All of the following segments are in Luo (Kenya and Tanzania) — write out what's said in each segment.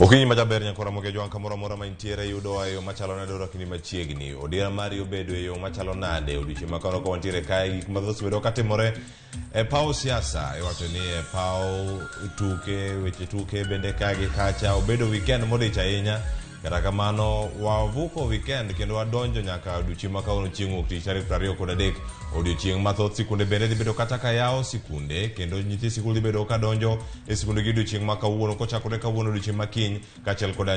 Okinyi majaber nyakora moge jwang' kamoro amora ma intiere yudowa e yo machalo nade orakni machiegni. Odira mari obedo e yo machalo nade odiochieng' ma kawuono ka wantiere kae gik mathoth osebedo katimore e paw siasa iwacho ni e paw tuke weche tuke bende ka gi kacha obedo weekend modich ahinya kata kamano wavuko weekend kendo wadonjo nyaka odiochieng' ma kawuono chieng' wuok tich tarik 23 odiochieng' mathoth sikunde bende dhi bedo kata ka yawo sikunde kendo nyithi sikul dhi bedo ka donjo e sikunde gi odiochieng' ma kawuono kochakore kawuono odiochieng' ma kiny kaachiel koda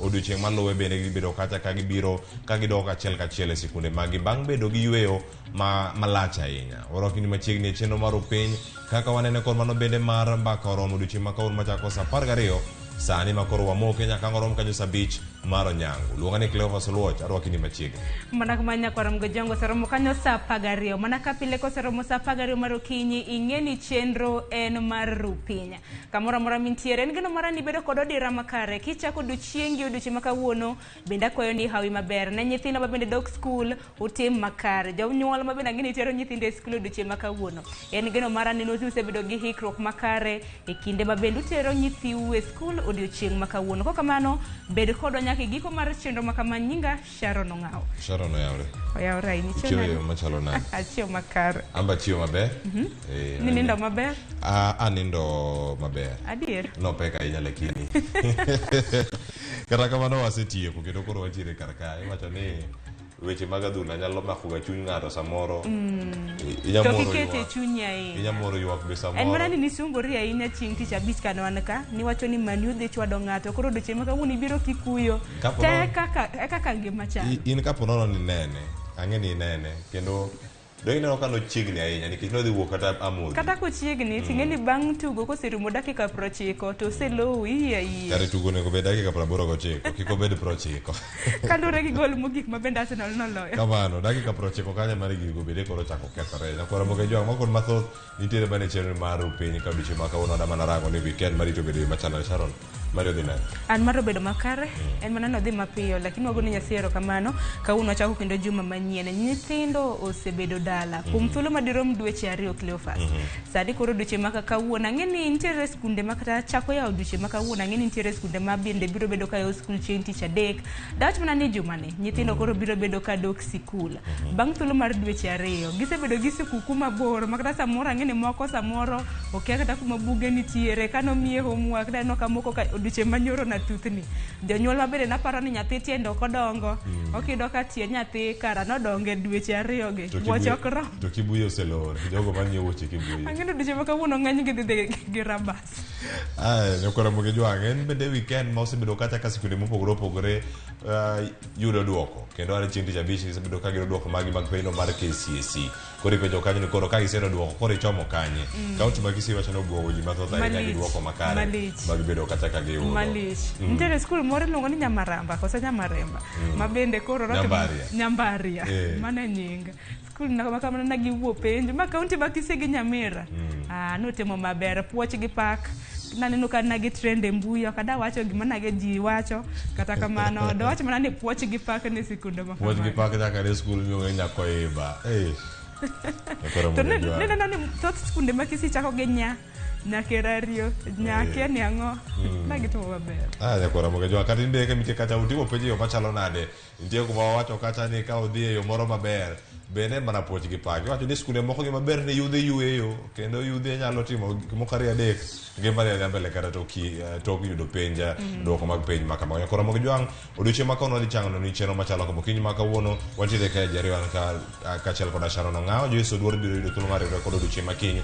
odiochieng' maluwe bende gibedo kacha ka gibiro ka gidok achiel kachiel e sikunde maggi bang' bedo gi yweyo ma malach ahinya. Warwakni machiegni e chenro mar Upiny kaka wanene kod mano bende mar mbaka oromo odiochieng' ma kawuono machako saa 12 sani ma koro wamoke nyaka ang' orom kanyo saa 5 mar onyango. Luonga ni Cleophas Oluoch, arwakini machiegni. Mana kama nyakwara Mgojongo oseromo kanyo saa 12. Mana ka pile koseromo saa 12 mar okinyi, ing'e ni chenro en mar Rupiny. Kamoro amora mintiere, en geno mara ni bedo kod odira makare. Kichako odiochiengi odiochieng' ma kawuono, bende akwayo ni hawi maber. Ne nyithindo ma bende dok skul, utim makare. Jonyuol ma bende ang'e ni tero nyithindo e skul odiochieng' ma kawuono. En geno mara ni usebedo gi hikruok makare e kinde ma bende utero nyithiu e skul odiochieng' ma kawuono. Kokamano, bed kodwa nyaka e giko mar chenro ma kama. Nyinga Sharon Ong'awo. Sharon oyawre. Oyawre ahinya. Ichiew Ichiew e nade? yo machalo nade? Achiew makare. Amba chiew maber. Eh, Ninindo maber? Ah, anindo maber. Adier. Nopek ahinya lakini. Kata kamano wasetieko kendo koro wantiere kar ka. Iwacho ni weche mag adhula nyalo mako ga chuny ng'ato samoro. Inya To moro kikete e ywak. chunyi ahinya. Inya moro ywak be En mana samoro. ni nisungori ahinya chieng' tich abich kane wan ka, niwacho ni Man U dhi chwado ng'ato, koro odiochieng' ma kawuono ibiro kikuyo. Kapo Te nono- kaka, e kaka ngima chalo. In kapo nono ni nene, ang'e ni inene, kendo Donge ineno ka nochiegni ahinya nikech nodhi wuok kata amodhi. Kata kochiegni, mm. ting'e ni bang' tugo koserumo dakika 90 to oselowi iye iye. Kare tugo onego bed dakika 89, kik obed 90. Kaluwore gi gol mogik ma bende Arsenal noloyo. Kamano, dakika 90 kanyo mane gigo bende koro ochako kethore. Nyakwara Moke Jwang' moko mathoth nitiere mana e chenro mar piny ka odiochieng' ma kawuono adama narango ni weekend marito bedo yo machalo Sharon. Mari odhi nade? An mar obedo makare, en mana nodhi mapiyo, lakini wago ne Nyasaye erokamano. Kawuono wachako kendo juma manyien. Nyithindo osebedo dala kuom thuolo madirom dweche ariyo Cleophas. Sani koro dweche ma kawuono ang'e ni nitiere skunde ma kata chako yawo dweche ma kawuono ang'e ni nitiere skunde ma bende biro bedo ka yawo skul chieng' tich adek. Dawach mana ni jumani nyithindo koro biro bedo ka dok sikul. Bang' thuolo mar dweche ariyo, gisebedo gi sikuku mabor ma kata samoro ang'e ni moko samoro okia kata kuma buge nitiere kane omiye homework naneno ka moko ka odiochieng' manyoro na thuthni. Jonyuol ma bende naparo ni nyathi tiende ok odongo, okiyudo ka tie nyathi kara nodongo e dweche ariyo gi, To wuoche kibuye- ok rom. To kibuye oselor, jogo manyiewo wuoche kibuye. Ang'e ni odiochieng' ma kawuono ng'eny gi dhi dhi gi rabas. Aya, nyakwara Moge Jwang', en bende weekend ma osebedo kacha ka sikunde mopogore opogore yudo duoko kendo are chieng' tich abich gisebedo ka giyudo duoko maggi mag penjno mar KCSE. Koro ipenjo kanyo ni koro ka giseyudo duoko koro ichomo kanye? Kaunti ma Kisii wacho ni obwogo ji mathoth ahinya gi Malich, duoko makare malich. mag bedo kacha ka giyudo. Malich. Nitiere skul moro iluongo ni Nyamaramba koso Nyamaremba ma bende koro rotimo- Nyambaria. Nyambaria. Eh. Mano e nying. Skul na ma kamano na giwuo penjo ma kaunti ma Kisii gi Nyamira. Ah, notimo maber puoch gi pak. Naneno ka nagi trend e mbui ok ada wacho gima nage ji wacho kata kamano dawach mana ni puoch gi pak ne sikunde ma Puoch gi kamano. pak nyaka ne skul miluongo ni Nyakoiba. Eh. Nyakwara To Moge Jwang'. nineno ni thoth skunde ma Kisii chako gi nya Nyakerario, nyakia ni ang'o nagitimo maber. Ah, nyakwara Moge Jwang', kata in be ka nitie kacha utimo penj e yo machalo nade? Nitie kuma wawacho kacha ni ka odhi e yo moro maber, bende mana puoch gi pak. Iwacho ni skunde moko gima ber ni yudhe yueyo, kendo yudhe nyalo timo gik moko ariyo adek, ngima dhi adhiya mbele kata tok, tok yudo penj, duoko mag penj ma kamago. Nyakoro Ramogi Jwang', odiochieng' ma kawuono wadhi chango ni chenro machalo kama. Okinyi ma kawuono wantiere kae ji ariyo an ka kaachiel koda Sharon Ong'awo. Joyce Oduor biro yudo thuolo mar riwre kod odiochieng' ma kiny,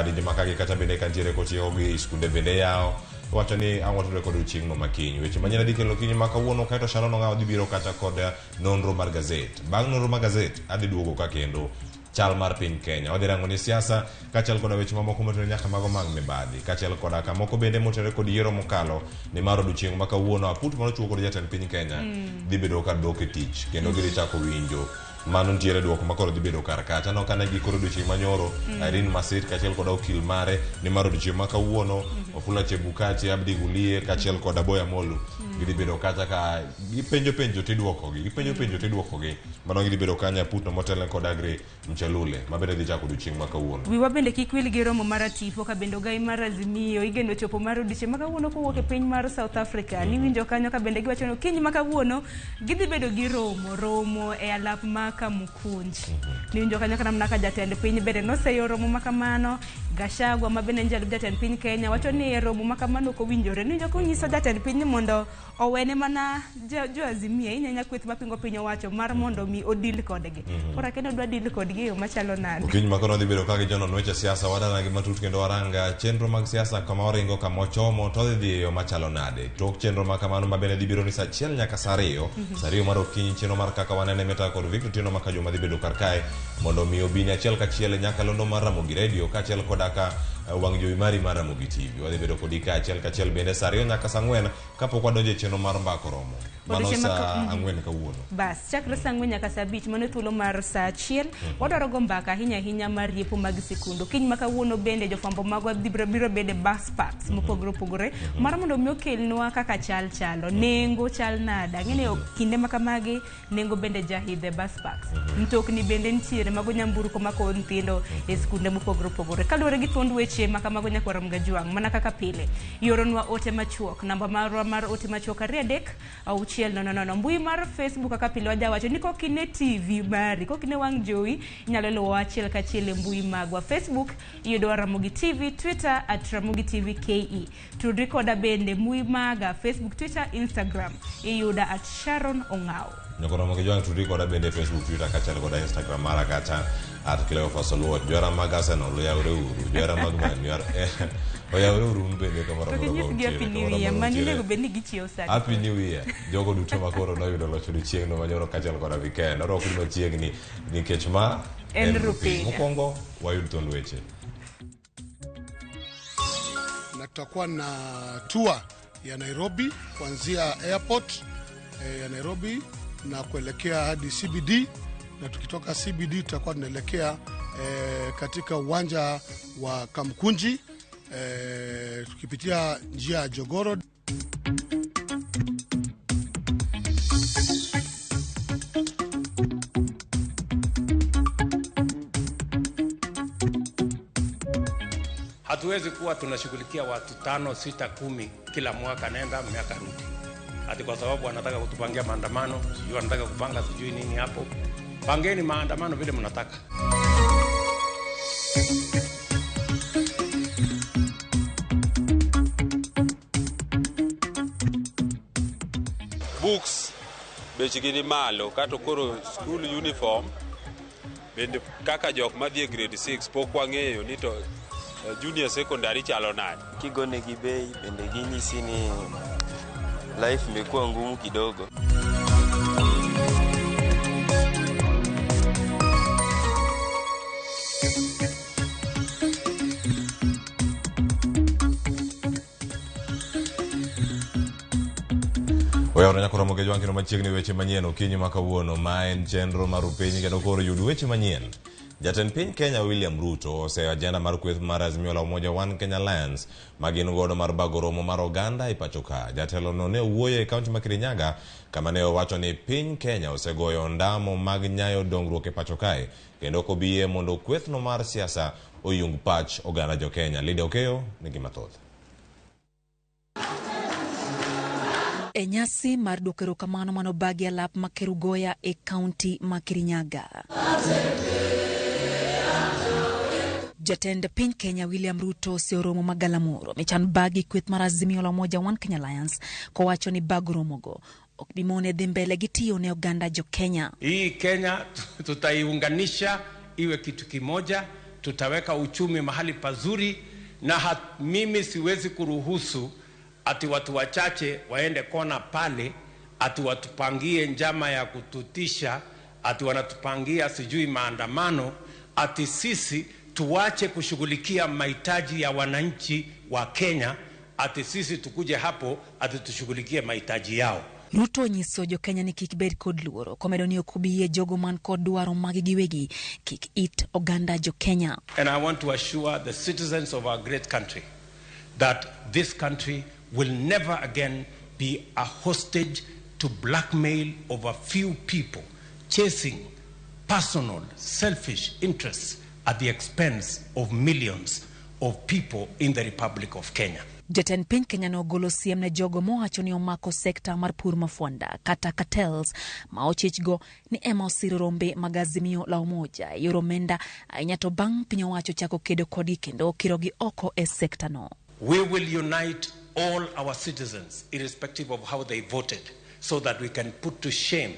dinde ma kagi kacha bende kantiere kotieko gi skunde bende yawo. Wacho ni ang' watudre kod chieng'no ma kiny. Weche manyien adhi kelo kiny ma kawuono kaeto Sharon Ong'awo dhi biro kata kod nonro mar gazet. Bang' nonro mar gazet adhi duogo ka kendo chal mar piny Kenya. Wadhi rango ni siasa kaachiel koda weche mamoko motenore nyaka mago mag mibadhi kaachiel koda kamoko bende motenore kod yiero mokalo nimar odiochieng' ma kawuono aput manochiw kod jatend piny Kenya dhi bedo ka dok e tich kendo gidhi chako winjo Mano nitiere duoko ma koro dhi bedo kar kacha. Aneno ka ne gikoro odiochieng' manyoro Irene Masit kaachiel kod okil mare nimar odiochieng' ma kawuono Wafula Chebukati, Abdi Gulie kaachiel kod Aboya Molu gidhi bedo kacha ka gipenjo penjo tiduokogi, gipenjo penjo tiduokogi. Mano gidhi bedo kanyo aputno motelne kod Agri Mchelule ma bende dhi chako odiochieng' ma kawuono. Wiwa bende kik wil gi romo mar Atipo ka bende ogai mar Azimio igeno chopo mar odiochieng' ma kawuono kowuok e piny mar South Africa. Niwinjo kanyo ka bende giwacho ni okinyi ma kawuono gidhi bedo gi romo e alap ma Kamukunji. Niwinjo kanyo kata mana ka jatend piny bende noseyo romo ma kamano. Gachagua ma bende en jalup jatend piny Kenya wacho ni romo ma kamano ok owinjore. Niwinjo konyiso jatend piny ni mondo owene mana jo Azimio ahinya kweth mapingo piny owacho mar mondo mi odil kodgi. Koro akia ni odwa deal kodgi e yo machalo nade. Okinyi ma koro dhi bedo ka gi jonon weche siasa wadana gi matut kendo waranga chenro mag siasa kama oringo kama ochomo to odhi dhi e yo machalo nade. Tok chenro ma kamano ma bende dhi biro ni saa achiel nyaka saa ariyo, saa ariyo mar okinyi chenro mar kaka wanene mita kod Victor Otieno ma Kajuma dhi bedo kar kae mondo mi obini achiel kachiel e nyakalondo mar Ramogi Radio kaachiel koda ka wang' jowi mari mar Ramogi TV. Wadhi bedo kodi ka achiel kachiel bende saa ariyo nyaka saa ang'wen kapok wadonjo e chenro mar mbako romo. Mano saa ang'wen kawuono. Bas, chakre saa ang'wen nyaka saa abich, mano e thuolo mar saa achiel. Wadwaro go mbaka ahinya ahinya mar riepo mag sikundu. Kiny ma kawuono bende jofwambo magwa biro bedo e bus parks mopogore opogore mar mondo mi okelnwa kaka chal chalo, nengo chal nade. Ang'e ni kinde ma kamagi nengo bende jahidhe bus parks. Mtokni bende nitiere mago nyamburko makowo nyithindo e skunde mopogore opogore. Kaluwore gi thuond weche ma kamago nyakwar Mgajwang', mana kaka pile, ioronwa ote machuok. Namba marwa mar ote machuok 2 3 6 0 0. Mbui mar Facebook kaka pile wajawacho ni kokine TV mari, kokine wang' jowi, inyalo luwowa achiel kachiel e mbui magwa. Facebook iyudowa Ramogi TV, Twitter at Ramogi TV KE. Tudri koda bende mbui maga Facebook, Twitter, Instagram iyuda at Sharon Ong'aw. Nyakoro Ramogi Jwang' tudri koda bende Facebook, Twitter kaachiel koda Instagram mara kacha at Cleophas Oluoch. Johera mag Arsenal oyawre uru, johera mag Man U oyawre uru un bende kamoro To amora ma kinyisgi untiere, Happy New kamoro Year, amora mani untiere. onego bed ni gichiewo sani. Happy New Year jogo duto makoro noyudo loch odiochieng'no manyoro kaachiel koda weekend. Orwakuru machiegni nikech ma En en Rupiny. Mokwongo wayud thuond weche. Na tutakuwa na tour ya Nairobi kuanzia airport ya Nairobi na kuelekea hadi CBD, na tukitoka CBD tutakuwa tunaelekea katika uwanja wa Kamkunji tukipitia njia ya Jogoro. Hatuwezi kuwa tunashughulikia watu 5, 6, 10 kila mwaka, nenda miaka rudi, ati kwa sababu wanataka kutupangia maandamano, sijui wanataka kupanga sijui nini hapo. Pangeni maandamano vile mnataka. Books bechgi ni malo kato koro school uniform bende kaka jok madhi e grade 6 pok wang'eyo ni to junior secondary chalo nade. Kigonegi bei bende ginyisi ni life imekuwa ngumu kidogo. Oyawre nyakoro Ramogi Jwang' kendo machiegni weche manyien okinyi ma kawuono ma en chenro mar Rupiny kendo koro yud weche manyien. Jatend piny Kenya William Ruto oseyo ajenda mar kweth mar Azimio la Umoja One Kenya Alliance ma gin godo mar bago romo mar oganda e pacho ka. Jatelo no ne owuoyo e kaunti ma Kirinyaga kama ne owacho ni piny Kenya osegoyo ondamo mag nyayo dongruok e pacho kae kendo ok obi mondo kwethno mar siasa oyung pach oganda jo Kenya. Lydia Okeyo nigi mathoth. E nyasi mar duoko erokamano manobagi alap ma Kerugoya e kaunti ma Kirinyaga. Jatend piny Kenya William Ruto oseoromo magalamoro michan bagi kweth mar Azimio la Umoja One Kenya Alliance kowacho ni bago romogo ok bi mone dhi mbele gi tiyo ne oganda jo Kenya. Hii Kenya tutaiunganisha iwe kitu kimoja, tutaweka uchumi mahali pazuri, na mimi siwezi kuruhusu ati watu wachache waende kona pale ati watupangie njama ya kututisha, ati wanatupangia sijui maandamano, ati sisi tuache kushughulikia mahitaji ya wananchi wa Kenya, ati sisi tukuje hapo ati tushughulikie mahitaji yao. Ruto onyiso jokenya ni kik bed kod luoro komedo ni ok obi yie jogo man kod dwaro mag giwegi kik it oganda jokenya. And I want to assure the citizens of our great country that this country will never again be a hostage to blackmail of a few people chasing personal, selfish interests at the expense of millions of people in the Republic of Kenya. Jatend piny Kenya nogolo siem ne jogo mowacho ni omako sekta mar pur mafwanda kata cartels ma ochichgo ni ema osiro rombe mag Azimio la Umoja e yor omenda ahinya to bang' piny owacho chako kedo kodgi kendo kirogi oko e sekta no. We will unite all our citizens, irrespective of how they voted, so that we can put to shame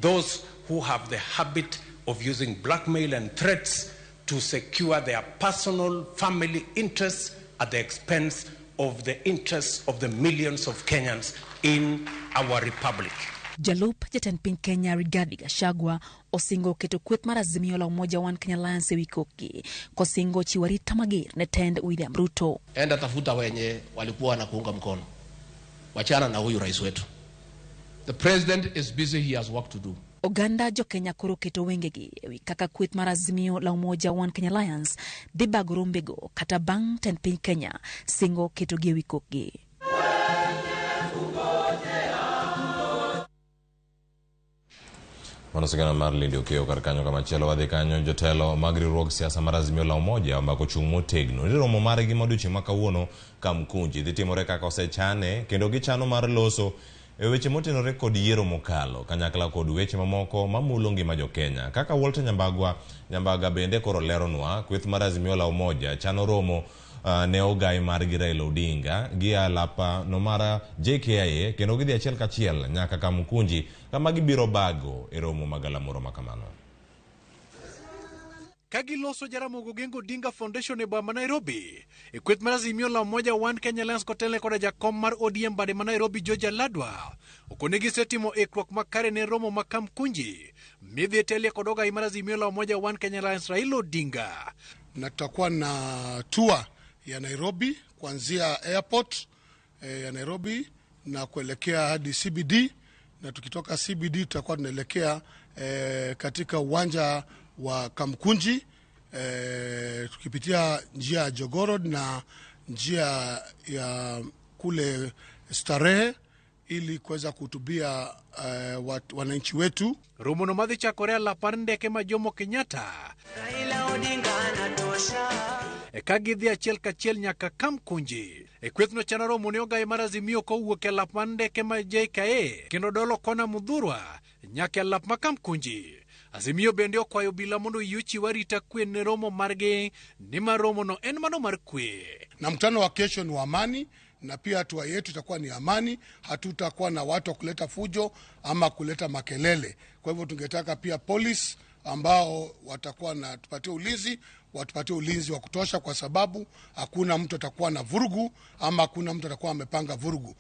those who have the habit of using blackmail and threats to secure their personal family interests at the expense of the interests of the millions of Kenyans in our republic. Jalup jatend piny Kenya Rigathi Gachagua osingo keto kweth mar Azimio la Umoja One Kenya Alliance ewi kokgi kosingo chiwo arita mager ne tend William Ruto. Enda tafuta wenye walikuwa wanakuunga mkono, wachana na huyu rais wetu. The president is busy, he has work to do. Oganda jokenya koro keto wengegi ewi kaka kweth mar Azimio la Umoja One Kenya Alliance dhi bago rombego kata bang' tend piny Kenya singo ketogi ewi kokgi. Mano sigana mar Lindi Okeyo. Kar kanyo kamachielo wadhi kanyo, jotelo mag riwruog siasa mar Azimio la Umoja omako chung' motegno ni romo margi ma odiochieng' ma kawuono Kamkunji dhi timore kaka osechane kendo gichano mar loso e weche motenore kod yiero mokalo kanyakla kod weche mamoko mamulo ngima jokenya. Kaka Walter Nyambagwa Nyambaga bende koro leronwa, kweth mar Azimio la Umoja chano romo ne ogai margi Raila Odinga gi alapa no mar JKIA kendo gidhi achiel kachiel nyaka Kamkunji kama gibiro bago e romo magalamoro makamano. Kagiloso Jaramogi Oginga Odinga Foundation e boma ma Nairobi. E kweth mar Azimio la Umoja One Kenya Alliance kotelne koda jakom mar ODM bade ma Nairobi George Aladwa okone gisetimo ikruok makare ne romo ma Kamkunji midhi telie kod ogai mar Azimio la Umoja One Kenya Alliance Raila Odinga. Na tutakuwa na tour ya Nairobi kuanzia airport ya Nairobi na kuelekea hadi CBD, na tukitoka CBD tutakuwa tunaelekea katika uwanja wa Kamkunji tukipitia njia ya Jogoo Road na njia ya kule Starehe ili kuweza kuhutubia wananchi wetu. Romo no madhi chakore alap mar ndeke ma Jomo Kenyatta Raila Odinga anatosha. E ka gidhi achiel kachiel nyaka Kamkunji. E kwethno chano romo ne ogai mar Azimio kowuok e alap mar ndeke ma JKIA kendo dolo kona Muthurwa nyaka e alap ma Kamkunji. Azimio bende okwayo obila mondo oyie ochiw arita kwe ne romo margi nimar romono en mano mar kwe. Na mkutano wa kesho ni wa amani, na pia hatua yetu itakuwa ni amani. Hatutakuwa na watu wa kuleta fujo ama kuleta makelele. Kwa hivyo tungetaka pia polisi ambao watakuwa na tupatie ulinzi, watupatie ulinzi wa kutosha, kwa sababu hakuna mtu atakuwa na vurugu ama hakuna mtu atakuwa amepanga vurugu.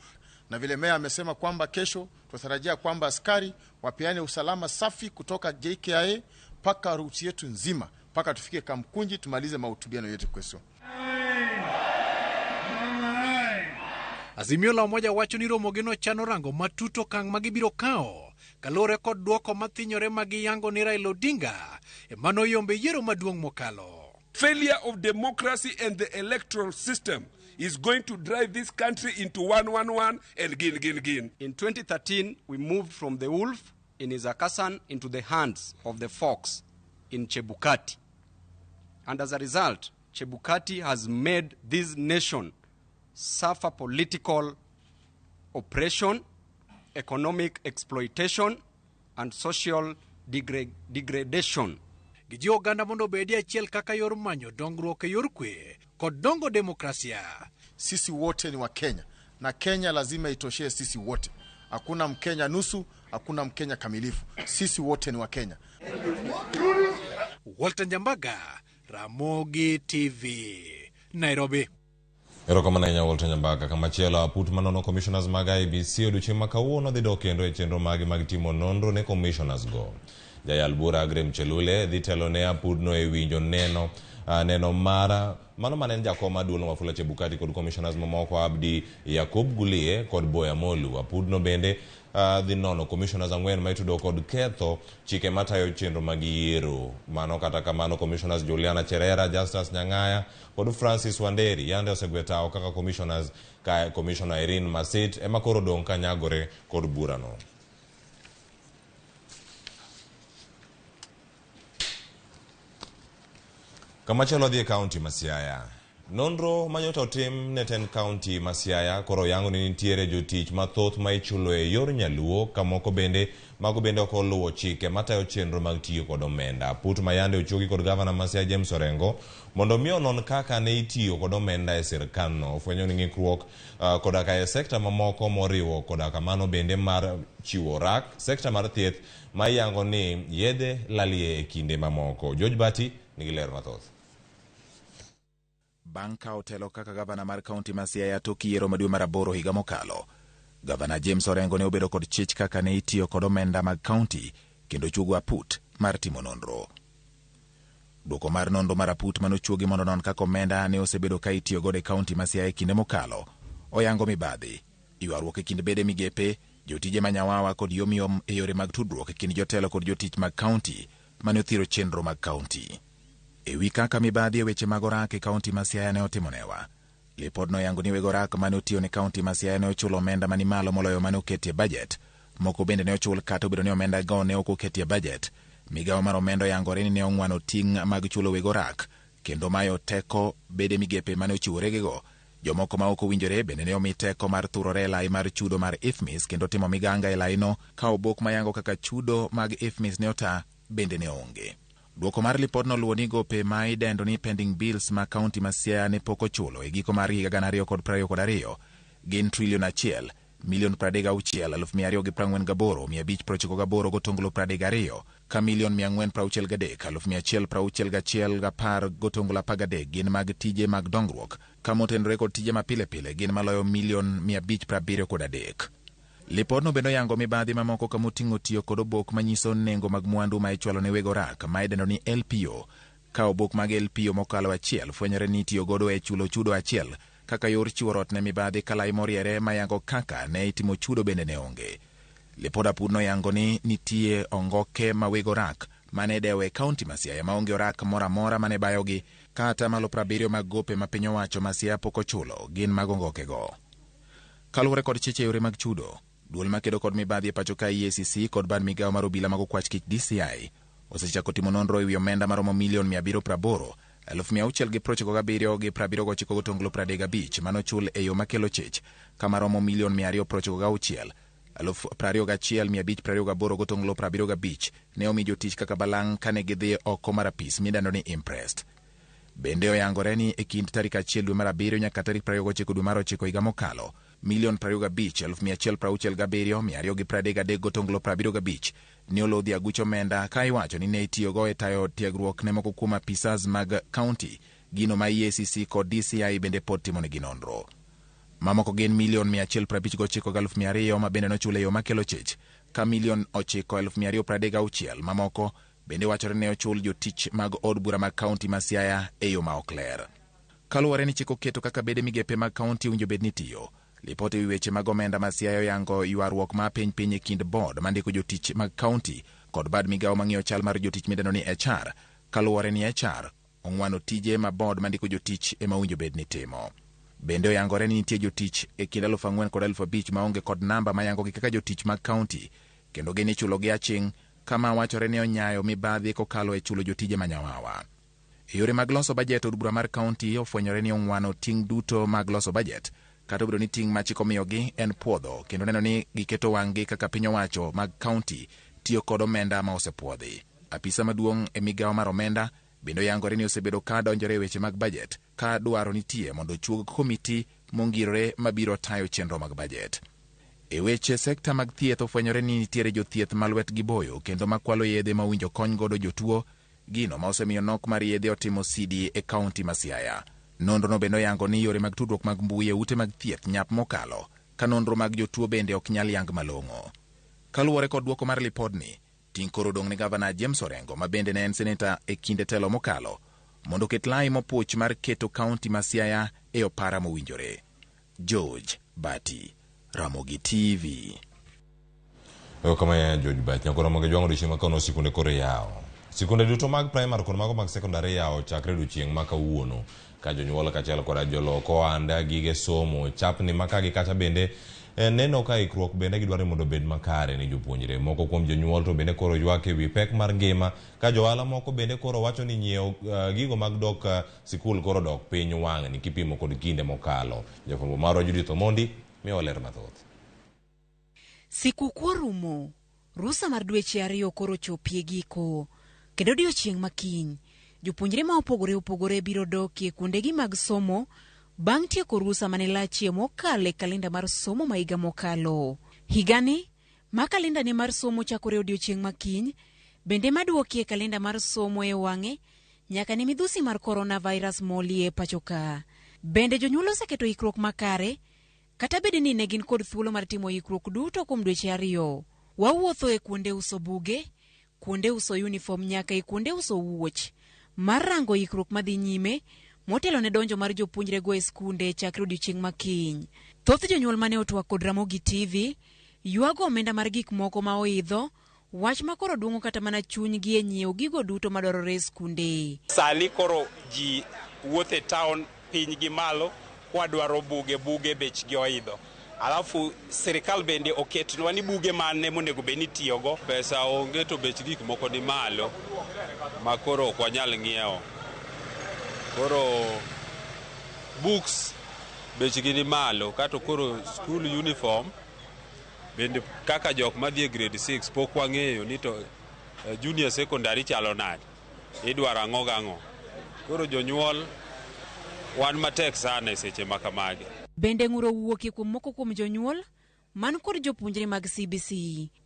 Na vile meya amesema kwamba kesho tunatarajia kwamba askari wapeane usalama safi kutoka JKIA mpaka ruti yetu nzima mpaka tufike Kamkunji tumalize mahutubiano yetu kesho. Azimio la Umoja wacho ni romo gino chano rango matut okang' ma gibiro kawo kaluwore kod duoko mathinyore ma giyango ni Raila Odinga ema noyombe yiero maduong' mokalo. Failure of democracy and the electoral system is going to drive this country into 111 and gin, gin, gin. In 2013, we moved from the wolf in Isaac Hassan into the hands of the fox in Chebukati. And as a result, Chebukati has made this nation suffer political oppression, economic exploitation, and social degradation. Gijiwo oganda mondo obedie achiel kaka yor manyo dongruok e yor kwe kod dongo demokrasia. Sisi wote ni wa Kenya na Kenya lazima itoshee sisi wote. Hakuna Mkenya nusu, hakuna Mkenya kamilifu. Sisi wote ni wa Kenya. Walter Nyambaga, Ramogi TV, Nairobi. Erokamano ahinya Walter Nyambaga. Kamachielo aput manono commissioners mag IEBC odiochieng' ma kawuono dhi dok kendo e chenro magi mag timo nonro ne commissioners go. Jayal bura Aggrey Mchelule dhi telo ne apudno e winjo neno neno mara mano mane en jakom mar duolno Wafula Chebukati kod commissioners mamoko Abdi Yakub Gulie kod Boya Molu. Apudno bende dhi nono commissioners 4 ma itudo kod ketho chike matayo chenro mag yiero. Mano kata kamano commissioners Juliana Cherera, Justus Nyang'aya kod Francis Wanderi yande osegwe tawo kaka commissioners ka Commissioner Irene Masit ema koro dong' ka nyagore kod burano. Kamachielo dhi e kaunti ma Siaya. Nonro manyocha otim ne tend kaunti ma Siaya koro yango ni nitiere jotich mathoth ma ichulo e yor nyaluo ka moko bende mago bende ok oluwo chike matayo chenro mag tiyo kod omenda. Put ma yande ochuogi kod gavana ma Siaya James Orengo mondo mi onon kaka ne itiyo kod omenda e sirkandno. Ofwenyo ni ng'ikruok koda ka e sekta mamoko moriwo koda kamano bende mar chiwo rak, sekta mar thieth ma iyango ni yedhe lalie e kinde mamoko. George Bati nigi ler mathoth. Bang' kawo telo kaka gavana mar kaunti ma Siaya tok yiero ma dwe mar 8 higa mokalo, Gavana James Orengo ne obedo kod chich kaka ne itiyo kod omenda mag kaunti kendo chuogo aput mar timo nonro. Duoko mar nonro mar aput manochuogi mondo onon kaka omenda ne osebedo ka itiyo godo e kaunti ma Siaya e kinde mokalo, oyango mibadhi, ywaruok e kind bede migepe, jotije manyawawa kod yomyom e yore mag tudruok e kind jotelo kod jotich mag kaunti mane othiro chenro mag kaunti. E wi kaka mibadhi e weche mag orak e kaunti ma Siaya ne otimonewa, lipodno yango ni weg orak mane otiyo ne kaunti ma Siaya ne ochulo omenda mani malo moloyo mane oketie bajet. Moko bende ne ochul kata obedo ni omenda go ne ok oketie bajet. Migawo mar omenda oyangore ni ne ong'wano ting' mag chulo weg orak kendo mayo teko bede migepe mane ochiworego. Jomoko ma ok owinjore bende ne omi teko mar thurore e lai mar chudo mar IFMIS kendo timo miganga e laino ka obok mayango kaka chudo mag IFMIS ne ota bende ne onge. Duoko mar lipodno luwo ni gope ma idendo ni pending bills ma kaunti ma Siaya ne pok ochulo e giko mar higa 2022 gin trilion 1 milion 36 248 598 32 ka milion 463 161 10 13 gin mag tije mag dongruok ka motenore kod tije ma pile pile gin maloyo milion 573. Lipodno bende oyango mibadhi mamoko kamoting'o tiyo kod obok manyiso nengo mag mwandu ma ichwalo ne weg orak ma idendo ni LPO, ka obok mag LPO mokalo achiel fwenyore ni itiyo godo e chulo chudo achiel kaka yor chiwo rot ne mibadhi ka lai moriere mayango kaka ne itimo chudo bende ne onge. Lipod apudno yango ni nitie ongoke ma weg orak mane dewo e kaunti ma Siaya maonge orak moro amora mane bayogi kata malo 70 mag gope ma piny owacho ma Siaya pok ochulo gin mag ongokego. Kaluwore kod chich e yore mag chudo, duol makedo kod mibadhi e pacho ka EACC kod bad migawo mar obila mag okwach kich DCI osechako timo nonro ewi omenda maromo milion 780 697,79.35 manochul e yo makelo chich kamaromo milion 296 21528.75 ne omi jotich kaka balang' kane gidhi oko mar apis midendo ni imprest. Bende oyangore ni e kind tarik 1 dwe mar 7 nyaka tarik 29 dwe mar 9 higa mokalo, milion 25 167 233.75 ne olodhi aguch omenda ka iwacho ni ne itiyogo e tayo tiegruok ne moko kuom apisas mag kaunti, gino ma EACC kod DCI bende pod timonegi nonro. Mamoko gin milion 159,200 ma bende nochul e yo makelo chich, ka milion 9,236 mamoko bende wachore ne ochul jotich mag od bura mag kaunti ma Siaya e yo ma ok ler. Kaluwore ni chik oketo kaka bede migepe mag kaunti owinjo bed ni tiyo, lipot ewi weche mag omenda ma Siaya oyango ywaruok ma piny piny e kind board mandiko jotich mag kaunti kod bad migawo mang'iyo chal mar jotich midendo ni HR, kaluwore ni HR ong'wano tije ma board mandiko jotich ema owinjo bed ni timo. Bende oyangore ni nitie jotich e kind 4,000 kod 5,000 maonge kod namba mayangogi kaka jotich mag kaunti kendo gin ichulogi aching' kama wachore ni onyayo mibadhi kokalo e chulo jotije manyawawa. E yore mag loso bajet, od bura mar kaunti ofwenyore ni ong'wano ting' duto mag loso bajet, kata obedo ni ting' ma chik omiyogi en puodho kendo neno ni giketo wang'gi kaka piny owacho mag kaunti tiyo kod omenda ma osepuodhi. Apisa maduong' e migawo mar omenda bende oyangore ni osebedo ka donjore e weche mag bajet ka dwaro nitie mondo ochuog komiti mongirore mabiro tayo chenro mag bajet. E weche sekta mag thieth ofwenyore ni nitiere jothieth ma lwetgi boyo kendo makwalo yedhe ma owinjo kony godo jotuo, gino ma osemiyo nok mar yedhe otimo sidi e kaunti ma Siaya. Nonrono bende oyango ni yore mag tudruok mag mbui e ute mag thieth nyap mokalo, ka nonro mag jotuo bende ok nyal yang malong'o. Kaluwore kod duoko mar lipodni, Ting' koro odong' ne Gavana James Orengo ma bende ne en seneta e kinde telo mokalo mondo oket lai mopuch mar keto kaunti ma Siaya e opara mowinjore. George Bati, Ramogi TV. Erokamano George Bati. Nyakoro Ramogi Jwang' odiochieng' ma kawuono sikunde koro yawo. Sikunde duto mag primary kod mago mag secondary yawo chakre odiochieng' ma kawuono. Ka jonyuol kaachiel koda jolok ohanda gige somo chapni ma ka gi kacha bende neno ka ikruok bende gidwaro ni mondo obed makare ni jopuonjre. Moko kuom jonyuol to bende koro ywak e wi pek mar ngima ka johala moko bende koro wacho ni nyiewo gigo mag dok sikul koro dok piny wang'ni kipimo kod kinde mokalo. Jafwambo marwa Judith Omondi miyowa ler mathoth. Sikuku orumo, rusa mar dweche ariyo koro chopie giko. Kendo odiochieng' ma kiny, jopuonjre ma opogore opogore biro dokie kuondegi mag somo bang' tieko rusa mane lachie mokalo e kalenda mar somo ma higa mokalo. Higani, ma kalenda ne mar somo chakore odiochieng' ma kiny, bende maduokie kalenda mar somo e wang'e nyaka ne midhusi mar coronavirus molie pacho ka. Bende jonyuol oseketo ikruok makare, kata bed ni ne gin kod thuolo mar timo ikruok duto kuom dweche ariyo. Wawuotho e kuonde uso buge, kuonde uso uniform nyaka e kuonde uso wuoch, mar rango ikruok madhi nyime motelo ne donjo mar jopuonjrego e skunde chakre odiochieng' ma kiny. Thoth jonyuol mane otwak kod Ramogi TV ywago omenda mar gik moko ma oidho, wach ma koro duong'o kata mana chunygi e nyiewo gigo duto madwarore e skunde. Sani koro ji wuotho e town piny gi malo kwadwaro buge, buge bechgi oidho. Alafu sirikal bende oketnwa ni buge mane monego bed ni itiyogo. Pesa onge to bech gik moko ni malo ma koro ok wanyal ng'iewo. Koro books bechgi ni malo kato koro school uniform bende kaka jok madhi e grade 6 pok wang'eyo ni to junior secondary chalo nade, idwaro ang'o gang'o. Koro jonyuol wan matek sana e seche ma kamagi. Bende ng'uro wuokie kuom moko kuom jonyuol man kod jopuonjre mag CBC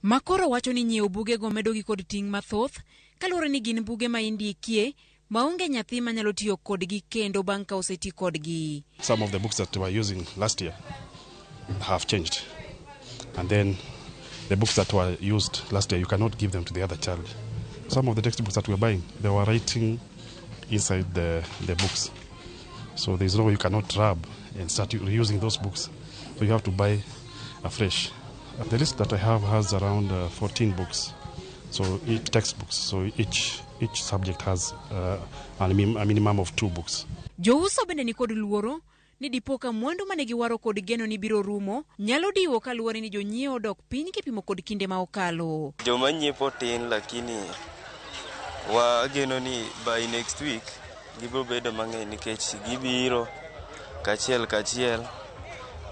ma koro wacho ni nyiewo bugego medogi kod ting' mathoth kaluwore ni gin buge ma indikie maonge nyathi manyalo tiyo kodgi kendo bang' ka oseti kodgi. Some of the books that we were using last year have changed. And then the books that were used last year, you cannot give them to the other child. Some of the textbooks that we were buying, they were writing inside the books. So there's no way you cannot rub and start reusing those books. So you have to buy afresh. The list that I have has around 14 books, so each textbooks. So each subject has a minimum of 2 books. Jouso bende ni kod luoro ni dipo ka mwandu mane giwaro kod geno ni biro rumo nyalo diwo kaluwore ni jonyiewo dok piny kipimo kod kinde ma okalo. Joma nyiepo tin lakini wageno ni by next week gibiro bedo mang'eny nikech gibiro kachiel kachiel.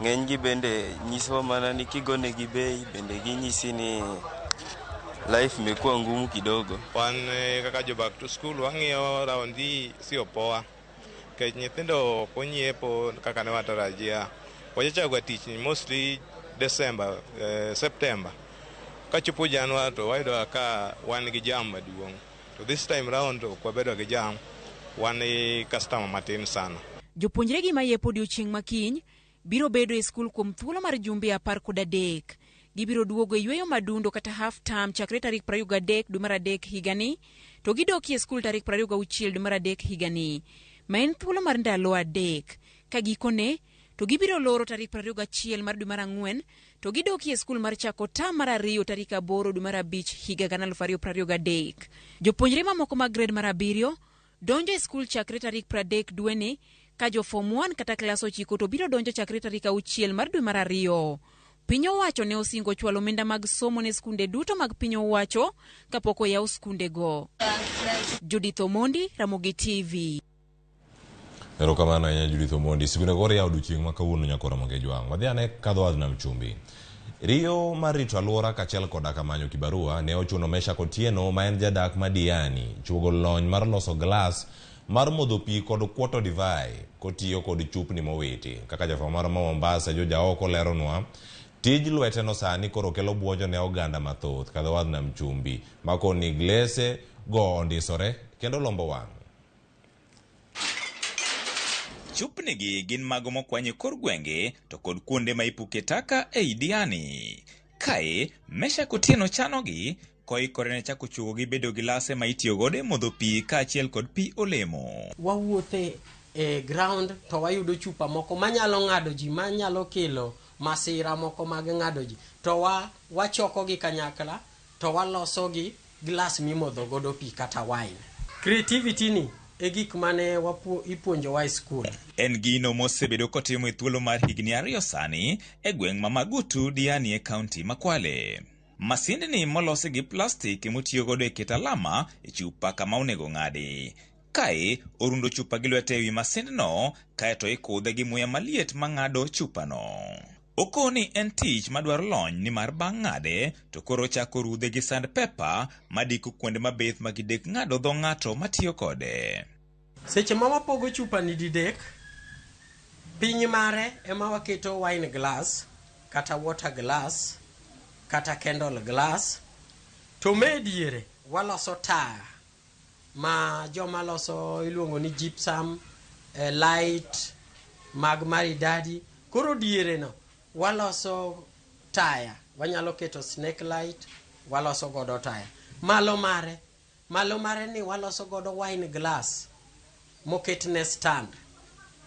Ng'enygi bende nyisowa mana ni kigonegi bei bende ginyisi ni life imekuwa ngumu kidogo. Wan kaka jo back to school wang'iyo raundi sio poa. Nikech nyithindo ok onyiepo kaka ne watarajia. Wachako tich mostly December, September. Kachopo January to wayudo ka wan gi jam maduong'. To this time round ok wabedo gi jam, wan gi customer matin sana. Jopuonjre gi mayepo odiochieng' ma kiny biro bedo e skul kuom thuolo mar jumbe 13. Gibiro duogo e yweyo madundo kata half term chakre tarik 23 dwe mar 3 higani, to gidokie e skul tarik 26 dwe mar 3 higani, ma en thuolo mar ndalo 3. Ka gikone to gibiro loro tarik 21 mar dwe mar 4 to gidokie e skul mar chako term mar 2 tarik 8 dwe mar 5 higa 2023. Jopuonjre mamoko mag grade mar 7 donjo e skul chakre tarik 30 dweni, ka jo form 1 kata klas 9 to biro donjo chakre tarik 6 mar dwe mar 2. Piny owacho ne osingo chwalo omenda mag somo ne skunde duto mag piny owacho kapok oyaw skundego. Judith Omondi, Ramogi TV. Erokamano ahinya Judith Omondi. Sikunde koro yawo odiochieng' ma kawuono nyaka Ramogi Jwang'. Wadhi ane kadho wadh nam chumbi. Riyo mar rito alwora kaachiel koda ka manyo kibarua ne ochuno Meshack Otieno ma en jadak ma Diani chuogo lony mar loso glas mar modho pi kod kuoto divai kotiyo kod chupni mowiti. Kaka jafwambo marwa ma Mombasa Joe Jaoko leronwa, tij lweteno sani koro kelo buonjo ne oganda mathoth kadho wadh nam chumbi ma koni glese go ondisore kendo lombo wang'. Chupnigi gin mago mokwany e kor gwenge to kod kuonde ma ipuke taka ei Diani. Kae, Meshack Otieno chanogi Koikore ne chako chuogo gi bedo gilase ma itiyo godo e modho pi kaachiel kod pi olemo. Wawuothe e ground to wayudo chupa moko manyalo ng'ado ji, manyalo kelo masira moko mag ng'ado ji, to wachokogi kanyakla to waloso gi glass mimodho godo pi kata wine. Creativity ni e gik mane ipuonjowa e skul. En gino mosebedo kotimo e thuolo mar higni 2 sani e gweng' ma Magutu, Diani e kaunti ma Kwale. Masindni molosi gi plastik motiyo godo e keto alama e chupa kama onego ng'adi. Kae orundo chupa gi lwete ewi masindno kaeto ikudhe gi muya maliet mang'ado chupano. Okoni en tich madwaro lony nimar bang' ng'ade to koro ochako rudhe gi sandpaper madiko kuonde mabith ma gidek ng'ado dho ng'ato matiyo kode. Seche ma wapogo chupa ni didek, piny mare ema waketo wine glass kata water glass kata candle glass, to me diere waloso taya ma joma loso iluongo ni gypsum, light mag maridadi. Koro diere no waloso taya, wanyalo keto snake light, waloso godo taya. Malo mare ni waloso godo wine glass moketne stand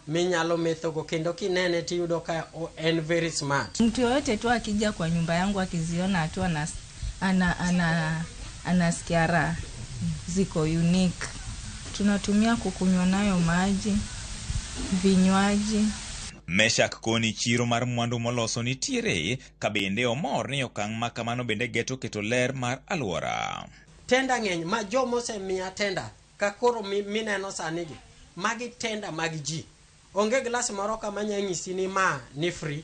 minyalo methogo, kendo kinene tiyudo ka en very smart. Mtu yoyote tu akija kwa nyumba yangu akiziona tu anasikia raha, ziko unique. Tunatumia kukunywa nayo maji, vinywaji. Meshak koni chiro mar mwandu moloso nitiere ka bende omor ni okang' ma kamano bende geto keto ler mar alwora. Tenda ng'eny ma jomosemiya tenda ka koro mineno sani gi, magi tenda mag ji. Onge glass moro kama nya nyisi ni ma ni free.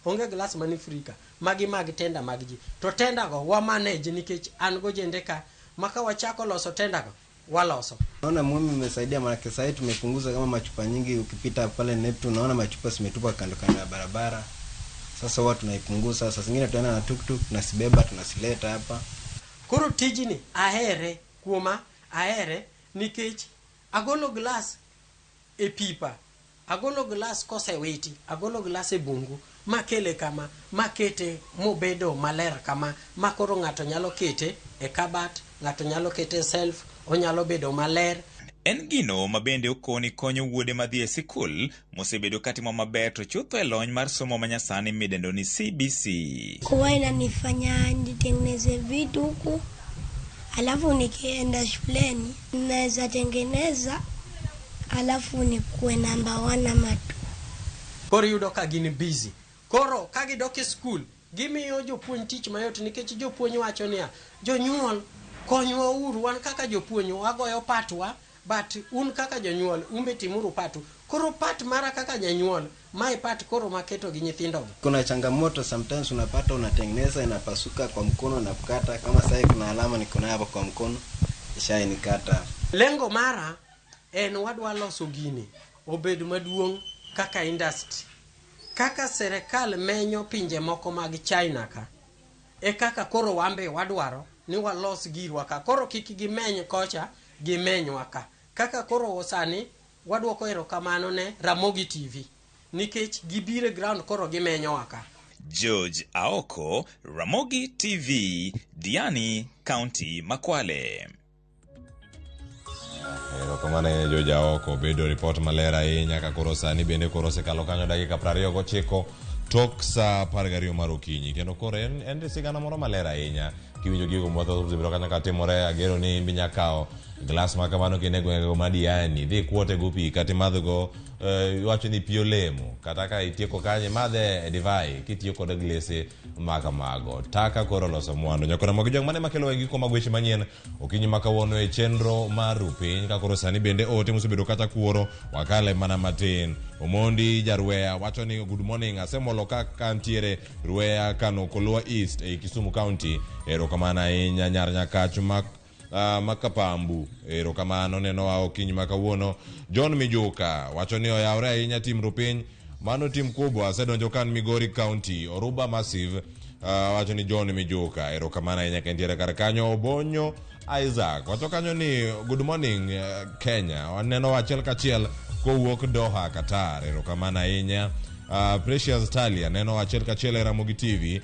Onge glass ma ni free ka. Magi mag tenda mag ji. To tenda go wa manage nikech an go jende ka maka wachako loso tenda go waloso. Naona muhimu imesaidia, maana sasa hivi tumepunguza kama machupa nyingi. Ukipita pale Neptune unaona machupa zimetupa kando kando ya barabara. Sasa watu tunaipunguza. Sasa zingine tunaenda na tuktuk tunasibeba tunasileta hapa. Koro tijini ahere kuoma ahere nikech agolo glass e pipa, agolo glass kosewiti, agolo glass e bungu makele kama, makete mobedo maler kama, makoro ng'ato nyalo kete e kabat, ng'ato nyalo kete e self, onyalo bedo maler. En gino ma bende okoni konyo wuode madhi e sikul mosebedo katimo maber to chutho e lony mar somo manyasani midendo ni CBC. Huwa inanifanya nitengeneze vitu huku, alafu nikienda shuleni naweza tengeneza, alafu nikuwe namba 1 ama 2. Koro yudo ka gin busy. Koro ka gidok e skul gimiyo jopuonj tich mayot, nikech jopuonj wacho niya, jonyuol konywa uru, wan kaka jopuonj wagoyo patwa, but un kaka jonyuol umbe timuru patu. Koro pat mara kaka janyuol, mae pat koro maketo gi nyithindo. Kuna changamoto sometimes unapata unatengeneza inapasuka kwa mkono na kukata. Kama sasa kuna alama niko nayo hapo kwa mkono ishainikata. Lengo mara en wadwa loso gini obed maduong' kaka industry. Kaka serikal menyo pinje moko mag China ka, e kaka koro wambe wadwaro ni walos girwa ka. Koro kik gimeny kocha, gimenywa ka. Kaka koro sani wadwoko erokamano ne Ramogi TV nikech gibiro e ground koro gimenyowa ka. George Aoko, Ramogi TV, Diani, County ma Kwale. Erokamano George Aoko, bedo report maler ahinya ka koro sani bende koro osekalo kanyo dakika 29 tok saa 12 mar okinyi. Kendo koro en sigana moro maler ahinya kiwinjo gigo mathoth osebedo kanyo katimore. Ageno ni in be inya kawo glass ma kamano kinde gwengego ma Diani, dhi ikwote go pi kata imadhgo, iwacho ni pi olemo, kata ka itieko kanyo imadhe e divai kitiyo kod glese ma kamago. Taka koro loso mwandu. Nyakora mogi jong mane makelo giko mag weche manyien okinyi ma kawuono e chenro mar Rupiny. Ka koro sani bende ote mosebedo kata kuoro wakale mana matin. Omondi Jarweya wacho ni good morning, asemolo kaka ntiere Rweya Kano Kolwa East e Kisumu County. Erokamano ahinya nyar Nyakach Makapambu, erokamano neno wa okinyi ma kawuono. John Mijuka wacho ni oyawre ahinya tim Rupiny, mano tim kubwa, asedonjo kan Migori County. Oruba Massive wacho ni John Mijuka, erokamano ahinya kentiere kar kanyo. Obonyo Isaac wacho kanyo ni good morning Kenya, waneno achiel kachiel kowuok Doha, Qatar, erokamano ahinya. Precious Talia neno achiel kachiel e Ramogi TV.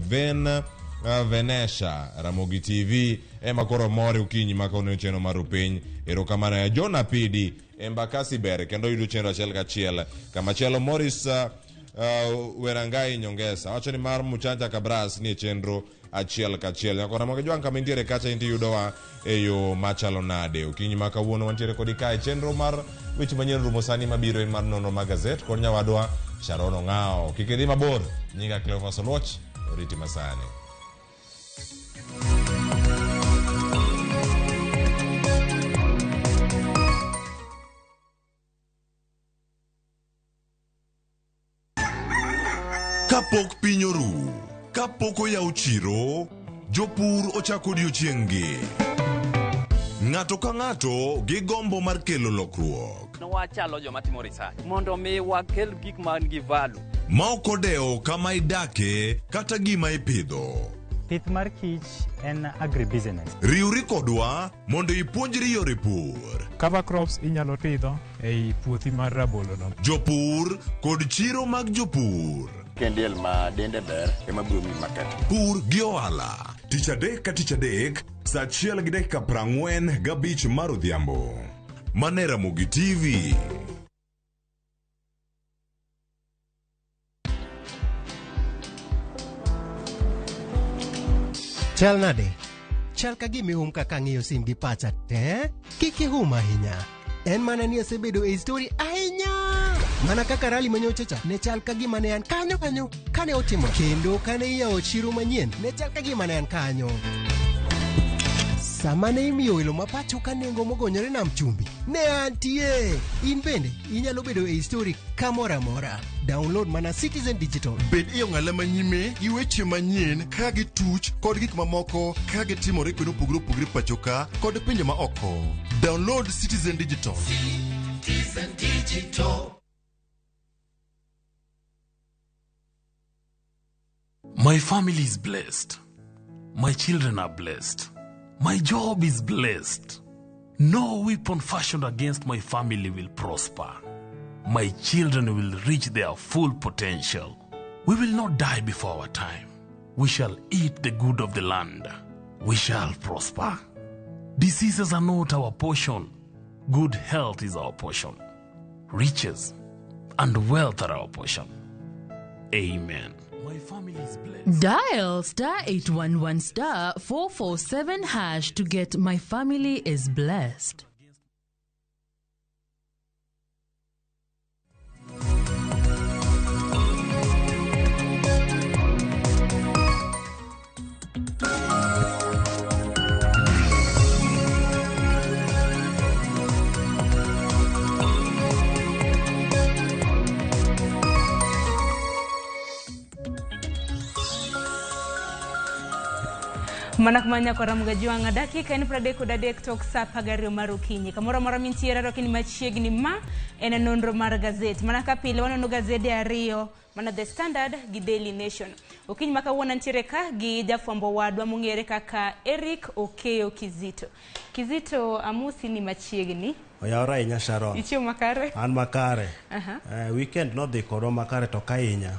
Ven Venesha Ramogi TV ema koro more okinyi ma kawuono chenro mar Rupiny. Erokamano ya John Apidi Embakasi ber kendo yudo chenro achiel kachiel. Kamachielo Morris Werangai Nyongesa wacho ni mar Muchacha Kabras ni e chenro achiel kachiel. Nyakora Ramogi Jwang' kama intiere kacha inti yudowa e yo machalo nade. Okinyi ma kawuono wantiere kodi kae chenro mar weche manyien rumo sani mabiro en mar nonro mar gazet kod nyawadwa Sharon Ong'ao. Kik idhi mabor, nyinga Cleophas Oluoch, oriti masani. Kapok piny oru, kapok oyaw chiro, jopur ochako odiochieng'gi. Ng'ato ka ng'ato gi gombo mar kelo lokruok. Wachalo joma timo research mondo mi wakel gik man gi value. Ma ok odewo kama idake kata gima ipidho. Pith mar kich en agribusiness. Riwri kodwa mondo ipuonjri yore pur. Cover crops inyalo pidho ei puothi mar rabolo no. Jopur kod chiro mag jopur. Kendiel ma dende ber ema biro miyi market. Pur gi ohala. Tich adek ka tich adek, saa achiel gi dakika 45 mar odhiambo. Mane Ramogi TV. Chal nade? Chal ka gima ihum kaka ang'iyo sim gi pacha te. Kik ihum ahinya. En mana ni asebedo e story ahinya. Mana kaka rali manyocha cha ne chal ka gima ne an kanyo kanyo kane otimo. Kendo kane iyawo chiro manyien ne chal ka gima ne an kanyo. Sama ne imiyo welo ma pacho ka nengo mogonyore nam chumbi, ne antie. In bende inyalo bedo e story kamoro amora. Download mana Citizen Digital. Bed e ong'ala manyime gi weche manyien ka gituch kod gik mamoko ka gitimore kuonde mopogore opogore pacho ka kod pinje ma oko. Download Citizen Digital. Citizen Digital. My family is blessed. My children are blessed. My job is blessed. No weapon fashioned against my family will prosper. My children will reach their full potential. We will not die before our time. We shall eat the good of the land. We shall prosper. Diseases are not our portion. Good health is our portion. Riches and wealth are our portion. Amen. My family is blessed. Dial star 811 star 447 hash to get My Family is Blessed. Mana kumanya kwa Ramogi Jwang' dakika en 33 tok sa 12 mar okinyi. Kamoro amora mintiere rwakni machiegni ma en nonro mar gazet. Mana ka pile wanono gazede ariyo mana The Standard gi Daily Nation. Okinyi ma kawuono nitiere ka gi jafwambo wadwa mong'ere kaka Eric Okeyo Kizito. Kizito, amusi ni machiegni. Oyawore ahinya Sharon. Ichiemo makare? An makare. Weekend nodhi kodwa makare to ok ahinya.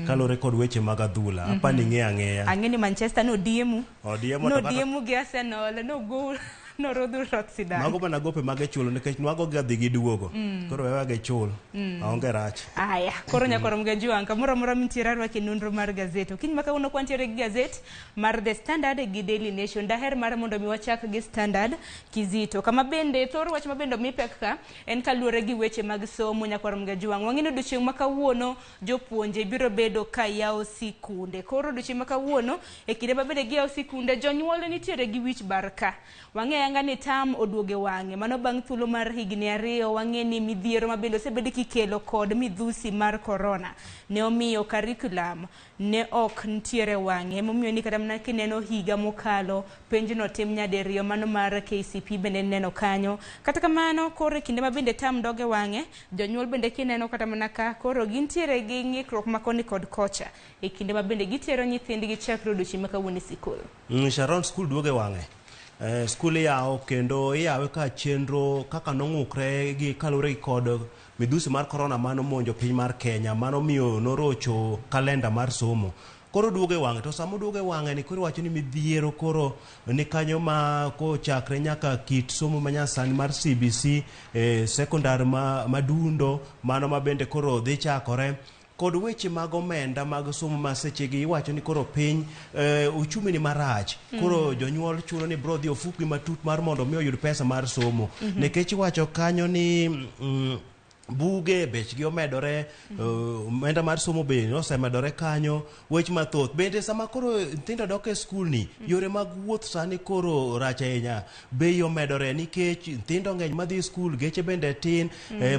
Kaluwore kod weche mag adhula. Apa ni ing'eyo ang'eya. Ang'e ni Manchester nodiemu. Odiemo to kata Nodiemu gi Arsenal, nogo norodhu rot sidang. Mago mana gope mage chulo nikech nwago gi adhi gi duogo. Koro wewa gi chul. Aonge rach. Aya, koro nyaka rom ga juang' kamoro amora mintiere arwaki nonro mar gazet. Okinyi ma kawuono kwantiere gi gazet mar The Standard gi Daily Nation. Daher mar mondo mi wachak gi Standard Kizito. Kama bende thor wach ma bende omi pek ka en kaluwore gi weche mag somo nyaka rom ga juang'. Wang'e ni odiochieng' ma kawuono jopuonje biro bedo ka yawo sikunde. Koro odiochieng' ma kawuono e kinde ma bende giyawo sikunde jonyuol nitiere gi wich bar ka. Wang'e ayanga ni tam oduoge wang'e. Mano bang' thuolo mar higni 2 wang'e ni midhiero ma bende osebed kikelo kod midhusi mar corona ne omiyo curriculum ne ok nitiere wang'e. Emomiyo ni kata mana kineno higa mokalo penj notim nyadiriyo mano mar KCP bende neno kanyo. Kata kamano koro e kinde ma bende tam doge wang'e jonyuol bende kineno kata mana ka koro gintiere gi ng'ikruok ma koni kod kocha e kinde ma bende gitero nyithindgi chakre odiochieng' ma kawuono e sikul. Sharon, skul duoge wang'e. Skul iyawo kendo iyawe ka chenro kaka nong'ukre gi kaluwore gi kod midhusi mar corona mano monjo piny mar Kenya mano miyo norocho kalenda mar somo. Koro duogo e wang'e to sama oduogo e wang'e ni koro iwacho ni midhiero koro ni kanyo ma kochakre nyaka kit somo manyasani mar CBC sekondar ma madundo mano ma bende koro dhi chakore kod weche mag omenda mag somo ma sechegi iwacho ni koro piny uchumi ni marach koro jonyuol chuno ni bro dhi ofukgi matut mar mondo mi oyud pesa mar somo nikech iwacho kanyo ni buge bechgi omedore omenda mar somo be osemedore kanyo weche mathoth bende sama koro nyithindo dok e skul ni yore mag wuoth sani koro rach ahinya bei omedore nikech nyithindo ng'eny madhi skul geche bende tin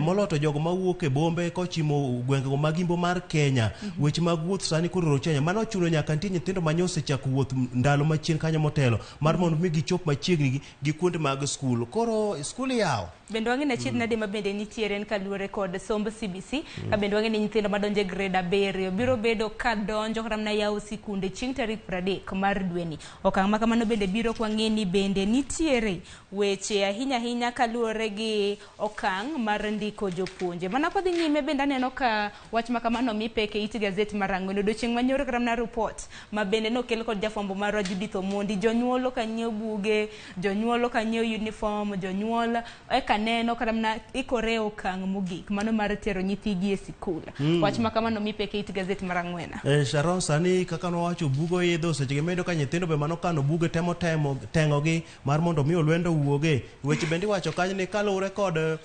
moloyo to jogo mawuok e bombe kochimo gwengego mag imbo mar Kenya weche mag wuoth sani koro rocho ahinya mano ochuno nyaka nitie nyithindo ma osechako wuoth ndalo machien kanyo motelo mar mondo mi gichop machiegni gi kuonde mag skul koro skul iyawo. Bende wang'e ni achiedh nade ma bende nitiere en kaluwore kod somb CBC ka bende wang'e ni nyithindo madonjo e grade 7 biro bedo ka donjo kata mana yawo sikunde chieng' tarik 30 mar dweni. Okang' ma kamano bende biro kwang'e ni bende nitiere weche ahinya ahinya kaluwore gi okang' mar ndiko jopuonje. Mana kodhi nyime bende aneno ka wach ma kamano mi pek e it gazet mar ang'wen odiochieng' manyoro kata mana report ma bende nokel kod jafwambo marwa Judith Omondi. Jonyuol ok anyiew buge, jonyuol ok anyiew uniform, jonyuol eka neno kata mana ikore okang' mogik mano mar tero nyithigi e sikul. Wach ma kamano mi pek e it gazet mar ang'wen. Sharon sani kaka nowacho bugo idho seche medo ka nyithindo be mano kano buge temo teng'ogi mar mondo mi olwendo owuoge. Weche bende iwacho kanyo ni kaluwore kod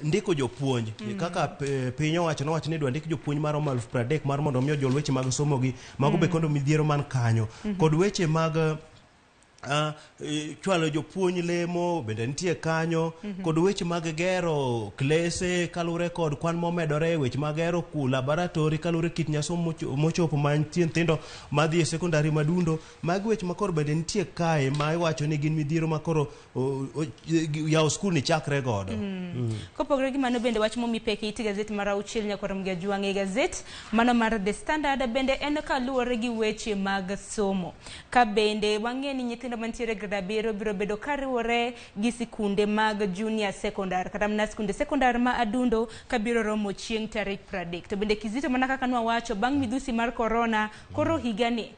ndiko jopuonj kaka piny owacho nowacho ni idwa ndik jopuonj maromo 30,000 mar mondo mi ojol weche mag somo gi mago be kondo midhiero man kanyo kod weche mag chwalo jopuonj lemo bende nitie kanyo kod weche mag gero klese kaluwore kod kwan momedore weche mag gero laboratory kaluwore kit nyasomo mochopo mantie nyithindo madhi e sekondari madundo magi weche makoro bende nitie kae ma iwacho ni gin midhiero makoro yawo skul ni chakre godo. Kopogore gi mano bende wach momi pek e it gazet mar 6 nyakwarom gi Ajwang' e gazet mano mar The Standard bende en kaluwore gi weche mag somo ka bende wang'e ni nyithindo mantiere grade 7 biro bedo kariwore gi sikunde mag junior secondary kata mana sikunde secondary ma adundo kabiro romo chieng' tarik 30. To bende Kizito mana kaka nwawacho bang' midhusi mar corona koro higani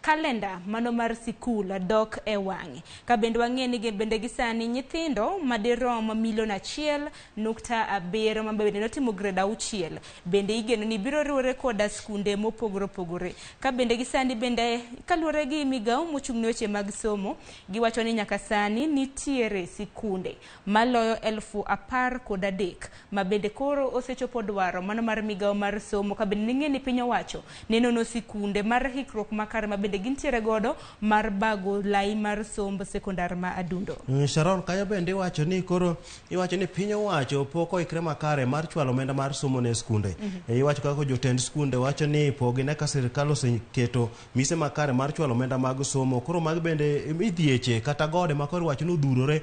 kalenda mano mar sikul dok e wang'e ka bende wang'e ni bende gi sani nyithindo madirom milion 1.7 ma bende notimo grade 6 bende igeno ni biro riwore koda skunde mopogore opogore ka bende gi sani bende kaluwore gi migawo mochung' ne weche mag somo giwacho ni nyaka sani nitiere sikunde maloyo 13,000 ma bende koro osechopo dwaro mano mar migawo mar somo ka bende ning'e ni piny owacho nenono sikunde mar hikruok makare ma bende gintiere godo mar bago lai mar somb sekondar ma adundo. Sharon kanyo bende iwacho ni koro iwacho ni piny owacho pok oikre makare mar chwalo omenda mar somo ne skunde. Iwacho kaka jotend skunde wacho ni pok gine ka sirikal oseketo mise makare mar chwalo omenda mag somo koro mag bende midhieche kata gode ma koro iwacho ni odhurore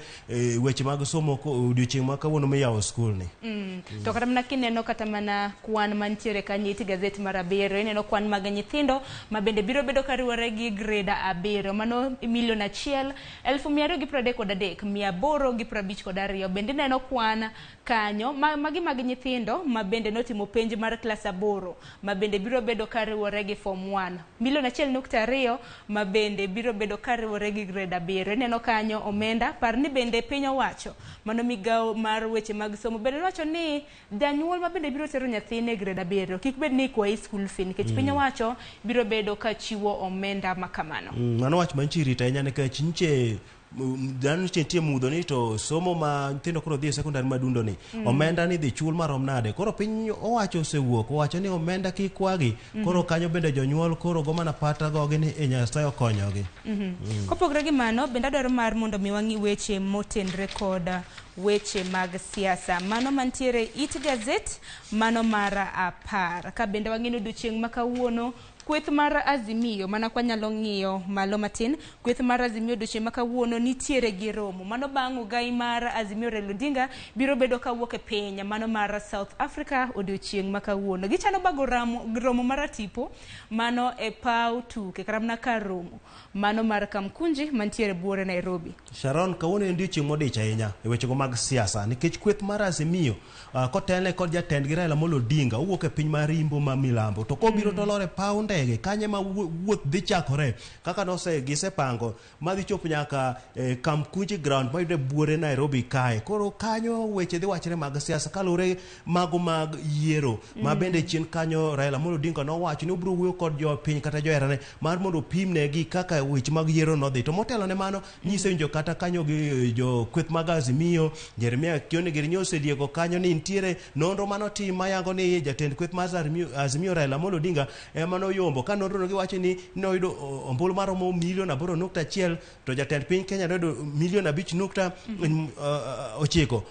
weche mag somo odiochieng' ma kawuono miyawo skul ni. To kata mana kineno kata mana kwan mantiere kanyo it gazet mar 7 ineno kwan mag nyithindo ma bende biro bedo kariwore gi grade 7 mano milion 1,233,852 bende neno kwan kanyo magi mag nyithindo ma bende notimo penj mar klas 8 ma bende biro bedo kariwore gi form 1 milion 1.2 ma bende biro bedo kariwore gi grade 7 ineno kanyo omenda par ni bende piny owacho mano migawo mar weche mag somo bende nowacho ni janyuol ma bende biro tero nyathine e grade 7 kik bed ni ikwayi school fee nikech piny owacho biro bedo ka chiwo omenda makamano. Mano wach mantie rito ahinya nikech nche dhano nitie mudho ni to somo ma nyithindo koro dhi e sekondari madundo ni omenda ni dhi chul marom nade koro piny owacho osewuok owacho ni omenda kik kwagi koro kanyo bende jonyuol koro go mana pata gogi ni e Nyasaye okonyogi. Kopogore gi mano bende adwaro mar mondo mi wang'i weche motenre kod weche mag siasa mano mantiere it gazet mano mar 10 ka bende wang'ino odiochieng' ma kawuono kweth mar Azimio mana kwanyalo ng'iyo malo matin kweth mar Azimio odiochieng' ma kawuono nitiere gi romo mano bang' ogai mar Azimio Raila Odinga biro bedo kawuok e piny mano mar South Africa odiochieng' ma kawuono gichano bago romo mar tipo mano e paw tuke kata mana kar romo mano mar Kamkunji mantiere buore Nairobi. Sharon kawuono en odiochieng' modich ahinya e wechego mag siasa nikech kweth mar Azimio kotelne kod jatendgi Raila Amolo Odinga owuok e piny mar Imbo ma Milambo to kobiro to olor e paw ndege. ndege kanye ma wuoth dhi chakore kaka nose gisepango madhi chopo nyaka Kamkunji ground mayudre buore Nairobi kae. Koro kanyo weche dhi wachre mag siasa kaluwore mago mag yiero ma bende chien kanyo Raila Amolo Odinga nowacho ni obiro wuoyo kod jopiny kata joherane mar mondo opimnegi kaka weche mag yiero nodhi. To motelo ne mano nyise winjo kata kanyo gi jo kweth mag Azimio Jeremia Kioni giri nyo osedieko kanyo ni nitiere nonro manotim mayango ni jatend kweth mar Azimio Raila Amolo Odinga ema noyombo ka nonro no giwacho ni noyudo ombulu maromo milion 8.1 to jatend piny Kenya noyudo milion 5.9.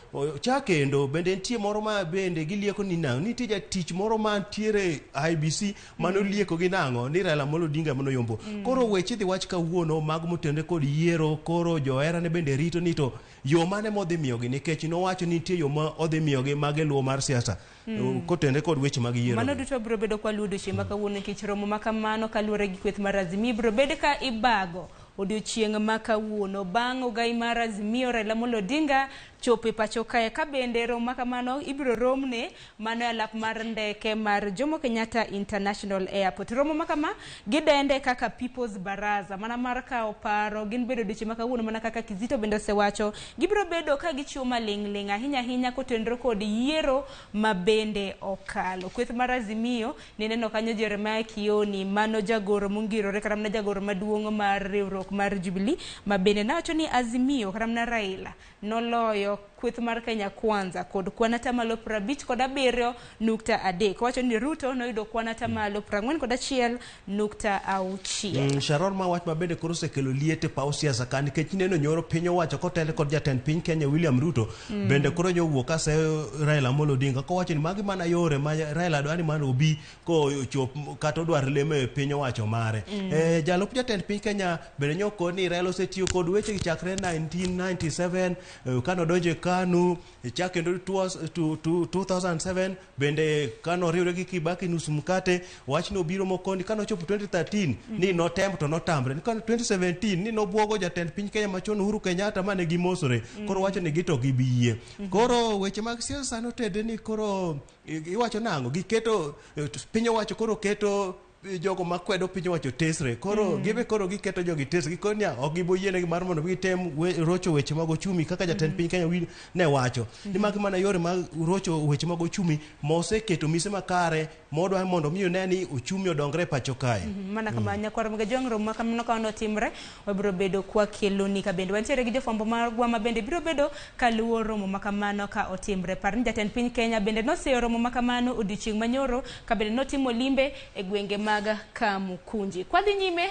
Cha kendo bende nitie moro ma bende gilieko ni nang'o nitie jatich moro mantiere IEBC manolieko gi nang'o ni Raila Amolo Odinga ema noyombo. Koro weche idhi wach kawuono mag motenore kod yiero koro joherane bende rito ni to yo mane modhi miyogi nikech nowacho ni nitie yo ma odhi miyogi mage luwo mar siasa kotenore kod weche mag yiero. Mano duto biro bedo kwa luwo odiochieng' ma kawuono nikech romo ma kamano kaluwore gi kweth mar Azimio biro bedo ka ibago odiochieng' ma kawuono bang' ogai mar Azimio Raila Amolo Odinga chopo e pacho kae ka bende romo ma kamano ibiro romne mano e alap mar ndeke mar Jomo Kenyatta International Airport. Romo ma kama gidende kaka People's Baraza mana mar kawo paro gin bedo odiochieng' ma kawuono mana kaka Kizito bende osewacho gibiro bedo ka gichiwo maling'ling' ahinya ahinya kotenore kod yiero ma bende okalo. Kweth mar Azimio nineno kanyo Jeremiah Kioni mano jagoro mongirore kata mana jagoro maduong' mar riwruok mar Jubilee ma bende nowacho ni Azimio kata mana Raila noloyo kweth mar Kenya Kwanza kod kwan atamalo 57.3. Owacho ni Ruto noyudo kwan atamalo 41.6. Sharon ma wach ma bende koro osekelo liet e paw siasa ka nikech ineno nyoro piny owacho kotel kod jatend piny Kenya William Ruto bende koro nyowuok kaseyo Raila Amolo Odinga kowacho ni magi mana yore ma Raila dwani mondo obi kochop kata odwar lemo e piny owacho mare. Jalup jatend piny Kenya bende nyokoni ni Raila osetiyo kod weche gi chakre 1997 kanodonjo e KANU chak kendo 2007 bende kanoriwre gi Kibaki nus mkate wachno obiro mokoni kanochopo 2013 ni notem to notamre ni kano 2017 ni nobwogo jatend piny Kenya machon Uhuru Kenyatta mane gimosore koro wacho ni gito gibiyie. Koro weche mag siasa sani otedre ni koro iwacho nang'o giketo piny owacho koro keto jogo makwedo piny owacho tesre koro gibe koro giketo jogi tesre gikoni niya ok giboyienegi mar mondo gitem rocho weche mag ochumi kaka jatend piny Kenya ne wacho ni magi mana yore mag rocho weche mag ochumi moseketo mise makare modwa mondo mi one ni ochumi odongre e pacho kae. Mana kama nyakwar Mgajwang' romo ma kamano ka notimre wabiro bedo kwa keloni ka bende wantiere gi jofwambo magwa ma bende biro bedo kaluwo romo ma kamano ka otimre. Par ni jatend piny Kenya bende noseyo romo ma kamano odiochieng' manyoro ka bende notimo limbe e gwenge mag Kamukunji. Kwadhi nyime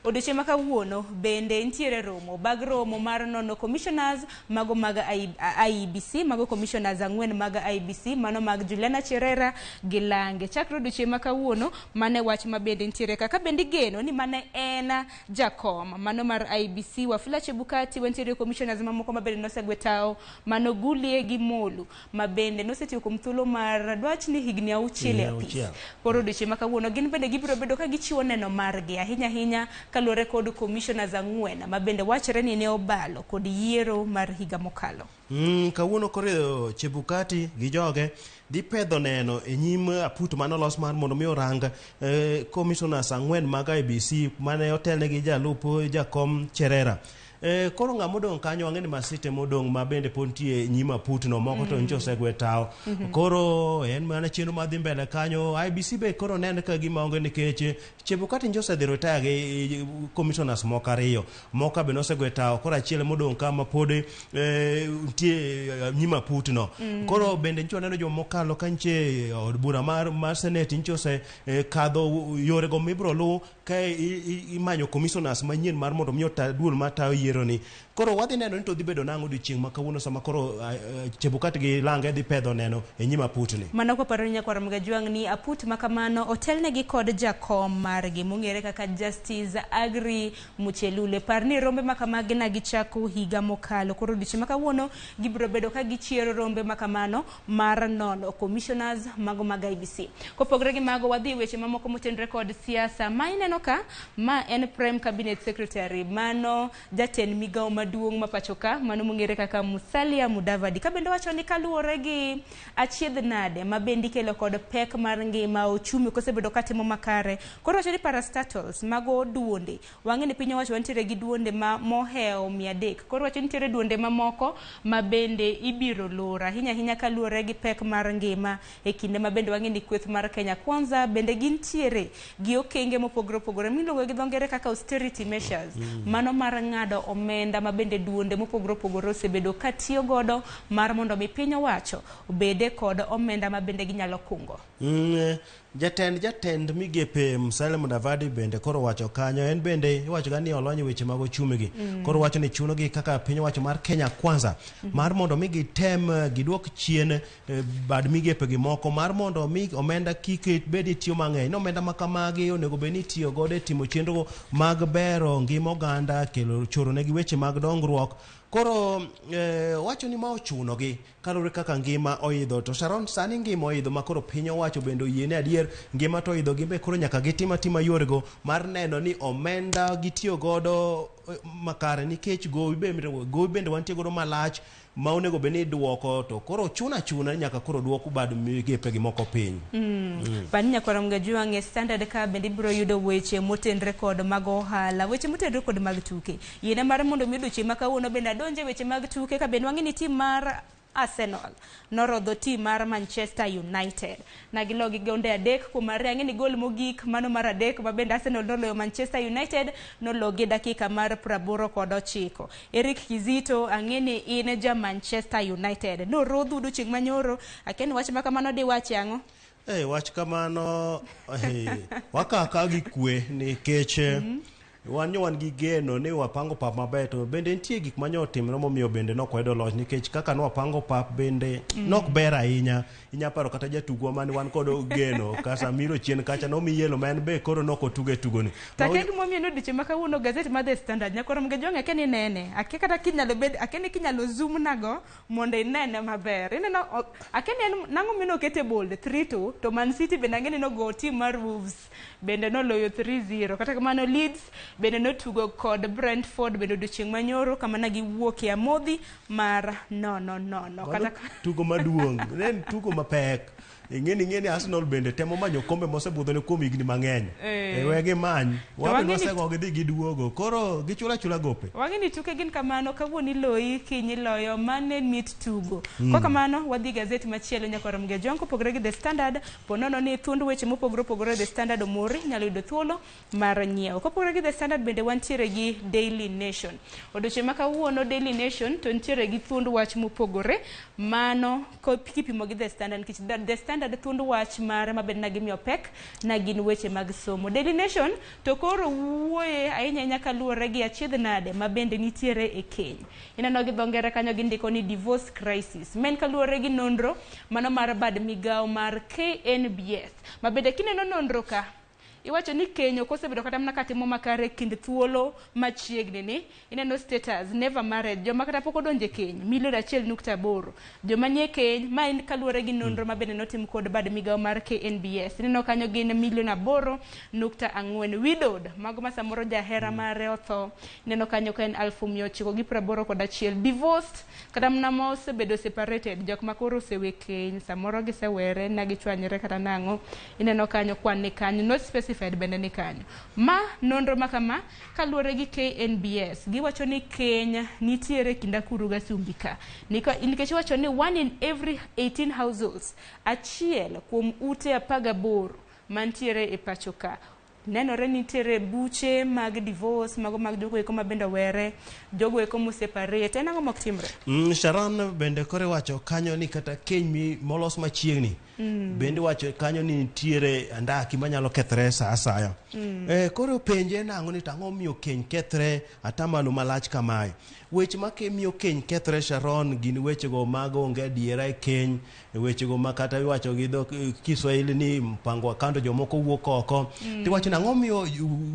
odiochieng' ma kawuono bende nitiere romo bag romo mar nono commissioners mago mag IEBC mago commissioners 4 mag IEBC mano mag Juliana Cherera gi Lange. Chakre odiochieng' ma kawuono mane wach ma bende nitiere kaka bende igeno ni mane en jakom mano mar IEBC Wafula Chebukati wantiere commissioners mamoko ma bende nosegwe tao mano Gulie gi Molu ma bende nosetiyo kuom thuolo mar dwach ni higni 6 e apis. Koro odiochieng' ma kawuono gin bende gibiro bedo ka gichiwo neno margi ahinya ahinya kaluwore kod commissioners 4 ma bende wachore ni ne obalo kod yiero mar higa mokalo. Kawuono koro Chebukati gi joge dhi pedho neno e nyim aput manolos mar mondo mi orang commissioners 4 mag IEBC mane otelnegi jalup jakom Cherera. Koro ng'ama odong' kanyo wang'e ni Masite modong' ma bende pod nitie nyim aputno moko to nyocha osegwe tao. Koro en mana chenro madhi mbele kanyo IEBC be koro neno ka gima onge nikech Chebukati nyocha osedhi retire gi commissioners moko 2 moko be nosegwe tao koro achiel modong' ka ma pod nitie nyim aputno. Koro bende nyocha waneno joma mokalo ka nitie od bura mar Senate nyocha ose kadho yorego mibiro luw ka imanyo commissioners manyien mar mondo mi ota duol matayo yiero ni. Koro wadhi neno ni to dhi bedo nang'o odiochieng' ma kawuono sama koro Chebukati gi Lange dhi pedho neno e nyim aputni. Mano koparo ni nyakwar Mgajwang' ni aput ma kamano otelnegi kod jakom margi mong'ere kaka Justice Agri Muchelule. Par ni rombe ma kamagi na gichako higa mokalo. Koro odiochieng' ma kawuono gibiro bedo ka gichiero rombe ma kamano mar nono commissioners mago mag IEBC. Kopogore gi mago wadhi weche mamoko motenore kod siasa. Ma ineno ka ma en Prime Cabinet Secretary mano jatend migawo maduong' maduong' ma pacho ka mano mong'ere kaka Musalia Mudavadi. Ka bende wacho ni kaluwore gi achiedh nade ma bende ikelo kod pek mar ngima ochumi kosebedo katimo makare. Koro wacho ni parastatals mago duonde. Wang'e ni piny owacho wantiere gi duonde ma mohewo 300. Koro wacho ni nitiere duonde mamoko ma bende ibiro lor ahinya ahinya kaluwore gi pek mar ngima e kinde ma bende wang'e ni kweth mar Kenya Kwanza bende gintiere gi okenge mopogore opogore miluongo gi dho ngere kaka austerity measures. Mano mar ng'ado omenda ma bende duonde mopogore opogore osebedo katiyo godo mar mondo mi piny owacho obede kod omenda ma bende ginyalo kungo. Jatend jatend migepe Musalia Mudavadi bende koro wacho kanyo en bende iwacho ga ni olony e weche mag ochumi gi. Koro wacho ni chuno gi kaka piny owacho mar Kenya Kwanza mar mondo mi gitem giduok chien bad migepe gi moko mar mondo mi omenda kik bed ni tiyo mang'eny. Ni omenda ma kamagi onego bed ni itiyo godo e timo chenro mag bero ngima oganda, kelo choro negi weche mag dongruok. Koro wacho ni ma ochuno gi kaluwore kaka ngima oidho. To Sharon, sani ngima oidho ma koro piny owacho bende oyie ni adier ngima to oidho gimbe koro nyaka gitim atima yorego mar neno ni omenda gitiyo godo makare nikech gowi bende wantie godo malach ma onego bed ni iduoko to koro chuna achuna nyaka koro duok bad migepe gi moko piny. Pani nyakwara Mgajwang' e Standard ka bende ibiro yudo weche motenre kod mag ohala, weche motenre kod mag tuke. Yiena mar mondo mi odiochieng' ma kawuono bende adonje weche mag tuke ka bende wang'e ni tim mar Arsenal norodho tim mar Manchester United. Na gilo gi gonde 3 kuom 2, ang'e ni gol mogik mano mar 3 ma bende Arsenal noloyo Manchester United nologi dakika mar 89. Eric Kizito, ang'e ni in ja Manchester United. Norodhu odiochieng' manyoro, akia ni wach ma kamano diwachi ang'o? Wach kamano, wakaka gi kwe nikech wan nyo wan gi geno ni wapango pap maber to bende nitie gik manyo otimore momiyo bende nok wayudo loch nikech kaka nwapango pap bende nok ber ahinya. Inya paro kata jatugwa mane wan kod geno Casemiro chien kacha nomi yelo ma en be koro nok otugo e tugoni. Take gimomiyo ni odiochieng' ma kawuono gazet mar The Standard nyakwara Mgajwang' akia ni nene, akia kata kinyalo bed, akia ni kinyalo zoom nago mondo inene maber. Ineno, akia ni en nang'o mino okete bold 3-2 to Man City bende ang'e ni nogo team mar Wolves bende noloyo 3-0. Kata kamano Leeds bende notugo kod Brentford bende odiochieng' manyoro kama ne giwuokie amodhi mar 0-0. Kata tugo maduong', ne en tugo mapek. Ing'e ni Arsenal bende temo manyo kombe mosebudhone kuom higni mang'eny. We gimany. Wabe nosego gidhi giduogo. Koro gichulo achula gope. Wang'e ni tuke gin kamano, kawuono iloyi, kiny iloyo, mane mit tugo. Kwa kamano, wadhi gazet machielo nyakwara Mgajwang' kopogore gi The Standard, po nono ni thuond weche mopogore opogore The Standard omori, inyalo yudo thuolo mar nyiewo. Kopogore gi The Standard bende wantiere gi Daily Nation. Odiochieng' ma kawuono Daily Nation to nitiere gi thuond wach mopogore, mano kipimo gi The Standard, nikech The Standard thuond wach mare mabende na gimiyo pek na gin weche mag somo. Daily Nation to koro wuoye ahinya ahinya kaluwore gi achiedh nade ma bende nitiere e keny. Ineno gi dho ngere kanyo gindiko ni divorce crisis. Men kaluwore gi nonro mano mar bad migawo mar KNBS. Ma bende kineno nonro ka iwacho ni keny ok osebedo kata mana katimo makare kind thuolo machiegni ni. Ineno status never married, joma kata pok odonje e keny milion 1.8, joma nie keny ma en kaluwore gi nonro ma bende notim kod bad migawo mar KNBS. Ineno kanyo gin milion 8.4. Widowed, mago ma samoro jahera mare otho, ineno kanyo ka en 981. Divorced, kata mana ma osebedo separated, jok ma koro osewe keny, samoro gisewere na gichwanyore kata nang'o, ineno kanyo kwan ni kanyo, not specified bende ni kanyo. Ma nonro ma kama kaluwore gi KNBS, giwacho ni keny nitiere kind akuru gi asumbi ka. Nikech iwacho ni 1 in every 18 households, achiel kuom ute 18 mantiere e pacho ka. Nenore ni nitiere buche mag divorce, mago mag jogo eko ma bende owere, jogo eko moseparate. En ang'o mok timre? Sharon bende koro iwacho kanyo ni kata keny molos machiegni bende iwacho kanyo ni nitiere andaki manyalo kethre sa asaya. Koro penje nang'o ni tang'o miyo keny kethre atamalo malach kamae. Weche ma miyo keny kethre Sharon gin wechego mag onge adiera e keny, wechego ma kata iwacho gi dho Kiswahili ni mpango wa kando jomoko wuok oko. Tiwacho nang'o miyo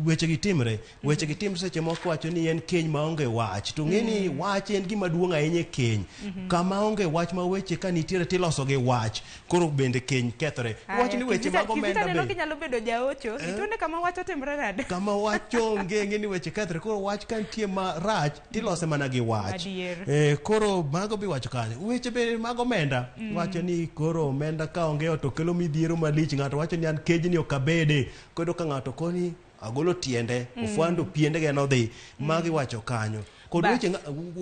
wechegi timre? Wechegi timre seche moko iwacho ni en keny maonge wach. To ng'e ni wach en gima duong' ahinya e keny. Kama onge wach ma weche ka nitiere tiloso gi wach. Koro bende bende keny kethore. Iwacho ni weche mag omenda Kizito aneno be kinyalo bedo jaocho. Eh? Ituone kama wach otimre nade? Kama wach onge, ng'e ni weche kethre. Koro wach ka nitie marach tilose mana gi wach. Adier. Koro mago be iwacho kanyo. Weche be mag omenda. Wacho ni koro omenda ka onge to kelo midhiero malich. Ng'ato wacho ni an kejni ok abede. Koro ka ng'ato koni agolo tiende, ofwando piendege nodhi. Magi iwacho kanyo. Kod weche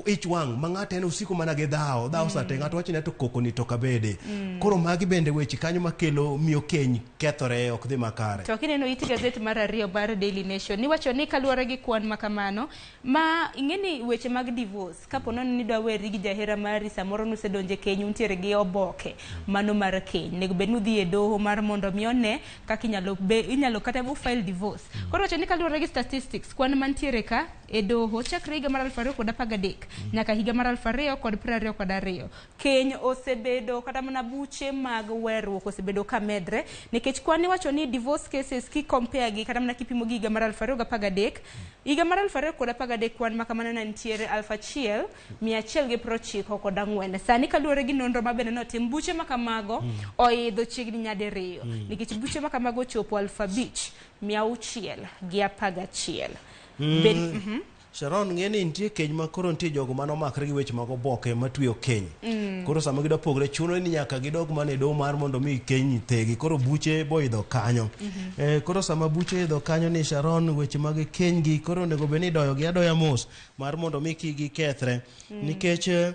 ich wang' ma ng'ato en osiko mana gi dhawo, dhawo sate ng'ato wacho ni to koko ni to ok abede. Koro magi bende weche kanyo makelo miyo keny kethore ok dhi makare. To kineno it gazet mar ariyo mar Daily Nation, niwacho ni kaluwore gi kwan ma kamano, ma ing'e ni weche mag divorce, kapo nono ni idwa weri gi jahera mari, samoro nusedonje keny, untiere gi oboke mano mar keny. Onego bed ni udhi e doho mar mondo mi one kaka inyalo be, inyalo kata bu file divorce. Koro wacho ni kaluwore gi statistics, kwan mantiere ka e doho chakre higa mar 2013 nyaka higa mar 2022, keny osebedo kata mana buche mag weruok osebedo ka medre, nikech kwan iwacho ni divorce cases ki compare gi kata mana kipimo gi higa mar 2013, higa mar 2013 kwan ma kamano ne nitiere 1194. Sani kaluwore gi nonro ma bende notim, buche ma kamago oidho chiegni nyadiriyo, nikech buche ma kamago ochopo 5611. Sharon, ng'e ni nitie keny ma koro nitie jogo mane omakre gi weche mag oboke matweyo keny. Koro sama gidwa pogre chuno ni nyaka gidog mana e doho mar mondo mi keny thegi. Koro buche boidho kanyo. Koro sama buche idho kanyo ni Sharon, weche mag keny gi koro onego bed ni idoyo gi adoya mos mar mondo mi kik gikethre. Nikech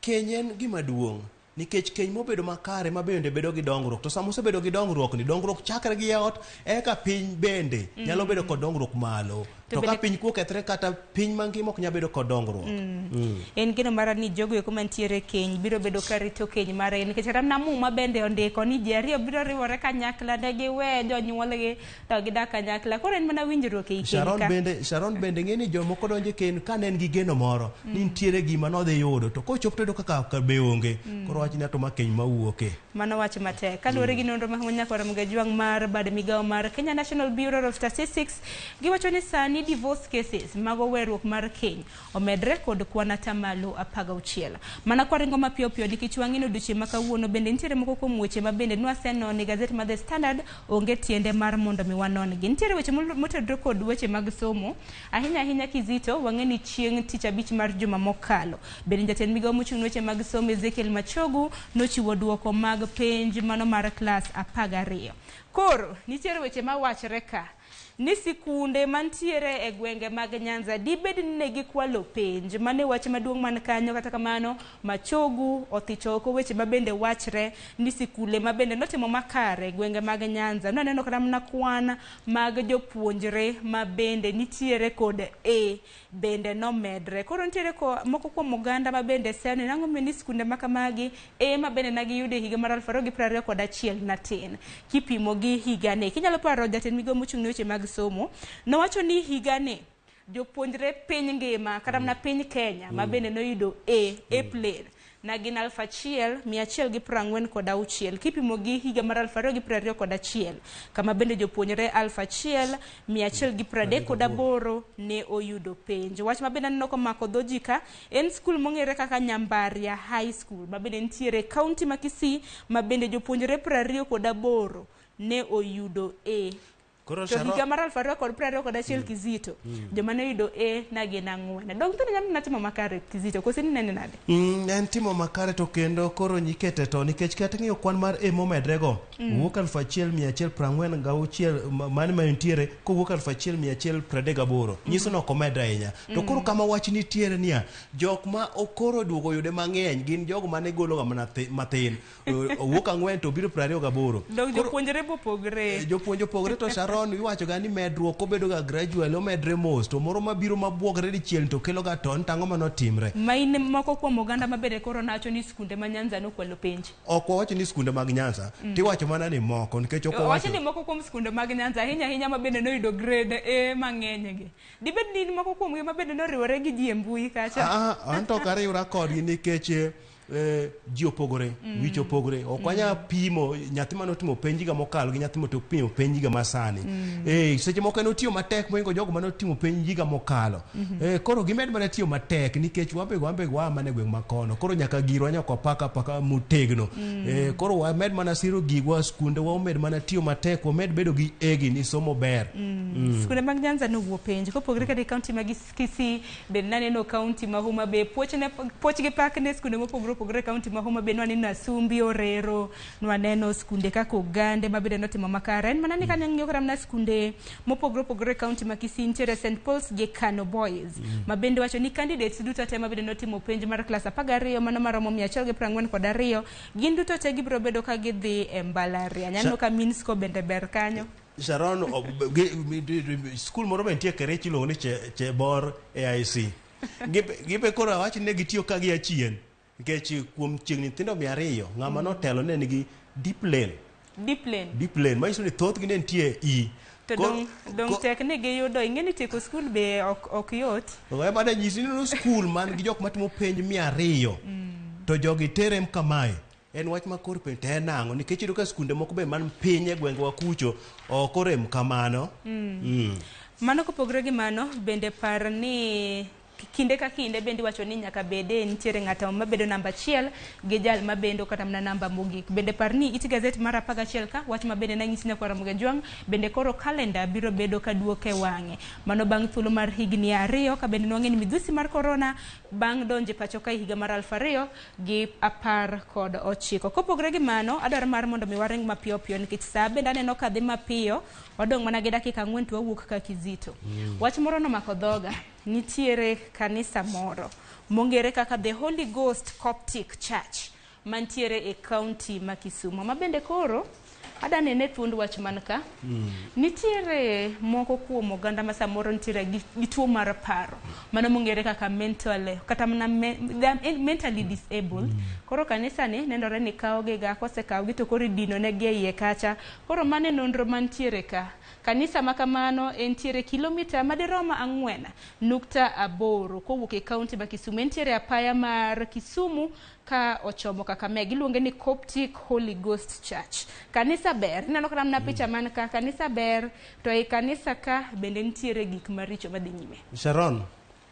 keny en gima duong'. Nikech keny mobedo makare ma bende bedo gi dongruok, to sama osebedo gi dongruok ni, dongruok chakre gi ot, eka piny bende nyalo bedo kod dongruok malo. To To ka bende- piny kuo kethre, kata piny mangima ok nyal bedo kod dongruok. En geno mara ni jogo eko mantiere e keny biro bedo ka rito keny margi, nikech kata mana Muma bende ondiko ni ji ariyo biro riwore kanyakla, ne giwe jonyuolgi to gidak kanyakla. Koro en mana winjruok ei keny Sharon ka. bende, Sharon bende ng'e ni jomoko donjo e keny ka ne en gi geno moro ni nitiere gima nodhi yudo, to kochopo to yudo kaka ka be onge. Koro wach ni to ma keny mawuoke. Mano wach matek. Kaluwore gi nonro ma nyakwara Mgajwang' mar bad migawo mar Kenya National Bureau of Statistics, giwacho ni sani divorce cases mago weruok mar keny omedre kod kwan atamalo 16. Mana kwaringo mapiyo piyo nikech wang'ino odiochieng' ma kawuono bende nitiere moko kuom weche ma bende nwasenono e gazet mar The Standard, onge tiende mar mondo mi wanon-gi. Nitiere weche motudore kod weche mag somo, ahinya ahinya Kizito, wang'e ni chieng' tich abich mar juma mokalo. Bende jatend migawo mochung' ne weche mag somo Ezekiel Machogu nochiwo duoko mag penj mano mar klas 12. Koro nitiere weche mawachre ka ni sikunde mantiere e gwenge mag Nyanza dibed ni ne gikwalo penj. Mano e wach maduong' man kanyo. Kata kamano Machogu othicho oko weche ma bende wachre ni sikule ma bende notimo makare e gwenge mag Nyanza. Nwaneno kata mana kwan mag jopuonjre ma bende nitiere kod A bende nomedre. Koro nitiere moko kuom oganda ma bende seno ni ang'o momiyo ni sikunde ma kamagi A ma bende ne giyudo e higa mar 2021 natin kipimo gi higani. Kinyalo paro jatend migawo mochung' ne weche mag somo nowacho ni higani jopuonjre piny ngima kata mana piny Kenya ma bende noyudo A, A plain na gin 1146 kipimo gi higa mar 2021 kama bende jopuonjre 1138 ne oyudo penj. Wach ma bende aneno komako dho ji ka en skul mong'ere kaka Nyambaria High School ma bende nitiere e kaunti ma Kisii ma bende jopuonjre 28 ne oyudo A. Koro To higa mar 2021 Kizito, joma ne oyudo A na gin 4. Dong' to nyalo natimo makare Kizito, koso inene nade? En timo makare to kendo koro nyikete to nikech kata ng'iyo kwan mar A momedrego wuok 1146 mane ma nitiere kowuok 1138 nyiso ni ok omedre ahinya. To koro kama wach nitiere niya, jok ma koro oduogo yude mang'eny gin jogo mane gologa mana mathin. Owuok 4 to obiro 28. Dong' jopuonjre bopogre. Jopuonj opogre to Sharon iwacho ga ni medruok obedo ga gradual, omedre mos, to moro mabiro mabuogre dichiel to kelo ga ton tang'o manotimre. Ma in moko kuom oganda ma bende koro nacho ni skunde ma Nyanza nokwalo penj. Ok wawacho ni skunde mag Nyanza, tiwacho mana ni moko nikech ok Wacho wawacho. ni moko kuom skunde mag Nyanza ahinya ahinya ma bende noyudo grade A mang'eny gi. Dibed ni in moko kuomgi ma bende noriwore gi ji e mbui kacha. An to ok ariwra kodgi nikech ji opogore, wich opogore. Ok wanyal pimo nyathi mane otimo penj higa mokalo gi nyathi motimo penj higa masani. Seche moko en otiyo matek mohingo jogo mane otimo penj higa mokalo. Koro gimed mana tiyo matek nikech wambe waa mana e gweng' makono. Koro nyaka girwa nyaka wapaka apaka motegno. Koro wamed mana siro gigwa, skunde wa omed mana tiyo matek, wamed bedo gi egi ni somo ber. Skunde mag Nyanza nowuo penj kopogore kata e kaunti ma Kisii bende naneno kaunti ma Homa Bay puoch gi pak ne skunde mopogore opogore e kaunti ma Homa Bay nwaneno Asumbi, Orero, nwaneno skunde kaka Ogande ma bende notimo makare. En mana ni kane ang'iyo kata mana skunde mopogore opogore e kaunti ma Kisii nitiere St Paul's gi Kano Boys ma bende wacho ni candidates duto te ma bende notimo penj mar klas 12 mano maromo 142 gin duto te gibiro bedo ka gidhi e mbalariany. Aneno ka Minsco bende ber kanyo. Sharon, skul moro be nitie Kericho iluongo ni Chebor AIC. Gibe koro awach ni ne gitiyo ka gi achien nikech kuom chiegni nyithindo 200 ng'ama notelo ne nigi deep lane. Deep lane. Deep lane manyiso ni thothgi ne nitie E. To dong tek ni giyudo, ing'e ni tieko skul be ok yot. Ema ne nyisi ni skul man gi jok matimo penj 200 to jogi terem kamae. En wach ma kor penj to en nang'o nikech iyudo ka skunde moko be man piny e gwengewa kucho ok orem kamano. Mano kopogore gi mano bende par ni kinde ka kinde bende iwacho ni nyaka bede nitiere ng'ato mabedo namba 1 gi jal mabendo kata mana namba mogik. Bende par ni it gazet mar 11 ka wach ma bende nanyisi nyakwar Ramogi Ajwang' bende koro kalenda biro bedo ka duoke wang'e. Mano bang' thuolo mar higni 2 ka bende nwang'e ni midhusi mar korona bang' donjo e pacho ka e higa mar 2019. Kopogore gi mano, adwaro mar mondo mi waring mapiyo piyo nikech saa bende aneno ka dhi mapiyo, wadong' mana gi dakika 4 to wawuok ka Kizito. Wach moro nomako dhoga. Nitiere kanisa moro mong'ere kaka The Holy Ghost Coptic Church mantiere e kaunti ma Kisumu ma bende koro ada nene thuond wach man ka. Nitiere moko kuom oganda ma samoro nitiere gi tuo mar paro mano mong'ere kaka mental kata mana mentally disabled. Koro kanisa ni nenore ni kawogi ga kosekawgi to koro idino negi e iye kacha. Koro mano e nonro mantiere ka. Kanisa ma kamano entiere kilomita madirom 4.8 kowuok e kaunti ma Kisumu. Entiere apaya mar Kisumu ka ochomo Kakamega. Iluonge ni Coptic Holy Ghost Church. Kanisa ber. Ineno kata mana picha man ka. Kanisa ber. To e kanisa ka bende nitiere gik maricho madhi nyime. Sharon,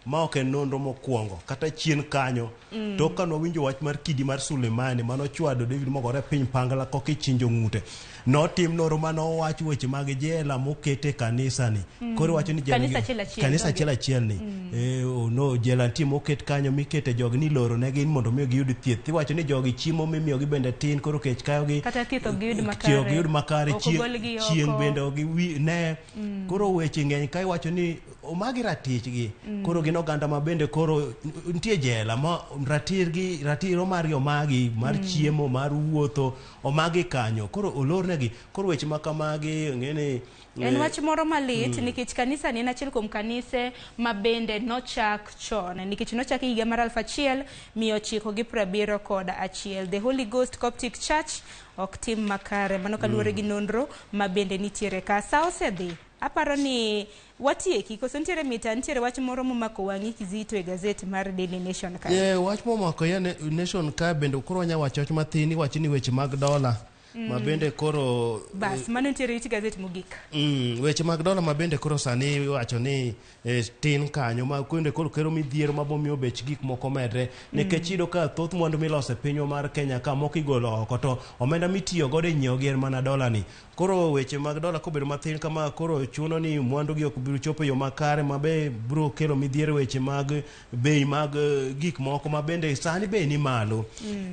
ma ok en nonro mokwongo kata chien kanyo. Tok ka nwawinjo wach mar kidi mar Sulemani manochwado David mogore piny pangla koka ichinjo ng'ute. Notim nonro manowach weche mag jela mokete kanisa ni. Koro iwacho ni jela Kanisa achiel achiel. Kanisa achiel achiel ni. No jela nitie moket kanyo mikete jogi ni iloro negi mondo mi giyud thieth. Iwacho ni jogi chiemo mimiyogi bende tin koro kech kayogi. Kata thieth ok giyud makare. Ok giyud makare. Ok ogolgi oko. Chieng' bende ok ne. Koro weche ng'eny ka iwacho ni omagi ratichgi. Koro gin oganda ma bende koro nitie jela ma ratiro margi omagi mar chiemo mar wuotho omagi kanyo koro olornegi. Koro weche ma kamagi ng'eni en wach moro malit nikech kanisa ni en achiel kuom kanise ma bende nochak chon nikech nochak e higa mar 1971. The Holy Ghost Coptic Church ok tim makare mano kaluwore gi nonro ma bende nitiere ka. Sa osedhi. Aparo ni watieki koso nitiere mita nitiere wach moro momako wang'i Kizito e gazet mar Daily Nation ka. Wach momako ya Nation ka bende koro wanya wacho wach mathin iwacho ni weche mag dola ma bende koro bas mano nitiere it gazet mogik. Weche mag dola ma bende koro sani iwacho ni tin kanyo ma kendo koro kero midhiero ma bomiyo bech gik moko medre nikech iyudo ka thoth mwandu miloso e pinywa mar Kenya ka moko igolo oko to omenda mitiyo godo e nyiewo gi en mana dola ni. Koro weche mag dola kobedo mathin kama koro chuno ni mwandu gi ok biro chopo e yo makare ma be biro kelo midhiero weche mag bei mag gik moko ma bende sani bei ni malo.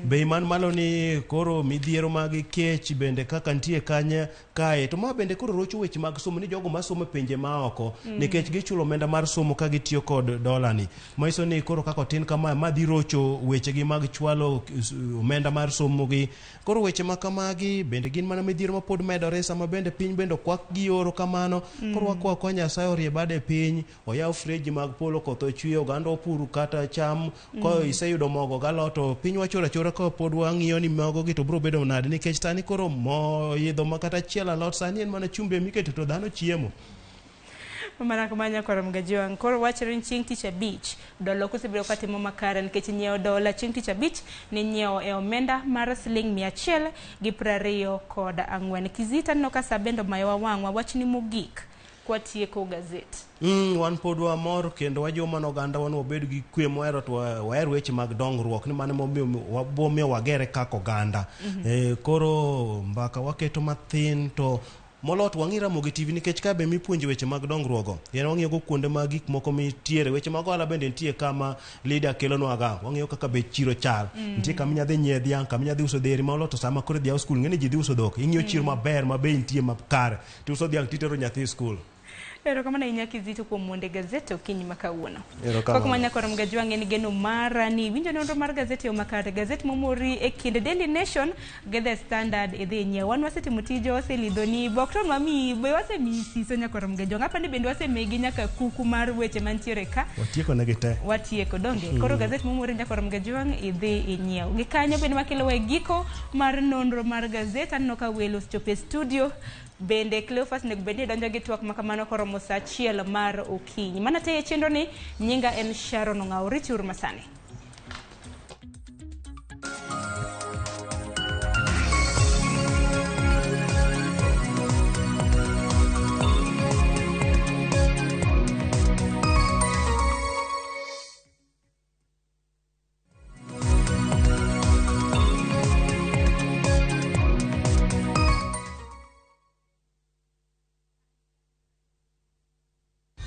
Bei man malo ni koro midhiero mag kech bende kaka nitie kanya kae to ma bende koro rocho weche mag somo ni jogo masomo e pinje maoko nikech gichulo omenda mar somo ka gitiyo kod dola ni. Manyiso ni koro kaka otin kama ma dhi rocho wechegi mag chwalo omenda mar somo gi. Koro weche ma kamagi bende gin mana midhiero ma pod medore sama bende piny bende okwak gi oro kamano. Koro wakwa kwa Nyasaye orie bade piny, oyaw freji mag polo koth ochwe, oganda opur kata cham, ko iseyudo mogo galot to piny wachoro achora ka pod wang'iyo ni mogo gi to biro bedo nade nikech sani koro mo idho ma kata achiel alot sani en mana chumbi emiketo to dhano chiemo. Mana kama nyakwar Mgajiwang. Koro wachore ni chieng' tich abich dola ok osebedo katimo makare nikech nyiewo dola chieng' tich abich ni nyiewo e omenda mar siling 124. Kizito aneno ka sa bende omayowa wang'wa wachni mogik kwatieko gazet. Wan pod wamor kendo wajiwo mana oganda wan wabed gi kwe mohero to waher weche mag dongruok ni mano emomiyo wabomiyo wagere kaka oganda. Koro mbaka waketo mathin to molo to wang'i Ramogi TV nikech ka be mipuonje weche mag dongruogo. En wang'iyo go kuonde ma gik moko mitiere weche mag ohala bende nitie kama leader kelonwaga. Wang'iyo kaka be chiro chal. Nitie kama inyadhi nyiewe dhiang', kama inyadhi uso dheri molo to sama koro idhi yawo skul ng'eni ji dhi uso dhok. Ing'iyo chiro maber ma bei nitie makare. Tiuso dhiang' titero nyathi e skul. Erokamano ahinya Kizito kuom monde gazet okinyi ma kawuono. Erokamano. Kok manya Mgajwang' en geno mara ni winjo nonro mar gazet e yo makare. Gazet momori e kind Daily Nation gi The Standard idhi nyiew. Wan wasetimo tije waselidhoni bok to wamiyi be wasemiyi siso nyakwar Mgajwang'. Apani bende wasemigi nyaka kuku mar weche mantiere ka. Watieko negi te. Watieko donge. Koro gazet momori nyakwar Mgajwang' idhi inyiew. Gi kanyo bende wakelowa e giko mar nonro mar gazet. Aneno ka welo osechopo e studio. Bende Cleophas onego bed ni donjo gi twak ma kamano koromo saa 1 mar okinyi. Mana te e chenro ni nyinga en Sharon Ong'awo. Rituru masani.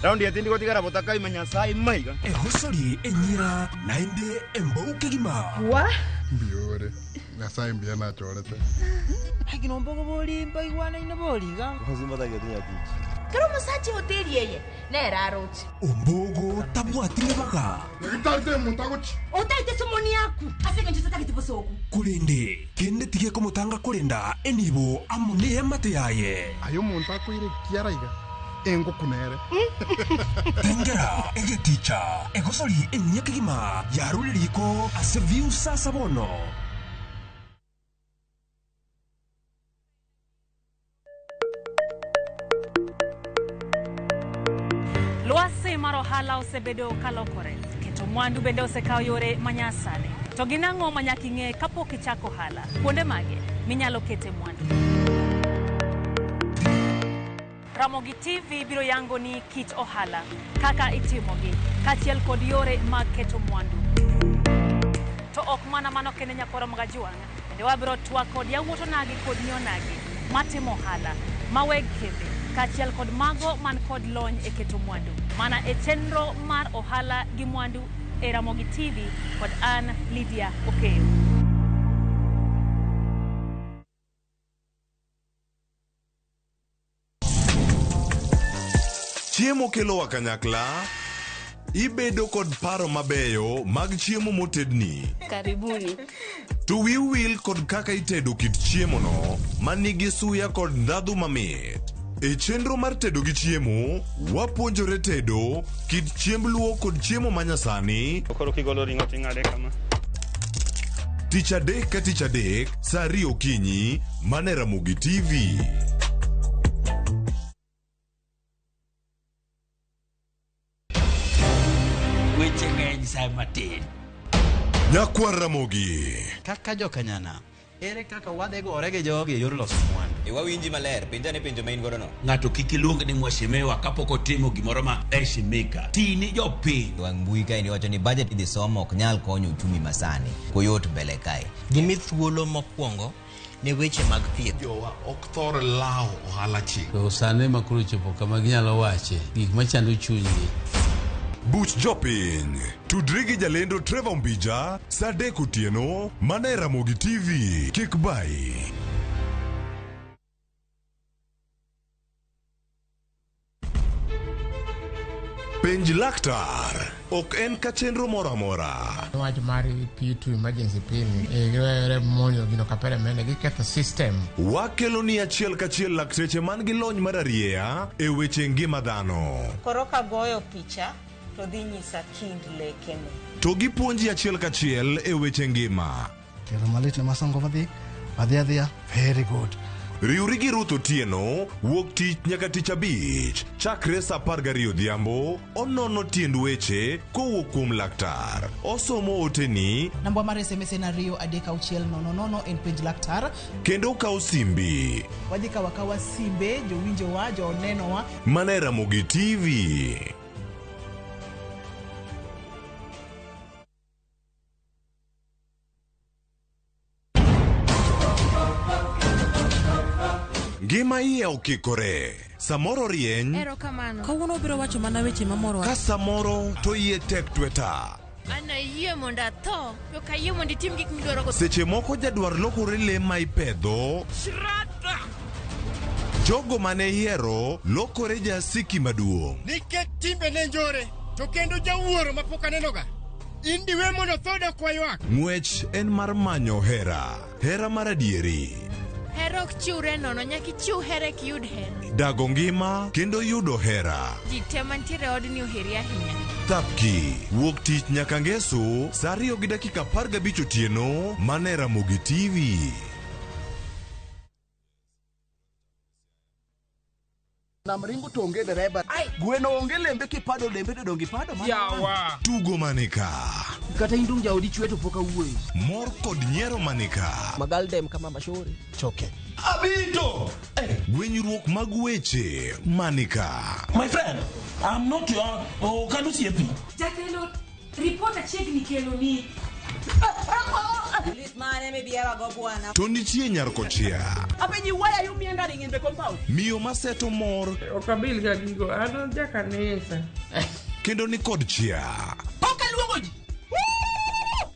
Raundi yatindi gotigara botaka imenya sai maiga. Ehosori enyira naende embouke gima. Wa? Mbiore. Nyasaye mbia nachorete. Hagino mbogo boli mbaigwana ina boliga. Kero musachi hoteli yeye nera arochi. Ombogo tabwatire baga. Ngitate mutagochi. Otaite somoni yaku. Aseke ncho tatagete bosoku. Kurinde kende tige komutanga kurinda enibo amune amate yaye. Ayo muntu akwire kiaraiga. Engo kunere. Tengera egeticha egosori enyakigima yaruririko ase view sabono. Lwasi mar ohala osebedo kalokore keto mwandu bende osekawo yore manyasani. To gin ang'o ma nyaka ing'e kapok ichako ohala? Kuonde mage minyalo kete mwandu? Ramogi TV biro yango ni kit ohala, kaka itimogi, kaachiel kod yore mag keto mwandu. To ok mana mano kende nyakwar Mgajuang', bende wabiro twak kod yawuot onagi kod nyi onagi matimo ohala, ma weg kembe, kaachiel kod mago man kod lony e keto mwandu. Mana e chenro mar ohala gi mwandu e Ramogi TV kod an Lydia Okeyo. Chiemo kelowa kanyakla, ibedo kod paro mabeyo mag chiemo motedni. Karibuni. To wiu wil kod kaka itedo kit chiemono manigi suya kod ndhadhu mamit. E chenro mar tedo gi chiemo, wapuonjore tedo kit chiemb luo kod chiemo manyasani. Koro kigolo ring'o ting'ade kama. Tich adek ka tich adek, saa 2 okinyi, mana e Ramogi TV. Weche ng'eny sa matin. Nyakwar Ramogi. Kaka jokanyana, ere kaka wadhi gore gi jogi e yor loso mwandu? E wawinji maler, penja ne penjo ma in godo no. Ng'ato kik iluong ni mheshimiwa kapok otimo gimoro ma heshimika. Tini jopiny. Wang' mbui kae ni wacho ni budget idhi somo ok nyal konyo uchumi masani. Koyot mbele kae. Gimi thuolo mokwongo ne weche mag thieth. Jowa ok thor lawo ohala chik. To sani ma koro chopo kama ginyalo wache gik machando chunygi. Buch jopiny. Tudri gi jalendo Trevor Mbija saa 3 otieno mana e Ramogi TV. Kik bai. Penj laktar ok en ka chenro moro amora. Wach mar P2 emergency pin giwere monjo gino kapere mene giketho system. Wakelo ni achiel kachiel lakteche man gi lony mar arieya e weche ngima dhano. Koro kagoyo picha to dhi nyisa kind lekene. To gipuonji achiel kachiel e weche ngima. Kero malit ne masongo madhi adhi adhiya very good. Riwri gi Ruth Otieno wuok tich nyaka tich abich chakre saa 12 odhiambo onono tiend weche kowuok kuom laktar. Osomo oteni Namba mar SMS en 23600 en penj laktar. kendo okawo simbi Wadhi kawo akawa simbe jowinjowa, jonenowa. mana e Ramogi TV. Ngima iye okikore. Samoro rieny Erokamano. Kawuono obiro wacho mana weche mamorowa. ka samoro to iye tek tweta. An ayie mondo atho, to ok ayie mondo itim gik midwaro go. Seche moko jadwar lokore le ma ipedho. Jogo mane ihero lokore jasiki maduong'. Nikech timbe ne njore, to kendo jawuoro mapok anenoga. In diwe mondo tho dok waywak. Ng'wech en mar manyo hera, hera mar adieri. Hera ok chiwre nono, nyaka ichiw hera eka iyud hera. Dago ngima kendo yudo hera. Ji te mantiere e odni oheri ahinya. Thapki wuok tich nyaka ngeso saa 2:15 otieno mana e Ramogi TV. Nam ringo to onge dereba. Gweno onge lembe kipado lembe to donge ipado mana. Yawa. Tugo manika. Kata in dong jaodi chwe to pok awuoyo. Mor kod nyiero manika. Magaldem kama mashori. Choke. Abito! Gwenyruok mag weche manika. My friend, I'm not your oh, can you see me? Jatelo, ripot achiegni keloni. Lit mane mibiera go bwana. To nitie nyar kochia. Apenji why are you meandering in the compound? Miyo maseto mor Ok abil ga gigo, an jakanisa. kendo ni kod chia. Pok aluongo ji.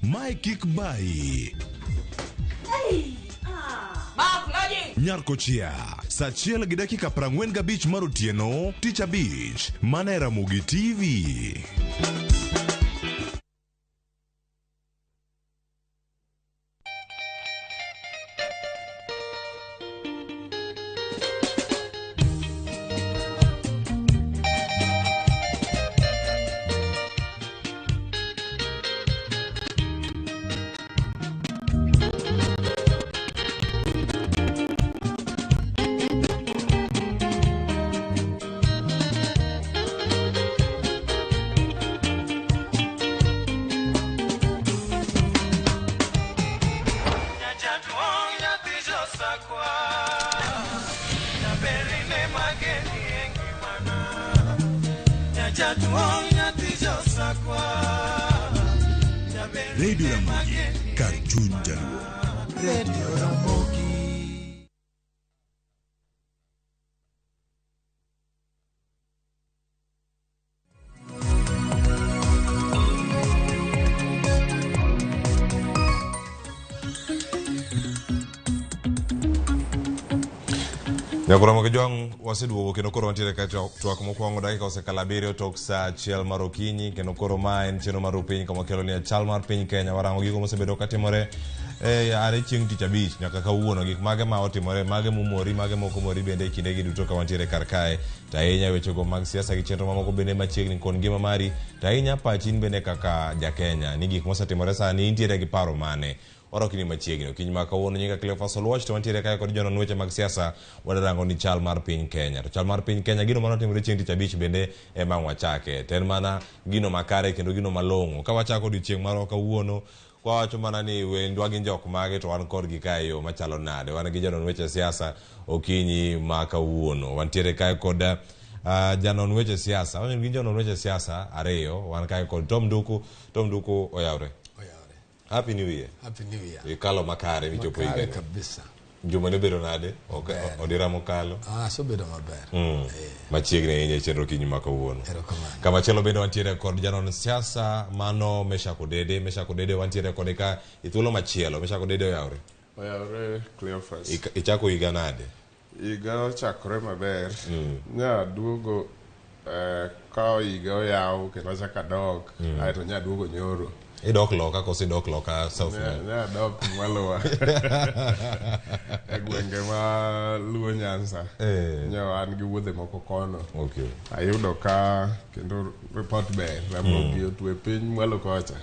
Mae kik bayi. Mark Loji. Nyar kochia. Saa 1:45 mar otieno, tich abich, mana e Ramogi TV. Radio Ramogi, kar chuny jaluo. Radio Ramogi. Nyakura Jwang' waseduogo kendo koro wantiere ka twak mokwongo dakika osekalo 7 tok saa 1 mar okinyi kendo koro ma en chenro mar piny kama wakelo ni chal mar piny Kenya warango gigo mosebedo katimore are chieng' tich abich nyaka kawuono gik mage ma otimore mage momori mage mok omori bende e kindegi duto ka wantiere kar kae to ahinya wechego mag siasa gi chenro mamoko bende machiegni kod ngima mari to ahinya pachi in bende kaka jakenya ni gik mosetimore sani intiere gi paro mane warokni machiegni okinyi ma kawuono nyinga Cleophas Oluoch to wantiere kae kod jonon weche mag siasa wadarango ni chal mar piny Kenya to chal mar piny Kenya gino mane otimore chieng' tich abich bende ema ang' wachake to en mana gino makare kendo gino malong'o ka wachako odiochieng' marwa kawuono kwawacho mana ni wendwa gin jok mage to wan kodgi kae e yo machalo nade wan gi jonon weche siasa okinyi ma kawuono wantiere kae kod janon weche siasa wan gi jonon weche siasa ariyo wan kae kod Tom Nduku Tom Nduku oyawre Happy New Year. Happy New Year. Ikalo makare michopo Makare higani. kabisa. Juma ne obedo nade? Ok odira mokalo. Ah, osebedo maber. Machiegni ahinya e chenro kinyi ma kawuono. Kamachielo bende wantiere kod janon siasa mano Meshack Odede. Meshack Odede wantiere kode ka e thuolo machielo. Meshack Odede oyawre. Oyawre Cleophas. Ichako higa nade? Higa ochakore maber. Nya duogo ka higa oyaw kendo achako adok aeto nya duogo nyoro. Idok loka koso idok loka South Ne Nile? ne adok mwalowa e gwenge ma Luo Nyanza. Nyo an gi wuodhe moko kono. Okay. Ayudo ka kendo report ber. Ramogi otwe piny mwalo kocha.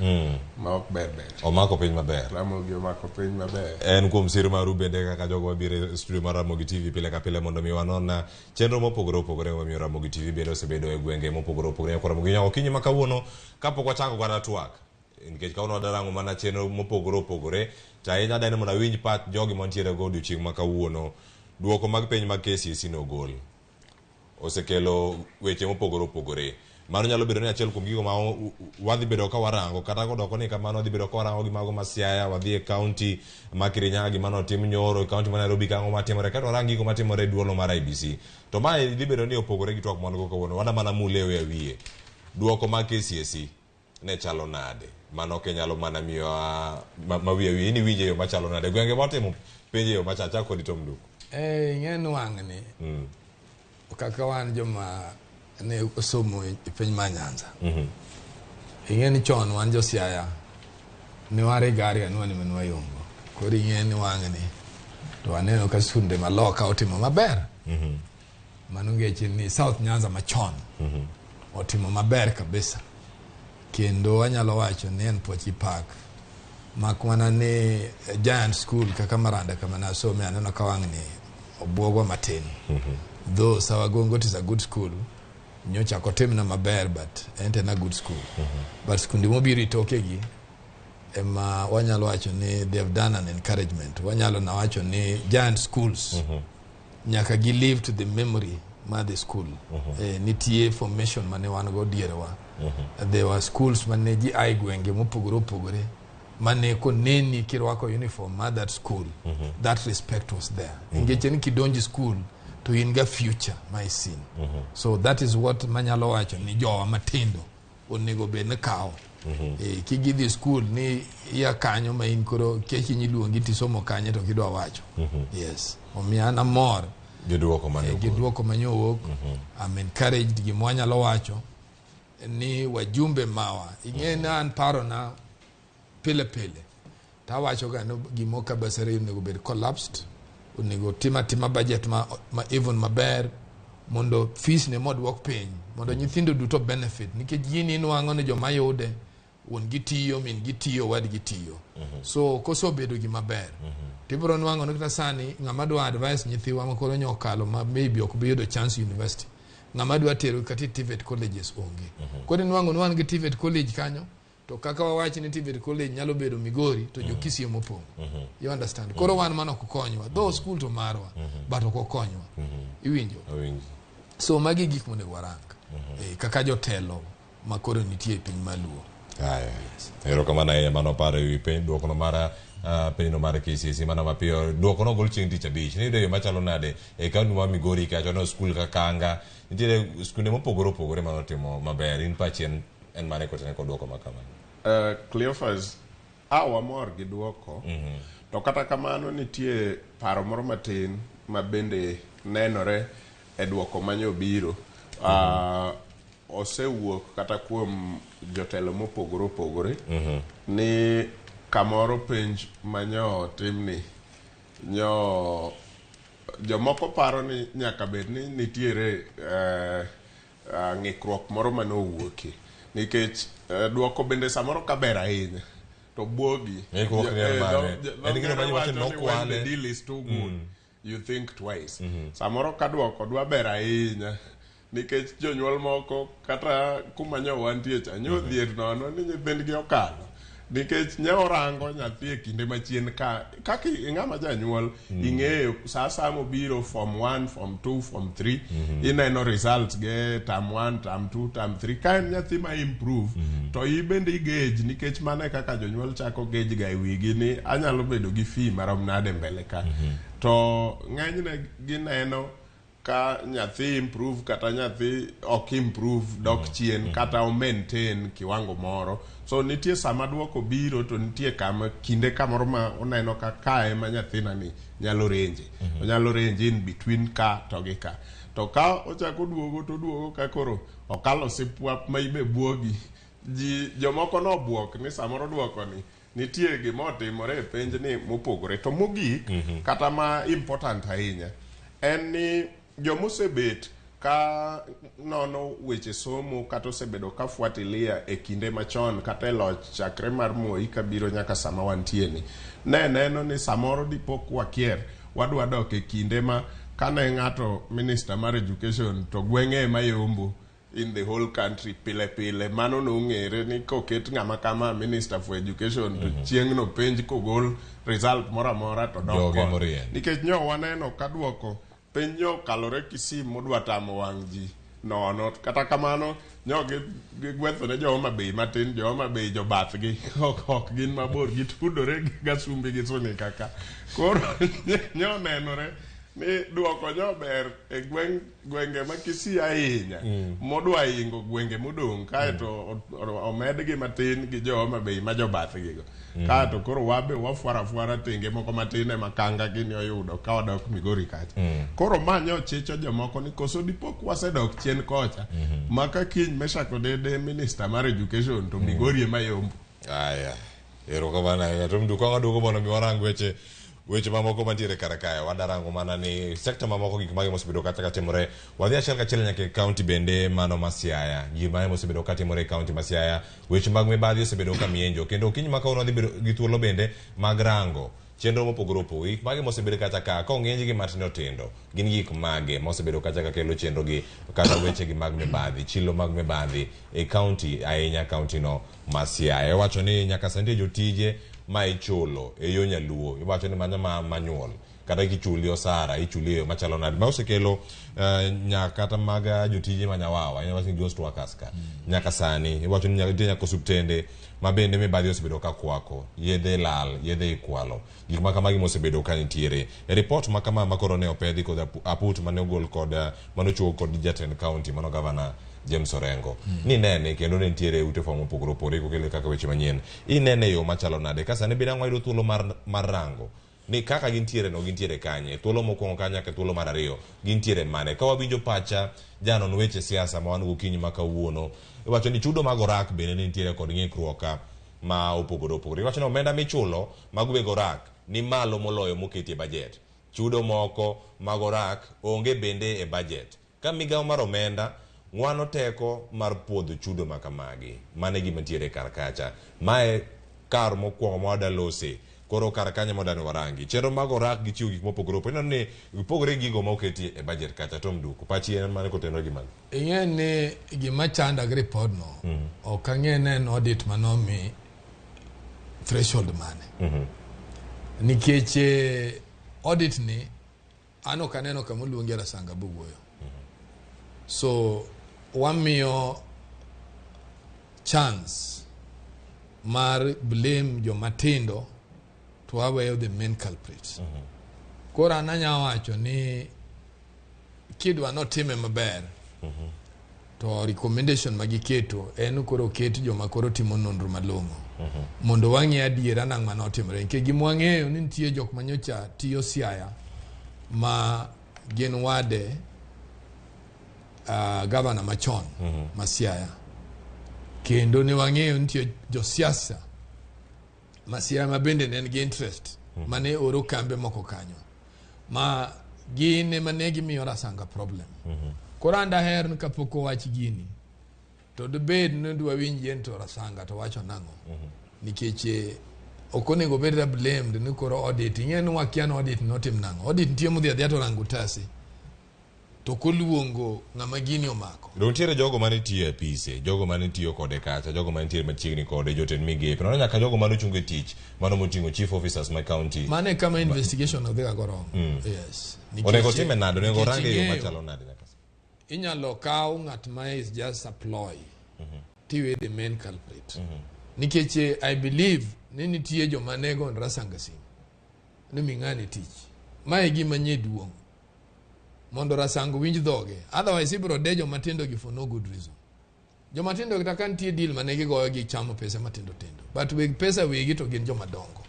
Ma ok ber ber. Omako piny maber. Ramogi omako piny maber. En kuom sir maru bende kaka jogo mabiro e studio mar Ramogi TV pile ka pile mondo mi wanon chenro mopogore opogore mamiyo Ramogi TV bende osebedo e gwenge mopogore opogore nyaka Ramogi nyaka okinyi ma kawuono kapok wachako kata twak nikech kawuono wadarango mana chenro mopogore opogore to ahinya adani mondo awinj pach jogi mantiere go odiochieng' ma kawuono. Duoko mag penj mag KCSE nogol osekelo weche mopogore opogore. Mano nyalo bedo ni achiel kuom gigo ma wadhi bedo ka warango kata kodoko ni kamano wadhi bedo ka warango gi mago ma Siaya, wadhi e kaunti ma Kirinyaga gima notim nyoro, e kaunti ma Nairobi kang'o matimore, kato warang gigo matimore e duolo mar IEBC. To mae dhi bedo ni opogore gi twak mwan go kawuono, wadwa mana mule e wiye. Duoko mag KCSE ne chalo nade? Mano ok inyalo mana miyowa ma wiye wiye, in iwinje e yo machalo nade? Gwenge motimo penj e yo machalo, achak kodi Tom Nduku. Ing'e ni wang'ni kaka wan joma ne osomo e piny ma Nyanza. Ing'e ni chon wan jo Siaya ne warigariga ni wan ema ne wayombo. Koro ing'e ni wang'ni to waneno ka skunde ma loka otimo maber. Mano ngeche ni South Nyanza machon otimo maber kabisa. Kendo anyalo wacho ni en puoch gi pak. Mak mana ni giant school kaka Maranda kama nasome aneno ka wang'ni obuogwa matin. Though Sawagongo is a good school, nyocha ok otimna maber but en to en a good school. But skunde mobiro e tokegi ema wanyalo wacho ni they have done an encouragement. Wanyalo na wacho ni giant schools nyaka gi live to the memory mar the school. Nitie formation mane wan go dierewa. There were schools mane ji ae gwenge mopogore opogore mane koneni kirwako uniform mar that school, that respect was there. Nikech en kidonjo school to in ga future ma isin. So that is what manyalo wacho ni jowa matindo onego bed ni kawo. Kigidhi school ni iya kanyo ma in koro kech iluongi tisomo kanye to kidwa wacho. Yes. Omiyo an amor Gi duoko mane gi duoko manyowuok. I'm encouraged. Gima wanyalo wacho ni wajumbe mawa ing'e ni an parona pile pile tawacho ga ni gimo ka bursary onego bed collapsed, onego tim atima budget ma even maber mondo fees ne moduok piny mondo nyithindo duto benefit nikech gini inwang'o ni joma yude wuon gi tiyo, min gi tiyo, wad gi tiyo. So koso bedo gima ber tibiro nwang'o ni kata sani ng'ama dwa advice nyithiwa ma koro nyo okalo ma maybe ok bi yudo chance university, ng'ama dwa tero kata e TVET colleges onge. Koro inwang'o ni wan gi TVET college kanyo to kaka wawach ni TVET college nyalo bedo Migori to jo Kisii emopong'o. You understand? Koro wan mano ok konywa. Though school to marwa, but ok okonywa. Iwinjo? So magi gik monego warang. Kaka jotelo ma koro nitie e piny maluo. Aya. Erokamano ahinya mano paro ewi penj duokono mar penjno mar KCSE mana mapiyo. Duokono ogol chieng' tich abich. Niyudo e yo machalo nade e kaunti ma Migori kacha no skul kaka Anga nitiere skunde mopogore opogore manotimo maber. In pachi en mane kotenore kod duoko ma kamano? Cleophas, a wamor gi duoko. To kata kamano nitie paro moro matin ma bende nenore e duoko manyobiro. Osewuok kata kuom jotelo mopogore opogore ni kamoro penj manyo timni nyo jomoko paro ni nyaka bed ni nitiere ng'ikruok moro mane owuokie nikech duoko bende samoro ka ber ahinya to buogi. Ng'ikruok ni en mane? En gino ma iwacho ni Wacho ni when the nokwale. deal is too good, you think twice. Samoro ka duoko dwa ber ahinya nikech jonyuol moko kata kuma nyo wantie cha nyo dhier nono ni nyithindgi okalo nikech nye orango nyathi e kinde machien ka kaka ing'ama janyuol ing'eyo sa asaya mobiro form 1, form 2, form 3 ineno results ge term 1, term 2, term 3 ka en nyathi ma improve to i bende igauge nikech mano e kaka jonyuol chako gauge ga e wigi ni anyalo bedo gi fee marom nade mbele ka to ng'enyne gineno ka nyathi improve kata nyathi ok improve dok chien kata o maintain kiwango moro. So nitie sama duoko biro to nitie kama kinde kamoro ma oneno ka kae ma nyathina ni nyalo range. Onyalo range in between ka to gi ka. To ka ochako duogo to duogo ka koro okalo sipwap ma ibe buogi. Ji jomoko nobuok ni samoro duoko ni nitie gima otimore e penj ni mopogore. To mogik kata ma important ahinya en ni jomosebet ka nono weche somo kata osebedo ka fuatilia e kinde machon kata e loch chakre mar Moi kabiro nyaka sama wantie ni ne neno ni samoro dipo kwakier wadwa dok e kinde ma kane ng'ato minister mar education to gweng'e ema yombo in the whole country pile pile mano nong'ere ni koket ng'ama kama minister for education to chieng'no penj kogol result moro amora to dok Joge koni. morieny. Nikech nyo waneno ka duoko penj nyo okalore Kisii modwa tamo wang' ji nono. Kata kamano nyo gigwetho ne jo Homa Bay matin, jo Homa Bay jobathgi ok gin mabor gitudore gi Gasumbi gi Sunika ka. Koro nyo nenore ni duoko nyo ber e gweng' gwenge ma Kisii ahinya modwa ingo gwenge modong' kaeto omedgi matin gi jo Homa Bay ma jobathgi go. Kaeto koro wabe wafwaro afwara tenge moko matin ema kanga gini oyudo ka wadok Migori kacha. Koro ma nyo chicho jomoko ni koso dipo wasedok chien kocha ma ka kiny Meshack Odede minister mar education to Migori ema yombo. Aya, erokamano ahinya. To mdu kwa waduogo mondo mi warang weche mamoko mantiere kar kae. Wadarango mana ni sekta mamoko gik mage mosebedo kata katimore. Wadhi achiel kachiel nyaka e kaunti bende mano ma Siaya. Gik mage mosebedo katimore e kaunti ma Siaya. Weche mag mibadhi osebedo ka mienjo. Kendo okinyi ma kawuono wadhi bedo gi thuolo bende mag rango chenro mopogore opogore. Gik mage mosebedo kata ka kong'inj gi matindo tindo. Gin gik mage mosebedo kata ka kelo chenro gi kata weche gi mag mibadhi, chilo mag mibadhi e kaunti ahinya kaunti no ma Siaya. Iwacho ni nyaka sani nitie jotije ma ichulo e yo nyaluo. Iwacho ni mano ma manual. Kata kichuli osara, ichuli e yo machalo nade. Ma osekelo nyaka kata mag jotije ma nyawawa, iwacho ni ghost workers ka. Nyaka sani, iwacho ni nitie nyaka osuptende ma bende mibadhi osebedo ka kwako. Yedhe lal, yedhe ikwalo. Gik ma kamagi mosebedo ka nitiere. E report ma kama ma koro ne opedhi kod aput mane ogol kod mane ochiwo kod jatend county mano gavana James Orengo. Ni nene kendo ne nitiere ute fwambo mopogore opogore kokele kaka weche manyien. Inene e yo machalo nade? Ka sani bende ang' wayudo thuolo mar rango ni kaka gintiere no gintiere kanye. Thuolo mokwongo ka nyaka thuolo mar ariyo gintiere mane. Ka wawinjo pacha janon weche siasa ma wan gokinyi ma kawuono, iwacho ni chudo mag orak bende ne nitiere kod ng'ikruok ma opogore opogore. Iwacho ni omenda michulo mag weg orak ni malo moloyo moketi e budget. Chudo moko mag orak onge bende e budget. Ka migawo mar omenda ng'wano teko mar puodho chudo ma kamagi. Mano e gima nitiere kar kacha. Mae kar mokwongo ma wadalose. Koro kar kanyo ma wadani warangi. Chenro mag orak gi chiwo gik mopogore opogore. Ineno ni pogore gi gigo ma oketi e budget kacha. Tom Duku, pachi en mane kotenore gi mano? Ing'e ni gima chanda gi report no, ok ang'e ni en audit manomi threshold mane. Nikech audit ni an ok aneno kama oluongi Rasanga bowuoyo. So wamiyo chance mar blame joma tindo to waweyo the main culprits. Koro an anya wacho ni kidwa notime maber to recommendation magiketo en koro ket joma koro timo nonro malong'o mondo wang'e adiera nang' mane otimore nikech gima wang'eyo ni nitie jok manyocha tiyo Siaya ma gin wade gavana machon ma Siaya kendo ne wang'eyo nitie josiasa ma Siaya ma bende ne nigi interest mane oro kambe moko kanyo ma gin ema ne gimiyo Rasanga problem. Koro an daher ni kapok owach gini to dibed ni dwa winj en to Rasanga to wacho nang'o nikech ok onego bed blamed ni koro audit ing'e ni wakia ni audit notim nang'o. Audit nitie modhi adhiya to rango otase to koluongo ng'ama gini omako. To nitiere jogo mane tiyo e apise, jogo mane tiyo kode kacha, jogo mane nitiere machiegni kode, jotend migepe. Nono nyaka jogo mane ochung' e tich, mano moting'o chief officers ma county. Mano e kama investigation odhi ga go wrong. Yes. Onego time nade? Onego range e yo machalo nade nyaka sani? Inyalo kaw ng'at ma is just a ploy tiwe the main culprit. Nikech I believe ni nitie joma ne go Rasanga simu ni mi ng'ani tich. Ma e gima nye duong' mondo Rasanga winj dhoge. Otherwise ibiro de joma tindo gi for no good reason. Joma tindo kata ka nitie deal mane gigoyo gi chamo pesa matindo tindo. But weg pesa wegi to gin joma dongo.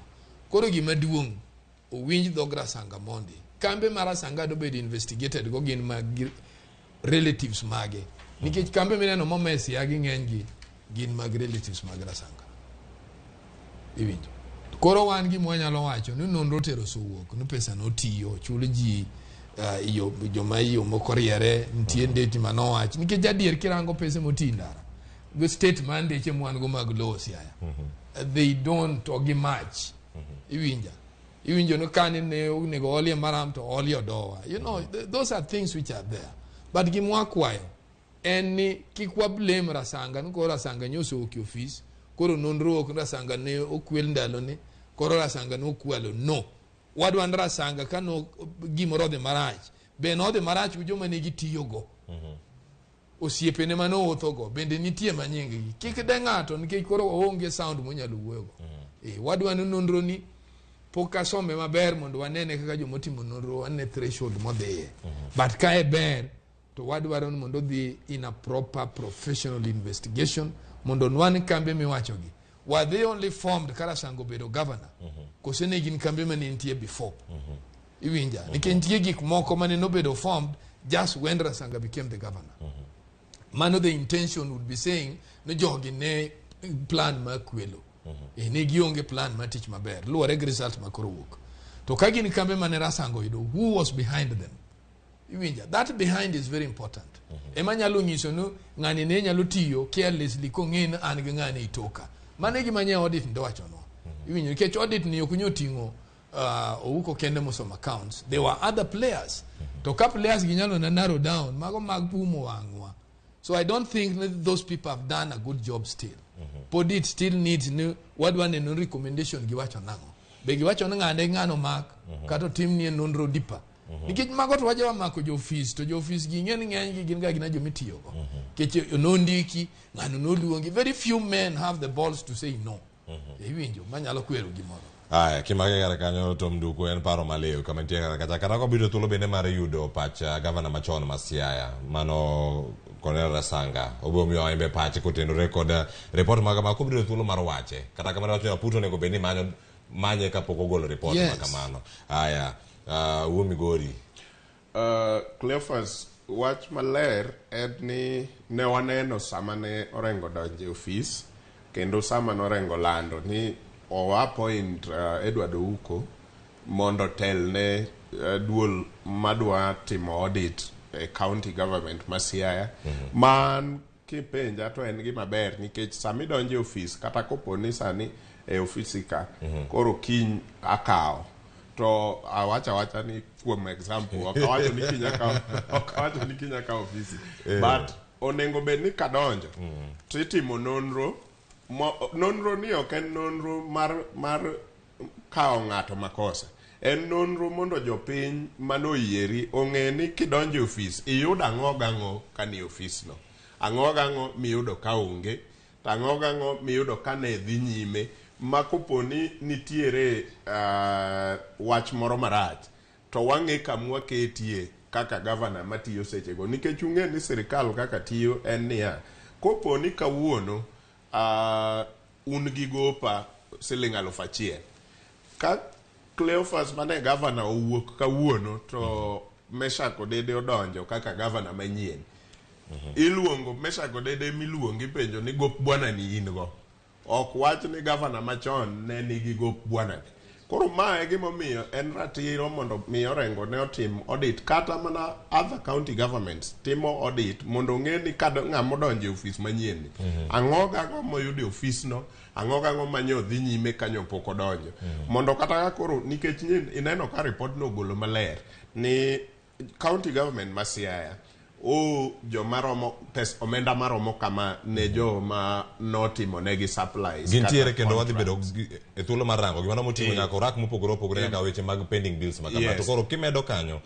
Koro gima duong' owinj dhog Rasanga mondi. Kambe mar Rasanga dobedo investigated go gin mag relatives mage. Nikech kambe mineno momesi gi ng'eny gi gin mag relatives mag Rasanga. Iwinjo? Koro wan gima wanyalo wacho ni nonro tero osewuok ni pesa notiyo ochul ji iyo, joma iyo moko riere nitie ndeti manowach nikech adier kirango pese motii ndara go state mar ndeche mwan go mag lowo Siaya they don't ok gi match. Iwinja? Iwinjo ni kani ne onego olie maram to olie odowa. You know, those are things which are there, but gima wakwayo en ni kik wa blame Rasanga ni koro Rasanga nyoso ok e ofis, koro nonro ok Rasanga ne okwel ndalone, koro Rasanga ne okwalo. No, wadwa ni Rasanga ka no gimoro odhi marach, be nodhi marach gi joma ne gitiyogo, osiepene mane owuothogo bende nitie manying gi. Kik de ng'ato nikech koro oonge sound monyalo wuoyogo. Wadwa ni nonro ni pok asome maber mondo wanene kaka jomotimo nonro wane threshold modhiye, but ka e ber to wadwaro ni mondo odhi in a proper professional investigation mondo nwan kambe miwachogi were they only formed ka Rasanga obedo governor kose ne gin kambe mane nitie before. Iwinja? Nikech nitie gik moko mane nobedo formed just when Rasanga became the governor. Mano the intention would be saying ni jogi ne plan mar kwelo, ne gionge plan mar tich maber luwore gi result ma koro wuok. To ka gin kambe mane Rasanga oyudo, who was behind them? Iwinja? That behind is very important. Ema nyalo nyiso ni ng'ani ne nyalo tiyo carelessly kong'e ni an gi ng'ani itoka. Mano e gima nye audit ndowachonwa. Iwinjo? Nikech audit ni ok nyo ting'o Ouko kende mosomo accounts, there were other players. To ka players gi nyalo na narrow down mago mag umo wang'wa. So I don't think that those people have done a good job still. Pod it still needs ni wadwa neno recommendation giwacho nang'o, be giwacho ni ng'ane ng'ano mak kata otimnie nonro deeper, nikech mago to wajawa mako jo ofis to jo ofis gi ng'eny ng'eny gi gin ga gina jomitiyogo nikech nondiki ng'ano noluongi. Very few men have the balls to say no. Iwinjo? Manyalo kwero gimoro. Aya, kimake kar kanyo to Mduku en paro maliw kama nitie kar kacha kata kobiro thuolo bende mar yudo pach gavana machon ma Siaya mano Cornel Rasanga obiro miyo en be pache kotenore kod report maga ma kobiro thuolo mar wache. Kata kamano wacho ni Aputo onego bed ni manyo manye kapok ogolo report ma kamano. Aya, wuo Migori. Cleophas, wach maler en ni ne waneno sama ne Orengo donjo e ofis kendo sama ne Orengo lando ni o appoint Edward Ouko mondo tel ne duol madwa timo audit e county government ma Siaya. Man kipenja to en gima ber nikech sama idonjo e ofis kata kopo ni sani e ofisi ka koro kiny akawo to awacho awacha ni kuom example ok awacho ni kiny akawo, ok awacho ni kiny akawo ofisi, but onego bed ni kadonjo to itimo nonro. Nonro ni ok en nonro mar kawo ng'ato makosa, en nonro mondo jopiny manoyieri ong'e ni kidonjo e ofis iyudo ang'o gang'o kanie ofis no, ang'o gang'o miyudo ka onge, to ang'o gang'o miyudo ka ne dhi nyime ma kopo ni nitiere wach moro marach to wang'e kamwaketie kaka gavana matiyo sechego. Nikech ung'e ni sirikal kaka tiyo en niya, kopo ni kawuono un gi gopa siling 1000, ka Cleophas mane gavana owuok kawuono to Meshak Odede odonjo kaka gavana manyien, iluongo Meshak Odede miluongi penjo ni gop bwana ni in go. Ok wach ni gavana machon ne nigi gop bwana ni. Koro ma e gimomiyo en ratiro mondo mi Orengo ne otim audit kata mana other county governments timo audit mondo ong'e ni ka ng'ama odonjo e ofis manyien ni ang'o gang'o moyudo e ofis no, ang'o gang'o manyo dhi nyime kanyo pok odonjo, mondo kata ka koro nikech ineno ka report no ogolo maler ni county government ma Siaya o joma romo pes omenda maromo kama ne joma notimo negi supplies gintiere kata kendo wadhi bedo contracts. E thuolo mar rango gimano moting'o nyaka orak mopogore opogore nyaka weche mag pending bills ma kama. To koro kimedo kanyo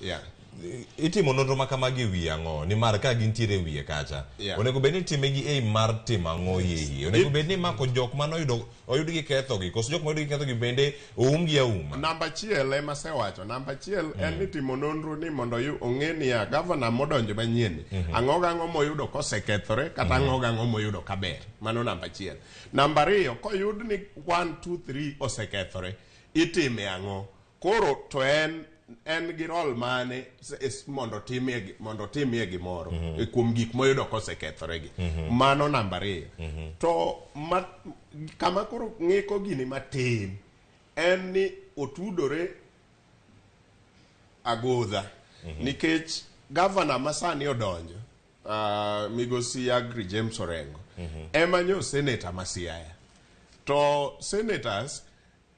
itimo nonro ma kamagi e wi ang'o nimar ka gintiere e wiye kacha onego bed ni itime gi aim mar timo ang'o hie onego bed ni imako jok manoyudo oyud gi kethogi koso jok moyud gi kethogi bende oumgi auma. Namba achiel ema asewacho. Namba achiel en ni timo nonro ni mondo ong'e niya gavana modonjo manyien ni ang'o gang'o moyudo kosekethore kata ang'o gang'o moyudo kaber. Mano namba achiel. Namba ariyo, koyud ni 1, 2, 3 osekethore, itime ang'o? Koro to en en gi role mane mondo timie mondo timie gimoro e kuom gik moyudo kosekethore gi. Mano namba 2. To ma, kama koro ng'iko gini matin en ni otudore agodha nikech gavana masani odonjo, migosi Agri James Orengo, ema nyo senator ma Siaya, to senators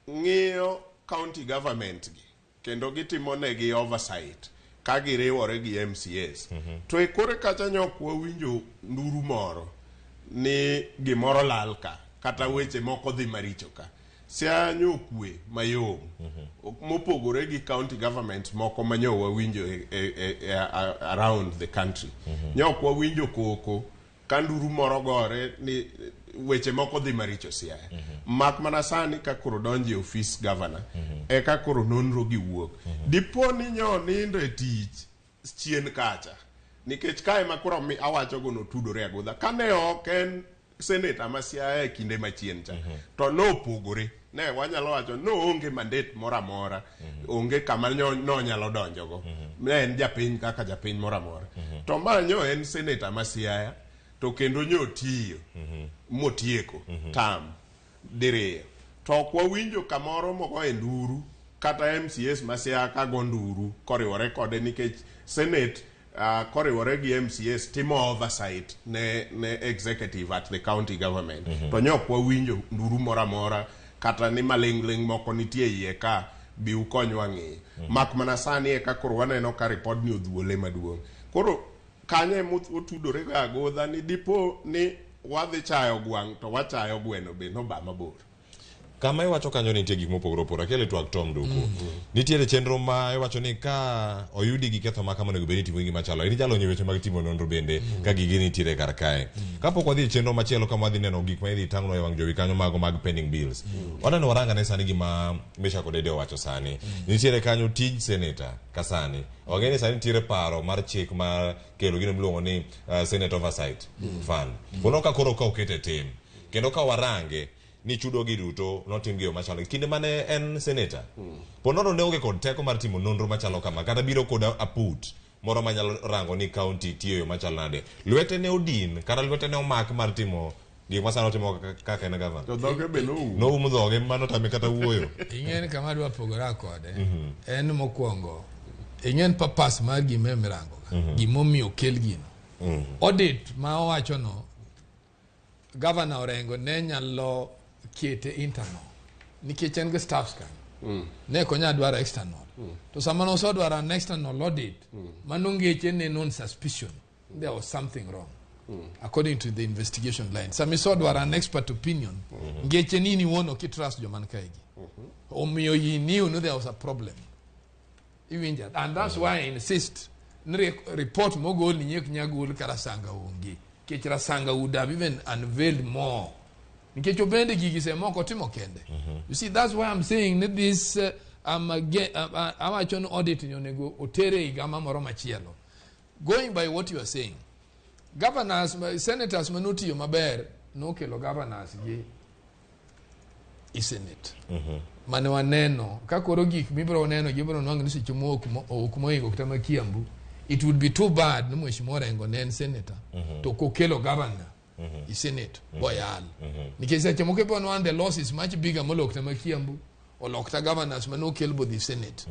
ng'iyo county government gi kendo gitimo negi oversight ka giriwore gi MCAs. To e kore kacha nyok wawinjo nduru moro ni gimoro lal ka kata weche moko dhi maricho ka. Siaya nyo kwe mayom mopogore gi county government moko manyo wawinjo e around the country. Nyok wawinjo koko ka nduru moro gore ni weche moko dhi maricho Siaya. Mak mana sani ka koro donjo e ofis governor, eka koro nonro gi wuok. Dipo ni nyo nindo e tich chien kacha, nikech kae ma koro awacho go notudore agodha. Kane ok en senator ma Siaya e kinde machien cha, to nopogore. Ne wanyalo wacho noonge mandate moro amora, onge kama nonyalo donjogo. Ne en japiny kaka japiny moro amora. To ma nyo en senator ma Siaya, to kendo nyo tiyo motieko tam diriyo. To ok wawinjo kamoro mogoye nduru kata MCAs ma Siaya ka go nduru koriwore kode, nikech Senate koriwore gi MCAs timo oversight ne executive at the county government. To nyok wawinjo nduru moro amora kata ni maling'ling' moko nitie iye ka bi ukonywa ng'iyo. Mak mana sani eka koro waneno ka ripodni odhuole maduong'. Koro kanyo ema otudore go agodha ni dipo ni wadhi chayo gwang' to wachayo gweno be noba mabor. Kama iwacho kanyo nitie gik mopogore opogore. Achiel e twak Tom Duku. Nitiere chenro ma iwacho ni ka oyudi gi ketho ma kama, onego bed ni itimo gima chalo. In jalony e weche mag timo nonro bende ka gigi nitiere kar kae. Kapok wadhi e chenro machielo kama wadhi neno gik ma idhi tang'nwa e wang' jowi kanyo mago mag pending bills. Waneno waranga ne sani gima Meshack Odede owacho sani. Nitiere kanyo tij senator ka sani. Wang'e ni sani nitiere paro mar chik mar kelo gino miluongo ni Senate Oversight Fund. Bono ka koro ka okete tim. Kendo ka warange ni chudo gi duto notim gi yo machalo kinde mane en senator, ponono ne onge kod teko mar timo nonro machalo kama kata biro kod aput moro manyalo rango ni county tiyo e yo machalo nade. Lwete ne odin kata lwete ne omak mar timo gik ma sani otimo kaka en gavana. To dhoge be noum. Noum dhoge mano tame kata wuoyo. Ing'e ni kama adwa pogora kode en mokwongo, ing'e ni purpose mar gima mirango ka, gimomiyo okel gino, audit ma owacho no, Governor Orengo ne nyalo kete internal nikech en gi staffs kanyo, ne ok onyal dwaro external. To sama nosedwaro an external audit, mano ngeche ne non suspicion there was something wrong according to the investigation line. Sama isedwaro an expert opinion, ngeche ni in iwuon ok itrust joman kaegi, omiyo he knew no there was a problem. Iwinja? And that's why I insist ni report mogol ni nyek nyagol ka Rasanga onge, nikech Rasanga would have even unveiled more, nikech obende gigi semoko otimo kende. You see, that's why I'm saying ni this I'm again, awacho ni audit ni onego otere e higa moro machielo. Going by what you are saying, governors, senators manotiyo maber nokelo governors gi i Senate mane waneno ka koro gik mibiro neno gibiro nwang'o ni seche moko ok moingo kata ma Kiambu. It would be too bad ni Mheshimiwa Orengo ne en senator to kokelo governor i Senate boyal, nikech seche moko ibiro nwang'o the loss is much bigger moloyo kata ma Kiambu olok ta governors mane okel bodhi Senate.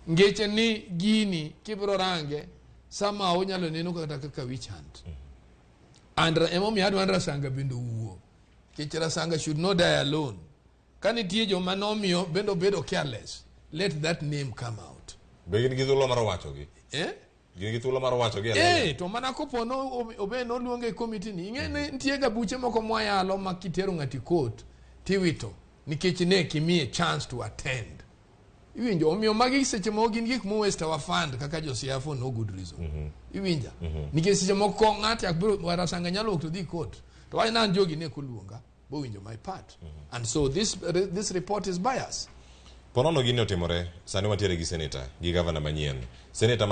Ngeche ni gini kibiro range somehow onyalo neno kata kaka witch hunt, and emomiyo adwa ni Rasanga bende owuo, nikech Rasanga should not die alone. Ka nitie joma nomiyo bende obedo careless, let that name come out. Be gin gi thuolo mar wachogi? Eh? Gin gi thuolo mar wachogi e lela? Eh, to mana kopo no obe noluonge e committee ni, ing'e ni nitie ga buche moko mwayalo ma kitero ng'ati court tiwito nikech ne kimiye chance to attend. Iwinjo? Omiyo magi seche moko gin gik mo waste our fund kaka josiasa for no good reason. Iwinja? Nikech seche moko ng'ato ok biro Rasanga nyalo wuok to dhi court to wach nan jogi ne koluonga bowinjo my part, and so this report is bias. Ponono gini otimore, sani wantiere gi senator gi gavana manyien. Senator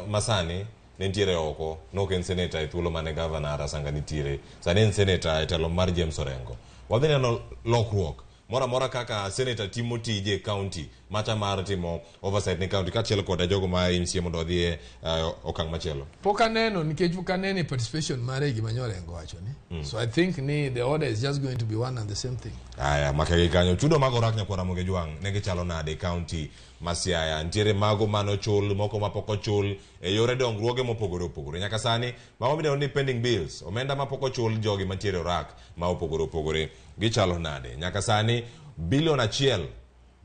masani ne nitiere oko, nok en senator e thuolo mane gavana Rasanga nitiere. Sani en senator e telo mar James Orengo. Wadhi neno lokruok moro amora kaka senator timo tije e county. macha mar timo oversight ne county kaachiel koda jogo ma MCA mondo odhi e okang' machielo. Pok aneno nikech pok aneno e participation mare e gima nyorengo wacho ni. So I think ni the order is just going to be one and the same thing. Aya, make gi kanyo. Chudo mag orak nyakwar Ramogi Jwang' ne gichalo nade e county ma Siaya? Nitiere mago mane ochul, moko mapok ochul e yore dongruoge mopogore opogore. Nyaka sani, mago midendo ni pending bills, omenda mapok ochul jogi mantiere orak ma opogore opogore, gichalo nade? Nyaka sani, bilion achiel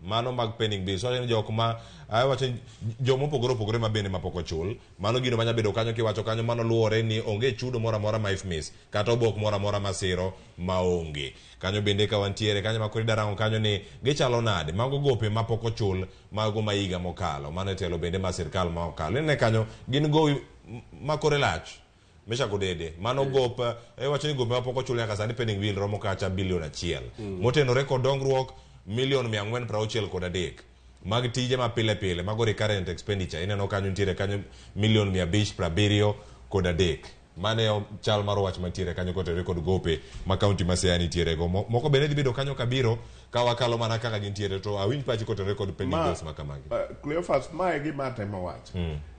mano mag pending bills. Wacho ni jok ma wacho ni joma opogore opogore ma bende mapok ochul. Mano gino manya bedo kanyo kiwacho kanyo mano luwore ni onge chudo moro amora ma IFMIS kata obok moro amora masiro maonge. Kanyo bende ka wantiere kanyo ma koro idarango kanyo ni gichalo nade mago gope mapok ochul mago ma higa mokalo mano e telo bende ma sirkal ma okalo. Inene kanyo gin gowi ma kore lach. Meshack Odede, mano gop, iwacho ni gope mapok ochul nyaka sani pending bill romo kacha bilion achiel. Motenore kod dongruok milion mia ang'wen prauchiel kod adek. Mag tije ma pile pile, mago recurrent expenditure, ineno kanyo nitiere kanyo milion mia abich prabiriyo kod adek. Mane chal mar wach mantiere kanyo kotenore kod gope ma county ma Siaya nitiere go. Moko bende dhi bedo kanyo kabiro ka wakalo mana kaka gintiere to awinj pachi kotenore kod pending bills ma kamagi. Cleophas, ma e gima atemo wacho.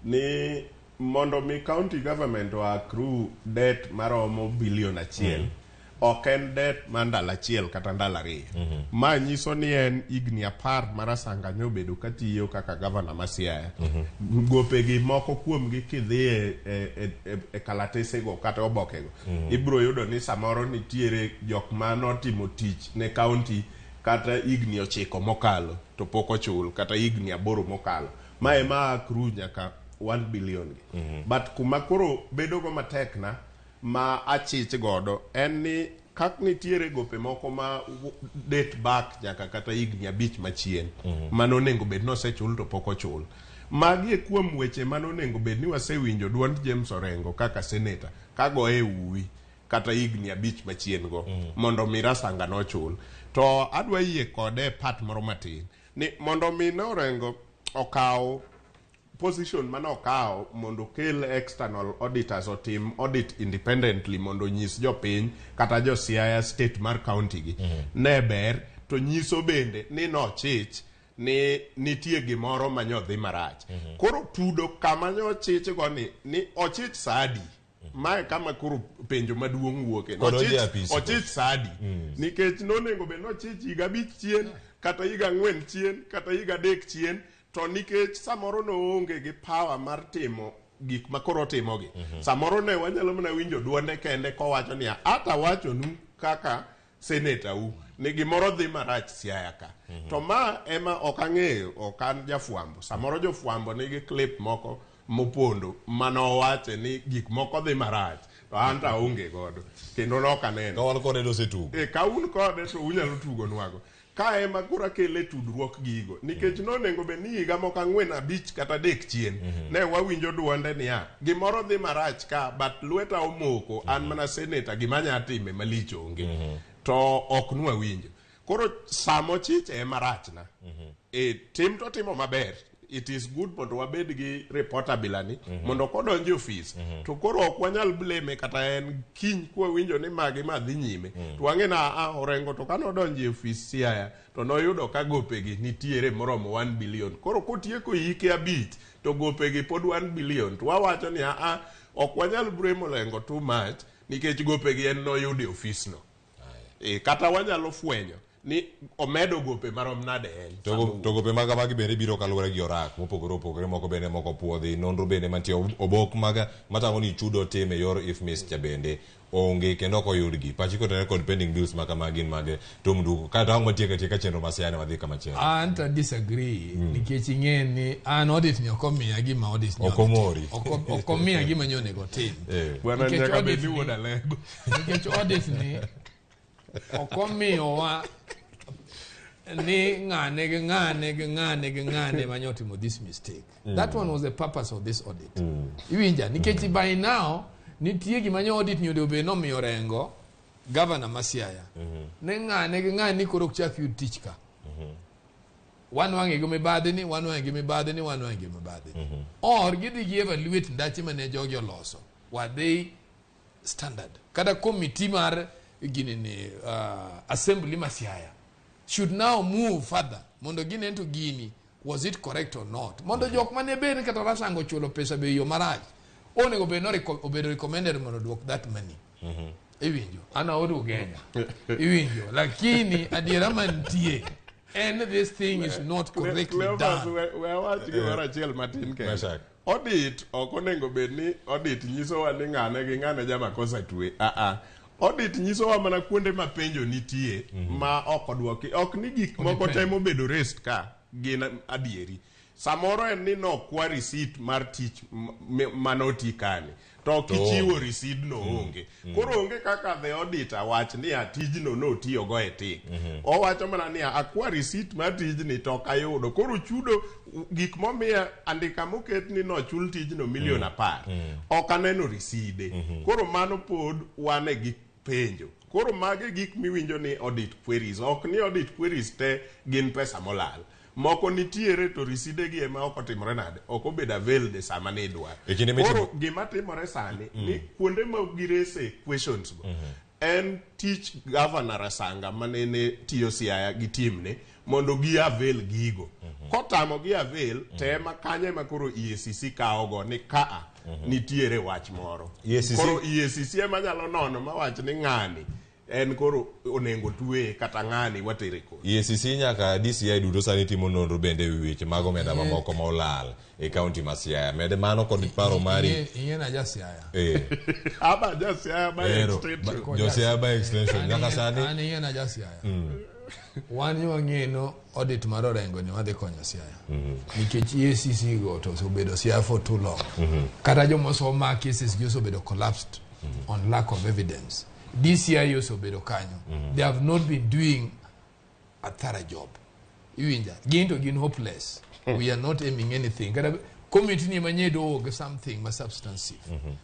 Ni mondo mi county government o accrue debt maromo bilion achiel, ok en debt mar ndalo achiel kata ndalo ariyo. Ma nyiso ni en higni 10 mar Rasanga nyobedo katiyo kaka governor ma Siaya. Gopegi moko kuomgi kidhi e kalatesego kata obokego, ibiro yudo ni samoro nitiere jok manotimo tich ne county kata higni 9 mokalo to pok ochul, kata higni 8 mokalo. Ma ema accrue nyaka 1 billion gi. But kuma koro bedo go matek na ma achich godo en ni kak nitiere gope moko ma date back nyaka kata higni 5 machien mano onego bed ni osechul to pok ochul. Magi e kuom weche mano onego bed ni wasewinjo duond James Orengo kaka senator kagoye uwi kata higni 5 machien go mondo mi Rasanga nochul. To adwa yie kode e part moro matin ni mondo mi ne Orengo okaw position mane okawo mondo okel external auditors otim audit independently mondo onyis jopiny kata jo Siaya state mar county gi ne ber to nyiso bende ni nochich ni nitie gimoro manyodhi marach. Koro tudo kama nyochich go ni ochich saadi. Mae kama koro penjo maduong' wuoke. Ochich saadi. Nikech nonego bed nochich higa 5 chien, kata higa 4 chien, kata higa 3 chien, to nikech samoro noonge gi power mar timo gik ma koro otimogi. Samoro ne wanyalo mana winjo duonde kende kowacho niya, ata wachonu kaka senator u ni gimoro dhi marach Siaya ka. To ma ema ok ang'eyo, ok an jafwambo. Samoro jofwambo nigi clip moko mopondo manowache ni gik moko dhi marach to an to aonge godo kendo nok aneno. Ka wan kode to osetugo. Ka un kode to unyalo tugo nwago. Ka ema koro akele tudruok gigo nikech nonego bed ni higa moko 4, 5 kata 3 chien ne wawinjo duonde niya gimoro dhi marach ka but lweta omoko an mana senator gima anya time malich onge to ok nwawinjo. Koro samochich ema rachna. Tim to timo maber. It is good mondo wabed gi reporter bilani mondo kodonjo e ofis to koro ok wanyal blame kata en kiny kwawinjo ni magi ma dhi nyime to wang'e na Orengo to kane odonjo e ofis Siaya to noyudo ka gopegi nitiere moromo 1 billion. Koro kotieko hike 5 to gopegi pod 1 billion to wawacho ni ok wanyal blame Orengo too much nikech gopegi en noyudo e ofis no. Kata wanyalo fwenyo ni omedo gope marom nade en. To gope maga magi bende biro kaluwore gi orak mopogore opogore moko bende moko puodhi nonro bende mantie obok maga matang'o ni chudo tim e yor IFMIS cha bende onge kendo ok oyudgi. Pachi kotenore kod pending bills ma kamagi gin mage Tom Duko. Kata ang' watieko atieka chenro ma Siaya wadhi kamachielo. An to disagree nikech ing'e ni an audit ni ok omiya gima audit ni Ok omori. Ok omiya gima nyo onego otim. Bwana nyaka bed ni wuod Alego. Nikech audit ni ok omiyowa ni ng'ane gi ng'ane gi ng'ane gi ng'ane mane otimo this mistake. That one was the purpose of this audit. Iwinja nikech by now nitie gima nyo audit ni onego bed nomiyo Orengo governor ma Siaya. Ne ng'ane gi ng'ane ni koro ok chak yud tich ka. Wanwang'e gi mibadhi ni, wanwang'e gi mibadhi ni, wanwang'e gi mibadhi ni. Or gidhi gi evaluate ndache mane jogi oloso. Were they standard? Kata committee mar gini ni assembly ma Siaya should now move further. Mondo ginen to gini, was it correct or not? Mondo jok mane bed kata Rasango chulo pesa be yo marach. Onego bed no obedo recommended mondo duok that money. Iwinjo. An aodo Ugenya. Iwinjo. Lakini adiera mantie. And this thing is not correctly Cleophas, done. we awach gimoro achiel matin kende. Meshak. Audit ok onego bed ni audit nyisowa ni ng'ane gi ng'ane jamakosa twe. Aa. Audit nyisowa mana kuonde ma penjo nitie ma ok odwoki. Ok ni gik moko Depend. te mobedo raised ka gin adieri. Samoro en ni nokwa receipt mar tich manoti kani. To ok To ichiwo onge. receipt no onge. Koro onge kaka the auditor wach ni a tijno notiyogo e tik. Owacho mana niya akwa receipt mar tijni to ok ayudo. Koro chudo gik momiya andika moket ni nochul tijno milion 10. Ok aneno riside. Koro mano pod wan e gi penjo. Koro magi gik miwinjo ni audit queries. Ok ni audit queries te gin pesa molal. Moko nitiere to riside gi ema ok otimore nade. Ok obedo availed e sama ni idwaro. E kinde mitimo- Koro gima timore sani ni kuonde ma girese questions go en tich Governor Rasanga manene tiyo Siaya gi timne mondo gi avail gigo. Kotamo gi avail to ema kanyo ema koro EACC kawogo ni kaa nitiere wach moro. EACC Koro EACC ema nyalo nono mawach ni ng'ani en koro onego tweye kata ng'ani watere kot. EACC nyaka DCI duto sani timo nonro bende e wi weche mag omenda mamoko ma olal e kaunti ma Siaya. Med mano kod paro mari. Ing'e na ja Siaya. Aba ja Siaya by Ero, extension. jo Siaya by extension. Nyaka sani An ing'e na ja Siaya. Wan wang'e no audit mar Orengo ni wadhi konyo Siaya. Nikech EACC go to osebedo Siaya for too long. Kata joma cases gi osebedo collapsed on lack of evidence. DCI osebedo kanyo. They have not been doing a thorough job. Iwinja, gin to gin hopeless. We are not aiming anything. Kata committee ni manye do something ma substantive.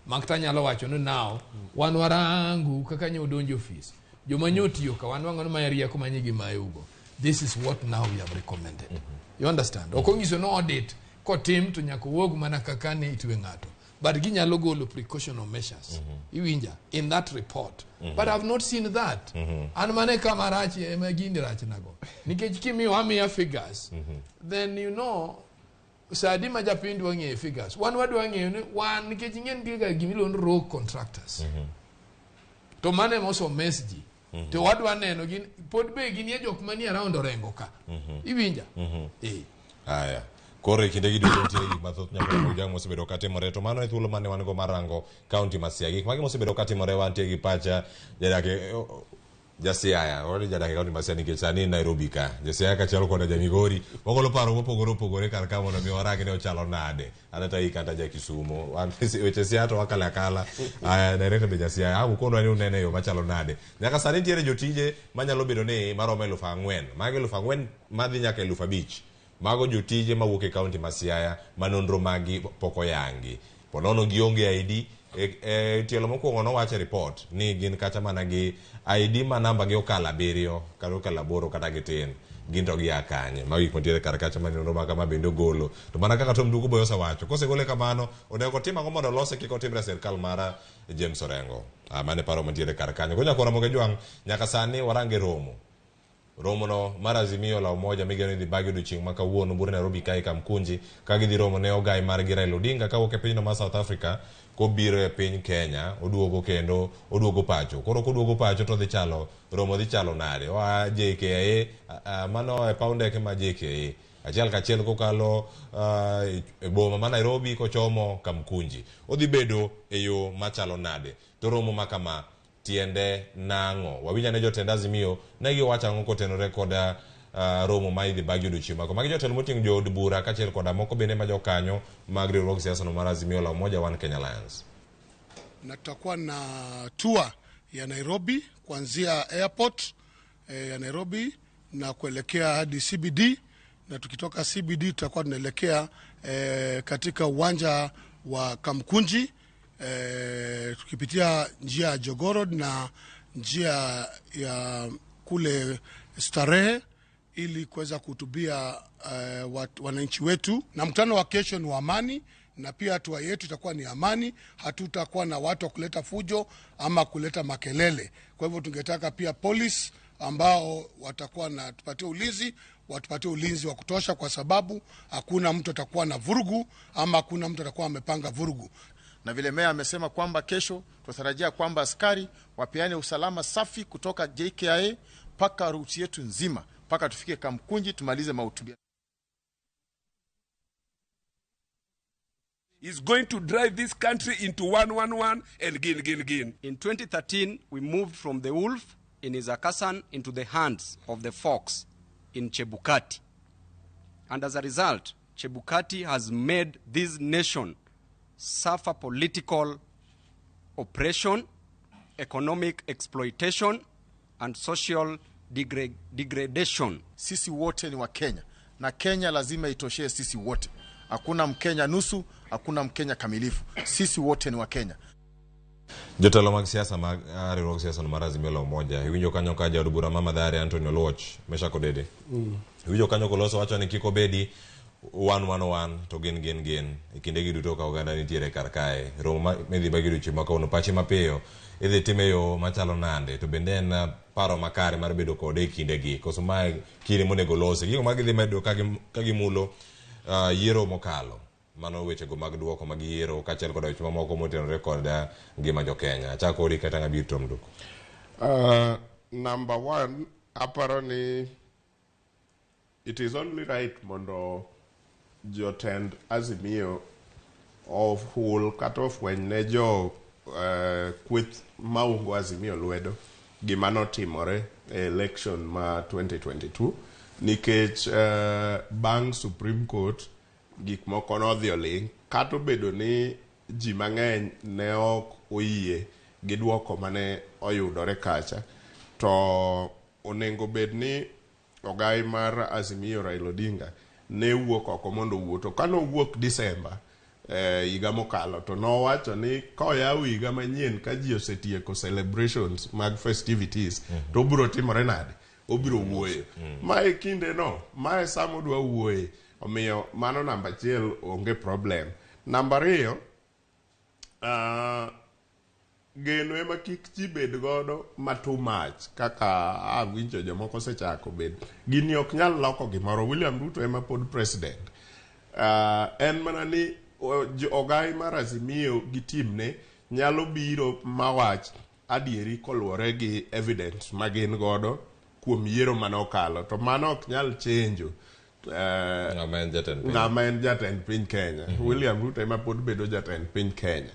Makta nyalo wacho ni now wan warangu kaka nyo donjo office. Joma nyo tiyo ka wan wang'o ni ma rieko manye gi mayugo. This is what now we have recommended. You understand? Ok onyiso no audit kotim to nyaka wuog mana kaka ne itwe ng'ato. But ginyalo golo precautionary measures. Iwinja in that report. But I've not seen that. An mane kama rach ema gini rach nago. Nikech kimiyo amiya figures, then you know sadi ma japiny dwa ng'eyo figures. Wan wadwa ng'eyo ni wan nikech ing'e nitie ga gimiluongo ni rogue contractors. To mano ema osemes ji. To wadwa neno gin pod be ginie jok manie around Orengo ka. Iwinja? Aya. Koro e kinde gi duto nitie gik mathoth nyaka ojang mosebedo katimore to mano e thuolo mane wan go mar rango kaunti ma Siaya. Gik mage mosebedo katimore wantie gi pacha jadak ja Siaya, owadi jadak e kaunti ma Siaya nikech sani en Nairobi ka. Ja Siaya kaachiel koda ja Migori wagolo paro mopogore opogore kar ka mondo mi warang ni ochalo nade. An ata kata ja Kisumo. Wan weche Siaya to wakalo akala. Aya director be ja Siaya. Ang' ukonwa ni unene e yo machalo nade. Nyaka sani nitiere jotije manyalo bedo ni maromo 4,000. Magi 4,000 madhi nyaka 5,000. Mago jotije mawuok e kaunti ma Siaya ma nonro magi pok oyangi. Ponono gionge ID. Tielo mokwongo nowacho e report ni gin kata mana gi ID ma namba gi okalo 7 kata okalo 8 kata gitin. Gin to gia kanye. Mago gik mantiere kar kacha ma nonro ma kama bende ogolo. To mana kaka Tom Duko Boy osewacho, kosegole kamano, onego otim ang'o mondo olose kik otimre e sirkal mar James Orengo. Mano e paro mantiere kar kanyo. Koro nyaka Ramogi Jwang', nyaka sani warange romo. Romo no mar Azimio la Umoja migeno ni dhi bagi odiochieng' ma kawuono buore Nairobi kae Kamkunji ka gidhi romo ne ogai margi Raila Odinga kawuok e pinyno mar South Africa kobiro e piny Kenya oduogo kendo oduogo pacho. Koro koduogo pacho to dhi chalo romo dhi chalo nade? Oa JKIA mano e paw ndeke ma JKIA achiel kachiel kokalo e boma ma Nairobi kochomo Kamkunji. Odhi bedo e yo machalo nade? To romo ma kama tiende nang'o? Wawinj ane jotend Azimio ne giwacho ang'o kotenore koda romo ma idhi bagi odiochieng' mako. Magi jotelo moting'o jood bura kaachiel koda moko bende ma jokanyo mag riwruog siasa no mar Azimio la Umoja One Kenya Alliance. Na tutakuwa na tour ya Nairobi kuanzia airport ya Nairobi na kuelekea hadi CBD, na tukitoka CBD tutakuwa tunaelekea katika uwanja wa Kamkunji tukipitia njia ya Jogoo Road na njia ya kule Starehe ili kuweza kuhutubia wananchi wetu. Na mkutano wa kesho ni wa amani, na pia hatua yetu itakuwa ni amani. Hatutakuwa na watu wa kuleta fujo ama kuleta makelele. Kwa hivyo tungetaka pia polisi ambao watakuwa na tupatie ulinzi watupatie ulinzi wa kutosha, kwa sababu hakuna mtu atakuwa na vurugu ama hakuna mtu atakuwa amepanga vurugu. Na vile meya amesema kwamba kesho tunatarajia kwamba askari wapeane usalama safi kutoka JKIA mpaka ruti yetu nzima mpaka tufike Kamkunji tumalize mahutubio. Is going to drive this country into 111 and gin, gin, gin. In 2013, we moved from the wolf in Isakasan into the hands of the fox in Chebukati. And as a result, Chebukati has made this nation suffer political oppression, economic exploitation, and social degradation. Sisi wote ni wa Kenya na Kenya lazima itoshee sisi wote. Hakuna Mkenya nusu, hakuna Mkenya kamilifu. Sisi wote ni wa Kenya. Jotelo mag siasa mag riwruog siasa no mar Azimio la Umoja iwinjo kanyo ka jaod bura ma Mathare Anthony Oluoch Meshack Odede. Iwinjo kanyo koloso wacho ni kik obedi 111 to gin gin gin e kindegi duto ka oganda nitiere kar kae. Romo midhi bagi odiochieng' ma kawuono pache mapiyo idhi time e yo machalo nade to bende en paro makare mar bedo kode e kindegi koso mae kinde monego lose gigo ma gidhi medo ka gimulo yiero mokalo. Mano wechego mag duoko mag yiero kaachiel koda weche mamoko motenore kod ngima jo-Kenya. Achako kodi kata ng'abir Tom Duko. Number one, aparo ni it is only right mondo jotend Azimio oful kata ofweny ne jo kweth maungo Azimio lwedo gima notimore e election ma 2022 nikech bang' Supreme Court gik moko nodhi oling' kata obedo ni ji mang'eny ne ok oyie gi duoko mane oyudore kacha to onego bed ni ogai mar Azimio Raila Odinga ne wuok oko mondo owuo. To kane owuok December higa mokalo to nowacho ni koyaw higa manyien ka ji osetieko celebrations mag festivities to obiro timore nade? Obiro wuoyo. Mae kinde no, mae sama odwa wuoye. Omiyo mano namba achiel onge problem. Namba ariyo, geno ema kik ji bed godo ma too much kaka awinjo jomoko osechako bed. Gini ok nyal loko gimoro. William Ruto ema pod president. En mana ni ogai mar Azimio gi timne nyalo biro mawach adieri koluwore gi evidence ma gin godo kuom yiero mane okalo. To mano ok nyal chenjo ng'ama en jatend piny Kenya. William Ruto ema pod bedo jatend piny Kenya.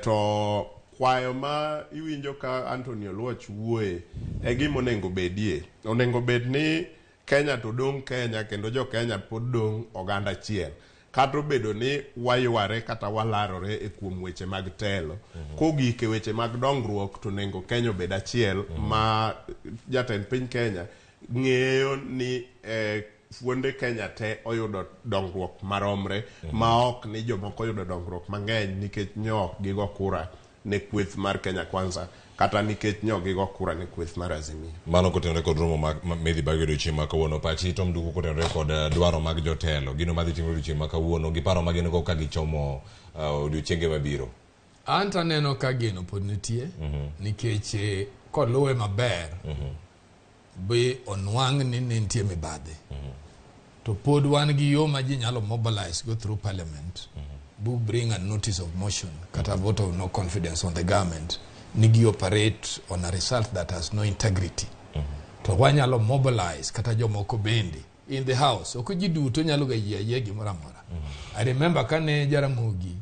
To kwayo ma iwinjo ka Anthony Oluoch wuoye e gima onego bedie. Onego bed ni Kenya to dong' Kenya kendo jo Kenya pod dong' oganda achiel. Kata obedo ni wayware kata walarore e kuom weche mag telo. Kogik e weche mag dongruok to onego Kenya obed achiel ma jatend piny Kenya ng'eyo ni fuonde Kenya te oyudo dongruok maromre ma ok ni jomoko oyudo dongruok mang'eny nikech nyo ok gigo kura ne kweth mar Kenya Kwanza kata nikech nyo gigo kura ne kweth mar Azimio. Mano kotenore kod romo midhi bagi odiochieng' ma kawuono. Pachi Tom Duko kotenore kod dwaro mag jotelo gino madhi timore odiochieng' ma kawuono gi paro ma gin go ka gichomo odiochienge mabiro. An to aneno ka geno pod nitie nikech koluwe maber be onwang' ni ne nitie mibadhi. To pod wan gi yo ma ji nyalo mobilize go through parliament bu bring a notice of motion kata vote of no confidence on the government ni gi operate on a result that has no integrity. To wanyalo mobilize kata jomoko bende in the house. Ok ji duto nyalo ga yie ayie gimoro amora. I remember kane Jaramogi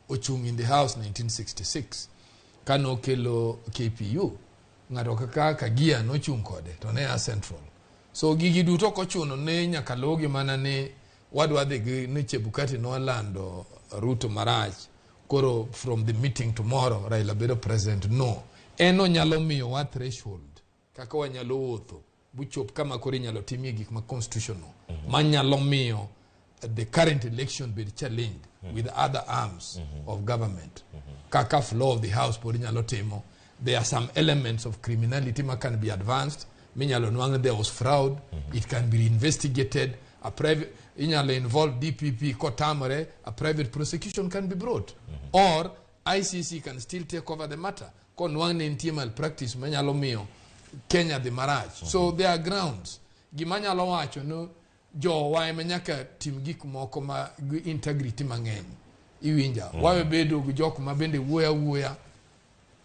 ochung' in the house 1966 kane okelo KPU ng'ato kaka Kagia nochung' kode to ne a Central. So gigi duto ok ochuno ni nyaka luwgi mana ni wadwa dhi gi ni Chebukati nolando Ruto marach koro from the meeting tomorrow Raila bedo president. No, en onyalo miyowa threshold kaka wanyalo wuotho buchop kama koro inyalo timie gik ma constitutional manyalo miyo the current election be challenged with other arms of government. Kaka floor of the house pod inyalo timo. There are some elements of criminality ma can be advanced. Minyalo nwang' there was fraud. It can be investigated. A private inyalo involve DPP kotamore, a private prosecution can be brought. Or ICC can still take over the matter. Konwang' ne nitie malpractice manyalo miyo Kenya dhi marach. So there are grounds. Gima nyalo wacho ni jowa ema nyaka tim gik moko ma gi integrity mang'eny. Iwinja? Wawe bedo gi jok ma bende wuoyo awuoya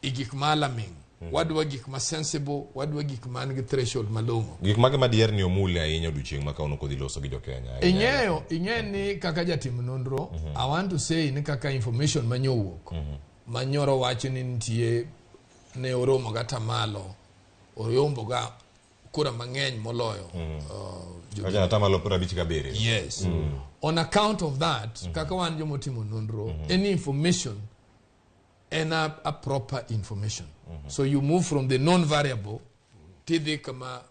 e gik ma alarming. Wadwa gik ma sensible, wadwa gik man gi threshold malong'o. Gik mage madier ni omule ahinya odiochieng' ma kawuono kodhi loso gi jokenya ahinya? Ing'eyo, ing'e ni kaka jatim nonro, I want to say ni kaka information manyowuok, manyoro wacho ni nitie ne oromo gata malo, oyombo ga kura mang'eny moloyo Wacho atamalo 57. Yes. On account of that, kaka wan jomotimo nonro, any information en a proper information. So you move from the known variable tidhi kama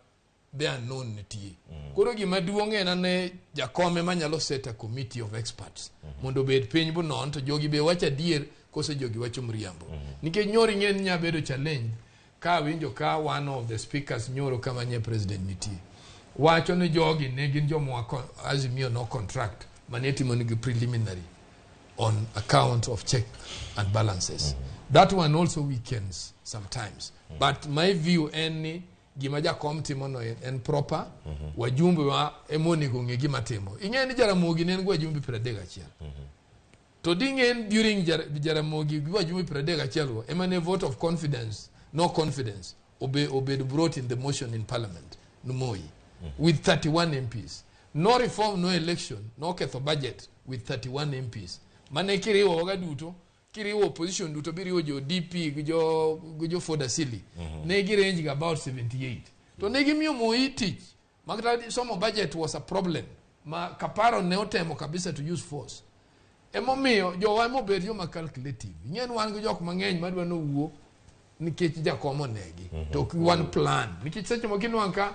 the unknown nitie. Koro gima duong' en ane jakome manyalo set a committee of experts mondo obed piny bonon to jogi be wacho adier kose jogi wacho mriambo. Nikech nyoro ing'e ni nya bedo challenge ka awinjo ka one of the speakers nyoro kama nye president nitie. Wacho ni jogi ne gin joma Azimio no contract mane timo nigi preliminary on account of check and balances. That one also weakens sometimes. But my view en ni gima jakom timo no en proper. Wajumbe wa ema onego ng'e gima timo. Ing'e ni Jaramogi ne en gi wajumbe 31. To ding'e ni during Jaramogi gi wajumbe 31 go ema ne vote of confidence, no confidence, obed brought in the motion in parliament, Moi, with 31 MPs. No reform, no election, no ketho budget with 31 MPs. Mane kiriwo waga duto, kiriwo opposition duto, biriwo jo DP gi jo Ford Asili. Ne gi range about 78. To ne gimiyo Moi tich. Makata somo budget was a problem. Ma Kaparo ne otemo kabisa to use force. Emomiyo jowa emobed joma calculative. Ing'e ni wan gi jok mang'eny madwa nowuo nikech jakom onegi. To ok wan plan. Nikech seche moko inwang'o ka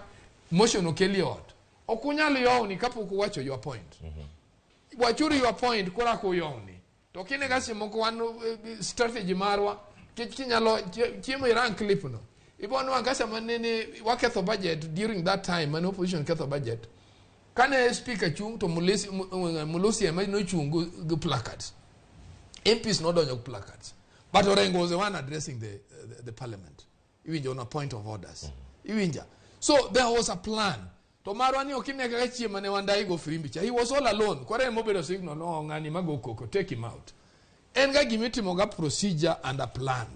motion okel e ot. Ok unyal yowni kapok uwacho your point. Wachuru your point koro aka uyowni. To kine ka seche moko wan strategy marwa nikech kinyalo chiemo irang clip no. Ibo nwang' ka sama nene waketho budget during that time mane opposition ketho budget. Kane speaker chung' to Mulusi ema nochung' gi placards. MPs nodonjo gi placards. But Orengo was the one addressing the parliament. Iwinjo on a point of orders. Iwinja. So there was a plan. To marwa ni ok ine kaka chieng' mane Wandayi go firimbi cha. He was all alone. Koro en mobedo signal no ng'ani mago koko take him out. En ga gimitimo ga procedure and a plan.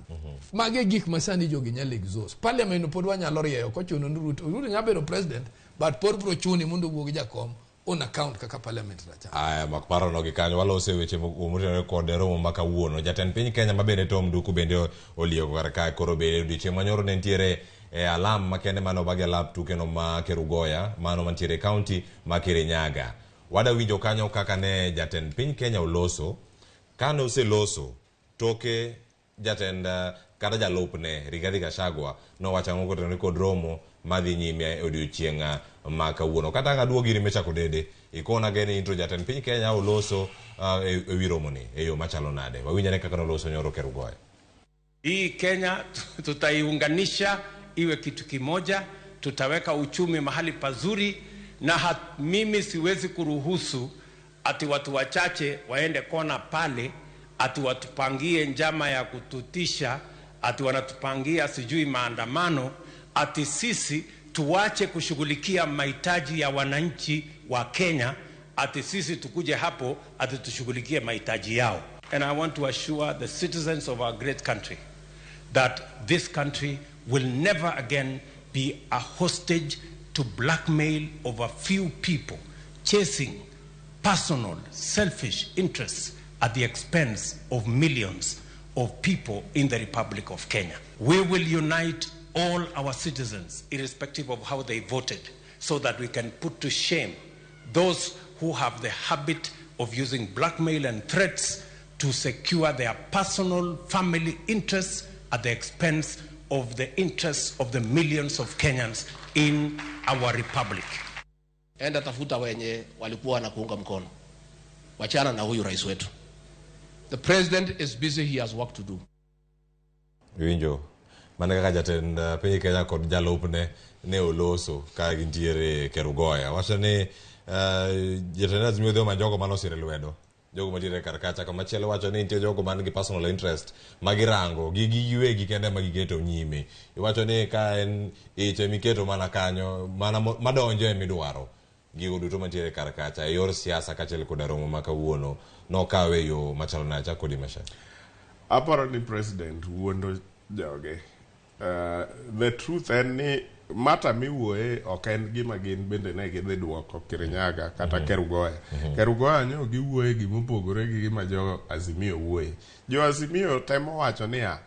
Mage e gik ma sani jogi nyalo exhaust. Parliament no pod wanyalo rieyo kochuno ni Ruto nyalo bedo president but pod bro chuni mondo owuog jakom on account kaka parliament rachar. Aya, mak paro no gi kanyo walose weche motenore kod romo ma kawuono. Jatend piny Kenya ma bende Tom Nduku bende olieko kar kae koro bende odiochieng' manyoro ne nitiere e alam makende mane obagi e lap tuke no ma Kerugoya mano mantiere e kaunti ma Kirinyaga. Wada winjo kanyo kaka ne jatend piny Kenya oloso. Kane oseloso toke jatend kata jalupne Rigathi Gachagua nowacho ang'o kotenore kod romo madhi nyime e odiochieng' ma kawuono. Kata ang' aduogi iri michako dede, ikona geni intro jatend piny Kenya oloso e wi romoni e yo machalo nade. Wawinj ane kaka noloso nyoro Kerugoya. Hii Kenya tutaiunganisha iwe kitu kimoja, tutaweka uchumi mahali pazuri, na mimi siwezi kuruhusu ati watu wachache waende kona pale ati watupangie njama ya kututisha, ati wanatupangia sijui maandamano, ati sisi tuache kushughulikia mahitaji ya wananchi wa Kenya, ati sisi tukuje hapo ati tushughulikie mahitaji yao. And I want to assure the citizens of our great country that this country will never again be a hostage to blackmail of a few people chasing personal, selfish interests at the expense of millions of people in the Republic of Kenya. We will unite all our citizens, irrespective of how they voted, so that we can put to shame those who have the habit of using blackmail and threats to secure their personal family interests at the expense of the interests of the millions of Kenyans in our republic. Enda tafuta wenye walikuwa na kuunga mkono, wachana na huyu rais wetu. The president is busy, he has work to do. Iwinjo mana kaka jatend piny Kenya kod jalupne ne oloso ka gintiere Kerugoya. Wacho ni jatend Azimio dhi omanyo jogo mane osire lwedo. Jogo mantiere kar kacha kamachielo wacho ni nitie jogo man gi personal interest ma girango gi giwegi kende ma giketo nyime. Iwacho ni ka en ich emiketo mana kanyo mana madonjo emidwaro. Gigo duto mantiere kar kacha e yor siasa kaachiel koda romo ma kawuono nokawe e yo machalo nade chak kodi Mashak. Aparo ni president wuondo joge. The truth en ni mata miwuoye ok en gima gin bende ne gidhi duoko Kirinyaga kata Kerugoya. Kerugoya nyo giwuoye gimopogore gi gima jo Azimio wuoye. Jo Azimio temo wacho niya,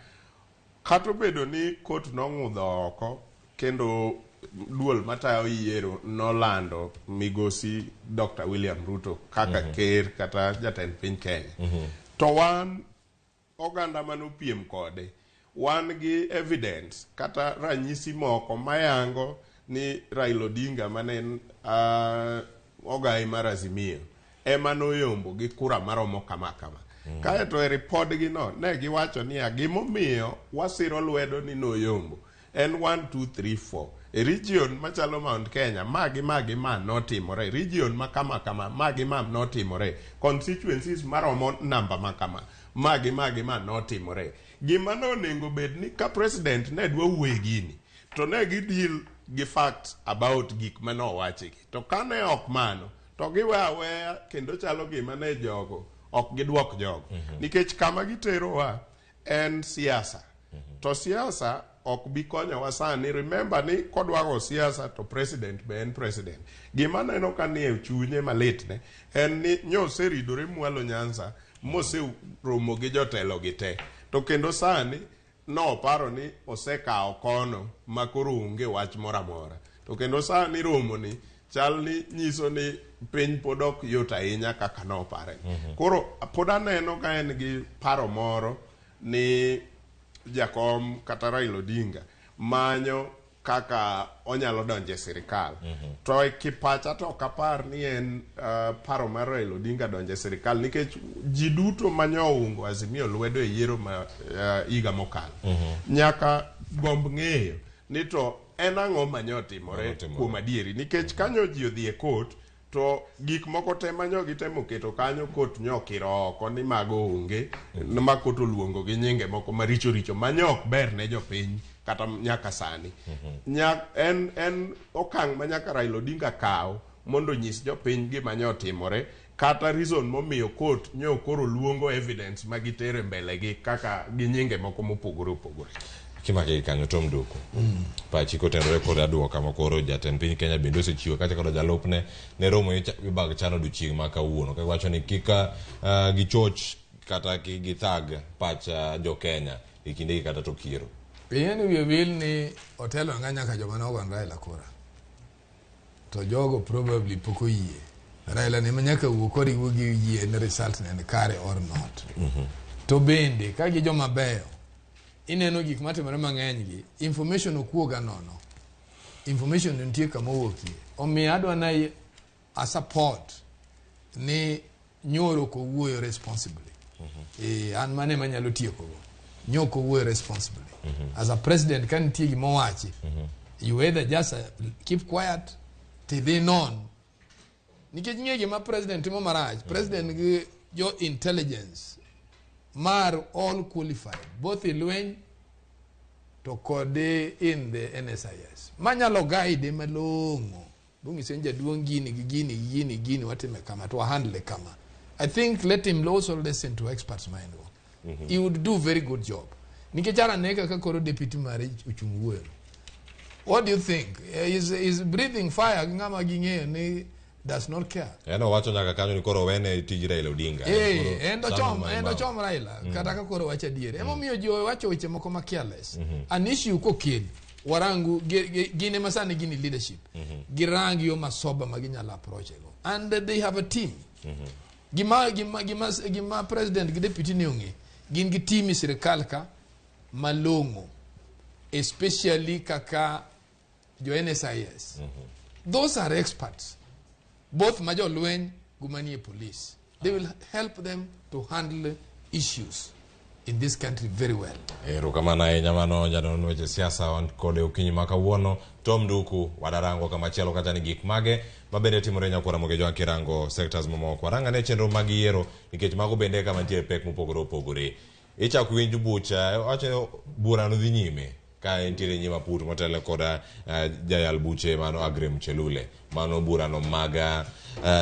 kata obedo ni kot nong'udho oko kendo duol matayo yiero nolando migosi Dr. William Ruto kaka ker kata jatend piny Kenya. To wan oganda manopiem kode wan gi evidence kata ranyisi moko mayango ni Raila Odinga mane en ogai mar Azimio ema noyombo gi kura maromo kama kama. Kaeto e ripodgi no ne giwacho niya gimomiyo wasiro lwedo ni noyombo en 1 2 3 4 e region machalo Mount Kenya ma gi ma gi ma notimore, region ma kama kama ma gi ma notimore, constituencies maromo namba ma kama ma gi ma gi ma notimore. Gima nonego bed ni ka president ne dwa wuoye gini to ne gi deal gi facts about gik manowachigi, to kane ok mano to giwe aweya kendo chalo gima ne jogo ok gidwok jogo. Nikech kama giterowa en siasa. To siasa ok bi konyowa sani. Remember ni kodwago siasa to president be en president. Gima neno ka nie chunye malit ne en ni nyoseridore mwalo Nyanza moseromo gi jotelo gi te. To kendo sani noparo ni osekawo kono ma koro onge wach moro amora. To kendo sani romo ni chal ni nyiso ni piny pod ok yot ahinya kaka nopare. Koro pod aneno ka en gi paro moro ni jakom kata Raila Odinga manyo kaka onyalo donjo e sirikal. To e kipacha to ok apar ni en paro mar Raila Odinga donjo e sirikal nikech ji duto manyo oungo Azimio lwedo e yiero ma higa mokalo. Nyaka gomb ng'eyo ni to en ang'o manyo timore kuom adieri nikech kanyo ji odhi e court to gik moko te manyo gitemo keto kanyo court nyo okiro oko ni mago onge ma court oluongo gi nyinge moko maricho richo manyo ok ber ne jopiny kata nyaka sani. En okang' ma nyaka Raila Odinga kaw mondo onyis jopiny gima nyo otimore kata reason momiyo court nyo koro luongo evidence ma gitere mbele gi kaka gi nyinge moko mopogore opogore. Kimake kanyo Tom Duku. Pachi kotenore kod aduoka ma koro jatend piny Kenya bende osechiwo kacha kod jalupne ne romo ibag chano odiochieng' ma kawuono ka giwacho ni kik gichoch kata kik githag pach jo Kenya e kindegi kata tok yiero. Ing'e ni wiye wil ni otelo nga nyaka joma nogono Raila kura. To jogo probably pok oyie. Raila ne nyaka wuo kod gi yie ni result ne ni kare or not. To bende ka gi joma beyo ineno gik matimore mang'eny gi information ok wuoga nono. Information nitie kama owuokie. Omiyo adwa na a support ni nyoro ok owuoyo responsibly. An mane manyalo tieko go. Nyo ok owuoyo responsibly. As a president ka nitie gima owachi, you either just keep quiet tidhi non. Nikech ng'e gima president timo marach, president gi jo intelligence mar all qualified, both e lweny to kod in the NSIS. Manyalo guide malong'o. Bong'ise ni jaduong' gini gi gini gi gini gini watime kama to wahandle kama. I think let him also listen to experts ma en go. He would do very good job. Nikech anene kaka koro deputy mare ochung' wuoyo. What do you think? Is breathing fire gi ng'ama ging'eyo ni does not care. En owacho nyaka kanyo ni koro wene tij Raila Odinga. En do chom Raila kata ka koro wacho adier. Emomiyo ji wacho weche moko ma careless. An issue kokel warangu gin ema sani gin leadership. Girang yo masoba ma ginyalo approach go. And they have a team. Gima president gi deputy ni ong'e gin gi team e sirikal ka malong'o especially kaka jo NSIS. Those are experts, both ma jolweny gi manie police. They will help them to handle issues. in this country very well. Erokamano ahinya mano janon weche siasa wan kode okinyi ma kawuono Tom Nduku wadarango kamachielo kata ni gik mage mabende timore nyakwara Mogejo Jwang' kirango sectors mamoko warang ane chenro mag yiero nikech mago bende kama nitie pek mopogore opogore ichako winj bucha wacho bura no dhi nyime ka entiere nyim aput motelo koda jayal buche mano Aggrey Muchelule mano burano maga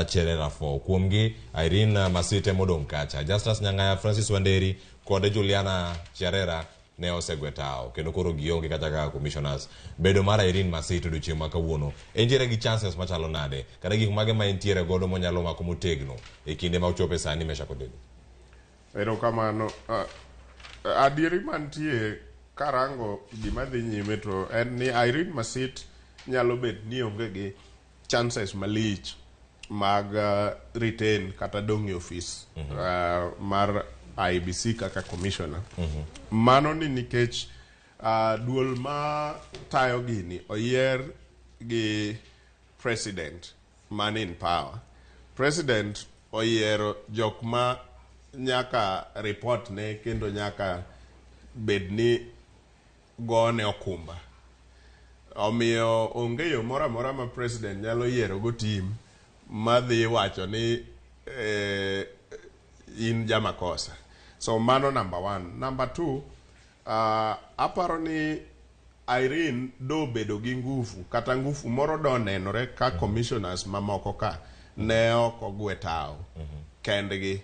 Cherera 4 kuomgi Irene Masite modong' kacha Justus Nyang'aya Francis Wanderi kod Juliana Cherera ne osegwe tawo kendo koro gionge kata kaka commissioners bedo mar Irene Masit odiochieng' ma kawuono entiere gi chances machalo nade kata gik mage ma entiere godo monyalo mako motegno e kinde ma ochope sani Meshack Odede. Erokamano. Adieri mantie karango gima dhi nyime to en ni Irene Masit nyalo bet ni onge gi chances malich mag retain kata dong' e ofis mar IEBC kaka commissioner. Mano ni nikech duol ma tayo gini oyier gi president man in power. President oyiero jok ma nyaka report ne kendo nyaka bed ni gone okumba. Omiyo onge yo moro amora ma president nyalo yiero go team madhi wacho ni in jamakosa. So mano number one. Number two, aparo ni Irene do bedo gi ngufu kata ngufu moro do nenore ka commissioners mamoko ka ne ok ogwe tawo kendgi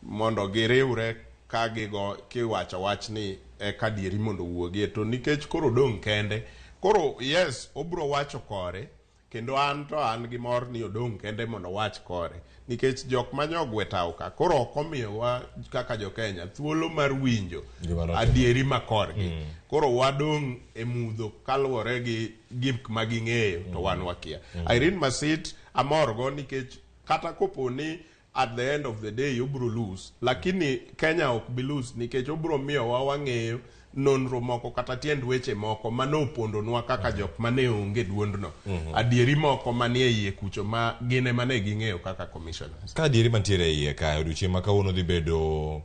mondo giriwre ka gigo kiwacho wach ni eka adieri mondo owuogie to nikech koro odong' kende koro yes obro wacho kore kendo an to an gi mor ni odong' kende mondo owach kore nikech jok manyogwe tawo ka koro ok omiyowa kaka jo Kenya thuolo mar winjo adieri ma korgi. Koro wadong' e mudho kaluwore gi gik ma ging'eyo to wan wakia. Irene Masit amorgo nikech kata kopo ni at the end of the day obro lose lakini Kenya ok bi lose nikech obro miyowa wang'eyo nonro moko kata tiend weche moko manopondonwa kaka jok mane onge duondno. Adieri moko manie iye kucho ma gin ema ne ging'eyo kaka commissioners. Ka adieri mantiere e iye kae odiochieng' ma kawuono dhi bedo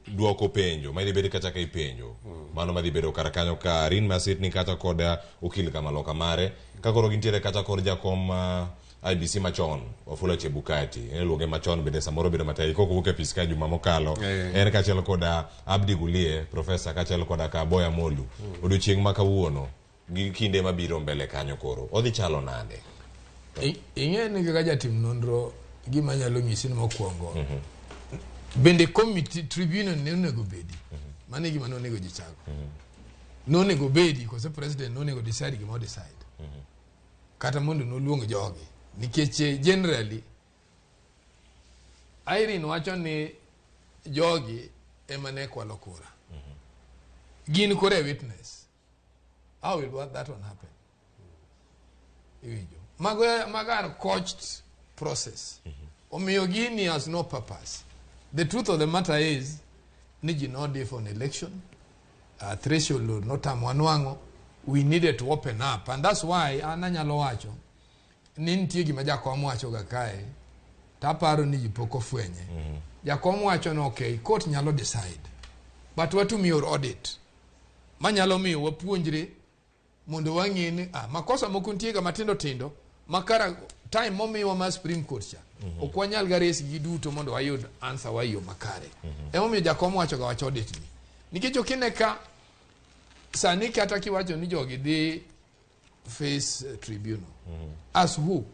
duoko penjo ma idhi bed kata ka ipenjo mano madhi bedo kar kanyo ka Irene Masit ni kata kod okil kamaloka mare ka koro gintiere kata kod jakom IEBC machon Wafula Chebukati en iluonge machon bende samoro bedo matek kok owuok e apis ka juma mokalo en kaachiel kod Abdi Gulie profesa kaachiel koda ka Boya Molu odiochieng' ma kawuono gi kinde mabiro mbele kanyo koro odhi chalo nade? Ing'e ni kaka jatim nonro gima nyalo nyisi ni mokwongo bende committee tribunal ne onego bedi. Mano e gima nonego ji chako. Nonego bedi kose president nonego decide gima o decide. Kata mondo noluong jogi nikech generally Irene wacho ni jogi ema ne kwalo kura. Gin koro e witness. How will that one happen? Iwinjo. Mago are coached process. Omiyo gini has no purpose. The truth of the matter is ni ji no differ on election. Threshold notamwa nwang'o. We needed to open up and that's why an anyalo wacho ni nitie gima jakom wacho ga kae taparo ni ji pok ofwenye. Jakom wacho ni okay, court nyalo decide but watumie audit manyalo miyo wapuonjre mondo wang'e ni makosa moko nitie ga matindo tindo makara time momiwa ma Supreme Court cha ok wanyal ga res gi duto mondo wayud answer wa yo makare. Emomiyo jakom wacho ga wach audit ni nikech ok ine ka sani kata kiwacho ni jogi dhi face tribunal as who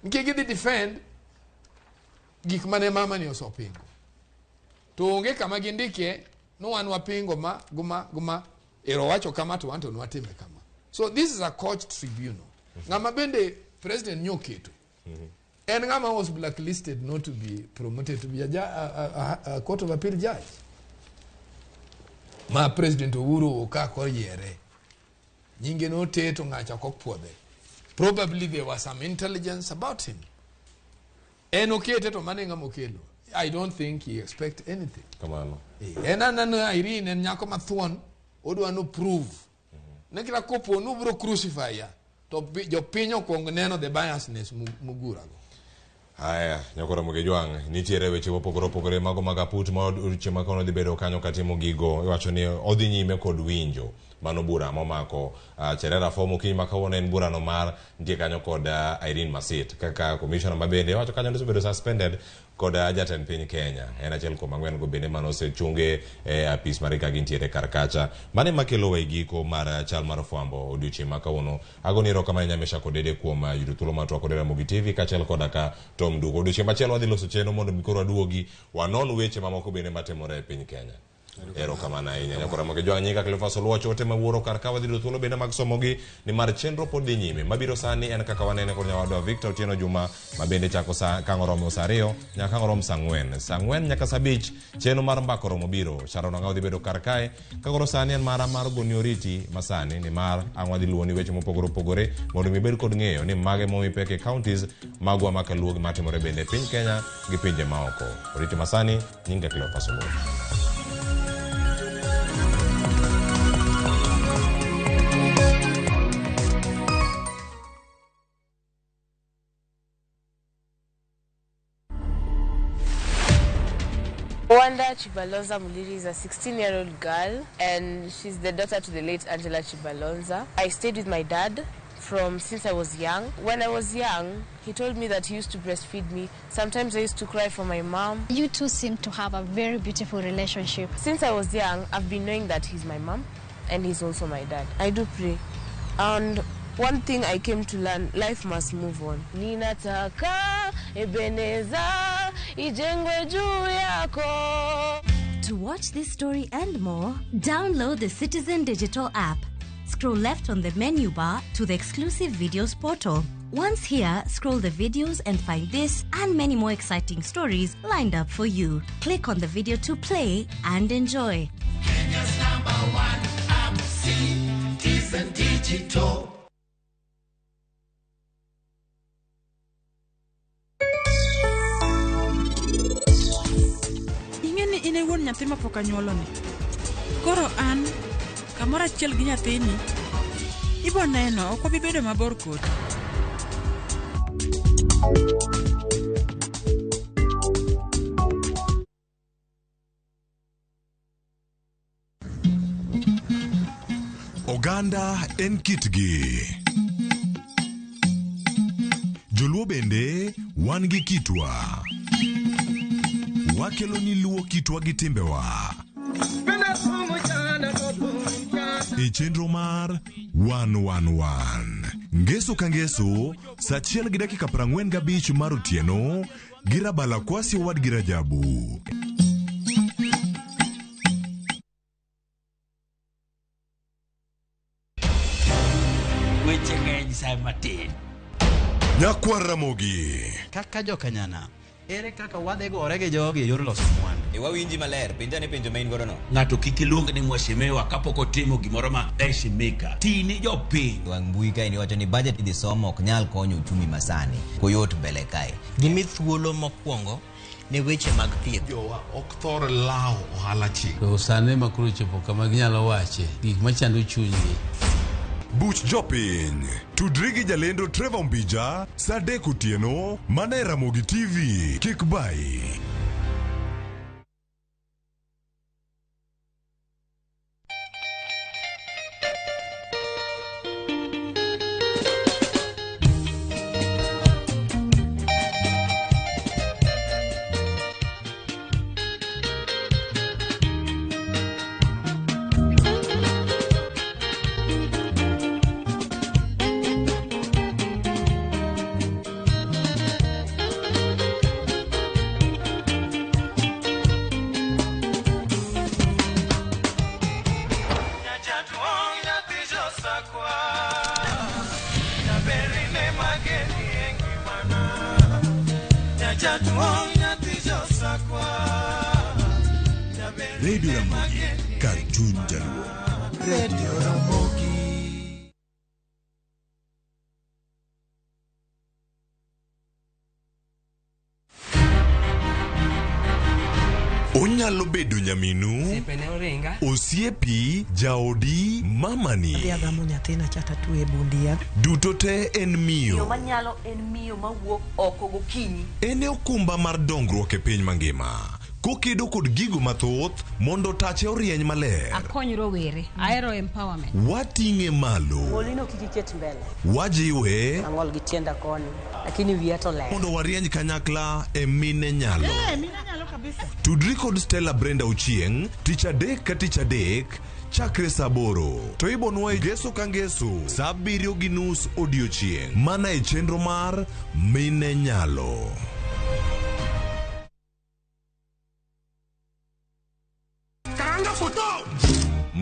nikech gidhi defend gik mane mama ni osepingo to onge kama gindike no wan wapingo ma guma guma ero wacho kama to wan to nwatime kama. So this is a court tribunal. Ng'ama bende president nyoketo en ng'ama was blacklisted not to be promoted to be a court of appeal judge ma president Uhuru okako oyiere nyinge noter to ng'acha ok opuodhe. Probably there was some intelligence about him. En okete to mane ng'ama okelo. I don't think he expect anything. Kamano. En aneno Irene en nyako mathuon odwa no prove. Ne kata kopo nubro crucify ya to jopiny okuong neno the biasness mugurago. Haya, nyakoro Jwang', nitiere weche mopogore opogore mago mag aput ma odiochieng' ma kawuono dhi bedo kanyo katimo gigo. Iwacho ni odhi nyime kod winjo mano bura momako Cherera Form okinyi ma kawuono en burano mar nitie kanyo kod Irene Masit kaka commissioner ma bende iwacho kanyo ni osebedo suspended kod jatend piny Kenya. En achiel kuom ang'wen go bende mane osechunge e apis mare ka gintiere kar kacha. Mano ema kelowa e giko mar chal mar fwambo odiochieng' ma kawuono. Agoni erokamano Nyamesha kod Dede kuom yudo thuolo mar twak kod Ramogi TV kaachiel koda ka Tom Duko. Odiochieng' machielo wadhi loso chenro mondo mi koro waduogi wanon weche mamoko bende matimore e piny Kenya. Erokamano ahinya. Nyakora Ramogi Jwang' nyinga Cleophas Oluoch ote mawuoro kar ka wadhi yudo thuolo bende mag somogi nimar chenro pod dhi nyime. Mabiro sani en kaka wanene kod nyawadwa Victor Otieno Juma ma bende chako sa kang' oromo sa 2 nyaka kang' oromo sa 4. Sa 4 nyaka sa 5 chenro mar mbaka oromo biro. Sharon Ang'aw dhi bedo kar kae. Ka koro sani en mara mar goni oriti masani nimar ang' wadhi luwoni weche mopogore opogore mondo mi ibed kod ng'eyo ni mage momi pek e counties magwa ma kaluo gi matimore bende e piny Kenya gi pinje maoko. Oriti masani nyinga Cleophas Oluoch. Wanda Chibalonza Muliri is a 16-year-old girl and she's the daughter to the late Angela Chibalonza. I stayed with my dad from since I was young. When I was young, he told me that he used to breastfeed me. Sometimes I used to cry for my mom. You two seem to have a very beautiful relationship. Since I was young, I've been knowing that he's my mom and he's also my dad. I do pray. And one thing I came to learn, life must move on. Ninataka Ebeneza ijengwe juu yako. To watch this story and more, download the Citizen Digital app. Scroll left on the menu bar to the exclusive videos portal. Once here, scroll the videos and find this and many more exciting stories lined up for you. Click on the video to play and enjoy. Kenya's number one app, Citizen Digital. Ing'e ni in e wuon nyathi mapok anyuoloni. Koro an, kamoro achiel gi nyathini, ibo neno ok wabi bedo mabor kodi. Oganda en kitgi. Joluo bende wan gi kitwa. Wakelo ni luo kitwa gi timbewa. E chenro mar 111. Ngeso ka ngeso, sa 1:45 mar otieno, gi Rabala Kwasi owadgi Rajabu. Weche ng'eny sa matin. Nyakwar Ramogi. Kaka jokanyana, ere kaka wadhi gore gi jogi e yor loso mwandu? E wawinji maler, penja ne penjo ma in godo no. Ng'ato kik iluong ni mheshimiwa kapok otimo gimoro ma heshimika. Tini jopiny. Wang' mbui kae ni wacho ni budget idhi somo ok nyal konyo uchumi masani. Koyot mbele kae. Gimi thuolo mokwongo ne weche mag thieth. Jowa ok thor lawo ohala chik. To sani ma koro ochopo kama ginyalo wache gik machando chunygi. Buch jopiny. Tudri gi jalendo Trevor Mbija sa 3 otieno mana e Ramogi TV. Kik bayi. Radio Ramogi, kar chuny Jaluo. Radio Ramogi. Onyalo bedo nyaminu, Osiepene oringa. osiepi, jaodi, mamani. Adhi agamo nyathina cha tatwe e bund yath. Duto te en miyo. Miyo manyalo en miyo mawuok oko gokinyi. En e okumba mar dongruok e piny mangima. Kokedo kod gigo mathoth mondo tache orieny maler. Akony rowere. Ahero empowerment. Wating'e malo. Molino kik iket mbele. Wajiwe Ang'ol gi tienda koni, lakini wiya to ler. mondo warieny kanyakla e mine nyalo. Eh, mine nyalo kabisa. Tudri kod Stella Brenda Ochieng' tich adek ka tich adek chakre saa aboro to ibonwa e ngeso ka ngeso saa abiriyo gi nus odiochieng' mana e chenro mar Mine Nyalo. Karanga foto!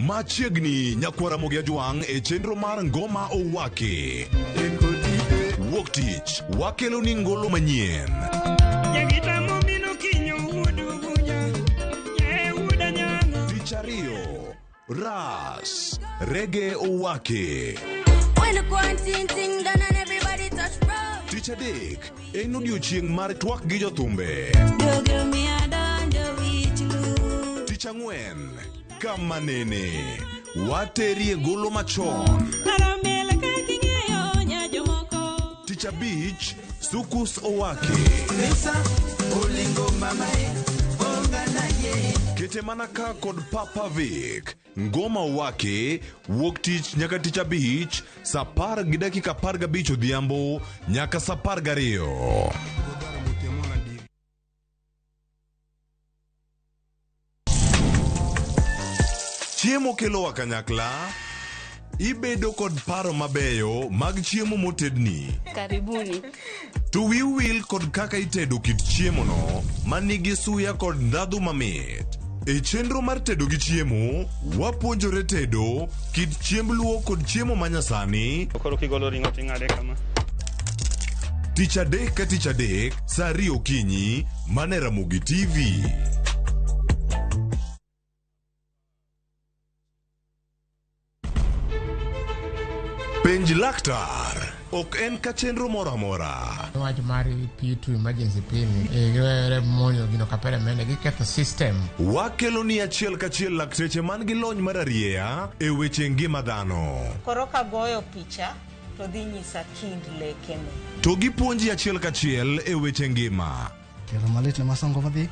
Machiegni nyakwar Ramogi Ajwang' e chenro mar Ngoma Owaki. Wuok tich wakelo ni ngolo manyien. Tich ariyo, Ras, Rege Owaki. When the quarantine thing done and everybody touch road. Tich adek en odiochieng' mar twak gi jothumbe. Tich ang'wen, kama nene, waterie golo machon. Tich abich, Sukus Owaki. Kete mana ka kod Papa Vic. Ngoma Owaki, wuok tich nyaka tich abich, saa apar gi dakika 15 odhiambo nyaka saa 12. Chiemo kelowa kanyakla, ibedo kod paro mabeyo mag chiemo motedni. Karibuni. To wiu wil kod kaka itedo kit chiemono manigi suya kod ndhadhu mamit. E chenro mar tedo gi chiemo, wapuonjore tedo kit chiemb luo kod chiemo manyasani. Koro kigolo ring'o ting'ade kama. Tich adek ka tich adek, saa ariyo okinyi, mana e Ramogi TV. Penj laktar ok en ka chenro moro amora. Wach mar P2 emergency P ni giwere monjo gino kapere mende giketho system. Wakelo ni achiel kachiel lakteche man gi lony mar arieya e weche ngima dhano. Koro kagoyo picha to dhi nyisa kind lekene. To gipuonji achiel kachiel e weche ngima. Tielo malit ne masongo madhi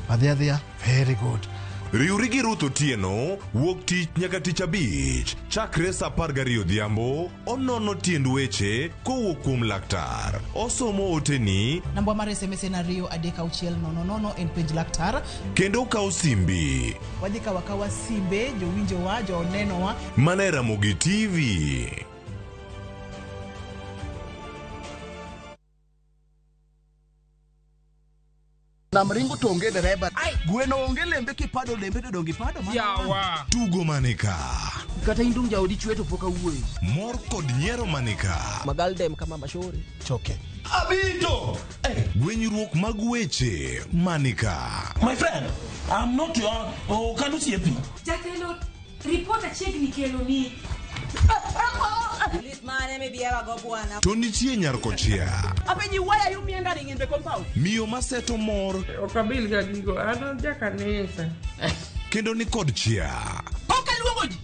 adhi adhiya very good. Riwri gi Ruth Otieno wuok tich nyaka tich abich chakre saa 12 odhiambo onono tiend weche kowuok kuom laktar. Osomo oteni Namba mar SMS en 2 3 6 0 0 en penj laktar. kendo okawo simbi Wadhi kawo akawa simbe jowinjowa jonenowa. mana e Ramogi TV. Nam ringo to onge dereba. Gweno onge lembe kipado lembe to donge ipado mana. Yawa. Tugo manika. Kata indung jaodi chwe to pok awuoyo. Mor kod nyiero manika. Magaldem kama mashori. Choke. Abito. Gwenyruok mag weche manika. My friend, I'm not your oh, can you see Jatelo, ripot achiegni kelo ni. Lit mane mibiera go bwana. To nitie nyar kochia. Apenji why are you meandering in the compound? Miyo maseto mor Ok abil ga gigo, an jakanisa. kendo ni kod chia. Koka luongo ji.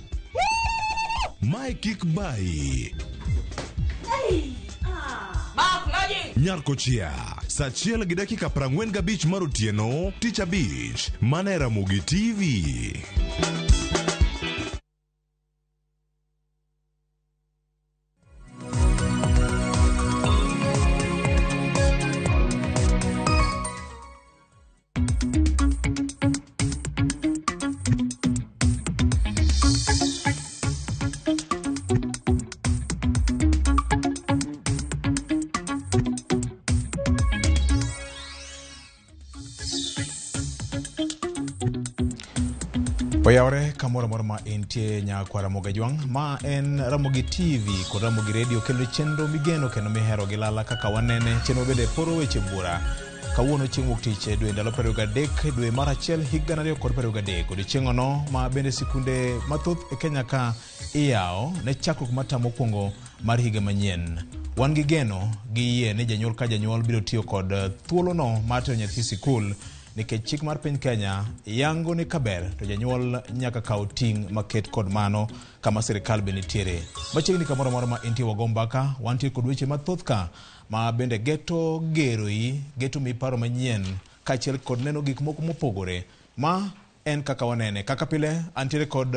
Mae kik bayi. Mak loji. Nyar kochia. Saa achiel gi dakika 45 mar otieno, tich abich, mana e Ramogi TV. Oyawore kamoro amora ma intie nyakwa Ramogi Ajwang', ma en Ramogi TV kod Ramogi Radio kendo chenro migeno kendo mihero gi lala kaka wanene chenro bende poro weche buora kawuono chieng' wuok tich e dwe ndalo 23 dwe mar achiel hik 2023 odiochieng'ono ma bende sikunde mathoth e Kenya ka iyawo ne chakruok mar tam mokwongo mar higa manyien. Wan gi geno gi yie ni janyuol ka janyuol biro tiyo kod thuolono mar tero nyathi sikul. Nikech chik mar piny Kenya yango ni kaber to janyuol nyaka kaw ting' maket kod mano kama sirikal be nitiere. Machiegni kamoro amora ma intie wago mbaka, wantie kod weche mathoth ka ma bende geto geroi, geto miyi paro manyien kaachiel kod neno gik moko mopogore. Ma en kaka wanene. Kaka pile antiere kod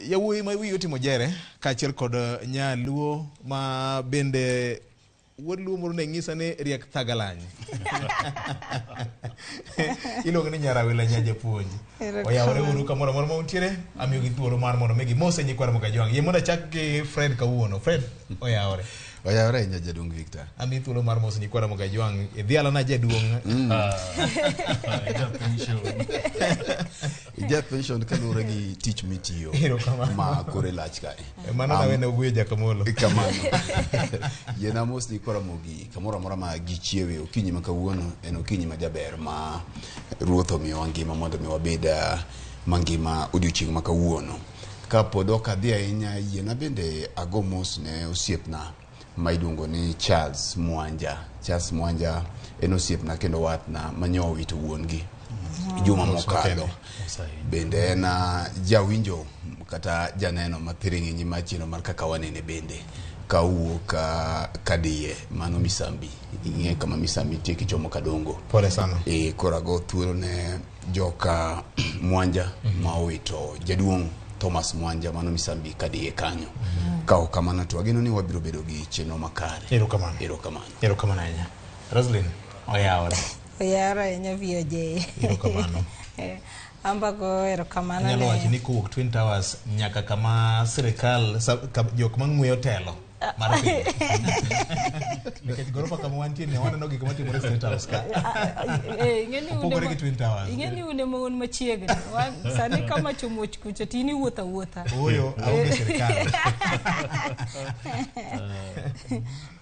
yawuoyi ma wiyi otimo jere kaachiel kod nyaluo ma bende wuod luo moro ne ng'isa ni riek thagalany. Iluongo ni Nyarawila nya japuonj. Oyawore uru kamoro amora ma untiere, amiyogi thuolo mar mondo mi gimose nyikwa Ramogi Ajwang'. Yie mondo achak gi Fred kawuono. Fred, oyawore. Oyawore ahinya jaduong' Victor. Amiyi thuolo mar moso nyikwa Ramogi Ajwang'. Idhiala na jaduong'. Ija pension kaluwore gi tich mitiyo ma kore lach kae. Mano nawene Oguyo Jakamolo. Kamano. Yiena mos nyikwa Ramogi kamoro amora ma gichiewe okinyi ma kawuono en okinyi ma jaber ma Ruoth omiyowa ngima mondo mi wabed mangima odiochieng' ma kawuono. Kapod ok adhi ahinya, yiena bende ago mos ne osiepna ma iluongo ni Charles Mwanja. Charles Mwanja en osiepna kendo watna ma nyo owito wuon-gi juma mokalo. Bende en jawinjo kata janeno ma thiring'inyi mar chenro mar Kaka Wanene bende ka owuok Kadiye, mano Misambi. Ing'e kama Misambi nitie kichomo Kadongo. Pole sana. Koro ago thuolo ne joka Mwanja ma owito jaduong' Thomas Mwanja mano Misambi Kadiye kanyo. Ka ok kamano to wageno ni wabiro bedo gi chenro makare. Erokamano. Erokamano. Erokamano ahinya. Roslyn, oyawore. Oyawore ahinya VOJ. Erokamano. Ambago erokamano. Anyalo wacho ni kowuok Twin Towers nyaka kama sirikal jok mang'weyo telo mar piny. Nikech gorofa kama wantie ni waneno gik matimore State House ka. Opogore gi Twin Towers. Ing'e ni un ema un machiegni. Sani kama chomoch kucha to in iwuotho awuotha. Ooyo, aonge sirikal.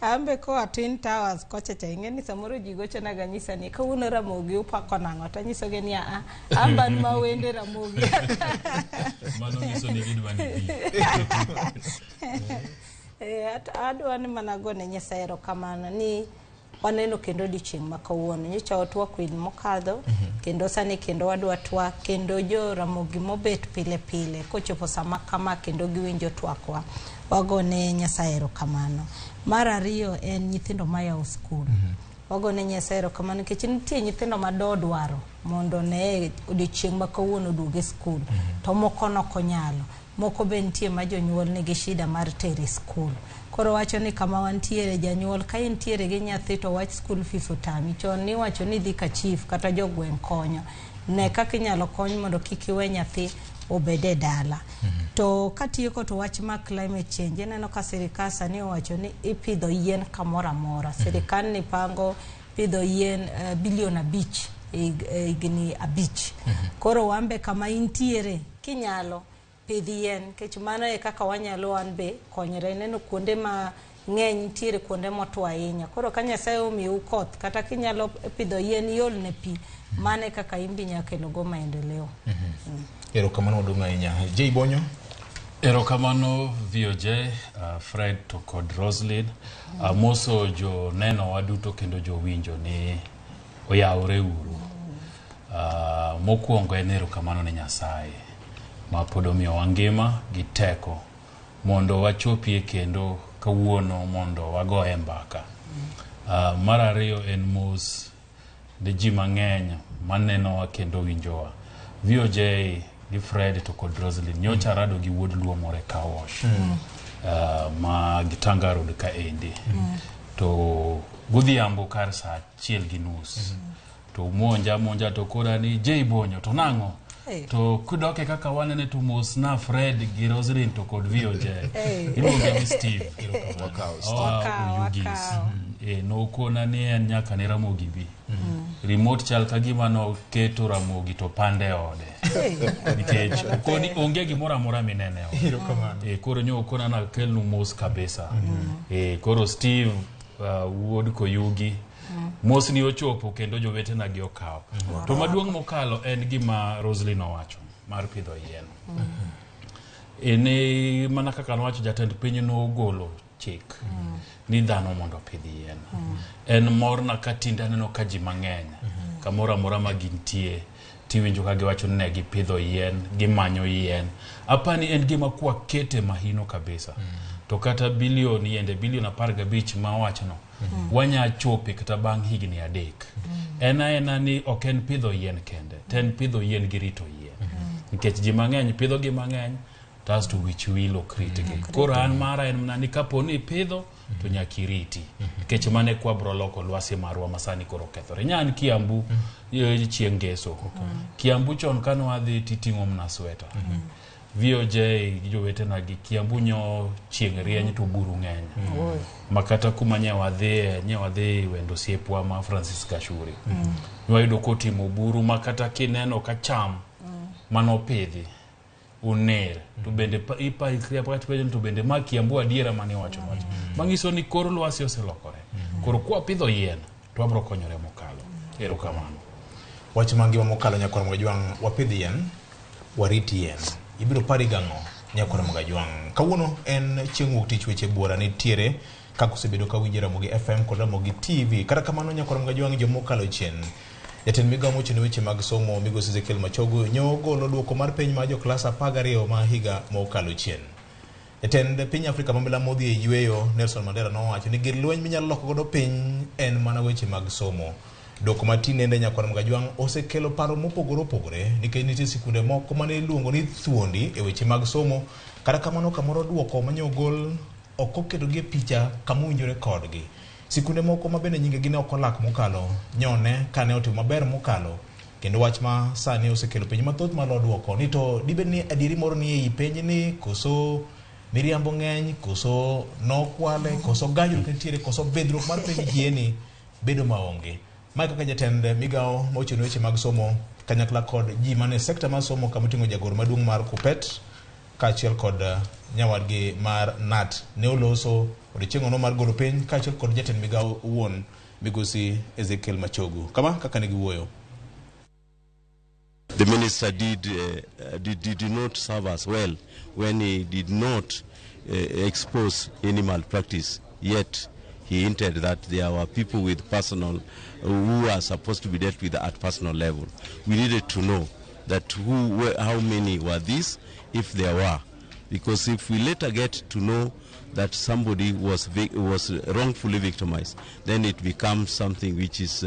Ambe koa Twin Towers kocha cha ing'e ni samoro ji gochonaga nyisa ni kawuono Ramogi upako nang'o to anyisogi ni aa amba an ma wende Ramogi. Mano nyiso ni gidwa ni bi. Adwa ni mana gone Nyasaye erokamano ni waneno kendo odiochieng' ma kawuono. Nyocha watwak winy mokadho, kendo sani kendo wadwa twak, kendo jo Ramogi mobet pile pile kochopo sama kama kendo giwinjo twakwa. Wagone Nyasaye erokamano. Mar ariyo en nyithindo mayawo skul. Wagone Nyasaye erokamano nikech nitie nyithindo ma dodwaro mondo ne odiochieng' ma kawuono oduog e skul, to moko nokonyalo. Moko be nitie ma jonyuol nigi shida mar tere skul. Koro wacho ni kama wantiere janyuol ka intiere gi nyathi to wach school fees otami. Chon niwacho ni dhi ka chief kata jogweng' konyo. Ne kaka inyalo kony mondo kik iwe nyathi obed e dala. To katieko to wach mar climate change, ineno ka sirikal sani owacho ni ipidho yien kamoro amora. Sirikal ni pango pidho yien bilion 5 higni 5. Koro wambe kama intiere kinyalo pidh yien, nikech mano e kaka wanyalo wan be konyre. Ineno kuonde ma ng'eny nitiere kuonde motwo ahinya. Koro ka Nyasaye omiyou koth kata kinyalo pidho yien iol ne pi, mano e kaka in be inyalo kelo go maendeleo. Erokamano maduong' ahinya. J Bonyo. Erokamano VOJ, Fred to kod Roslyn. Amoso jo neno waduto kendo jowinjo ni oyawore uru. Mokwongo en erokamano ne Nyasaye ma pod omiyowa ngima gi teko mondo wachopie kendo kawuono mondo wagoye mbaka. Mar ariyo en mos ne ji mang'eny manenowa kendo winjowa. VOJ gi Fred to kod Roslyn nyocha rado gi wuod Luo moro e car wash ma Gitanga Road kaendi. To godhiambo kar saa 1:30 to monja to kora ni J Bonyo to nang'o? To kudoke kaka wanene to mos na Fred gi Roslyn to kod VOJ. Iluonge ni Steve. Oyugis. Nokona ni en nyaka ne Ramogi bi. Remote chal ka gima noketo Ramogi to pande ode. Nikech okoni onge gimoro amora minene ode. Koro nyo okona nakelnu mos kabisa. Koro Steve wuod Koyugi mos ni ochopo kendo jowetena gi okawo. To maduong' mokalo en gima Roslyn owacho mar pidho yien. Ene mana kaka nowacho jatend piny nogolo chik ni dhano mondo opidh yien. En morna ka tinde aneno ka ji mang'eny kamoro amora ma gintie tiwinjo ka giwacho ni ne gipidho yien, gimanyo yien. Apani en gima kwakete mahino kabisa to kata bilion yiende bilion 15 ma wachno wanya chope kata bang' higni 3. En aena ni ok en pidho yien kende, to en pidho yien gi rito yien. Nikech ji mang'eny pidho gi mang'eny to wich wil ok ritgi. Koro an mara en mana ni kapo ni ipidho to nyaka iriti. Nikech mano e kwa bro loko lwasi marwa ma sani koro okethore. Nya an Kiambu chieng' ngeso. Kiambu chon kane wadhi titing'o mana sweta. VOJ gi jowetena gi Kiambu nyo chieng' rieny to buru ng'eny. Ma kata kuma nye wadhiye, nye wadhi wendo osiepwa ma Francis Gashuri. Wayudo kotimo buru ma kata kineno ka cham manopidhi oner to bende ipenjo to bende ma Kiambu adiera mane iwacho wacho. Manyiso ni kor lwasi oselokore. Koro kwapidho yien to wabro konyore mokalo. Erokamano. Wach mangima mokalo nyakwar Mogajwang', wapidh yien, warit yien. Ibiro pari gang'o nyakwar Mogajwang'? Kawuono en chieng' wuok tich weche buora nitiere kaka osebedo ka winjo Ramogi FM kod Ramogi TV. Kata kamano nyakwar Mogajwang' jomokalo chien. Jatend migawo mochung' ne weche mag somo migosi Ezekiel Machogu nyo ogolo duoko mar penj mar joklas 12 ma higa mokalo chien. Jatend piny Afrika ma milambo odhi e yweyo Nelson Mandela nowacho ni gir lweny minyalo loko godo piny en mana weche mag somo. Duoko ma tinende nyakwar Mogajwang' osekelo paro mopogore opogore nikech nitie sikunde moko mane iluongo ni thuondi e weche mag somo. Kata kamano kamoro duoko mane ogol ok oketogi e picha kama owinjore kodgi. Sikunde moko ma bende nyingegi ne ok olak mokalo nyone kane otimo maber mokalo kendo wach ma sani osekelo penjo mathoth malo duoko ni to dibed ni adieri moro ni ei penj ni koso miriambo ng'eny koso nokwale koso gajruok nitiere koso bidhruok mar penj jieni bedo maonge. Mae kaka jatend migawo mochung' ne weche mag somo kanyakla kod ji mane sekta mar somo kama oting'o jagoro maduong' mar KUPPET kaachiel kod nyawadgi mar KNUT ne oloso odiechieng'no mar golo penj kaachiel kod jatend migawo owuon migosi Ezekiel Machogu. Kama kaka ne giwuoyo. The minister did not serve us well when he did not expose any malpractice. Yet he hinted that there were people with personal who are supposed to be dealt with at personal level. We needed to know that how many were these, if there were, because if we later get to know that somebody was wrongfully victimized, then it becomes something which is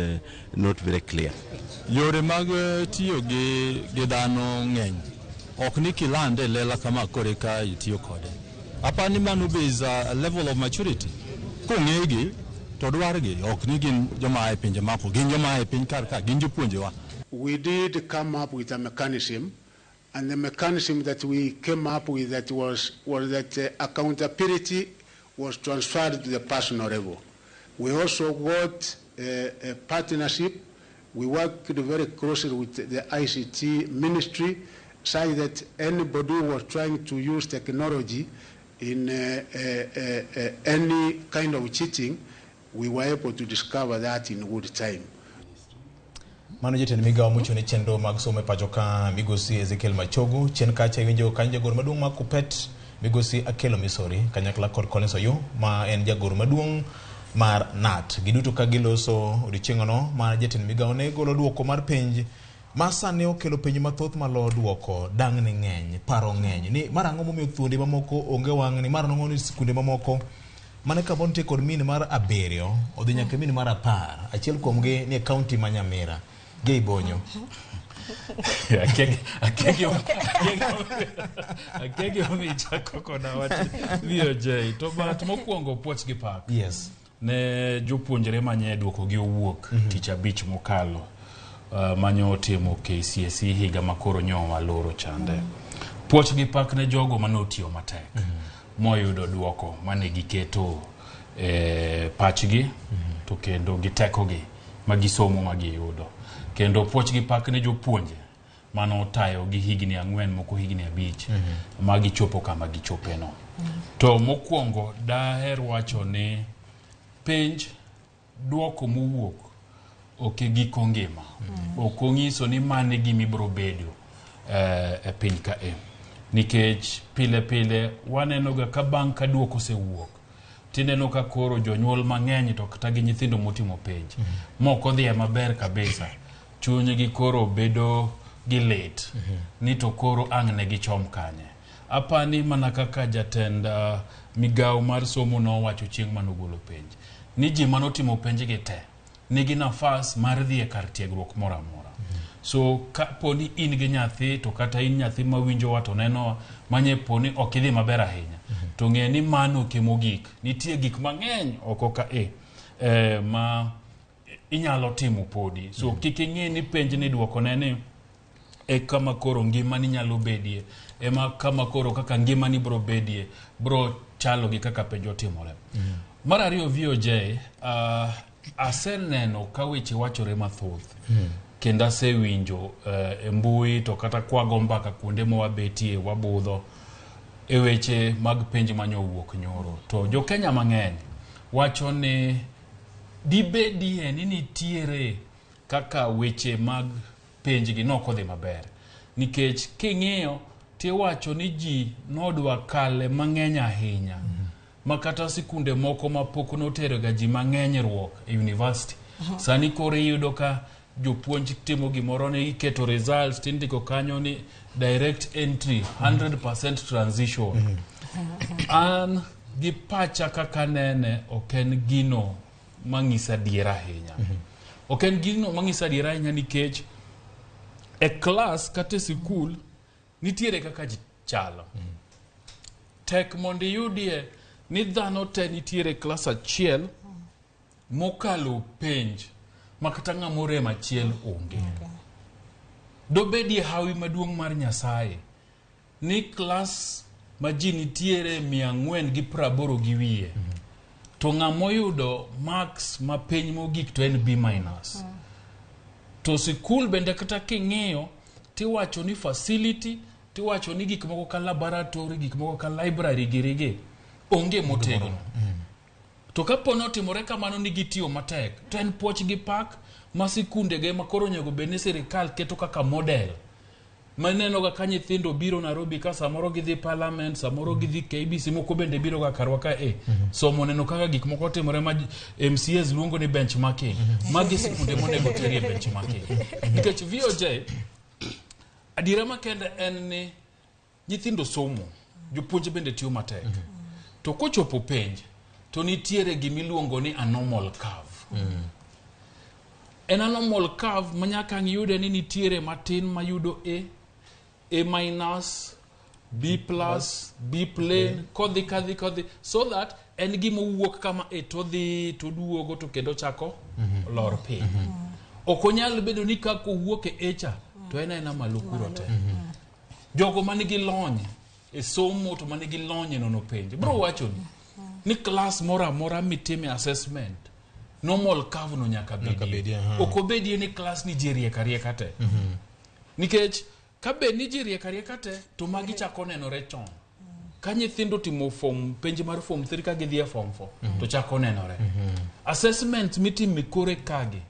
not very clear. Yore mag tiyo gi dhano ng'eny. Ok ni kilande lela kama kore ka itiyo kode. Apani mano be is a level of maturity. Kong'egi to dwargi ok ni gin joma e pinje mako, gin joma e piny kar ka, gin jopuonjewa. We did come up with a mechanism, and the mechanism that we came up with that was that accountability was transferred to the personal level. We also got a partnership. We worked very closely with the ICT ministry, such that anybody who was trying to use technology in any kind of cheating, we were able to discover that in good time. Mano jatend migawo mochung' ne chenro mag somo e pacho ka migosi Ezekiel Machogu. Chien kacha iwinjo kanyo jagoro maduong' mar KUPPET migosi Akelo Misori kanyakla kod Collins Oyuu ma en jagoro maduong' mar KNUT. Giduto ka giloso odiechieng'no ma jatend migawo ne golo duoko mar penj ma sani okelo penjo mathoth malo duoko dang'ni ng'eny, paro ng'eny ni mar ang'o momiyo thuondi mamoko onge wang'ni, mar ang'o ni sikunde mamoko mane ka nitie kod min mar 7 odhi nyaka min mar 10, achiel kuomgi ni e kaunti ma Nyamira. Gei Bonyo. Akegi omi chako koda wach VOJ to but mokwongo puoch gi pak. Yes. Ne jopuonjre manye duoko gi owuok tich abich mokalo manyo otimo KCSE higa makoro nyo waloro chande. Puoch gi pak ne jogo mane otiyo matek moyudo duoko mane giketo pachgi to kendo gi tekogi magisomo magiyudo. Kendo puoch gi pak ne jopuonje mano otayo gi higni 4 moko higni 5 magichopo kama gichopeno. To mokwongo daher wacho ni penj duoko mowuok ok e giko ngima. Ok onyiso ni mano e gima ibiro bedo e piny ka e. Nikech pile pile waneno ga ka bang' ka duoko osewuok Tineno ka koro jonyuol mang'eny to kata gi nyithindo motimo penj mok odhiye maber kabisa, chunygi koro bedo gi lit ni to koro ang' ne gichom kanye. Apani mana kaka jatend migawo mar somo nowacho chieng' manogolo penj ni ji manotimo penj gi te nigi nafas mar dhi e kar tiegruok moro amora. So kapo ni in gi nyathi to kata in nyathi mawinjowa to nenowa manye po ni ok idhi maber ahinya, to ng'e ni mano ok mogik. Nitie gik mang'eny oko ka ma inyalo timo podi. So kik ing'e ni penj ni duoko ne ni e kama koro ngimani nyalo bedie, ema kama koro kaka ngimani bro bedie bro chalo gi kaka penj otimore. Mar ariyo, VOJ, aseneno ka weche wachore mathoth kendo asewinjo e mbui to kata kwago mbaka kuonde ma wabetie wabudho e weche mag penj manyowuok nyoro, to jo-Kenya mang'eny wacho ni dibedie ni nitiere kaka weche mag penj gi nok odhi maber, nikech king'iyo tiwacho ni ji nodwa kale mang'eny ahinya ma kata sikunde moko ma pok notero ga ji mang'eny ruok e university sani koro iyudo ka jopuonj timo gimoro ni iketo results tindiko kanyo ni direct entry 100% transition. An gi pacha kaka nene, ok en gino mang'isa adiera ahinya. Ok en gino mang'isa adiera ahinya nikech e klas kata e sikul nitiere kaka ji chalo. Tek mondo iyudie ni dhano te nitiere e klas achiel mokalo penj ma kata ng'ama orem achiel onge. Dobedie hawi maduong' mar Nyasaye ni klas ma ji nitiere 480 gi wiye to ng'ama oyudo marks ma piny mogik to en B minus. To sikul bende kata king'iyo tiwacho ni facility, tiwacho ni gik moko ka laboratory, gik moko ka library girigi onge motegno. To kapo ni otimore kamano ni gitiyo matek, to en puoch gi pak ma sikundege ma koro onego bed ni sirikal keto kaka model. Maneno ga ka nyithindo biro Nairobi ka samoro gidhi parliament, samoro gidhi KBC, moko bende biro ga karwa ka somo neno kaka gik moko timore ma MCAs luongo ni benchmarking. Magi sikunde monego terie benchmarking. Nikech VOJ, adiera makende en ni nyithindo somo, jopuonj bende tiyo matek. To kochopo penj, to nitiere gimiluongo ni anomal curve. En anomal curve ma nyaka ang' iyude ni nitiere matin mayudo A, A minus, B plus, B plain, kodhi kadhi kodhi, so that en gima owuok kama A to dhi to duogo to kendo chako lor piny. Ok onyal bedo ni kaka owuok e A cha to en aena malo kuro te. Jogo manigi lony e somo to manigi lony e nono penj bro wacho ni klas moro amora mitime assessment normal curve no nyaka bedie. Ok obedie ni klas ni ji riek arieka te. Nikech ka bed ni ji riek arieka te to magi chako nenore chon. Ka nyithindo timo form penj mar form 3 ka gidhi e form 4 to chako nenore. Assessment mitimo e kore kagi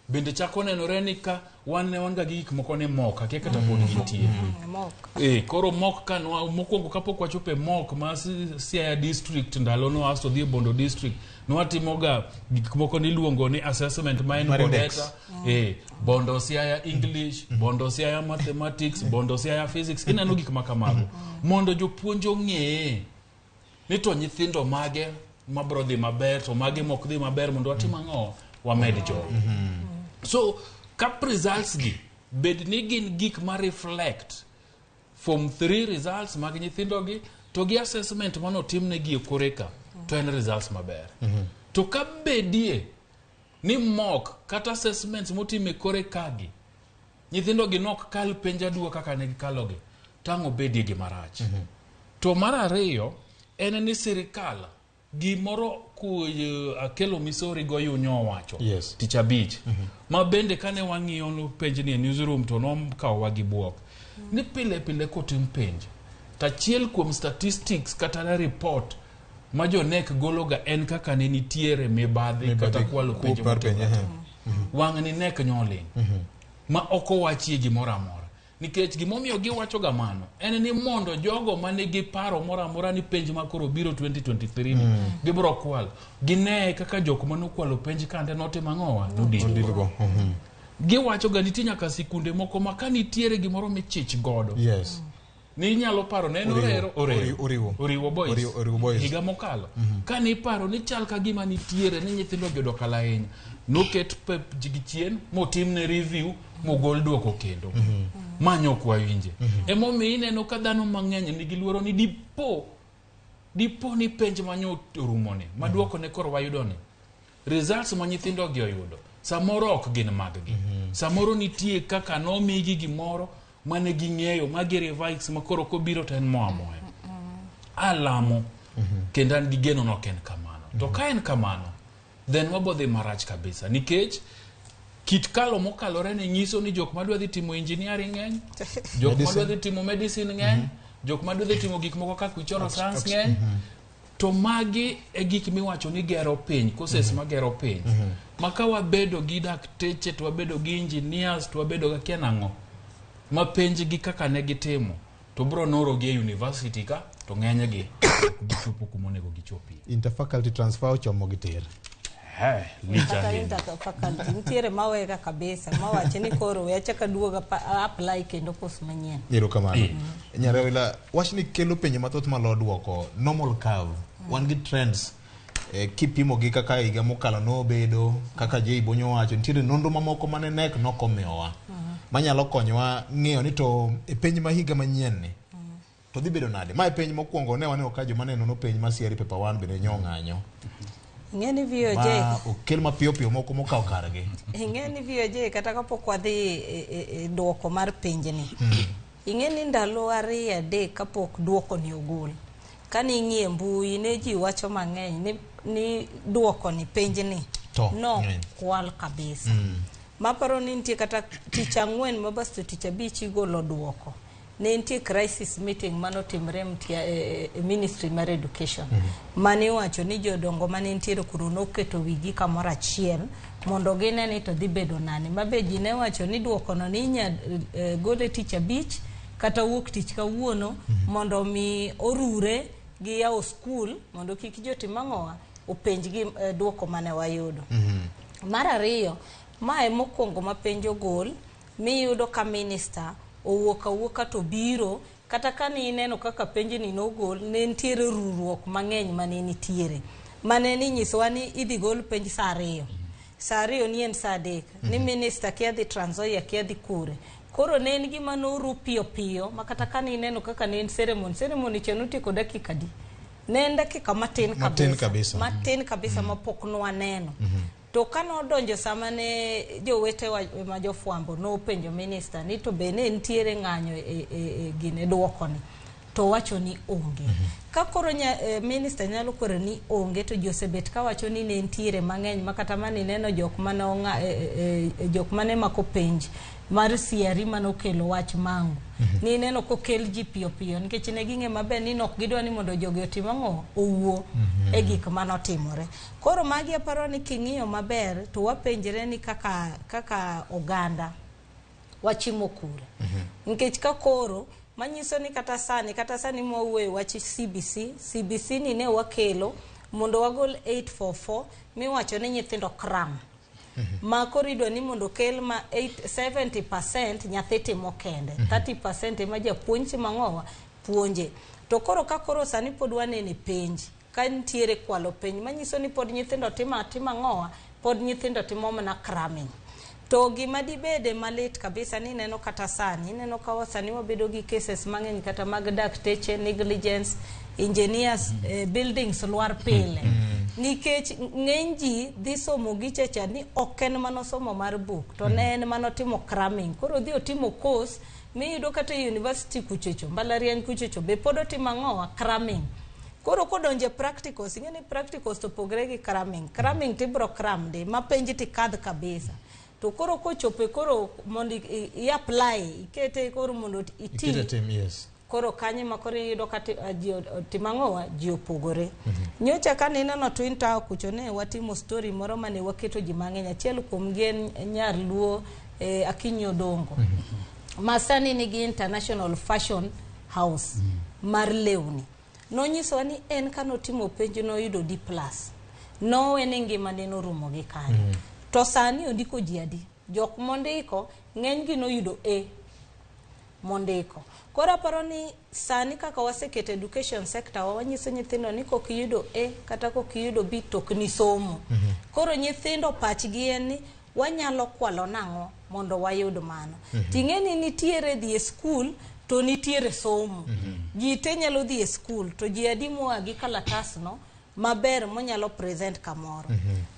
bende chako nenore ni ka wan ne wan ga gi gik moko ni mock, akia kata pod gintie. Koro mock ka nwa mokwongo kapok wachopo e mock ma Siaya district ndalo no asto dhi e Bondo district nwatimoga gik moko niluongo ni assessment ma en Mar index. Bodeta, Bondo Siaya English, Bondo Siaya Mathematics, Bondo Siaya Physics, ineno gik ma kamago mondo jopuonj ong'e ni to nyithindo mage mabro dhi maber to mage mok dhi maber mondo watim ang'o, wamed jogo. So ka results gi bed ni gin gik ma reflect form 3 results mag nyithindo gi to gi assessment manotimnegi e koreka to en results maber. To ka bedie ni mock kata assessments motim e kore kagi nyithindo gi nok kal penj aduwa kaka ne gikalogi, to ang' obedie gima rach. To mar ariyo en ni sirikal gimoro ku Akelo Misori Goyunyo owacho tich abich ma bende kane wang'iyo no penj ni e newsroom to nokawowa gi buok ni pile pile kotim penj to achiel kuom statistics kata report ma jo KNEC gologa en kaka ne nitiere mibadhi kata kwalo kuo penj mar penj, motimore. Wang' ni KNEC nyoling ma ok owachie gimoro amora. Nikech gimomiyo giwacho ga mano en ni mondo jogo manigi paro moro amora ni penj ma koro biro 2023 ni gibiro kwalo, ginee kaka jok manokwalo penj kande notimo ang'owa, nodilgo. Nodilgo. Giwacho ga nitie nyaka sikunde moko ma ka nitiere gimoro michich godo ni inyalo paro ne en Oriwo. orero orero Oriwo. oriwo boys Oriwo- Oriwo boys. higa mokalo ka niparo ni chal ka gima nitiere ni nyithindo gi odok ahinya, noket pep gi chien motimne review mogol duoko kendo manyo ok wawinje. Emomiyo ineno ka dhano mang'eny nigi luoro ni dipo ni penj manyo orumoni ma duoko ne koro wayudo ni results ma nyithindo gi oyudo samoro ok gin mag-gi. Samoro nitie kaka nomigi gimoro mane ging'eyo ma gi revise ma koro kobiro to en moa moya. Alamo kendo an gi geno ni ok en kamano. To ka en kamano, then wabodhi marach kabisa nikech kit kalo mokalore ni nyiso ni jok madwa dhi timo engineering ng'eny, jok Medicine. madwa dhi timo medicine ng'eny, jok madwa dhi timo gik moko kaka ichoro science ng'eny. To magi e gik miwacho ni gero piny, courses magero piny. Ma ka wabedo gi dakteche to wabedo gi engineers to wabedo gi akia nang'o ma penj gi kaka ne gitimo to bro noro gi e university ka to ng'enygi ok bi chopo kuma onego gichopie. Interfaculty transfer ochomo gi tir. He, lich Kata ahinya. inter faculty nitiere mawega kabisa mawacho ni koro we achak aduog apply kendo course manyien. Erokamano. Nyarawila, wachni kelo penjo mathoth malo duoko. Normal curve. Wan gi trends. Kipimo gi kaka higa mokalo nobedo, kaka Jay Bonyo wacho, nitiere nonro mamoko mane NEC nokomiyowa. Manyalo konyowa ng'eyo ni to e penj ma higa manyien ni, to dhi bedo nade? Ma e penj mokwongo ne waneno ka joma ne nono penj ma CRE paper 1 bende nyo ng'anyo. Ing'e ni VOJ Ma okel mapiyo piyo moko mokawo kargi. Ing'e ni VOJ kata kapok wadhi e duoko mar penjni, ing'e ni ndalo 2 3 kapok duoko ni ogol, kane ing'iye mbui ne ji wacho mang'eny ni duoko ni penjni To, no ng'eny. kwal kabisa. Maparo ni nitie kata tich ang'wen ma basto tich abich igolo duoko, ne nitie crisis meeting manotimre e ministry mar education, mane iwacho ni jodongo mane nitiere kuro noketo wigi kamoro achiel mondo gine ni to dhi bedo nane, mabe ji ne wacho ni duokono ni inya gole tich abich kata wuok tich kawuono mondo mi orure gi yawo skul mondo kik jotim ang'owa openjgi duoko mane wayudo. Mar ariyo, mae mokwongo ma penj ogol miyudo ka minister owuok awuoka to biro, kata ka ni ineno kaka penjni nogol, ne nitiere ruruok mang'eny mane nitiere mane ni nyisowa ni idhi gol penj saa 2, saa 2 ni en saa 3 ni minister kia dhi Trans Nzoia, kia dhi kure. Koro ne en gima noru piyo piyo ma kata ka ni ineno kaka ne en ceremony cha notieko dakika adi, ne en dakika matin. Matin kabisa. Matin kabisa mapok nwaneno. To kanodonjo sama ne jowetewa ma jofwambo nopenjo minister ni to be ne nitiere ng'anyo e gine duokoni, to wacho ni onge. Ka koro minister nyalo kwero ni onge, to ji osebet kawacho ni ne nitiere mang'eny ma kata mane ineno jok mane jok mane mako penj mar CRE manokelo wach mangu ni ineno kokel ji piyo piyo nikech ne ging'e maber ni nok gidwa ni mondo jogi otim ang'o, owuo e gik manotimore. Koro magi aparo ni king'iyo maber to wapenjre ni kaka oganda wachimo kure, nikech ka koro manyiso ni kata sani mwawuoye wach CBC, CBC ni ne wakelo mondo wagol 844 miwacho ni nyithindo cram, ma koro idwa ni mondo okel ma 8 70% nyathi timo kende, 30% ema japuonj timo ang'owa, puonje. To koro ka koro sani pod wanene penj ka nitiere kwalo penj, manyiso ni pod nyithindo timo atima ang'owa, pod nyithindo timo mana cramming. To gima dibede malit kabisa ni ineno kata sani, ineno ka sani wabedo gi cases mang'eny kata mag dakteche negligence, engineers, buildings lwar pile nikech ng'eny ji dhi somo gichacha ni ok en mano somo mar buk, to ne en manotimo cramming. Koro odhi otimo course miyudo kata e university kuchocho, mbalariany kuchocho be pod otimo ang'owa, cramming. Koro kodonjo e practicals, ing'e ni practicals to pogre gi cramming. Cramming tibro cram di ma penj tikadh kabisa, to koro kochopo e koro mondo i apply ikete koro mondo iti. Ikete tim, yes. Koro kanyo ma koro iyudo ka ji otimo ang'owa, ji opogore. Nyocha ka nineno Twin Tower kucho, ne watimo story moro mane waketo ji mang'eny. Achiel kuom gi en nyar Luo, Akinyi Odongo. Ma sani nigi international fashion house mar lewni. Nonyisowa ni en kanotimo penj noyudo D plus. Nowe ni ngimane norumo gi kanyo. To sani ondiko ji adi? Jok mondiko ng'enygi noyudo A mondiko. Koro aparo ni sani kaka waseketo education sector wa wanyiso nyithindo ni kok iyudo A kata kok iyudo B to ok ni somo. Koro nyithindo pachgi en ni wanyalo kwalo nang'o mondo wayud mano. Ting'e ni nitiere dhi e skul to nitiere somo. Ji te nyalo dhi e skul to ji adi moa gi kalatas no maber monyalo present kamoro.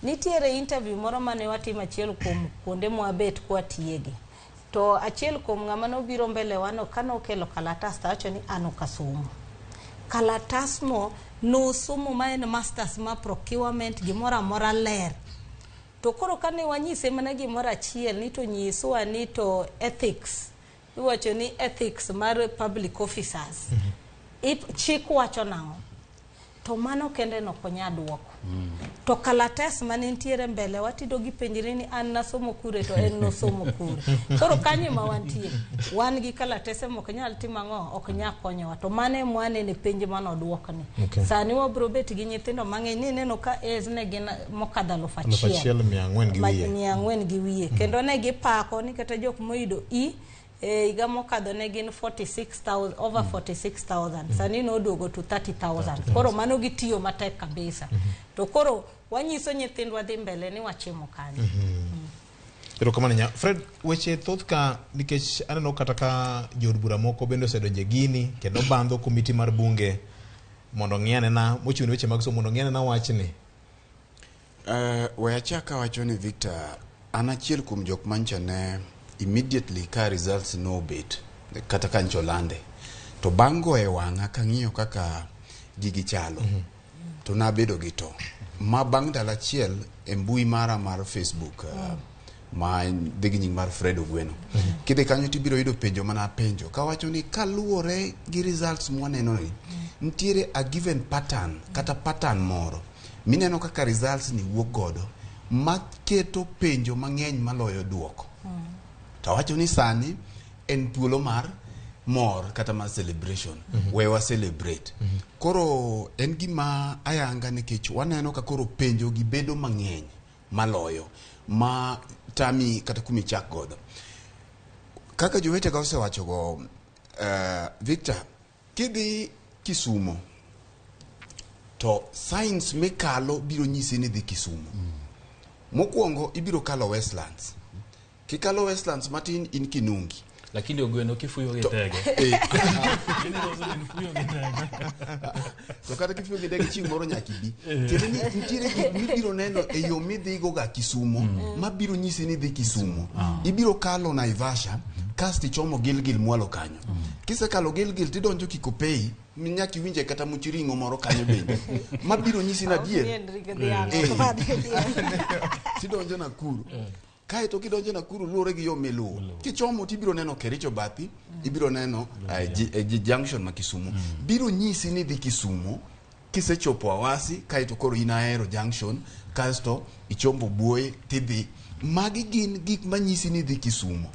Nitiere interview moro mane watimo achiel kuom kuonde mwabet kwatiege. To achiel kuom ng'ama nobiro mbele wano kanokelo kalatas to awacho ni an ok asomo. Kalatas no nosomo ma en masters ma procurement gimoro amora ler. To koro kane wanyise mana gimoro achiel ni to nyiswa ni to ethics iwacho ni ethics mar public officers chik wacho nang'o to mano kende nok onya duoko. To kalatas mane nitiere mbele watido gipenjre ni an nasomo kure to en nosomo kure. Koro kanyo ema wantie. Wan gi kalatese mok nyal timo ang'o ok nyal konyowa. To mano ema wanene penj manoduokni. Okay. Sani wabro bet gi nyithindo mang'eny ni ineno ka A's ne gin mokadho aluf Aluf achiel mia ang'wen gi wiye. 400 gi wiye. Kendo ne gipako ni kata jok moyudo E e higa mokadho ne gin 46,000 over 46,000 sani noduogo to 30,000 koro mano gitiyo matek kabisa to koro wanyiso nyithindwa dhi mbele ni wachimo kanyo Erokamano nya. Fred, weche thoth ka nikech aneno kata ka jood bura moko bende osedonje gini kendo bandho komiti mar bunge mondo ong'i anena mochung' ne weche mag somo mondo ong'i anena wachni. We achak awacho ni Victor, an achiel kuom jok mancha ne immediately ka results nobet kata ka ncho lande to bang' goye wang'a kang'iyo kaka gigi chalo to nabedo gi to ma bang' ndalo achiel e mbui mara mar Facebook ma dhi gi nying mar Fred Ogweno kidhi kanyo tibiro yudo penjo mana penjo kawacho ni kaluwore gi results mwaneno ni nitiere a given pattern kata pattern moro mineno kaka results ni wuok godo maketo penjo mang'eny maloyo duoko to awacho ni sani en thuolo mar mor kata mar celebration we wa celebrate koro en gima ayanga nikech waneno ka koro penjo gi bedo mang'eny maloyo ma tami kata kumichak godo kaka jowetega osewachogo Victor kidhi Kisumo to signs mikalo biro nyisi ni dhi Kisumo mokwongo ibiro kalo Westlands kikalo Westlands matin in Kinungi Lakini ogweno kifuyo gi ndege. Fuyo gi ndege. To kata kifuyo gi ndege chieng' moro nyaka ibi tiende ni nitiere gik mibiro neno e yo midhigo ga Kisumo mabiro nyisi ni dhi Kisumo ibiro kalo Naivasha kasto ichomo Gilgil mwalo kanyo kisekalo Gilgil tidonjo Kikopey nyaka iwinje kata much ring'o moro kanyo bende mabiro nyisi ni adier tidonjo Nakuru kaeto kidonjo Nakuru luwore gi yo miluwo kichomo tibiro neno Kericho bathi ibiro neno junction ma Kisumu biro nyisi ni dhi Kisumo kisechopo Awasi kaeto koro in Ahero junction kasto ichombo Buoye tidhi magi gin gik manyisi ni dhi Kisumo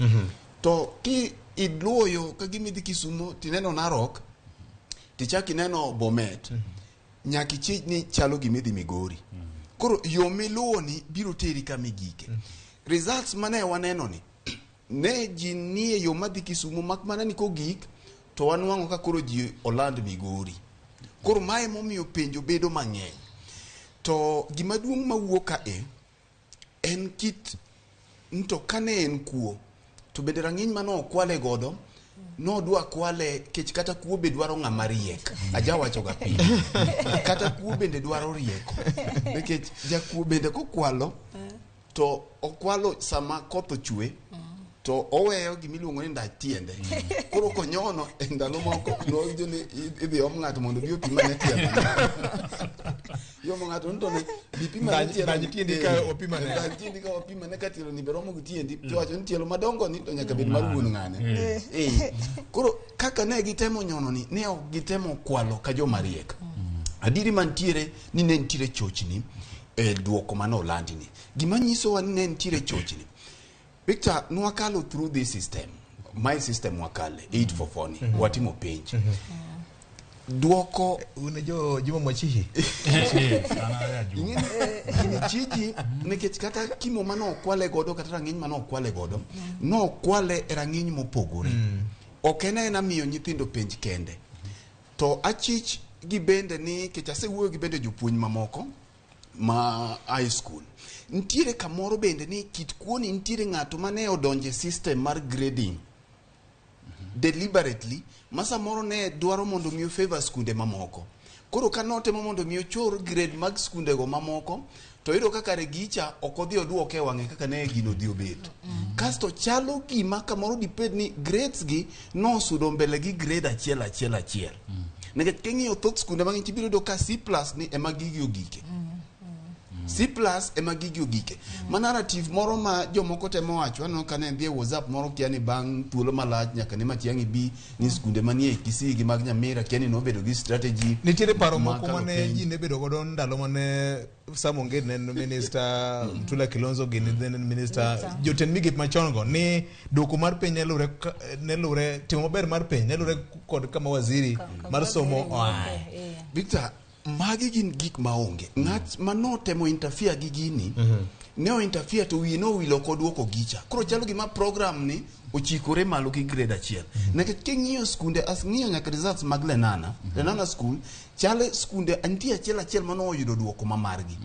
to ki iluwo yo ka gima idhi Kisumo tineno Narok tichak ineno Bomet nyaka ichich ni chalo gima idhi Migori koro yo miluwo ni biro teri kama igike results mane waneno ni ne ji nie yo madhi Kisumo mak mana ni kogik to wanwang'o ka koro ji oland Migori koro mae momiyo penjo bedo mang'eny to gima duong' mawuok ka e en kit to kane en kuo to bende rang'iny mane okwale godo nodwa kwale kech kata kuo be dwaro ng'ama riek ajawacho ga pile kata kuo bende dwaro rieko nikech jakuo bende kokwalo to okwalo sama koth ochwe to oweyo gimiluongo ni ndach tiende koro konyono e ndalo moko nowinjo ni idhi om ng'ato mondo obi opimane tiende iomo ng'ato ni to ne bi pimane tielo ndach tiendi ka opimane. ndach tiendi ka opimane ka tielo ni be romo gi tiendi to wacho ni tielo madongo ni to nyaka bed mar wuon ng'ane eh koro kaka ne gitemo nyono ni ne ok gitemo kwalo ka joma riek adieri mantiere ni ne nitiere chochni e duoko mane olandi ni gima nyisowa ni ne nitiere chochni Victor nwakalo through this system My system wakale 844 ni watimo penj duoko un jo Juma Mwachihi Ing'eni chiji nikech kata kimo mane okwale godo kata rang'iny mane okwale godo nokwale e rang'iny mopogore. Ok en aena miyo nyithindo penj kende to achich gi bende ni kech asewuoyo gi bende jopuonj mamoko ma high school nitiere kamoro bende ni kit kuoni nitiere ng'ato mane odonje system mar grading deliberately ma samoro ne dwaro mondo mi favor skunde mamoko. Koro ka notemo mondo mi ochor grade mag skundego mamoko to iyudo ka kare gicha ok odhi oduoke e wang'e kaka ne gino odhi obet. Kasto chalo gima kamoro dibed ni grades gi nosudo mbele gi grade achiel achiel achiel. Nikech king'iyo thoth skunde mang'eny tibiro yudo ka C plus ni ema gigi ogike. C plus ema gigi ogike. Ma narrative moro ma jomoko temo wacho aneno ka ne dhi e WhatsApp moro kia ni bang' thuolo malach nyaka ne Matiang'i bi ni skunde manie Kisii gi mag Nyamira kia ni nobedo gi strategy. Nitiere paro ma moko kalo mane penj. ji ne bedo godo ndalo mane Sam Ongeri ne en minister, Mutula Kilonzo gini ne en minister, jotend migepe machon go ni duoko mar penj ne lure timo maber mar penj ne lure kod kama waziri mar somo oaye. Victor, magi gin gik maonge. Ng'at manotemo interfere gi gini, ne o interfere to wiye nowil ok oduoko gicha. Koro chalo gima program ni ochikore malo gi grade achiel. Nikech king'iyo skunde, as ng'iyo nyaka results mag Lenana, Lenana school, chale skunde nitie achiel achiel manoyudo duoko ma margi.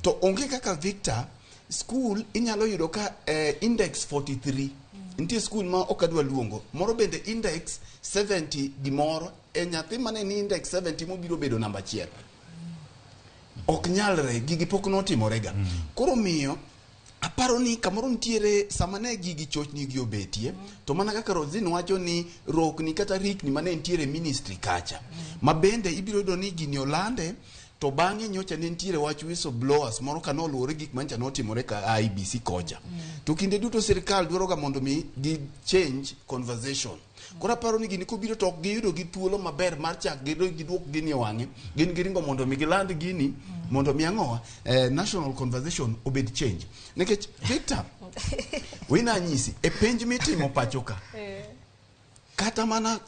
To onge kaka Victor, school inyalo yudo ka index 43. Nitie school ma ok adwa luongo, moro bende index 70 gimoro, e nyathi mane ni index 70 mobiro bedo namba achiel. Ok nyalre, gigi pok notimorega. Koro miyo aparo ni kamoro nitiere sama ne gigi chochni gi obetie to mana kaka Rosin wacho ni rokni kata rikni mane nitiere ministry kacha ma bende ibiro yudo ni gini olande to bang'e nyocha ne nitiere wach whistleblowers moro ka noluwore gik manyocha notimore ka IEBC kocha. To kinde duto sirikal dwaro ga mondo mi gi change conversation. Koro aparo ni gini kobiro to ok giyudo gi thuolo maber mar chak giduok gini e wang'e gin giringo mondo mi giland gini mondo mi ang'owa national conversation obed change. Nikech Victor wina nyisi e penj mitimo pacho ka kata mana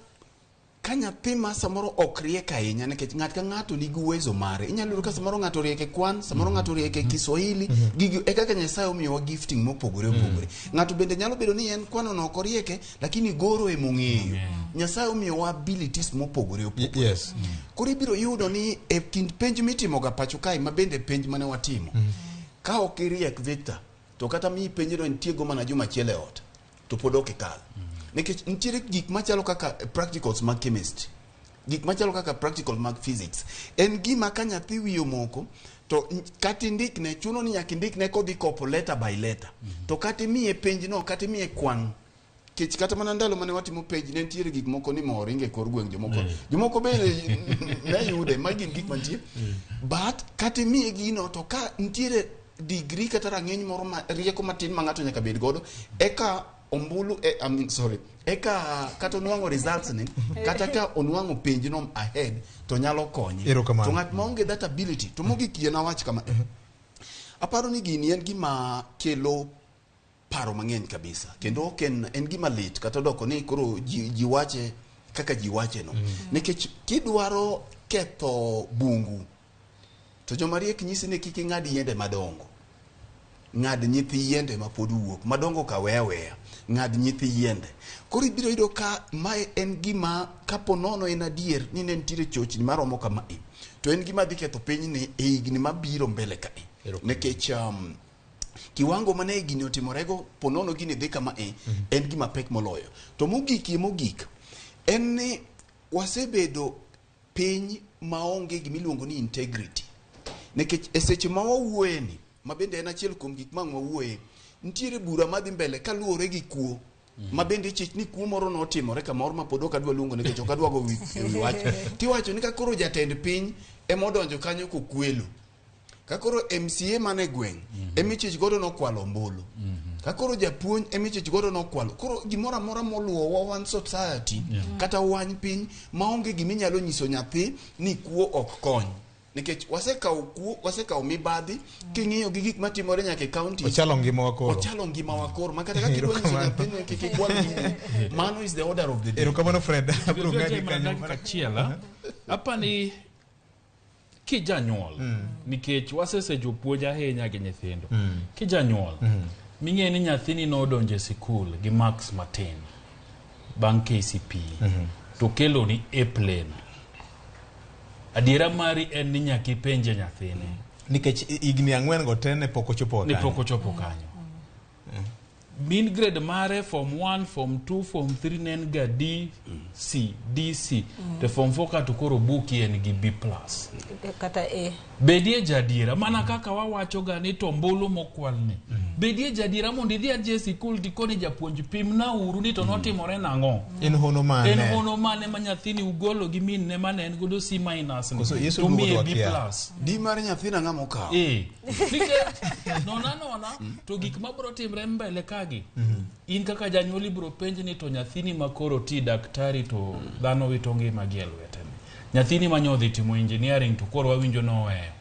ka nyathi ma samoro ok riek ahinya nikech ng'at ka ng'ato nigi uwezo mare inyalo yudo ka samoro ng'ato riek e kwan samoro ng'ato riek e Kiswahili gigi e kaka Nyasaye omiyowa gifting mopogore opogore. Ng'ato bende nyalo bedo ni en kwano no ok orieke lakini goro emong'eyo. Nyasaye omiyowa abilities mopogore opogore. Yes. Koro ibiro yudo ni e kind penj mitimoga pacho kae ma bende penj mane watimo ka ok iriek Victor to kata miyi penjno nitiego mana juma achiel e ot to pod ok ikal. Nikech nitiere gik machalo kaka practicals mag chemistry, gik machalo kaka practical mag physics. En gima ka nyathi wiye omoko to kata indikne chuno ni nyaka indikne kodhi kopo letter by letter. To kata imiye penjno kata imiye kwan kech kata mana ndalo mane watimo penj ne nitiere gik moko ni moringe kor gweng' jomoko jomoko bende ne yude ma gin gik mantie but kata imiye gino to ka nitiere degree kata rang'iny moro ma rieko matin ma ng'ato nyaka bed godo eka ombulu I mean, sorry eka kata onwang'o results ni kata ka onwang'o penj no ahead to nyalo konye. Erokamano. To ng'at maonge that ability to mogik yie nawach kama aparo ni gini en gima kelo paro mang'eny kabisa kendo ok en gima lit kata doko ni koro ji wache kaka ji wache no. Nikech kidwaro ketho bungu to joma riek nyisi ni kik ing'ad yiende madongo, ng'ad nyithi yiende mapod wuok madongo ka weya weya, ng'ad nyithi yiende. Koro ibiro yudo ka mae en gima kapo nono en adier ni ne nitiere chochni maromo kama e to en gima dhi ketho pinyni e higni mabiro mbele kae. Nikech kiwango mane gini otimorego ponono gini dhi kama e en gima pek moloyo. To mogik en ni wasebedo piny maonge gimiluongo ni integrity. Nikech e seche ma wawuoye ni ma bende en achiel kuom gik ma wawuoye nitiere bura madhi mbele kaluwore gi kuo ma bende ichich ni kuo moro notimore kamoro ma pod ok adwa luongo nikech ok adwa go wi wach. Tiwacho ni ka koro jatend piny emodonjo kanyo kokwelo ka koro MCA mane gweng' emichich godo nokwalo ombulu ka koro japuonj emichich godo nokwalo koro gimoro amora moluwo wan society kata wan piny maonge giminyalo nyiso nyathi ni kuo ok kony. Nikech wasekawo kuo, wasekawo mibadhi, king'iyo gi gik matimore nyaka e counties. Ochalo ngimawa koro. Ochalo ngimawa koro. Ma kata kaka idwa nyiso Erokamano. nyathini kik ikwal gini, mano is the order of the day. Erokamano Fred. Abiro George, ng'adi mana kanyo. dakika achiel, ah. Apani kijanyuol nikech wasese jopuonj ahinya gi nyithindo kijanyuol ming'e ni nyathini nodonjo e sikul gi marks matin bang' KCPE to keloni A plane adiera mari en ni nyaka ipenje nyathini Nikech higni ang'wen go te ne pok ochopo ne kanyo. pok ochopo kanyo mean grade mare form 1 form 2 form 3 ne en ga D C D C to form 4 ka to koro buki en gi B plus Kata A. bedie jadiera mana kaka wawacho ga ni to ombulu mokwalni bedie jadiera mondo idhi adhi e sikul tikoni japuonj pimna uru ni to notimore nang'o En hono mane? en hono mane ma nyathini ugolo gi min ne mane en godo C minus ni Koso Yesu to duogo miye to B wakia. plus D mar nyathina ng'ama okawo. Eh. Nikech nona nona to gik mabiro timre mbele kagi in kaka janyuol ibiro penj ni to nyathini ma koro ti daktari to dhano wito ngima gi e lwete ni nyathini ma nyodhi timo engineering to koro wawinjo noweyo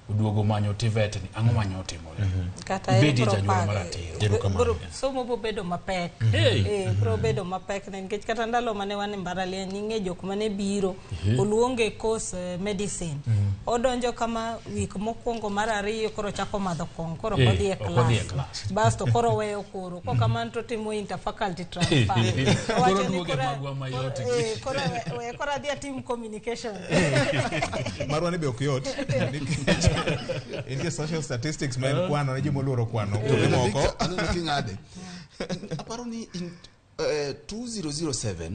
oduogo manyo TVET ni ang'o ma nyotimore Kata en Ibedie biro janyuol paro- maratiro Somo biro bedo mapek. Hey. Eh, biro bedo mapek ne nikech kata ndalo mane wan e mbalariany ning'e jok mane biro Mhm. oluonge e course medicine. Odonjo kama wik mokwongo mar ariyo koro chako madho kong'o koro ok Eh, odhi e ok odhi e class. class. Basto koro oweyo koro. Kok kamano to otimo interfaculty transfer. Koro Owacho ni duoge koro- magwa mayot gi. eh, koro we koro adhi atim communication. Marwa ni be ok yot. Nikech nitie social statistics ma en kwano ne joma oluoro kwano. To Kuonde bende moko. Victor, aneno king'ade. Aparo ni in 2007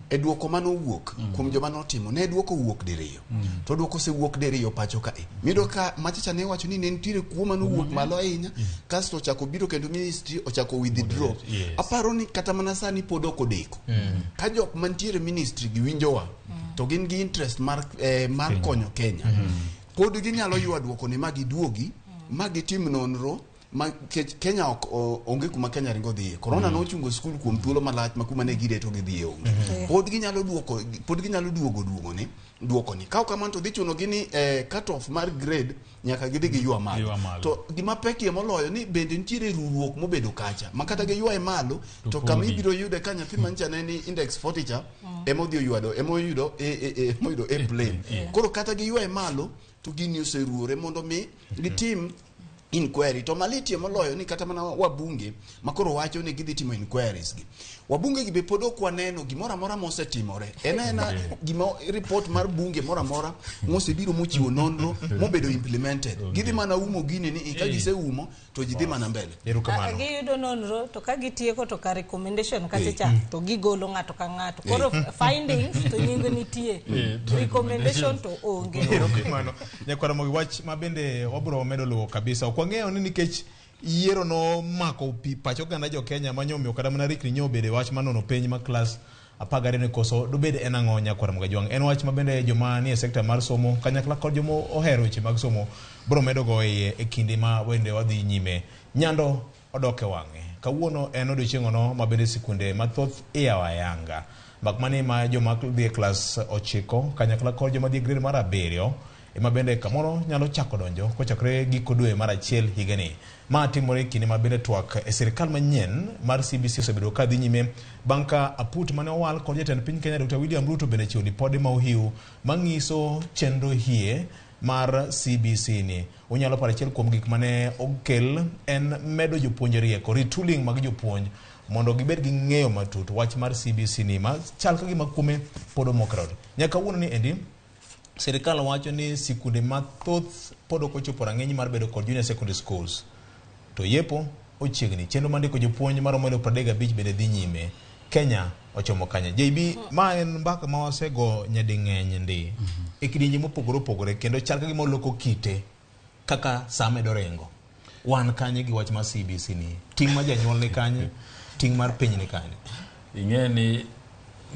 e duoko manowuok kuom joma notimo ne duoko owuok diriyo to duoko osewuok diriyo pacho kae miyudo ka machacha ne wacho ni ne nitiere kuo manowuok malo ahinya kasto ochako biro kendo ministry ochako withdraw Yes. aparo ni kata mana sani pod ok odeko ka jok mantiere ministry gi winjowa to gin gi interest mar, mar konyo Kenya pod ginyalo ywa duoko ni ma giduogi ma gitim nonro ma kech Kenya ok onge kuma Kenya ringo dhiye. Corona nochungo skul kuom thuolo malach ma kuma ne gireto gidhiye onge. Pod ginyalo duoko pod ginyalo duogo duogone duokoni. Ka ok kamano to dhi chuno gi ni cut off mar grade nyaka gidhi giywa malo. Giywa malo. To gima pekie moloyo ni bende nitiere ruruok mobedo kacha ma kata giywaye malo To to kama podi. ibiro yude ka nyathi mancha ne ni index 40 cha ema odhi oywado ema oyudo ema oyudo A plane. Koro kata giywaye malo to gini oseruore mondo mi gitim inquiry to malitie moloyo ni kata mana wabunge makoro wacho ni gidhi timo inquiries gi wabunge gi be pod ok waneno gimoro amora mosetimore en aena gima report mar bunge moro amora mosebiro mochiwo nonro mobedo implemented gidhi mana umo gini ni ka giseumo to ji dhi mana mbele Ah, giyudo nonro to ka gitieko to ka recommendation kacha cha to gigolo ng'ato ka ng'ato koro findings to nying nitie To recommendation to onge Erokamano. Nyakwara Mogi, wach ma bende wabiro medo luwo kabisa. Ok wang'eyo ni nikech yiero nomako pi pach oganda jo Kenya ma nyomiyo kata mana rikni nyo obedo e wach manono penj ma klas 12 ni koso dobed en ang'o Nyakwara Mogi Ajwang'. En wach ma bende joma nie sekta mar somo kanyakla kod joma ohero weche mag somo biro medo go iye e kinde ma bende wadhi nyime. Nyando odok e wang'e. Kawuono en odiochieng'ono ma bende sikunde mathoth iyawo ayanga. Mak mani ma joma dhi e klas 9 kanyakla kod joma dhi e grade mar 7 ema bende kamoro nyalo chako donjo kochakore giko dwe mar 1 higani. Ma timore e kinde ma bende twak e sirikal manyien mar CBC osebedo ka dhi nyime bang' ka aput mane owal kod jatend piny Kenya Dr. William Ruto bende chiwo lipode ma ohiu mang'iso chenro hie mar CBC ni. Unyalo paro achiel kuom gik mane okel en medo jopuonj rieko, retooling mag jopuonj mondo gibed gi ng'eyo matut wach mar CBC ni ma chal ka gima kuome pod omokore. Nyaka kawuono ni endi sirikal wacho ni sikunde mathoth pod ok ochopo rang'iny mar bedo kod junior secondary schools. To yepo ochiegni chenro mar ndiko jopuonj maromo 35,000 bende dhi nyime. Kenya ochomo kanye? JB, ma en mbaka ma wasego nyading'eny ndi e kidienje mopogore opogore kendo chal ka gima oloko kite kaka sa medo ringo. Wan kanye gi wach mar CBC ni? Ting' mar janyuol ni kanye? Ting' mar piny ni kanye? Ing'e ni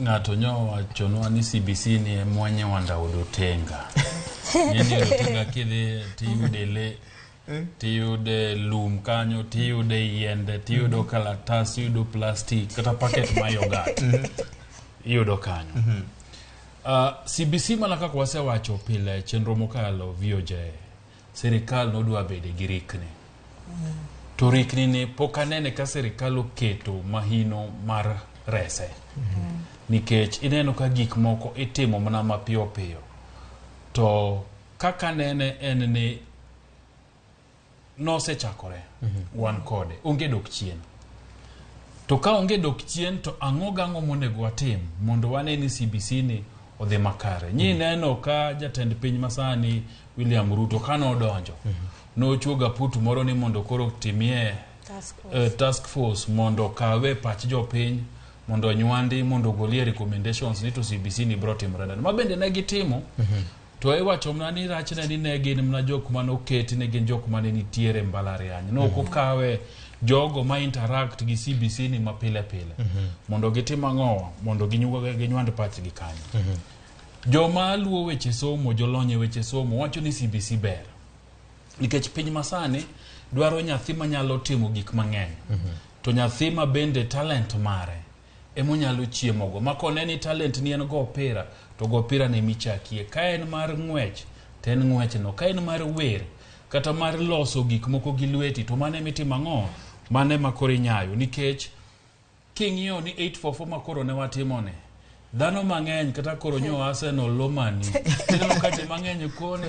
ng'ato nyo wachonwa ni CBC ni e mwanya wanda odotenga. Ing'e ni odotenga kidhi tiyude le tiyude lum kanyo tiyude yiende tiyudo kalatas tiyudo plastic kata paket mar yoghurt iyudo kanyo. CBC mana kaka wasewacho pile chenro mokalo VOJ, sirikal nodwa bede gi rikni. To rikni ni pok anene ka sirikal oketo mahino mar rese. Nikech ineno ka gik moko itimo mana mapiyo piyo. To kaka nene en ni nosechakore wan kode, onge dok chien. To ka onge dok chien to ang'o gang'o monego watim mondo wane ni CBC ni odhi makare. Nyi neno ka jatend piny masani William Ruto kane odonjo, nochuogo aputu moro ni mondo koro timie task force mondo kawe pach jopiny mondo onywandi mondo ogolie recommendations ni to CBC ni bro timore nade. Ma bende ne gitimo. To iwacho mana ni rachne ni ne gin mana jok mane oketi ne gin jok mane nitiere mbalariany. Ne ok okawe jogo ma interact gi CBC ni mapile pile. Mondo gitim ang'o? Mondo ginywand pachgi kanyo. Joma luwo weche somo, jolony e weche somo wacho ni CBC ber. Nikech piny masani dwaro nyathi manyalo timo gik mang'eny. To nyathi ma bende talent mare emonyalo chiemogo. Ma kone ni talent ni en go opira, to go opira ne michakie. Ka en mar ng'wech, to en ng'wechno. Ka en mar wer, kata mar loso gik moko gi lweti, to mane mitimo ang'o? Mane ma koro inyayo. Nikech king'iyo ni 844 ma koro ne watimone, dhano mang'eny kata koro nyo Arsenal lomani, ineno ka ji mang'eny kone,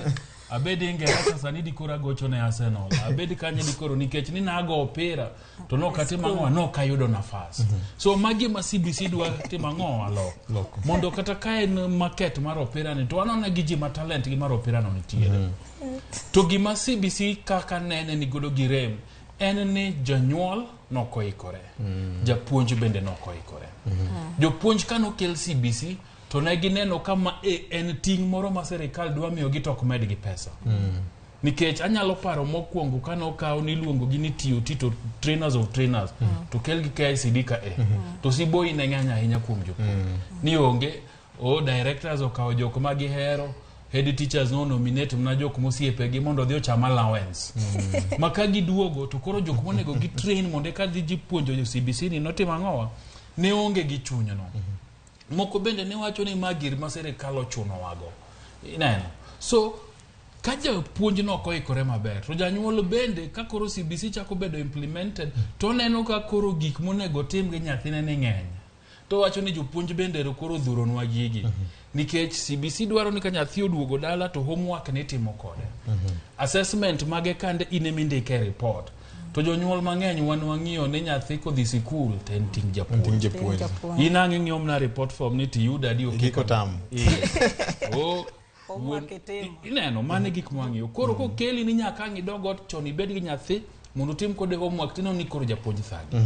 abed Ingeresa sani dikoro agocho ne Arsenal, abed kanye dikoro nikech ni nago opira to nok atimo ang'o, nok ayudo nafas. So magi ma CBC dwa timo ang'o aloko. Mondo kata ka en market mar opira ni to wanone gi ji ma talent gi mar opira no nitiere. To gima CBC kaka nene ni godo gi rem en ni janyuol nok oikore, japuonj bende nok oikore. Jopuonj kanokel CBC to ne gineno kama en ting' moro ma sirikal dwa miyogi to ok medgi pesa. Nikech anyalo paro mokwongo kanokaw niluongo gi ni TOT to trainers of trainers to kel gi KICD ka e to siboi ne ng'eny ahinya kuom jopuonj. Ni onge o directors okawo jok ma gihero, head teachers no nominate mana jok mosiepegi mondo odhi ocham allowance. Ma ka giduogo to koro jok monego gi train mondo eka dhi ji puonjo jo CBC ni notimo ang'owa ne onge gi chunyno. Moko bende ne wacho ni ma gir ma sirikal ochunowago. Ineno. So ka japuonj no ok oikore maber to janyuol bende ka koro CBC chako bedo implemented to oneno ka koro gik monego otim gi nyathine ni ng'eny. To wacho ni jopuonj bende ero koro odhuronwa gigi. Nikech CBC dwaro ni ka nyathi oduogo dala to homework ni itimo kode. Assessment mage kande in ema indike e report. To jonyuol mang'eny wan wang'iyo ni nyathi kodhi sikul to en ting' japuonj. Ting' japuonj. In ang' ing'iyo mana report form ni tiyudo adi oke. Giko tam. Homework itimo. Ineno mano e gik mwang'iyo. Koro kokeli ni nyaka ang' idog ot chon ibed gi nyathi mondo utim kode homework tineno ni koro japuonj thagi.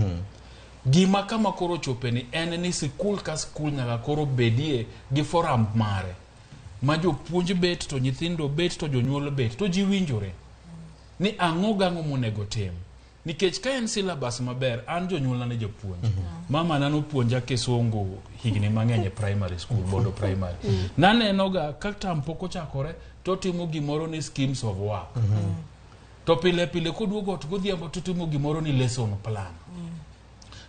Gima kama koro chope ni en ni sikul ka sikul nyaka koro bedie gi forum mare ma jopuonj bet to nyithindo bet to jonyuol bet to ji winjore ni ang'o gang'o monego tim. Nikech ka en syllabus maber, an jonyuolna ne jopuonj. Mama na nopuonja kisungu higni mang'eny e primary school, Bondo primary. Naneno ga ka term pok ochakore to timo gimoro ni schemes of work. To pile pile koduogo ot godhiambo to timo gimoro ni lesson plan.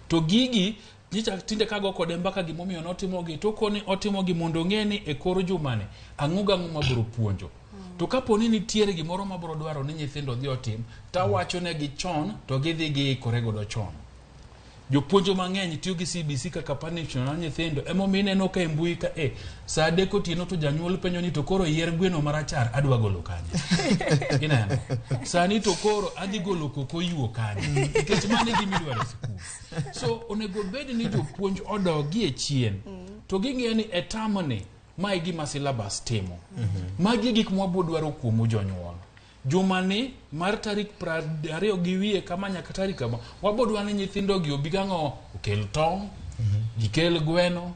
To gigi nyicha tinde kago kode mbaka gimomiyo notimogi to koni otimogi mondo ong'e ni e kor jumani ang'o gang'o mabiro puonjo. To kapo ni nitiere gimoro mabiro dwaro ni nyithindo odhi otim, tawacho negi chon to gidhi giikore godo chon. Jopuonj mang'eny tiyo gi CBC kaka punishment na nyithindo, emomiyo ineno ka e mbui ka e saa adek otieno to janyuol penjo ni to koro yier gweno marachar adwa golo kanye. Ineno? Sani to koro adhi golo koko yuo kanye. Nikech mano e gima idwaro e sikul. So onego bed ni jopuonj odogi e chien to ging'iyo ni e term ni ma e gima syllabus timo. Magi e gik mwabiro dwaro kuomu jonyuol. Jumani mar tarik 20 gi kama nyaka tarik kama wabiro dwaro ni nyithindo gi obi gang'o okel tong', gikel gweno,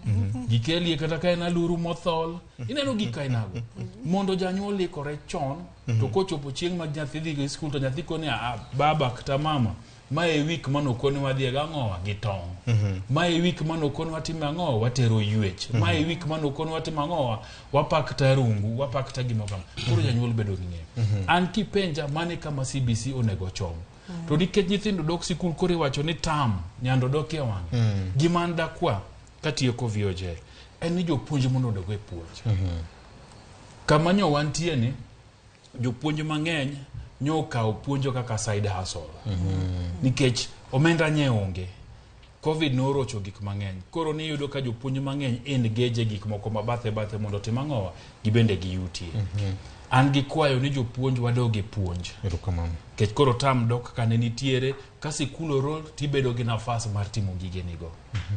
gikelie kata ka en aluru mothol. Ineno gik ainago. Mondo janyuol ikore chon to kochopo chieng' ma nyathi dhi e skul to nyathi koni a baba kata mama ma e week manokoni wadhi gang'owa gi tong'. Ma e week manokoni watimo ang'o watero ywech. Ma e week manokoni watimo ang'owa wapakta rungu, wapakta gimoro kama. Koro janyuol bedo gi ng'eyo. An kipenja mane kama CBC onego chom. To nikech nyithindo dok sikul koro iwacho ni term nyando dok e wang'e. Gima an dakwa Katieko VOJ, en ni jopuonj mondo odog e puonj. Kama nyo wantie ni, jopuonj mang'eny nyo okawo puonjo kaka side hustle. Nikech omenda nye onge. Covid norocho gik mang'eny. Koro niyudo ka jopuonj mang'eny engage e gik moko ma bathe bathe mondo otim ang'owa, gibende giyutie. An gi kwayo ni jopuonj wadog e puonj. Erokamano. Nikech koro tam dok kane nitiere, ka sikul oror tibedo gi nafas mar timo gigenigo.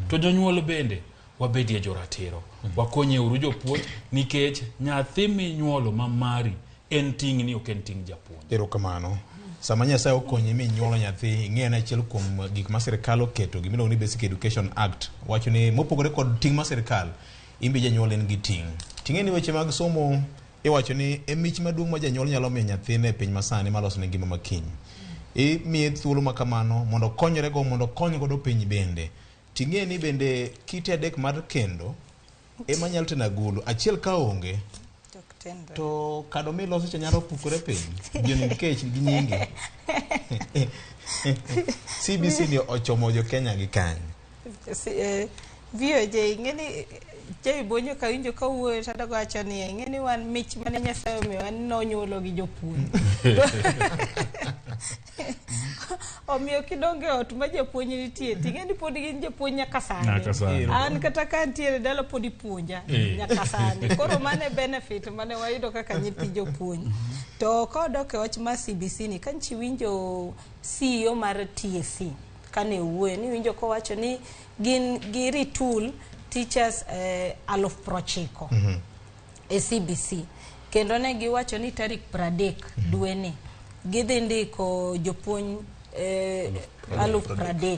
To jonyuol bende wabedie joratiro. Wakonye uru jopuonj nikech nyathi minyuolo ma mari en ting'ni ok en ting' japuonj. Erokamano. Sama Nyasaye okonyi minyuolo nyathi, ing'eyo ni achiel kuom gik ma sirkal oketo, gimiluongo ni Basic Education Act, wacho ni mopogore kod ting' mar sirkal, in be janyuol in gi ting'. Ting'e ni weche mag somo iwacho ni e mich maduong' ma janyuol nyalo miyo nyathine e piny masani malosne ngima makiny. Imiye thuolo ma kamano mondo okonyrego, mondo okony godo piny bende. Ting'e ni bende kite adek mar kendo ema nyalo teno agulu. Achiel ka onge, to kado miloso cha nyalo pukore piny. Ji onind kech gi nyingi. CBC ni ochomo jo Kenya gi kanye? VOJ, ing'eni Jay Bonyo kawinjo kawuoyo to adogo wacho niya, ing'eni wan mich mane Nyasaye omiyowa ni nonyuolo gi jopuonj. Omiyo kidongo e ot ma japuonj nitie, ting'e ni pod gin jopuonj nyaka sani. Nyaka sani. An kata ka antiere dala pod ipuonja nyaka sani. Koro mano e benefit mane wayudo kaka nyithi jopuonj. To kodok e wach mar CBC ni, ka nchi winjo CEO mar TSC kane owuoyo, niwinjo kowacho ni gin gi retool teachers 90,000 e CBC. Kendo ne giwacho ni tarik 30 dweni gidhi ndiko jopuonj 30,000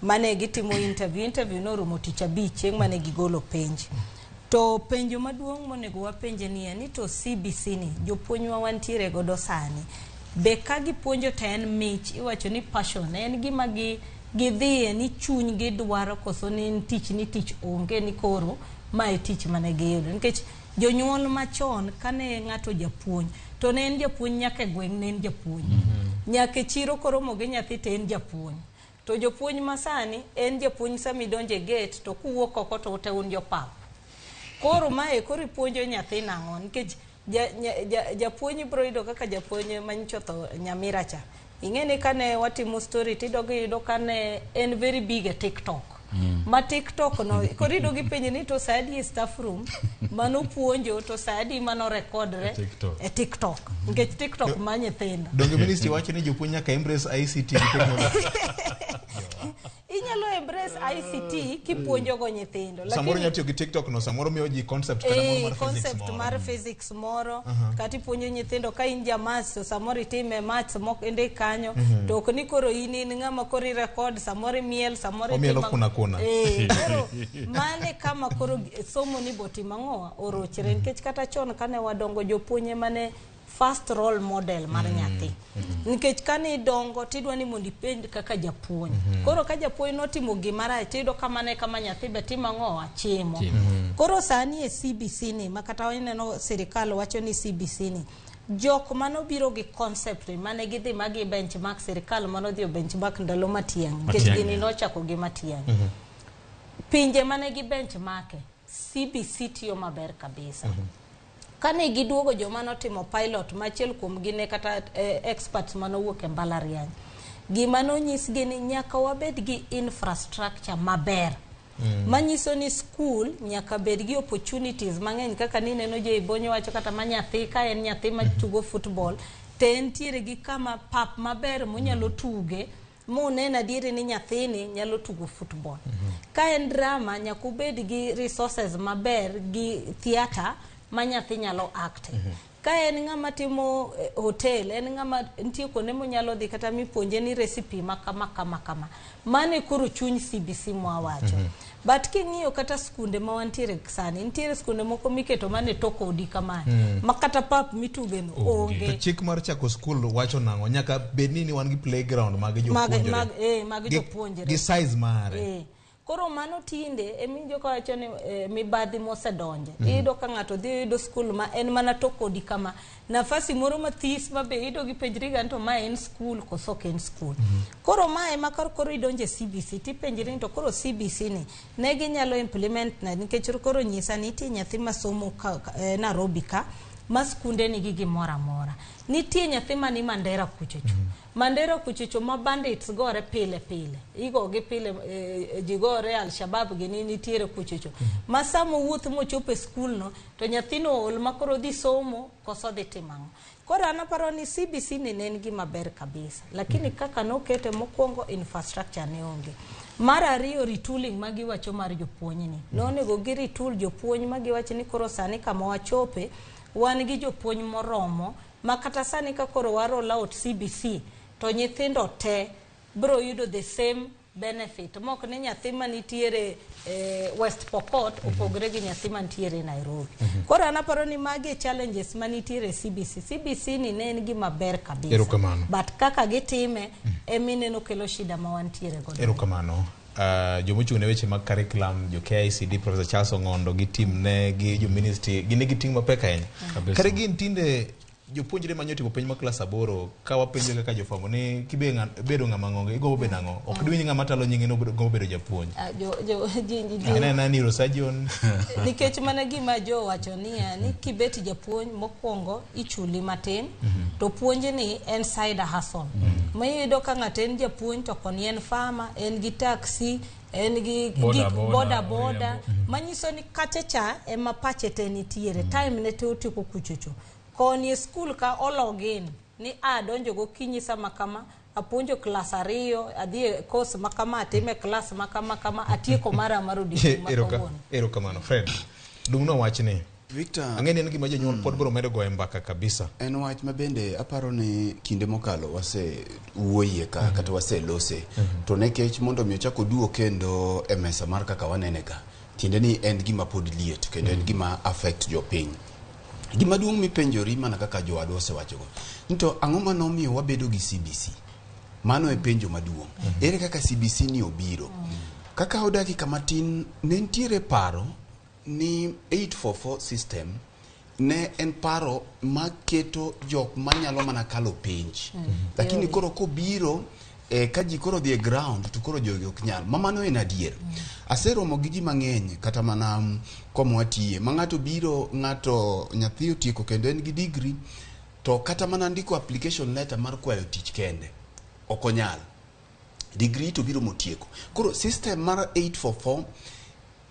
mane gitimo interview. Interview norumo tich abich chieng' mane gigolo penj. To penjo maduong' monego wapenje ni en ni to CBC ni jopuonjwa wantiere godo sani, be ka gipuonjo to en mich, iwacho ni passion, en gima gidhiye ni chuny gidwaro koso ni en tich ni tich onge ni koro ma e tich mane giyudo. Nikech jonyuol machon kane ng'ato japuonj to ne en japuonj nyaka e gweng' ne en japuonj. Nyaka e chiro koromo gi nyathi to en japuonj. To jopuonj masani en japuonj sama idonjo e gate to kuwuok oko to ute un jopap. Koro mae koro ipuonjo nyathi nang'o? Nikech japuonj ibiro yudo kaka japuonj manyicho tho Nyamira cha. Ing'e ni kane watimo story tidogo iyudo kane en very big e TikTok. Ma TikTok no koro iyudo gipenje ni to saa adi e staff room mano puonjo to saa adi mano recordre e TikTok. Nikech TikTok ma nyithindo. Donge ministry wacho ni jopuonj nyaka embrace ICT gi technology. Inyalo embrace ICT kipuonjo go nyithindo. Samoro nyalo tiyo gi TikTok no, samoro miyo ji concept kata moro mar physics concept moro. mar physics moro, kata ipuonjo nyithindo ka in ja maths to samoro itime maths moko indik kanyo, to ok ni koro in in ng'ama koro i record, samoro imiel, samoro Omielo kuna kuna. Koro mane kama koro somo ni botimo ang'owa orochre, nikech kata chon kane wadongo jopuonj ema ne first role model mar nyathi. Nikech kane idongo tidwa ni mondo ipenj kaka japuonj. Koro ka japuonj notimo gima rach tiyudo ka mano e kama nyathi be timo ang'owa chimo. Koro sani e CBC ni ma kata ineno sirikal wacho ni CBC ni jok manobiro gi concept ni mane gidhi ma gi benchmark sirikal manodhi o benchmark ndalo Matiang'i nikech gini nochako gi Matiang'i. Pinje mane gi benchmark CBC tiyo maber kabisa. Kane giduogo joma notimo pilot ma achiel kuom gi ne kata experts manowuok e mbalariany, gima nonyisgi ni nyaka wabed gi infrastructure maber. Manyiso ni school nyaka bed gi opportunities mang'eny kaka nineno Jay Bonyo wacho kata ma nyathi ka en nyathi matugo football to entiere gi kama pap maber monyalo tuge munen adieri ni nyathini nyalo tugo football. Ka en drama nyaka ubed gi resources maber gi theatre ma nyathi nyalo acte. Ka en ng'ama timo hotel, en ng'ama nitie kuonde monyalo dhi kata mipuonje ni recipe ma kama kama kama. Mano e koro chuny CBC mwawacho. But king'iyo kata skunde ma wantiere sani, nitiere skunde moko miketo mana e tok odi kamae. Ma kata pap mituge no onge. To chik mar chako skul wacho nang'o? Nyaka bed ni wan gi playground mag jopuonjre. Mag jopuonjre. Gi size mare. Koro mano tinde emiwinjo kawacho ni mibadhi mosedonje. Iyudo ka ng'ato dhi yudo skul ma en mana to kodi kama. Nafasi moro mathis ma be iyudo gipenjri ga ni to ma en skul koso ok en skul. Koro ma ema kor koro idonje CBC tipenjri ni to koro CBC ni ne ginyalo implement na nikech koro nyisa ni nitie nyathi masomo ka, Nairobi ka ma skunde nigi gimoro amora. Nitie nyathi mani Mandera kuchocho. Mandera kuchocho ma bandits gore pile pile. Igogi pile ji gore Al-Shabaab gini nitiere kuchocho. Ma sama owuoth mochopo e skul no to nyathino ool ma koro dhi somo koso dhi timo ang'o. Koro an aparo ni CBC ni ne en gima ber kabisa. Lakini kaka nokete mokwongo infrastructure ne onge. Mar ariyo retooling ma giwacho mar jopuonj ni. Nonego gi retool jopuonj ma giwacho ni koro sani kama wachope wan gi jopuonj moromo ma kata sani ka koro wa roll out CBC to nyithindo te bro yudo the same benefit mok ni nyathi manitiere West Pokot opogre gi nyathi mantiere Nairobi. Koro an aparo ni magi e challenges manitiere CBC. CBC ni ne en gima ber kabisa. Erokamano. But kaka gitime emineno kelo shida ma wantiere godo. Erokamano. Jomochung' ne weche mag curriculum, jo KICD, Professor Charles Ong'ondo gi team ne gi jo ministry, gin nigi ting' mapek ahinya. Kabisa. Kata gin tinde jopuonjre manyo timo penj mar klas 8 ka wapenjo kaka jofwambo ni kibedo ng'ama ng'ongo igombo bedo ang'o? Ok diwinj ng'ama talo nyinge ni ogombo bedo japuonj. Jo, En ena neurosurgeon. Nikech mana gima jo wacho niya ni kibet japuonj mokwongo ichuli matin to puonj ni en side hustle. Ma iyudo ka ng'ato en japuonj to koni en farmer, en gi taxi, en gi Boda gik boda, boda boda. riembo. Manyiso ni kacha cha ema pache te nitiere. Time ne te otieko kuchocho. Koni e skul ka ologin ni a donjo gokinyi sama kama apuonjo klas 2 adhi e course ma kama atime klas ma kama kama atieko mara mar odiochieng' ma kawuono. Erokamano Fred. Dung'no wachni. Victor, ang'e ni en gima jonyuol pod biro medo goyo mbaka kabisa. En wach ma bende aparo ni kinde mokalo wase wuoyie ka kata waselose. To nikech mondo mi ochak oduo kendo e mesa mar kaka wanene ka, tiende ni en gima pod liet kendo en gima affect jopiny. Gima duong' mipenjori mana kaka jowadwa osewachogo, ni to ang'o manomiyo wabedo gi CBC? Mano e penjo maduong'. Ere kaka CBC ni obiro? Kaka odaki matin, ne nitiere paro ni 844 system ne en paro maketo jok manyalo mana kalo penj. Lakini koro kobiro ka ji koro dhi e ground to koro jogi ok nyal. Ma mano en adier. Aseromo gi ji mang'eny kata mana koma watiye. Ma ng'ato biro, ng'ato nyathi otieko kendo en gi degree to kata mana ndiko application letter mar kwayo tich kende ok onyal. Degree to biro motieko. Koro system mar 844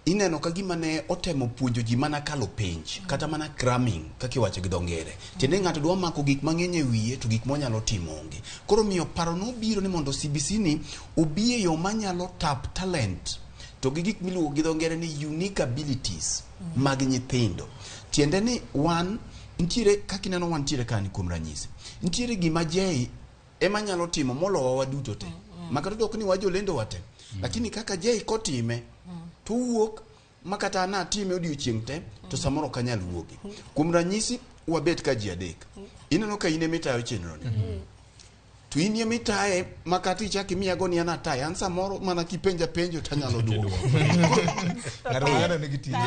ineno ka gima ne otemo puonjo ji mana kalo penj kata mana cramming kaka iwacho gi dho ngere. Tiende ng'ato dwa mako gik mang'eny e wiye to gik monyalo timo onge. Koro miyo paro nobiro ni mondo CBC ni obi e yo manyalo tap talent to gi gik miluongo gi dho ngere ni unique abilities mag nyithindo. Tiende ni wan nitiere kaka ineno wantiere kani kuom ranyisi. Nitiere gima Jay ema nyalo timo molowa waduto te. Makata ok ni wajolendo wate. Lakini kaka Jay kotime to wuok makata an atime odiochieng' te to samoro ok anyal wuogi. Kuom ranyisi wabet ka ji adek. Ineno ka in ema itayo chenro ni. To in ema itaye makata ichak imiyago ni an ataye. An samoro mana kipenja penjo to anyalo duoko. Ng'ato ka ng'ato nigi tije.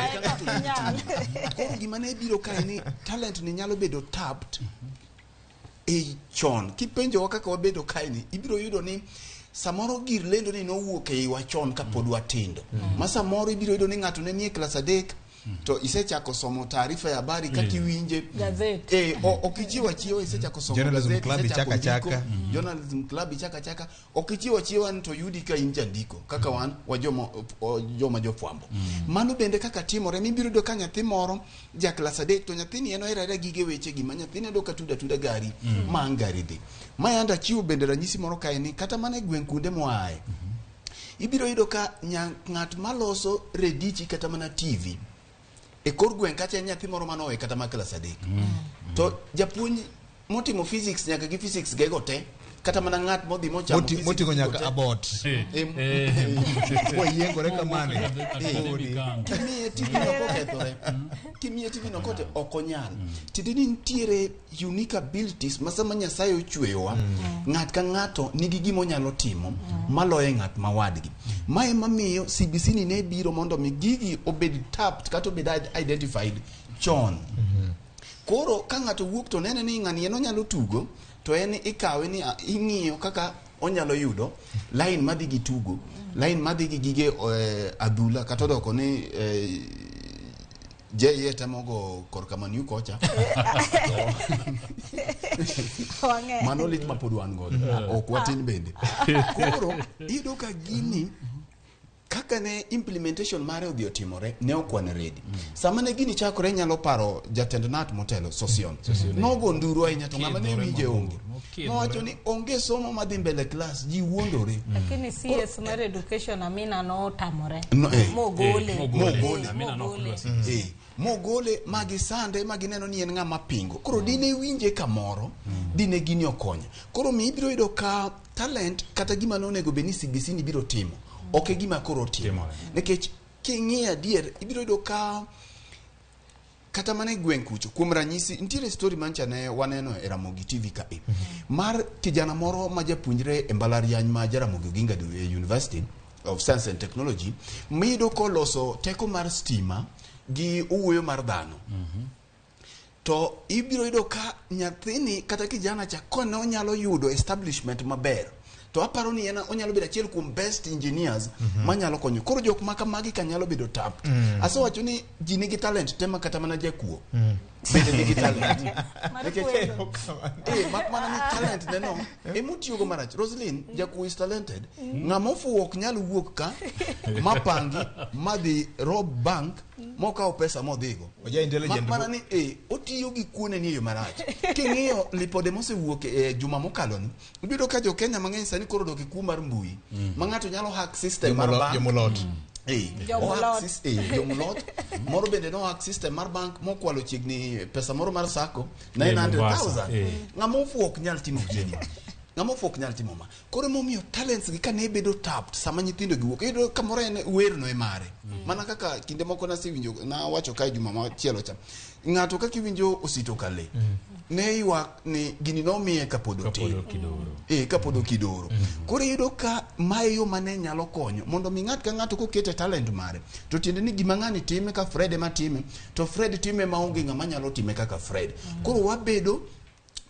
Koro gima ne biro kae ni talent ni nyalo bedo tapped e chon. Kipenjowa kaka wabedo kae ni, ibiro yudo ni samoro gir lendo ni nowuok e iwa chon kapod watindo. Ma samoro ibiro yudo ni ng'ato ne nie klas 3 to isechako somo taarifa ya habari kaka iwinje. Gazet. Ok ichiwo achiewa isechako somo Journalism gazet, club isechako ichaka ndiko. chaka. Journalism club ichaka chaka. Ok ichiwo achiewa ni to yudi ka in jandiko kaka wan wa joma jofwambo. Mano bende kaka timore mibiro yudo ka nyathi moro ja klas 3 to nyathini en ohero ahera gige weche gi ma nyathini yudo ka tuda tuda gari ma ang' gari dhi. Ma yande achiwo bende ranyisi moro kae ni kata mana e gweng' kuonde moaye. Ibiro yudo ka ng'at maloso redichi kata mana TV e kor gweng' kacha en nyathi moro manowe kata ma klas 3. To japuonj motimo physics nyaka gi physics gego te Kata mana ng'at modhi mochamo VCT Moting'o nyaka go te. abot. Wayiengore kamano. Eh. Kimiye TV no kokethore, kimiye TV no kote ok onyal. Tiende ni nitiere unique abilities ma sama Nyasaye ochweyowa, ng'at ka ng'ato nigi gima onyalo timo maloyo ng'at ma wadgi. Ma ema miyo CBC ni ne biro mondo mi gigi obed tapped kata obed identified chon. Koro ka ng'ato wuok to nene ni ng'ani en onyalo tugo, to en ikawe ni ing'iyo kaka onyalo yudo line madhi gi tugo, line madhi gi gige adhula kata odoko ni JA temo go korka Manu kocha. Wang'e. Mano lit ma pod wan godo. Ok watin bende. Koro iyudo ka gini kaka ne implementation mare odhi otimore ne ok wan ready. Sama ne gini chakore inyalo paro jatend NAT motelo Sosion. Nogo nduru ahinya to ng'ama ne winje onge. Nowacho ni onge somo madhi mbele klas, ji wuondore. Lakini CS mar education Amina notamore. No, Mogole. Mogole. Mogole. Mogole magisande magineno ni en ng'ama pingo. Koro dine winje kamoro, dine gini okonyo. Koro mi ibiro yudo ka talent kata gima nonego bed ni CBC ni biro timo, ok e gima koro timo. Nikech king'iyo adier, ibiro yudo ka kata mana e gweng' kucho, kuom ranyisi, nitiere story mancha ne waneno e Ramogi TV ka e, mar kijana moro ma japuonjre e mbalariany ma Jaramogi Oginga University of Science and Technology, miyudo koloso teko mar stima gi owuoyo mar dhano. To ibiro yudo ka nyathini kata kijana cha kone onyalo yudo establishment maber, to aparo ni en onyalo bedo achiel kuom best engineers manyalo konyo. Koro jok ma kamagi ka nyalo bedo tapped. Asewacho ni ji nigi talent te ma kata mana jakuo bende nigi talent. Nikech mak mana ni talent ne no emotiyogo marach. Roslyn, jakuo is talented. Ng'ama ofuwo ok nyal wuok ka mapangi madhi rob bank mokawo pesa modhigo. Oja intelligent. Mak mana ni otiyo gi kuone ni e yo marach. King'iyo lipode mosewuok e juma mokalo ni, ibiro ka jo Kenya mang'eny sani koro odok e kuo mar mbui. Ma ng'ato nyalo hack system mar bank. Jomolot. Jomolot. Jomolot. Moro bende no hack system mar bank mokwalo chiegni pesa moro mar sacco 900,000. Ng'ama ofuwo ok nyal timo gini. Ng'ama ofuwo ok nyal timo ma. Koro emomiyo talents gi kane bedo tapped sama nyithindo gi wuok, iyudo kamoro en wer no e mare. Mana kaka kinde moko nasewinjo nawacho kae juma machielo cha. Ng'ato kaka iwinjo Osito Kale. Ne ywak ni gini nomiye kapod otin. Kapod okidoro. Koro iyudo ka mae yo mane nyalo konyo mondo mi ng'at ka ng'ato kokete talent mare, to tiende ni gima ng'ani time ka Fred ema time, to Fred time maonge ng'ama nyalo time kaka Fred. Koro wabedo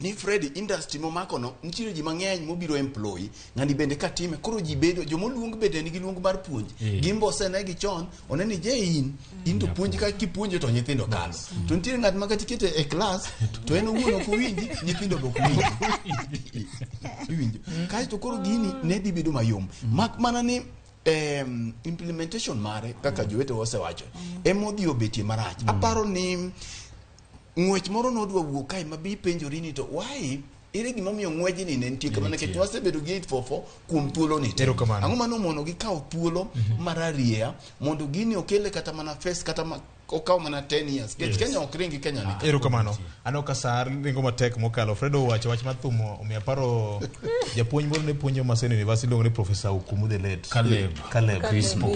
ni Fred industry momako no nitiere ji mang'eny mobiro employ ng'ani bende ka time. Koro ji bedo jomoluong bende nigi luong mar puonj. Gimbo osenegi chon one ni je in to puonj ka kipuonjo to nyithindo kalo. To nitiere ng'at ma kata ikete e class to en owuon ok owinji, nyithindo be ok winji. Iwinjo. Kaeto koro gini ne dhi bedo mayom. Mak mana ni implementation mare kaka jowetewa osewacho emodhi obetie marach. Aparo ni ng'wech moro nodwa wuok kae ma bi penjori ni to why ere gimomiyo ng'wejni ne nitie kamano nikech wasebedo gi 844 kuom thuolo ni te. Ang'o mane omono gi kawo thuolo mar arieya mondo gini okele kata mana face kata okaw mana 10 years. Nikech Kenya ok ringi Kenya ni. Erokamano. Aneno ka sa ringo matek mokalo. Fredo owacho wach mar thum omiyo aparo japuonj moro ne puonjo Maseno University iluongo ni Professor Okumu the late. Caleb. Caleb. Crispo.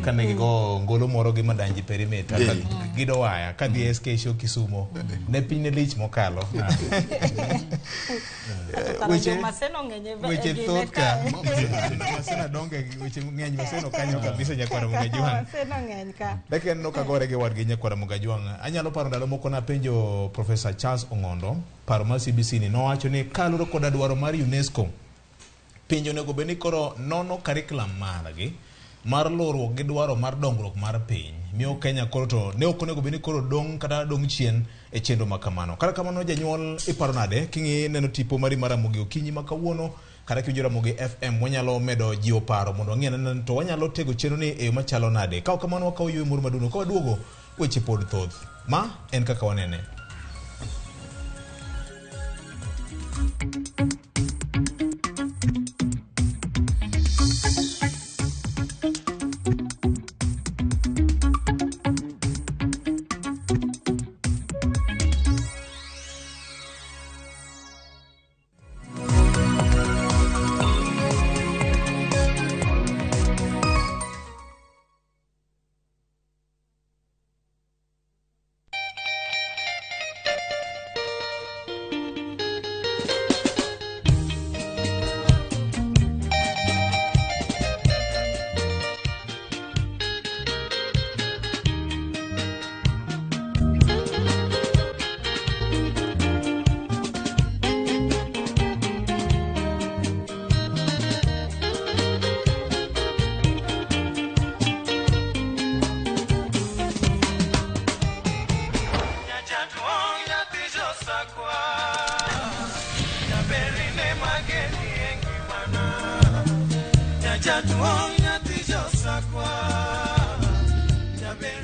Kane gigo ngolo moro gi Madanji Perimeter. Gido waya kadhi SK Show Kisumo. Ne piny ne lich mokalo. Weche thoth ka. Maseno donge weche ng'eny Maseno kanyo kabisa nyakwara Mugajwang'. Maseno ng'eny ka. Dakika neno ka gore gi wadgi nyakwara Mugajwang'. Anyalo paro ndalo moko napenjo Professor Charles Ong'ondo paro mar CBC ni nowacho ni kaluwore koda dwaro mar UNESCO, pinje onego bed ni koro nono curriculum margi mar luwruok gi dwaro mar dongruok mar piny. Miyo Kenya koro to ne ok onego bed ni koro dong' kata dong' chien e chenro ma kamano. Kata kamano janyuol iparo nade king'i neno tipo mari mar Ramogi okinyi ma kawuono kata kiwinjo Ramogi FM wanyalo medo jiwo paro mondo wang'e ane to wanyalo tego chenro ni e yo machalo nade. Ka ok kamano wakawo yweyo moro maduong' ka waduogo weche pod thoth. Ma en kaka wanene.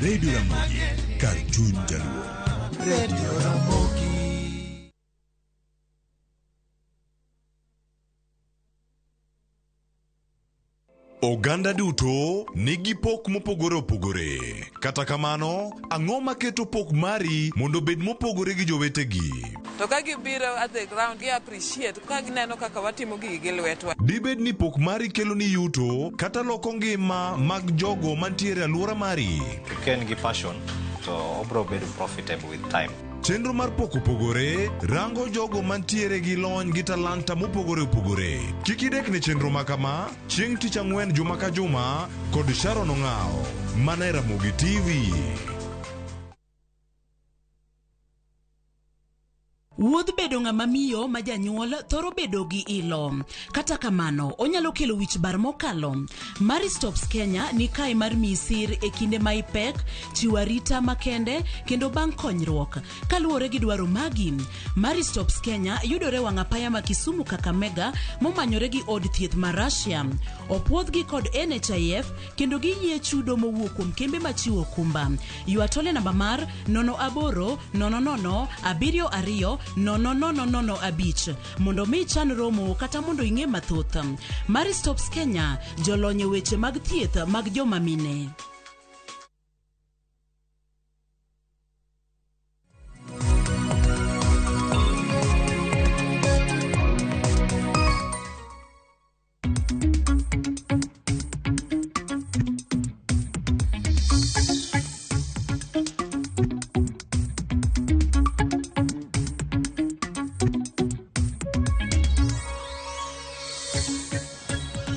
Radio Ramogi, kar chuny jaluo. Radio Ramogi. Oganda duto nigi pok mopogore opogore. Kata kamano, ang'o maketo pok mari mondo obed mopogore gi jowetegi? To ka gibiro at the ground, gi appreciate ka gineno kaka watimo gigi gi lwetwa. Dibed ni pok mari keloni yuto kata loko ngima mag jogo mantiere e alwora mari? Ka en gi passion to obro bedo profitable with time. Chenro mar pok opogore rango jogo mantiere gi lony gi talanta mopogore opogore. Kik idek ne chenro ma kama chieng' tich ang'wen juma ka juma kod Sharon Ong'awo mana e Ramogi TV. Wuodh bedo ng'ama miyo ma janyuol thoro bedo gi ilo. Kata kamano, onyalo kelo wich bar mokalo. Marie Stopes Kenya ni kae mar miyi sir e kinde ma ipek, chiwo arita makende, kendo bang' konyruok. Kaluwore gi dwaro magi, Marie Stopes Kenya yudore wang' apaya ma Kisumu Kakamega momanyore gi od thieth ma Russia. Opuodhgi kod NHIF kendo giyie chudo mowuok kuom kembe machiwo okumba. Ywa tole namba mar 08 00 72 00 05 mondo mi ichan romo kata mondo ing'e mathoth. Marie Stopes Kenya, jolony e weche mag thieth mag joma mine.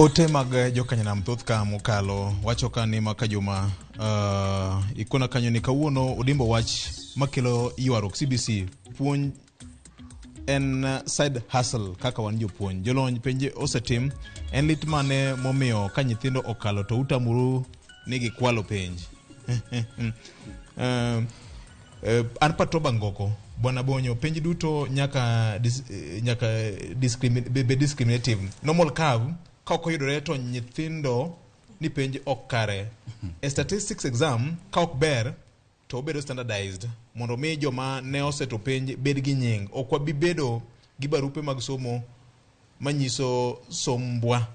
Ote mag jokanyanam thoth ka mokalo wacho ka ni maka juma ikona kanyo ni kawuono odimbo wach makelo ywaruok CBC puonj en side hustle kaka wan jopuonj jolony penj osetim en lit mane momiyo ka nyithindo okalo to utamuru ni gikwalo penj an Patroba Ngoko Bwana Bonyo penj duto nyaka dis, nyaka discrimi, be discriminative normal curve ka ok oyudore to nyithindo ni penj ok kare e statistics exam ka ok ber to obedo standardized mondo mi joma ne oseto penj bed gi nying. Ok wabi bedo gi barupe mag somo manyiso sombwa.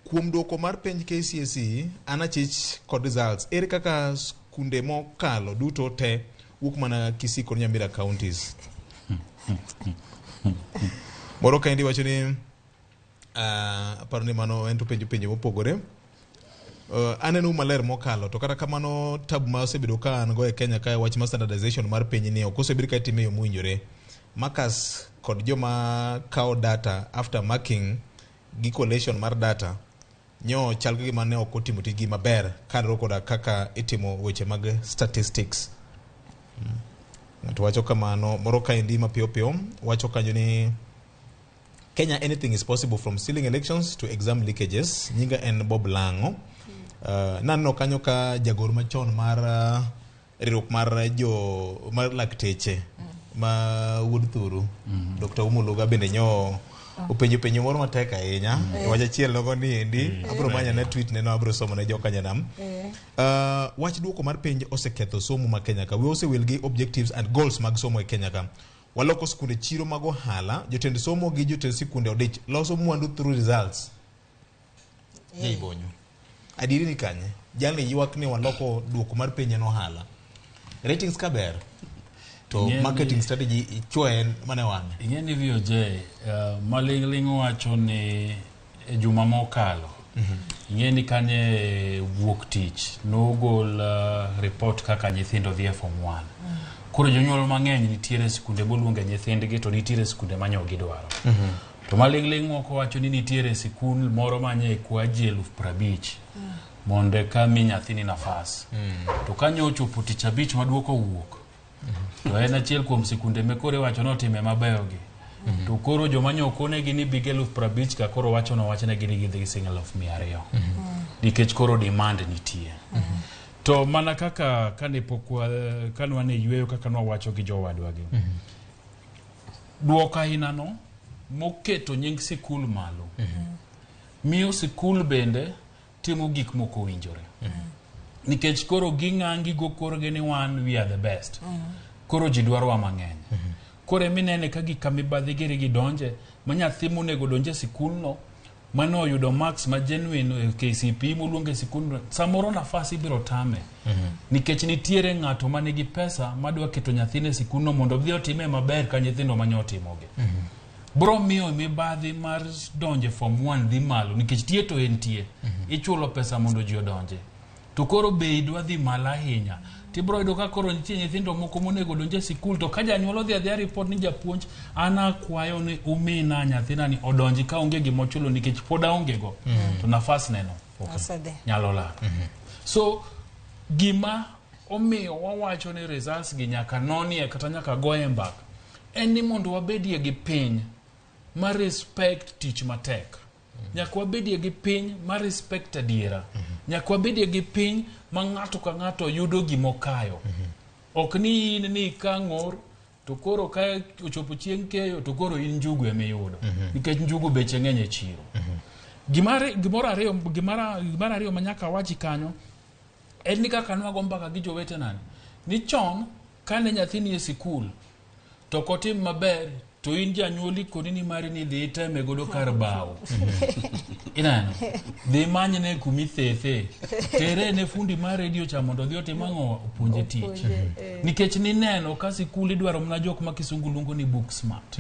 Kuom duoko mar penj KCSE, an achich kod results. Ere kaka skunde mokalo duto te wuok mana Kisii kod Nyamira counties? Moro kaendi wacho ni aparo ni mano en to penjo penjo mopogore. Aneno maler mokalo to kata kamano tabu ma osebedo ka an go e Kenya ka wach mar standardization mar piny ni ok osebed ka itime e yo mowinjore. Markers kod joma kawo data after marking gi collation mar data nyo chal ka gima ne ok otimo tijgi maber kaluwore koda kaka itimo weche mag statistics. Ng'ato wacho kamano. Moro kaendi mapiyo piyo wacho kanyo ni Kenya anything is possible from stealing elections to exam leakages. Nyinga en Bob Lango. Naneno kanyo ka jagor machon mar riwruok mar jo mar lakteche ma wuod Thuru Dr. Umuluga bende nyo openjo penjo moro matek ahinya. Wach achiel nogo ni endi abro manyo ne tweet neno abro somo ne jokanyanam. Wach duoko mar penj oseketho somo ma Kenya ka. We osewil gi objectives and goals mag somo e Kenya ka. Waloko skunde chiro mag ohala, jotend somo gi jotend sikunde odich loso mwandu through results. Jaibonyo. Adieri ni kanye? Jalni ywak ni waloko duoko mar penj en ohala. Ratings ka ber to marketing strategy ichwoye mana e wang'e. Ing'e ni VOJ maling'ling' wacho ni e juma mokalo ing'e ni kanye wuok tich nogol report kaka nyithindo dhi e form 1. Koro jonyuol mang'eny nitiere sikunde moluonge nyithindgi to nitiere sikunde manyo gidwaro. To maling'ling' moko wacho ni nitiere sikul moro manye kwa ji 50,000 mondo eka mi nyathini nafas. To kanyo ochopo tich abich maduoko wuok to en achiel kuom sikunde me koro iwacho ni otime mabeyo gi. To koro joma nyokonegi ni big 50,000 ka koro wacho nowachnegi ni gidhi gi siling 200,000. Nikech koro demand nitie. To mana kaka kane pok kane wan e yweyo kaka nwawacho gi jowadwa gi. Duoko aina no moketo nying sikul malo. Miyo sikul bende timo gik moko owinjore. Nikech koro ging'angi go korgi ni wan we are the best. Koro ji dwarowa mang'eny. Koro eminene ka gik mibadhi giri gidonje, ma nyathi monego donje e sikulno, mane oyudo marks ma genuine e KCPE moluongo e sikulno, samoro nafas ibiro tame. Nikech nitiere ng'ato ma nigi pesa madwa keto nyathine e sikulno mondo odhi otime maber ka nyithindo manye otimogi. Bro miyo mibadhi mar donje form 1 dhi malo nikech tie to entie. Ichulo pesa mondo ji odonje. To koro bei dwa dhi malo ahinya. Tibro yudo ka koro nitie nyithindo moko monego donj e sikul to ka janyuol odhi adhiya report ni japuonj an akwayo ni umina nyathina ni odonji ka onge gima ochulo nikech pod aonge go. To nafas neno Osedhi. nyalo lal. So gima omiyo wawacho ni results gi nyaka nonie kata nyaka goye mbaka en ni mondo wabedie gi piny ma respect tich matek. Nyaka wabedie gi piny ma respect adiera. Nyaka wabedie gi piny ma ng'ato ka ng'ato yudo gimokayo. Ok ni in ni ka ng'or to koro ka ochopo chieng' keyo to koro in njugu emiyudo. Nikech njugu beche ng'eny e chiro. Gimoro ariyo ma nyaka awachi kanyo en ni kaka nwago mbaka gi jowetena ni chon kane nyathi ni e sikul to ok otim maber to in janyuol ikoni ni mari ni dhi iteme godo kar bao. Ineno? Dhi imanyne kumithethe. Tere ne fundi mar redio cha mondo odhi otim ang'o opuonje tich. Nikech nineno ka sikul idwaro mana jok ma kisungu luongo ni book smart.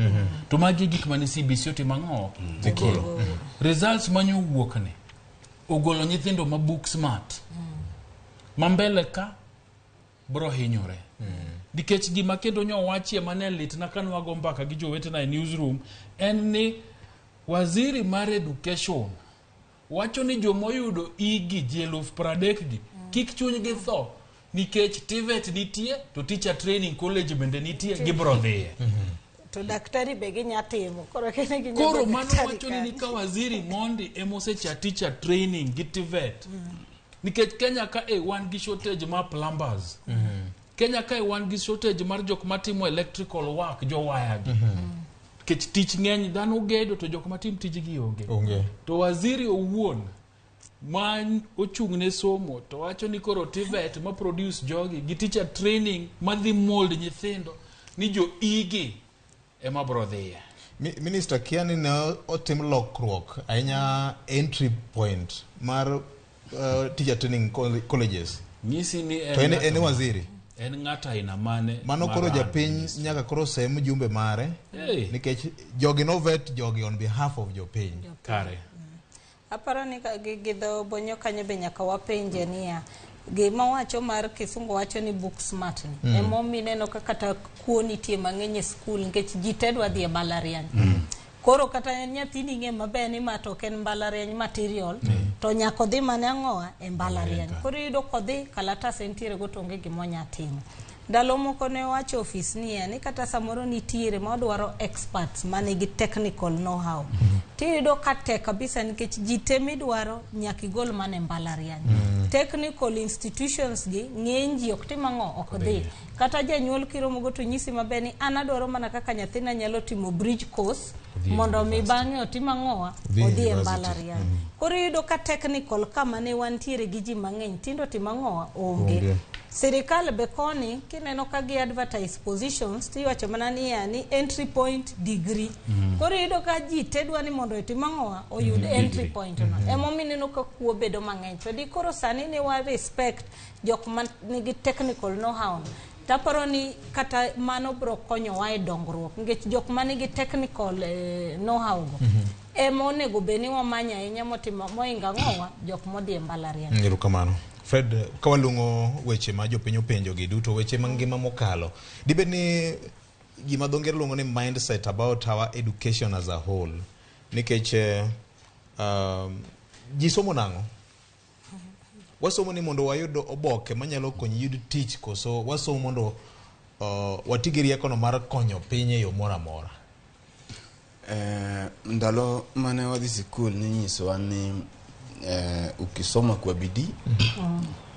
To magi e gik mane CBC otimo ang'o? Okelo. Results manyowuok ni ogolo nyithindo ma book smart. Ma mbele ka bro hinyore. Nikech gima kendo nyowachie mane litna ka nwago mbaka gi jowetena e newsroom en ni waziri mar education wacho ni jomoyudo igi ji 30,000 gi kik chunygi tho nikech TVET nitie to teacher training college bende nitie gibro dhiye. To daktari be ginya timo. Koro kene ginya Koro bedo mano daktari wacho ni kanyo. ni ka waziri mondi emosecha teacher training gi TVET. Nikech Kenya ka e wan gi shortage mar plumbers. Kenya kae wan gi shortage mar jok matimo electrical work, jowaya gi. Nikech tich ng'eny, dhano gedo to jok matim tijgi onge. Onge. To waziri owuon ma ochung' ne somo to wacho ni koro TVET ma produce jogi gi teacher training madhi mold nyithindo ni jo igi ema bro dhiye. Minister kia ni ne otim lokruok ahinya entry point mar teacher training colleges. Nyisi ni To en en waziri. En ng'ato aina mane Mano koro marano. japiny nyaka koro sem jumbe mare Hey. nikech jogi no vet jogi on behalf of jopiny. Kare. Aparo ni gi dho bonyo kanyo be nyaka wapenje niya gima wacho mar kisungu wacho ni book smart ni emomiyo ineno ka kata kuo nitie mang'eny e skul nikech ji te dwa dhi e mbalariany. Koro kata nyathini ng'e maber ni ma to ok en mbalariany material to nyaka odhi mane ang'owa e mbalariany. Koro iyudo kodhi kalatas entiere go to onge gima onya timo. Ndalo moko ne owacho ofis niya ni kata samoro nitiere ma odwaro experts manigi technical know-how. Tiyudo ka tek kabisa nikech ji te midwaro nyaka igol mana e mbalariany. Technical institutions gi ng'eny ji ok tim ang'o ok dhi. Kata janyuol kiromogo to nyisi maber ni an adwaro mana kaka nyathina nyalo timo bridge course mondo mi bang'e otim ang'owa Odhi odhi e university. mbalariany. Koro iyudo ka technical kama ne wantiere gi ji mang'eny tindo timo ang'owa onge. Onge. Sirikal be koni kineno ka gi advertise positions tiwacho mana niya ni entry point degree. Koro iyudo ka ji te dwa ni mondo otim ang'owa oyud entry point no. Emomiyo ineno ka kuo bedo mang'eny. To di koro sani ni wa respect jok ma nigi technical know-how no. Taparo ni kata mano bro konyowa e dongruok nikech jok manigi technical know-how go ema onego bed ni wamanyo ahinya motimo moingo ang'owa jok modhi e mbalariany. Erokamano. Fred, ka walung'o weche ma jopiny openjo gi duto, weche mangima mokalo, dibed ni gima dho ngere luongo ni mindset about our education as a whole, nikech ji somo nang'o? Wasomo ni mondo wayud oboke manyalo konyi yud tich koso wasomo mondo wati gi riekono mar konyo piny e yo moro amora? Ndalo mane wadhi sikul ninyisowa ni ukisoma kwa bidii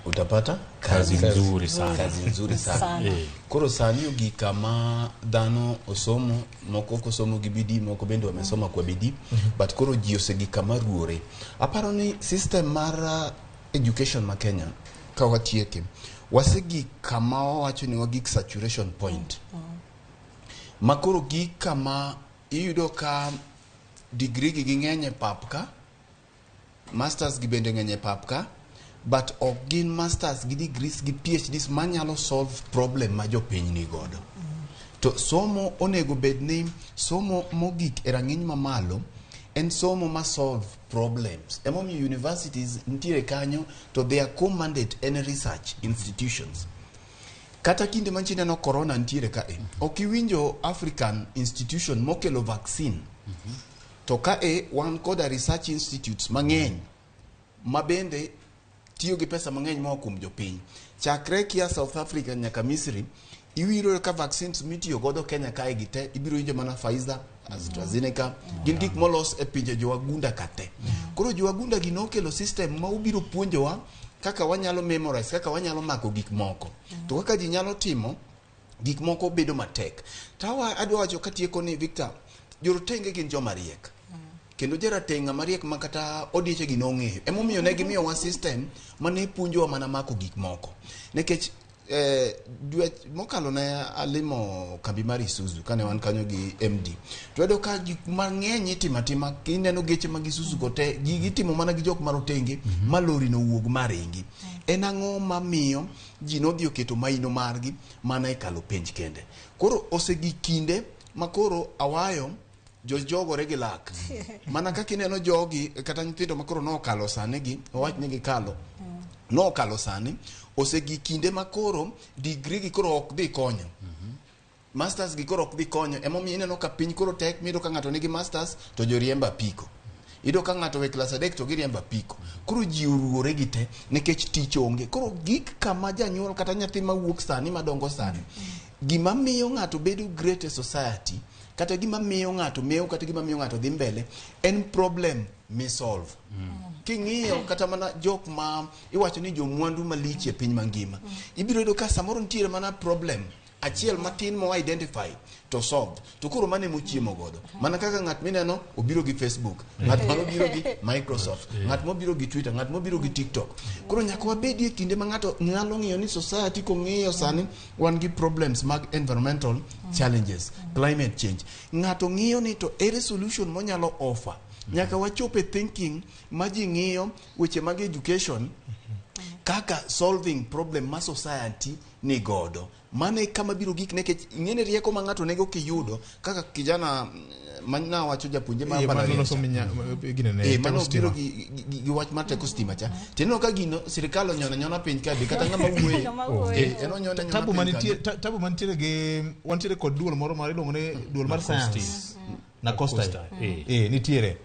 utapata kazi nzuri sana. Kazi nzuri sana. Sana. Koro sani ogik kama dhano osomo, moko ok osomo gi bidii, moko bende wamesoma kwa bidii, but koro ji osegik kama ruore. Aparo ni system mar education ma Kenya ka watieke wasegik kama wawacho ni wagik saturation point ma koro gik kama iyudo ka degree gi ging'eny e pap ka masters gi bende ng'eny e pap ka but ok gin masters gi degrees gi phds manyalo solve problem ma jopiny ni godo to somo onego bed ni somo mogik e rang'iny mamalo en somo ma solve problems emomiyo universities nitiere kanyo to their core mandate en research institutions kata kinde manchi neno corona nitiere ka e ok iwinjo african institution mokelo vaccine to ka e wan koda research institutes mang'eny ma bende tiyo gi pesa mang'eny moa kuom jopiny chakre kia south africa nyaka misri iwiro ka vaccines mitiyo godo kenya kae gi te ibiro winjo mana Pfizer AstraZeneca gin gik molos e pinje jowagunda ka te koro jowagunda gi nokelo system ma obiro puonjowa kaka wanyalo memorize kaka wanyalo mako gik moko to kaka ji nyalo timo gik moko bedo matek tawa adwa wacho katieko ni Victor jorotenge gin joma riek kendo jarateng' ng'ama riek ma kata odieche gi nong'eyo emomiyo ne gimiyowa system mane puonjowa mana mako gik moko nikech dwe mokalo ne alimo kambi mar Isuzu kane wan kanyo gi MD to wayudo ka gik mang'eny itimo atima kineno geche mag Isuzu go te gigi itimo mana gi jok marotenge ma lori no wuog maringi en ang'o mamiyo ji nodhi oketo maino margi mana e kalo penj kende koro osegik kinde ma koro awayo jojogore gi lak mana kaka ineno jogi kata nyithindo ma koro nokalo sani gi owach ni gikalo nokalo sani osegik kinde ma koro degree gi koro ok dhi konyo masters gi koro ok dhi konyo emomiyo ineno ka piny koro tek miyudo ka ng'ato nigi masters to joriembo apiko iyudo ka ng'ato we klas adek to giriembo apiko koro ji oruore gi te nikech tich onge koro gik kama janyuol kata nyathi mawuok sani madongo sani gima miyo ng'ato bedo great e society kata gima miyo ng'ato mewo kata gima miyo ng'ato dhi mbele en problem misolve king'iyo kata mana jok ma iwacho ni jomwandu malich e piny mangima ibiro yudo ka samoro nitiere mana problem achiel matin mo identify to solved to koro mano emochiemo godo mana kaka ng'at mineno obiro gi facebook ng'at manobiro gi microsoft ng'at mobiro gi twitter ng'at mobiro gi tiktok koro nyaka wabedie kinde ma ng'ato nyalo ng'iyo ni society kong'iyo sani wan gi problems mag environmental challenges climate change ng'ato ng'iyo ni to ere solution monyalo offer nyaka wachop e thinking ma ji ng'iyo weche mag education kaka solving problem ma society ni godo mano e kama biro gik nikech ing'eni rieko ma ng'ato nego kiyudo kaka kijana ma nawacho japuonje mar Iye, mano mbalariany loso cha. ginene, Eh, teko mano stima. obiro gi wach mar teko stima cha tineno ka gino sirikal onyono anyona piny ka be kata ng'ama wuoye Ng'ama wuoye. Eh, en onyono anyona tabu piny manitie kanyo. tabu mantiere gi wantiere kod duol moro mar iluongo ni duol mar science NACOSTI eh. eh nitiere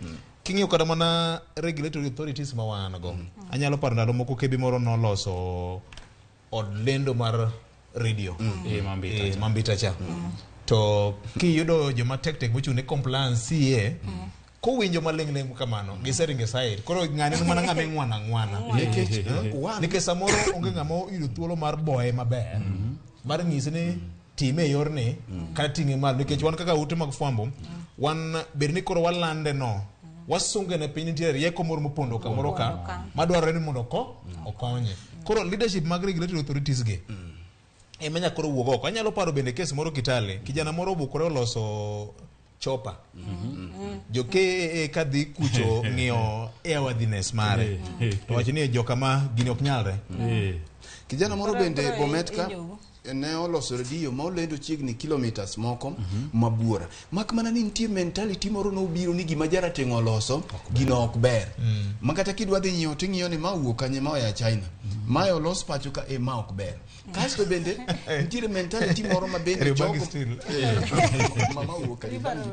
king'iyo kata mana regulatory authorities ma wan go anyalo paro ndalo moko kebi moro noloso od lendo mar radio Eh, Mambita Eh, cha. Mambita cha to kiyudo joma tek tek mochung' ne compliance CA kowinjo maling'ling' kamano giseringe side koro ng'ani en mana ng'ama ing'wana ang'wana Nikech, Eh? one- nikech samoro onge ng'ama oyudo thuolo mar boye maber mar nyise ni time e yorni kata ting'e malo nikech wan kaka ute mag fwambo wan bed ni koro walande no wasunge ne piny nitiere rieko moro mopondo kamoro ka Mopondo ka. madwarore ni mondo oko okonye koro leadership mag regulatory authorities gi ema nyaka koro wuog oko anyalo paro bende kes moro Kitale kijana moro obukore oloso chopa jo KAA kadhi kucho ng'iyo airworthiness mare to wacho ni joka ma gini ok nyalre kijana moro Koro- bende koro bomet ka injogu. ne oloso redio ma olendo chiegni kilometers moko mabuora mak mana ni nitie mentality moro nobiro ni gima jarateng' oloso gino ok ber ma kata kidwa dhi nyiewo ting'iyo ni ma owuok kanye ma oya China mae olos pacho ka e ma ok ber kasto bende nitiere mentality moro ma bende Kariobangi jogo still. Eh, ma ma owuok Kariobangi.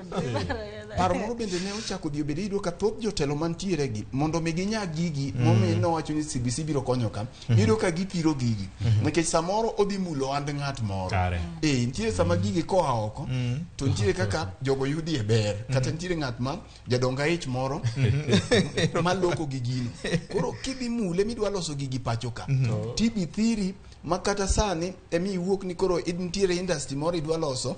paro moro bende ne ochako dhi obedo iyudo ka thoth jotelo mantiere gi mondo mi ginya gigi momiyo nowacho ni CBC biro konyo ka iyudo ka gipiro gigi nikech samoro odhi mulo ohand ng'at moro Kare. eh nitiere sama gigi koa oko to nitiere kaka jogo yudie ber kata nitiere ng'at ma jadong aich moro maloko gi gino koro kidhi mule midwa loso gigi pacho ka tibi thiri ma kata sani emi iwuok ni koro nitiere industry moro idwa loso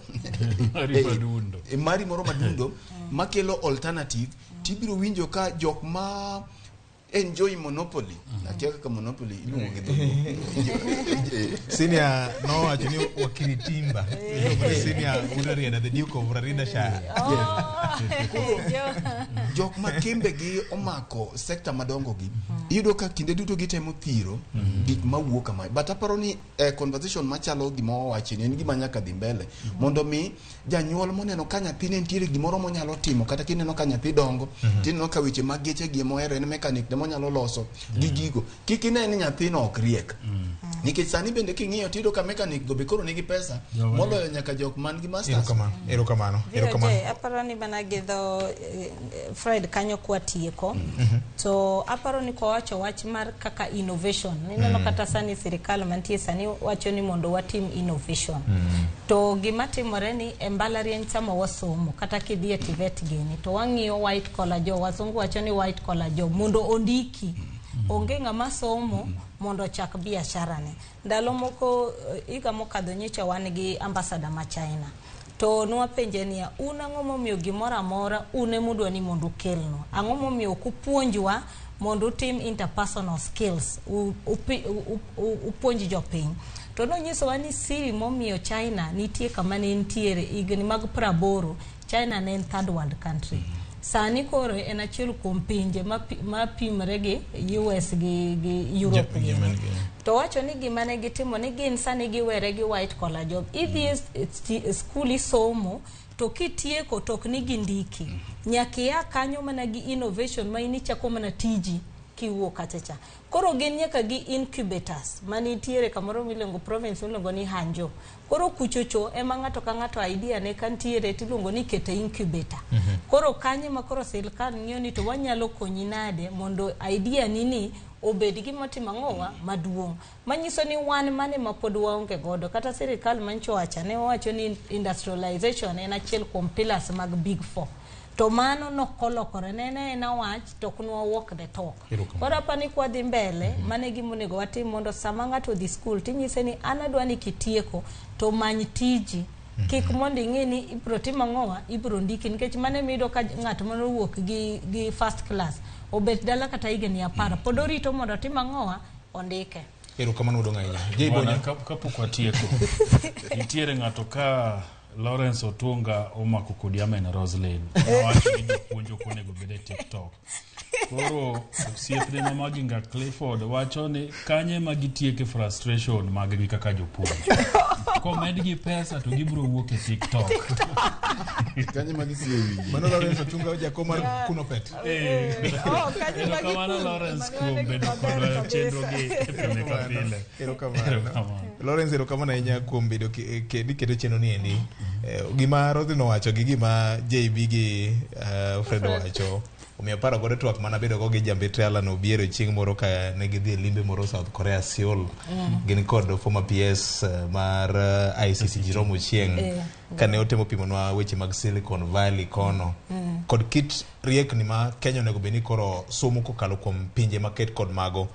Mari Eh, madundo. mari moro madundo makelo alternative tibiro winjo ka jok ma enjoy monopoly. Akia kaka monopoly iluongo gi dholuo. Senior nowacho ni wakiritimba. Iluongo ni Senior Urarienda, the Duke of Rarida Shire. Koro, jok ma kembe gi omako sekta madongo gi, iyudo ka kinde duto gitemo thiro gik mawuok kamae. But aparo ni conversation machalo gima wawachni en gima nyaka dhi mbele mondo mi janyuol moneno ka nyathine nitiere gimoro monyalo timo, kata kineno ka nyathi dongo, tineno ka weche mag geche gi emohero, en mechanic ne monyalo loso gi gigo, kik ine ni nyathino ok riek, nikech sani bende king'iyo tiyudo ka mechanic go be koro nigi pesa moloyo nyaka jok man gi masters. Erokamano, erokamano, erokamano. VOJ, aparo ni mana gi dho Fred kanyo kwatieko, to aparo ni kwawacho wach mar kaka innovation, ineno, kata sani sirikal mantie sani wacho ni mondo watim innovation, to gima timore ni e mbalariany sama wasomo, kata kidhi e TVET gini, to wang'iyo white collar job. Wazungu wacho ni white collar job mondo ondiki. Onge ng'ama somo mondo ochak biashara ne. Ndalo moko, higa mokadho nyocha wan gi ambassador ma China, to nwapenje niya, un ang'o momiyo gimoro amora un emudwa ni mondo ukelno? Ang'o momiyo ok upuonjwa mondo utim interpersonal skills, upuonj jopiny? To nonyisowa ni siri momiyo China nitie kama ne nitiere higni mag 80, China ne en third world country, sani koro en achiel kuom pinje ma pimre gi US gi Europe gini. Germany gini. To wacho ni gima ne gitimo ni gin sani giwere gi white collar job. Idhi e skul isomo, to kitieko to ok ni gindiki, nyaka ia kanyo mana gi innovation ma in ichako mana tiji kiwuok kacha cha. Koro gin nyaka gi incubators manitiere kamoro miluongo province miluongo ni Hanjo. Koro kuchocho ema ng'ato ka ng'ato idea ne kantiere tiluongo ni kete incubator. Koro kanyo ma koro sirikal ng'iyo ni to wanyalo konyi nade mondo idea ni ni obed gima timo ang'owa maduong', manyiso ni wan mane ma pod waonge godo. Kata sirikal mancho wacha ne wawacho ni industrialization en achiel kuom pillars mag Big Four, to mano nokolokore ne en wach to ok nwa walk the talk. Erokamano. Koro apani kwadhi mbele, mano e gima onego watim, mondo sama ng'ato odhi skul tinyise ni an adwa ni kitieko to many tiji, kik mondo ing'e ni ibro timo ang'owa, ibro ndiki, nikech mano emiyudo ka ng'at moro owuok gi first class obet dala kata higni 10 pod orito mondo otim ang'owa, ondike. Erokamano udong' ahinya. Jay Bwana, Bonyo. Kapok watieko, nitiere ng'ato ka Lawrence Otunga omako kodi amen Roslyn. Owacho ni jopuonj ok onego bed e TikTok. Koro osiepne ma Maginga Clifford wacho ni kanye ma gitieke frustration mag-gi kaka jopuonj. Komedgi pesa to gibiro wuok e TikTok. Kanye ma gisiyo wiye. Mano Lawrence Otunga, jakom mar Kunopet. Oh, kanyo ma Erokamano gipuro, Lawrence mano kuom bedo maber kodwa e kabisa. chenro gi pile ka pile. Erokamano. Erokamano. Lawrence, erokamano ahinya kuom bedo ni keto chenro ni endi. Gima Roslyn owacho gi gima JB gi Fred owacho omiyo paro godo twak mana bedo go gi jambetre Alan Obiero chieng' moro ka ne gidhi e limbe moro South Korea, Seoul, gin kod former PS mar ICC Jerome Ochieng', kane otemo pimonwa weche mag Silicon Valley kono kod kit riekni ma Kenya onego bed ni koro somo kokalo kuom pinje maket kod mago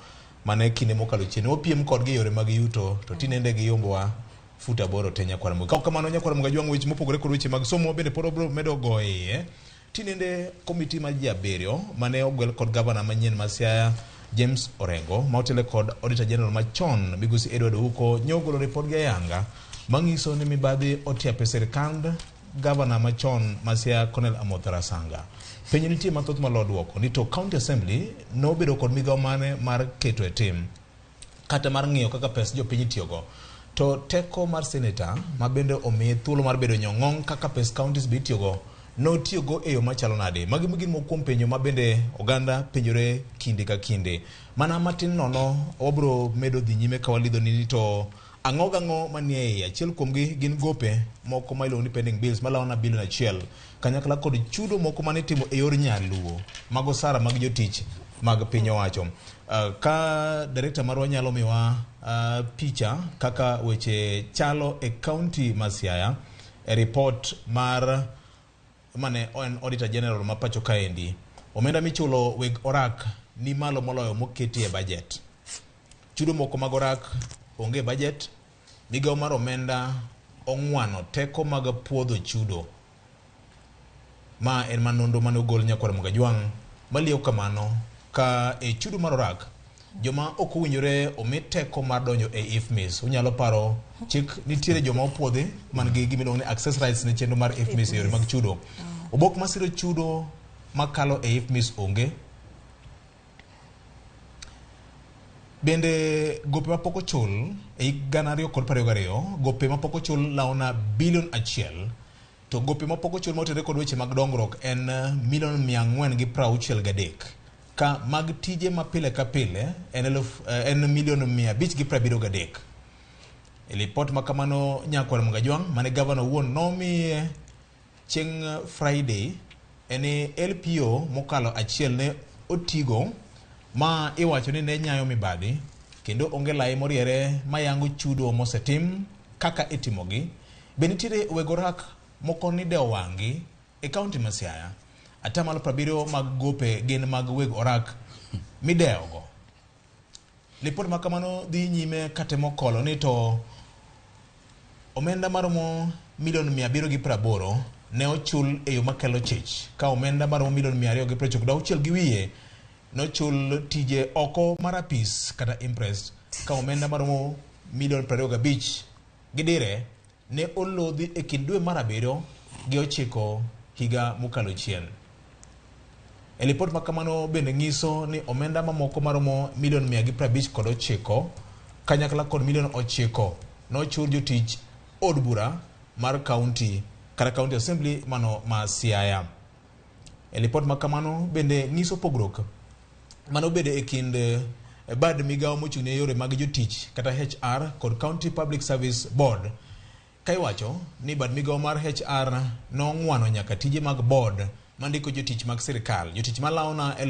mane kinde mokalo chien wapiem kodgi e yore mag yuto, to tinende giyombowa fut 8 te. Nyakwar Ramogi, kaok kamano, nyakwar Ramogi Ajwang', weche mopogore kod weche mag somo bende pod wabiro medo go iye. Tinende komiti mar ji 7 mane ogwel kod gavana manyien ma Siaya James Orengo, ma otele kod Auditor General machon migosi Edward Ouko, nyogolo ripodgi ayanga manyiso ni mibadhi otiap e sirikand gavana machon ma Siaya Colonel Amoth Rasanga. Penjo nitie mathoth malo duoko ni to County Assembly nobedo kod migawo mane mar keto e tim kata mar ng'iyo kaka pes jopiny itiyogo, to teko mar senator ma bende omiye thuolo mar bedo nyong'ong kaka pes counties be itiyogo notiyogo e yo machalo nade? Magi gin moko kuom penjo ma bende oganda penjore kinde ka kinde. Mana matin nono wabro medo dhi nyime ka walidho ni to ang'o gang'o manie iye. Achiel kuomgi gin gope moko ma iluongo ni pending bills malao na bilion 1 kanyakla kod chudo moko mane itimo e yor nyaluo mag osara mag jotich mag piny owacho. Ka director marwa nyalo miwa picha kaka weche chalo e county ma Siaya e report mar mane en Auditor General ma pacho kaendi, omenda michulo weg orak ni malo moloyo moketi e budget. Chudo moko mag orak onge e budget. Migawo mar omenda ong'wano teko mag puodho chudo. Ma en mana nonro mane ogol nyakwar Ramogi Ajwang' maliewo kamano. Ka e chudo mar orak, joma ok owinjore omi teko mar donjo e IFMIS. Unyalo paro chik nitiere joma opuodhi man gi gima iluongo ni access rights ne chenro mar IFMIS e yore mag chudo. Obok masiro chudo makalo e IFMIS onge. Bende gope mapok ochul e hik 2022, gope mapok ochul lawona bilion achiel to gope mapok ochul motenore kod weche mag dongruok en milion 463 ka mag tije ma pile ka pile en, eluf, en milion 573. E lipot ma kamano Nyakwar Mgajwang' mane gavana owuon nomiye chieng' Friday en ni LPO mokalo achiel ne otigo ma iwacho ni ne nyayo mibadhi kendo onge lai moriere mayango chudo mosetim kaka itimogi. Be nitiere weg orak moko ni dewo wang'gi e kaunti ma Siaya? Atamalo 70 mag gope gin mag weg orak midewogo. Lipot ma kamano dhi nyime katemo kolo ni to omenda maromo milion 780 ne ochul e yo makelo chich ka omenda maromo milion 296 gi wiye nochul tije oko mar apis kata imprest ka omenda maromo milion 25 gi dire ne olodhi e kind dwe mar abiriyo gi ochiko higa mokalo chien. E lipot ma kamano bende nyiso ni omenda mamoko maromo milion 159 kanyakla kod milion 9 nochul jotich od bura mar kaunti kata county assembly mano ma Siaya. E lipot ma kamano bende nyiso pogruok manobedo e kind bad migawo mochung' ne yore mag jotich kata HR kod County Public Service Board ka iwacho ni bad migawo mar HR nong'wano nyaka tije mag board mandiko jotich mag sirikal. Jotich malawona e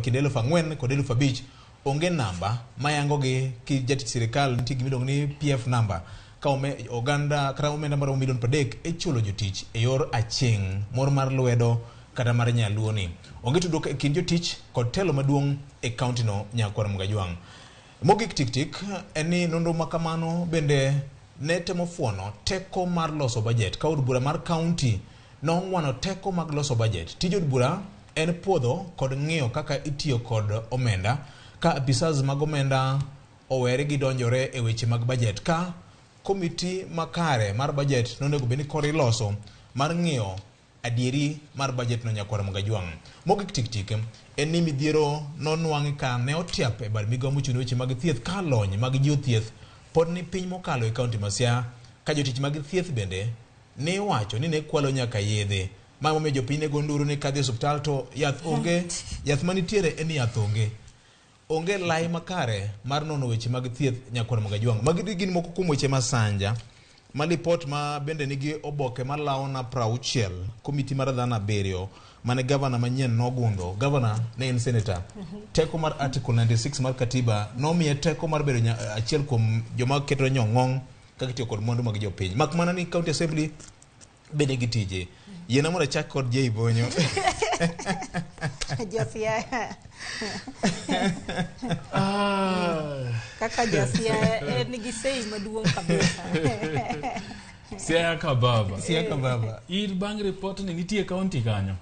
kind 4,000 kod 5,000 onge namba mayangogi ki jatich sirikal nitie gima iluongo ni PF number ka oganda kata omenda maromo milion 30 ichulo jotich e yor aching' moro mar lwedo kata mar nyaluo ni. Onge tudruok e kind jotich kod telo maduong' e kaunti no Nyakwar Mgajwang'. Mogik tik tik en ni nonro ma kamano bende ne temo fuono teko mar loso bajet ka od bura mar kaunti nong'wano teko mag loso bajet. Tij od bura en puodho kod ng'iyo kaka itiyo kod omenda ka apisas mag omenda owere gi donjore e weche mag bajet ka komiti makare mar bajet nonego bed ni koro iloso mar ng'iyo adieri mar bajet no Nyakwar Mgajwang'. Mogik tik tik en ni midhiero nonwang'i ka ne otiap e bad migawo mochung' ne weche mag thieth ka lony mag jiwo thieth pod ni piny mokalo e kaunti ma Siaya ka jotich mag thieth bende ne iwacho ni ne kwalo nyaka yedhe. Ma emomiyo jopiny ne go nduru ni kadhi e osiptal to yath onge, yath manitiere en ni yath onge. Onge lai makare mar nono weche mag thieth Nyakwar Mgajwang'. Magi gin moko kuom weche masanja ma lipot ma bende nigi oboke malawona 60 komiti mar dhano 7 mane gavana manyien nogundo. Gavana ne en senator. Teko mar article 96 mar katiba nomiye teko mar bedo achiel kuom joma keto nyong'ong' kaka itiyo kod mwandu mag jopiny. Mak mana ni county assembly bende gi tije. Yiena mondo achak kod Jay Bonyo. Josiaya. Kaka Josiaya en gi sei maduong' kabisa. Siaya ka baba. Siaya ka baba. Ir bang' report ni nitie county kanyo.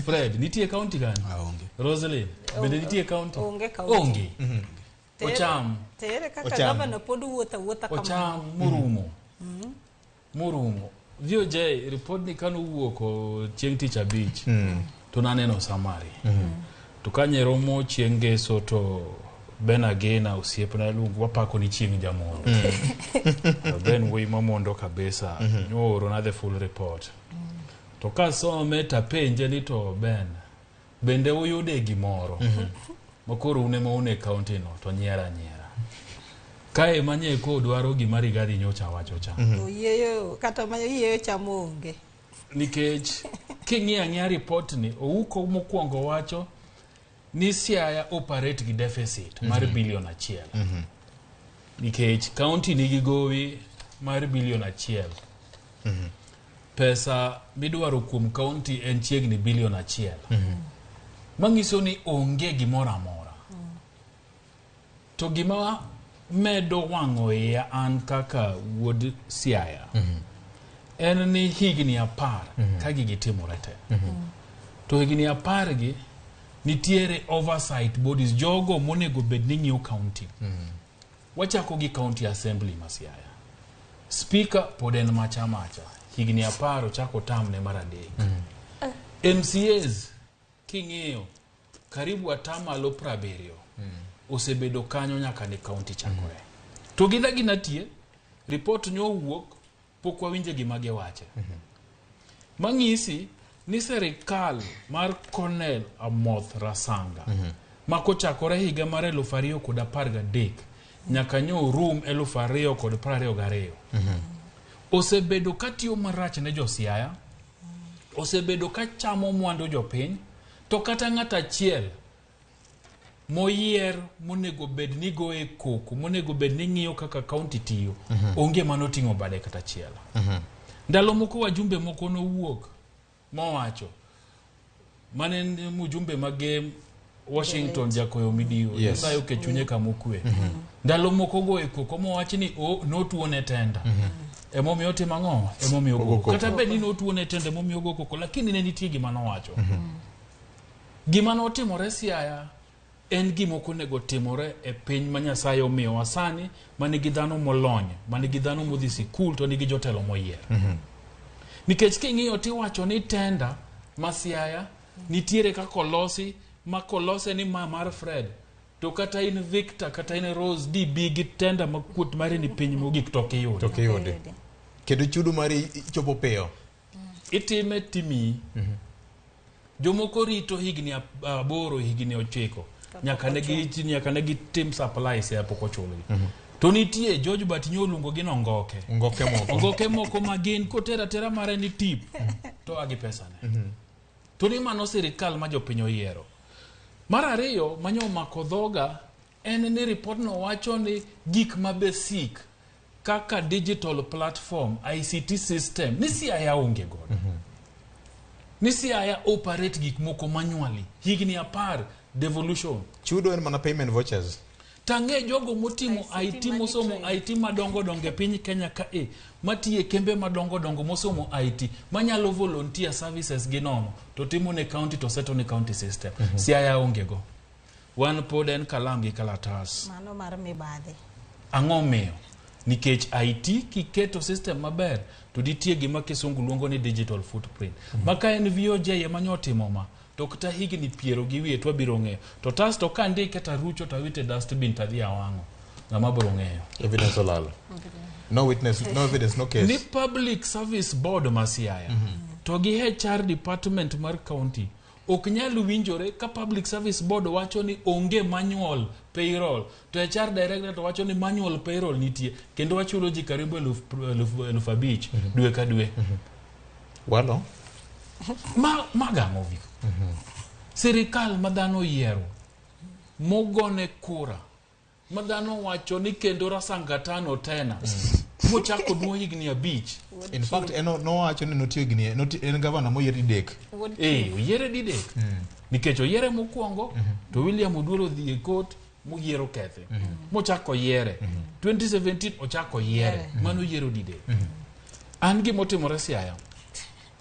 Fred, nitie county kanyo? Onge. Roselyn, bende nitie county? Onge county. Onge. Ocham. Tere kaka gavana pod wuotho awuotha kamano. Ocham morumo. Morumo. VOJ report ni kano wuok chieng' tich abich to naneno summary. To kanye romo chieng' ngeso to Ben Agena osiepna luongo wapako ni chieng' jamondo. Ben wuoyi mamondo kabisa. Noorona the full report. To kasome tapenje ni to Ben bende uyude gimoro makoro un ema un e county no to nyiera nyiera. Kae manye ko dwaro gima Rigathi nyocha wacho cha. Oyieyo kata ma oyieyo chamo onge. Nikech king'iyo ang'iya report ni Ouko mokwongo wacho ni Siaya operate gi deficit mar bilion 1. Nikech county nigi gowi mar bilion 1. Pesa midwaro kuom county en chiegni bilion 1. Manyiso ni onge gimoro amora. To gima medo wang'o iya an kaka wuod Siaya en ni higni 10 ka gigi timore te. To higni 10 gi Nitiere oversight bodies, jogo monego bed ni ng'iyo county. Wachako gi county assembly ma Siaya. Speaker pod en macha macha. Higni 10 ochako tamne mar 3. MCAs king'iyo karibu atamalo 70 osebedo kanyo nyaka ne county chakore. To gin agina tie, report nyowuok pok wawinje gima giwache. Mang'isi ni serikal mar Colonel Amoth Rasanga ma kochakore higa mar 2013 nyaka nyo rum 2022 osebedo katiyo marach ne jo Siaya, osebedo kachamo mwandu jopiny, to kata ng'at achiel moyier monego bed ni goye koko, monego bed ni ng'iyo kaka county tiyo, onge manoting'o bade kata achiel. Ndalo moko wajumbe moko nowuok mowacho mane en mjumbe mage Washington Jakoyo Midiwo, Nyasaye oke chunye kama okwe. Ndalo moko goye koko mowach ni notuone tenda. Emomiyo otimo ang'o? Emomiyo ogo koko. Kata bed ni notuone tenda emomiyo ogo koko, lakini ne nitie gima nowacho. Gima notimore Siaya en gima ok onego timore e piny ma Nyasaye omiyowa sani, manigi dhano molony, manigi dhano modhi sikul to nigi jotelo moyier. Nikech king'iyo tiwacho ni tenda ma Siaya nitiere kaka olosi, ma kolose ni ma mar Fred, to kata in Victor kata in Rose DB gi tenda ma kuot mari ni piny mogik to ok iyudi. To ok iyudi. Kendo chudo mari chopo piyo. Itime timiyi. Jomoko rito higni 8, higni 9 nyaka ne gitim supplies ya pok ochulgi. To nitie George Bat nyo luongo gi nongoke. Ongoke moko. Ongoke moko ma gin kotero atera mare ni tip to agi pesane. To ni mano sirikal ma jopiny oyiero. Mar ariyo manyo omako dhoga en ni report no wacho ni gik ma basic kaka digital platform, ICT system, ni Siaya onge godo. Ni Siaya operate gik moko manually. Higni 10 devolution. Chudo en mana payment vouchers. Tang'e jogo motimo IT, mosomo IT madongo dongo e piny Kenya kae, matiye kembe madongo dongo mosomo IT, manyalo volunteer services gi nono, to timo ne county to seto ne county system. Siaya onge go. Wan pod en kalam gi kalatas. Mano mar mibadhi. Ang'o miyo? Nikech IT kiketo system maber to nitie gima kisungu luongo ni digital footprint. Ma ka en VOJ ema nyo otimo ma, to kata higni piero gi wiye to wabiro ng'eyo. To tas to ka ndike tarucho tawite dustbin tadhi awang'o. Ng'ama biro ng'eyo? Evidence olal. No witness, no evidence, no case. Ni Public Service Board ma Siaya to gi HR department mar county ok nyal winjore ka Public Service Board wacho ni onge manual payroll to HR director to wacho ni manual payroll nitie kendo wachulo ji karibu 5,000 dwe ka dwe. Walo? Ma gang'o Viko? Sirikal ma dhano oyiero mogone kura ma dhano wacho ni kendo Rasangatano tena mochako nuo higni 5. In fact, en nowacho ni notiyo higni, en gavana moyier didek. Oyiere didek. Nikech oyiere mokwongo to William Oduor odhi e court moyiero kethe. Mochako yiere. 2017 ochako yiere. Mano yiero didek. An gimotimore Siaya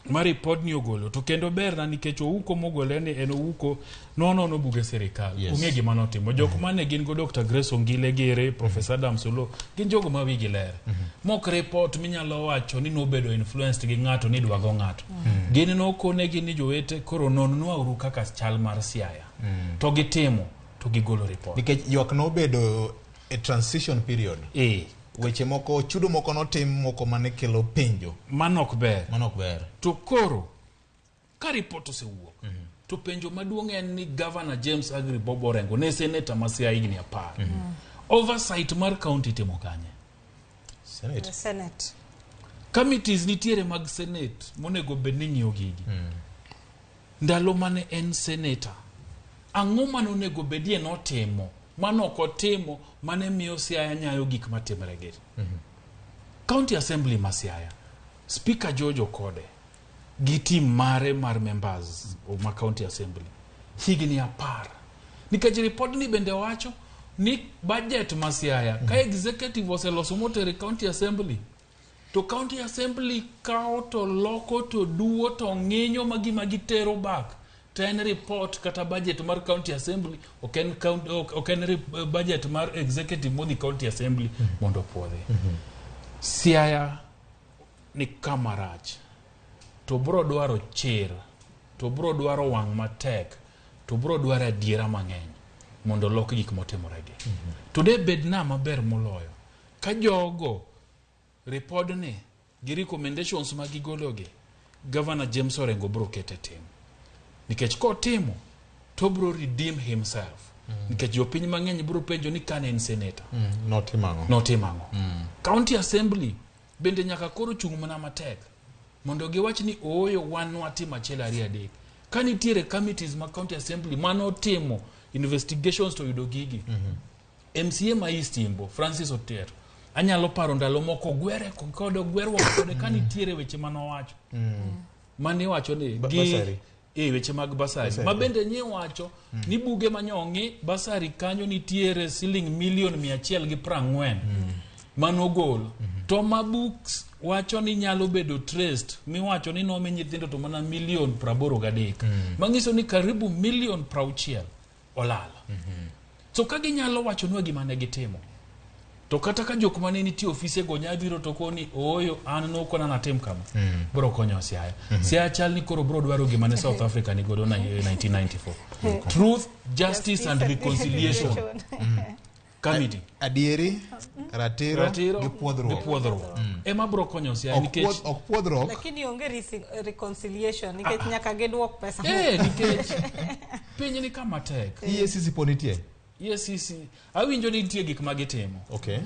ma report ni ogolo to kendo berna nikech ouko mogole ni en ouko nonono buge sirikal. Ong'e gima notimo. Jok mane gin go Dr. Grace Ongile gere, Professor Adam Solo, gin jogo ma wigi ler. Mok report minyalo wacho ni nobedo influenced gi ng'ato ni idwa go ng'ato. Gin nokonegi ni jowete koro nonnwauru kaka chal mar Siaya. To gitimo to gigolo report. Nikech ywak nobedo e transition period. Weche moko, chudo moko notim moko mane kelo penjo. Mano ok ber. Mano ok ber. To koro ka report osewuok to penjo maduong' en ni Governor James Agri Bob Orengo ne seneta ma Siaya higni 10. Oversight mar county itimo kanye? Senate. Senate. Committees nitiere mag Senate monego bed ni ng'iyo gigi. Ndalo mane en senator, ang'o mane onego bedie notimo mane ok otimo mane miyo Siaya nyayo gik matimre gi? County Assembly ma Siaya, Speaker George Okode gi team mare mar members ma County Assembly higni 10. Nikech report ni bende wacho ni budget ma Siaya ka executive oseloso motere County Assembly to County Assembly kawo to loko to duo to ng'inyo ma gima gitero back To en report kata budget mar county assembly, ok en, county, ok en budget mar executive modhi county assembly mondo opuodhi. Siaya ni kama rach to bro dwaro chir, to bro dwaro wang' matek, to bro dwaro adiera mang'eny mondo olok gik motimoregi. Today bed na maber moloyo ka jogo ripodni gi recommendations ma gigologi, Governor James Orengo bro kete tim, nikech kotimo to bro redeem himself, nikech jopiny mang'eny bro penjo ni kane en senator Notimo ang'o? Notimo ang'o? County assembly bende nyaka koro chung' mana matek mondo giwach ni ooyo, wan nwatimo achiel ariyo adek. Ka nitiere committees ma county assembly manotimo investigations to yudo gigi, MCA ma East Imbo, Francis Otieno, anyalo paro ndalo moko gwere kode, gwerruok kode ka nitiere weche manowacho maniwacho ni gi Bursary. E weche mag bursary Bursary. ma bende nyiwacho ni buge manyong'i bursary kanyo nitiere siling milion 140 manogol, to ma books wacho ni nyalo bedo traced miwacho ni nomi nyithindo to mana milion 83, manyiso ni karibu milion 60 olal. So ka ginyalo wachonwa gima ne gitimo, to kata ka jok mane nitie ofise go nya biro to koni ooyo, an nokona natim kama, bro konyo Siaya. Siaya chal ni koro bro dwaro gima ne South Africa ni godo na 1994, Truth, Justice and Reconciliation Committee. Adieri, ratiro, Ratiro gi puodhruok. Gi puodhruok ema bro konyo Siaya Ok nikech ok puodhruok. Lakini onge reconciliation nikech nyaka giduok pesa. Nikech piny ni kama tek. EACC pod nitie? EACC awinjo ni nitie gik ma gitimo. Okay.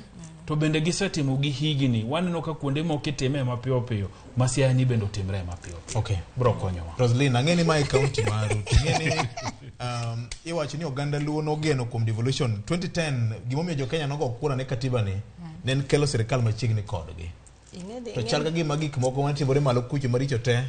To bende gisetimo gi higni waneno ka kuonde moko itime mapiyo piyo, ma Siaya ni bende otimre mapiyo piyo. Okay. Bro konyowa. Roslyn, ang'e ni mae county maru. To ing'e ni iwacho ni oganda Luo nogeno kuom devolution 2010, gimomiyo jo Kenya nogo kura ne katiba ni ne en kelo sirikal machiegni kodgi. To chal ka gima gik moko matimore malo kucho maricho te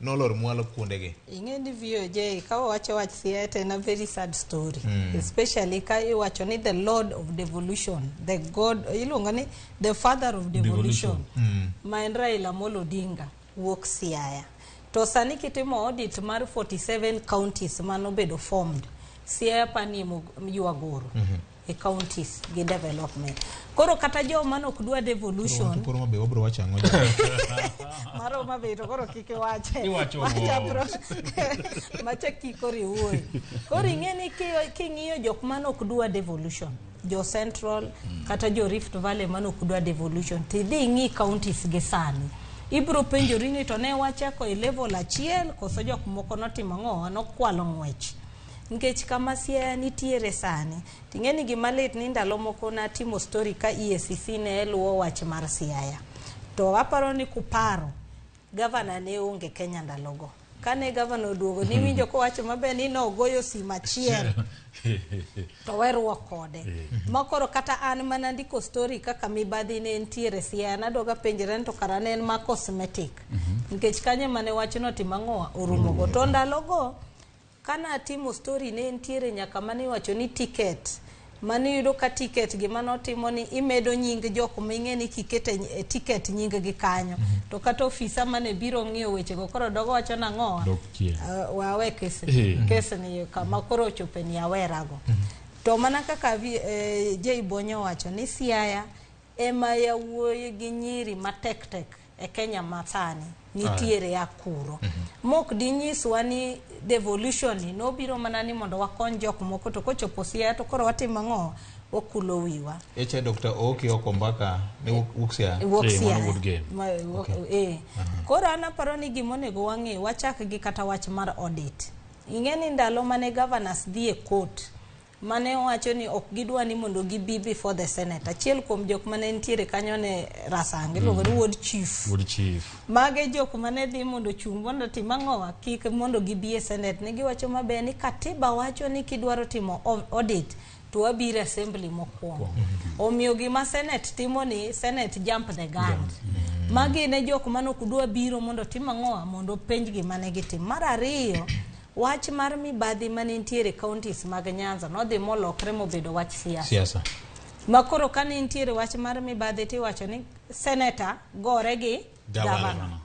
nolor mwalo kuondegi. Ing'e ni VOJ ka wawacho wach Siaya to en a very sad story. Especially ka iwacho ni the lord of devolution, the god iluongo ni the father of devolution, ma en Raila Amolo Odinga wuok Siaya. To sani kitimo audit mar 47 counties manobedo formed, Siaya panie ywagoro e counties gi development. Koro kata joma nok dwa devolution Koro mabe wabro wacho ang'o? Mar Homa Bay to koro kik iwache. Iwacho Macha go. Macha kik koro iwuoye. Koro ing'e ni king'iyo jok mane ok dwa devolution, jo Central kata jo Rift Valley mane ok dwa devolution, tidhi ing'i counties gi sani. Ibro penjori ni to ne wachako e level achiel koso jok moko notimo ang'o, nokwalo ng'wech. Nikech kama Siaya nitiere sani, ting'e ni gima lit ni ndalo moko natimo story ka EACC ne luwo wach mar Siaya. To aparo ni kuparo, gavana ne onge Kenya ndalogo. Kane gavana oduogo, niwinjo kowacho maber ni nogoyo simu achiel to weruok kode. Ma koro kata an mana ndiko story kaka mibadhi ne nitiere Siaya, nadoga penjra ni to kara ne en ma cosmetic. Nikech kanyo mane wachno timo ang'o orumogo. To ndalogo kana atimo story ne nitiere nyaka mane iwacho ni ticket mane iyudo ka ticket gima notimo ni imedo nying jok ming'e ni kikete e ticket nying gi kanyo, to kata ofisa mane biro ng'iyo wechego koro dogo wacho nang'owa Dok chien. Wawe kes kes ni kama koro ochope ni awerago. To mana kaka Jay Bonyo wacho ni Siaya ema yawuoyi gi nyiri matek tek e Kenya masani nitiere ya kuro. Mok dinyiswa ni devolution ni nobiro mana ni mondo wakony jok moko, to kochopo Siaya to koro watimo ang'o, wakulo wiwa. Eche Dr. Oki Okombaka ne wuok Siaya. Wuok Eh, mano Siaya. wuod Gem. Koro an aparo ni gimonego wang'e, wachak gi kata wach mar audit. Ing'e ni ndalo mane governors dhi e court, mane owacho ni ok gidwa ni mondo gibi before the senate, achiel kuom jok mane nitiere kanyo ne Rasang iluongo ni wuod chief. Wuod chief. Mage jok mane dhi mondo chung mondo tim ang'owa kik mondo gibi e senate, ne giwacho maber ni katiba wacho ni kidwaro timo audit to wabiro assembly mokwongo. Omiyo gima senate timo ni senate jump the gun. Magi ne jok mane ok dwa biro mondo tim ang'owa mondo penj gima ne gitim. Mar ariyo, wach mar mibadhi mane nitiere counties mag Nyanza nodhi molokre mobedo wach siasa. Siasa. Ma koro ka ne nitiere wach mar mibadhi tiwacho ni senator gore gi Gavana. gavana.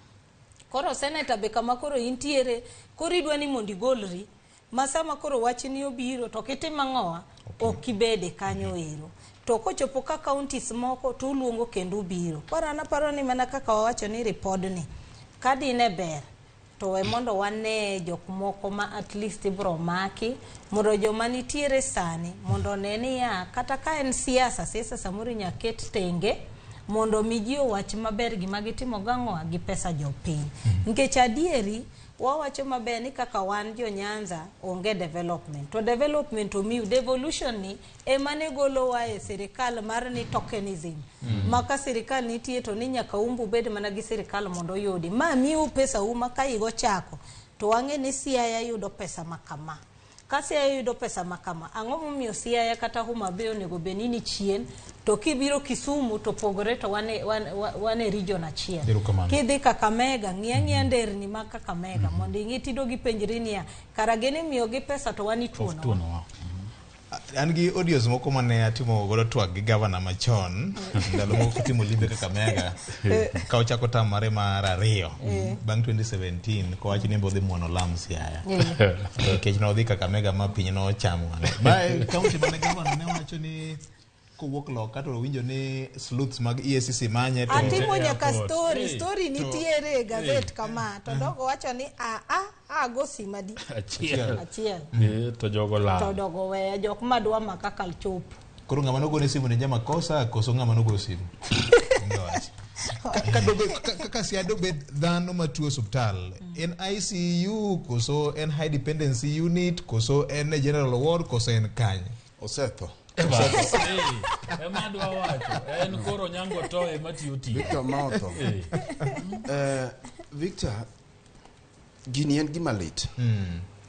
Koro senator be kama koro intiere, koro idwa ni mondo igolri, ma sama koro wachni obiro to ok itim ang'owa, ok ibede kanyo ero. To kochopo ka counties moko to uluongo kendo ubiro. Koro an aparo ni mana kaka wawacho ni ripodni, ka dine ber to we mondo wane jok moko ma at least ibro maki mondo joma nitiere sani mondo one niya kata ka en siasa, siasa samoro inya ket tenge mondo mi ji owach maber gima gitimo gang'owa gi pesa jopiny. Nikech adieri wawacho maber ni kaka wan jo Nyanza onge development. To development omiu devolution ni ema ne golowa e sirikal mar ni tokenism. Ma ka sirikal nitie to ni nyaka umbu bed mana gi sirikal mondo oyudi. Ma miu pesa u ma ka higa ochako to wang'e ni Siaya yudo pesa ma kama. Ka Siaya yudo pesa ma kama, ang'o momiyo Siaya kata Homa Bay onego bed ni ni chien to kibiro Kisumu to pogore to wan e, wan, wan e region achiel. Erokamano. Kidhi Kakamega, ng'i ang'iya nderni mag Kakamega mondo ing'i tido gipenjri niya, kara gin imiyogi pesa to wan ituonowa. Tuonowa. An gi audios moko mane atimo godo twak gi gavana machon ndalo moko kotimo limbe Kakamega ka ochako term mare mar ariyo bang' 2017 kowacho ni odhi muono lam Siaya nikech nodhi Kakamega ma piny nochamo wang'e. Mae kaunti mane gavana ne wacho ni kowuok loka to owinjo ni sleuths mag EACC manye to Atimo nyaka airport. story, Eh, story nitiere e gazet kama to dogo wacho ni a a ago simadi Achiel. achiel To jogo lal. to dogo weya jok madwa maka kal chopo. Koro ng'ama nogone simu ne jamakosa koso ng'ama nogo simu? Onge wach. Kaka Siaya dobed dhano matuo osuptal en ICU koso en high dependency unit koso en e general ward koso en kanye? Osetho. Ema adwa wacho en koro nyango to ema tiyo tich. Victor ma otho. Victor, gini en gima lit.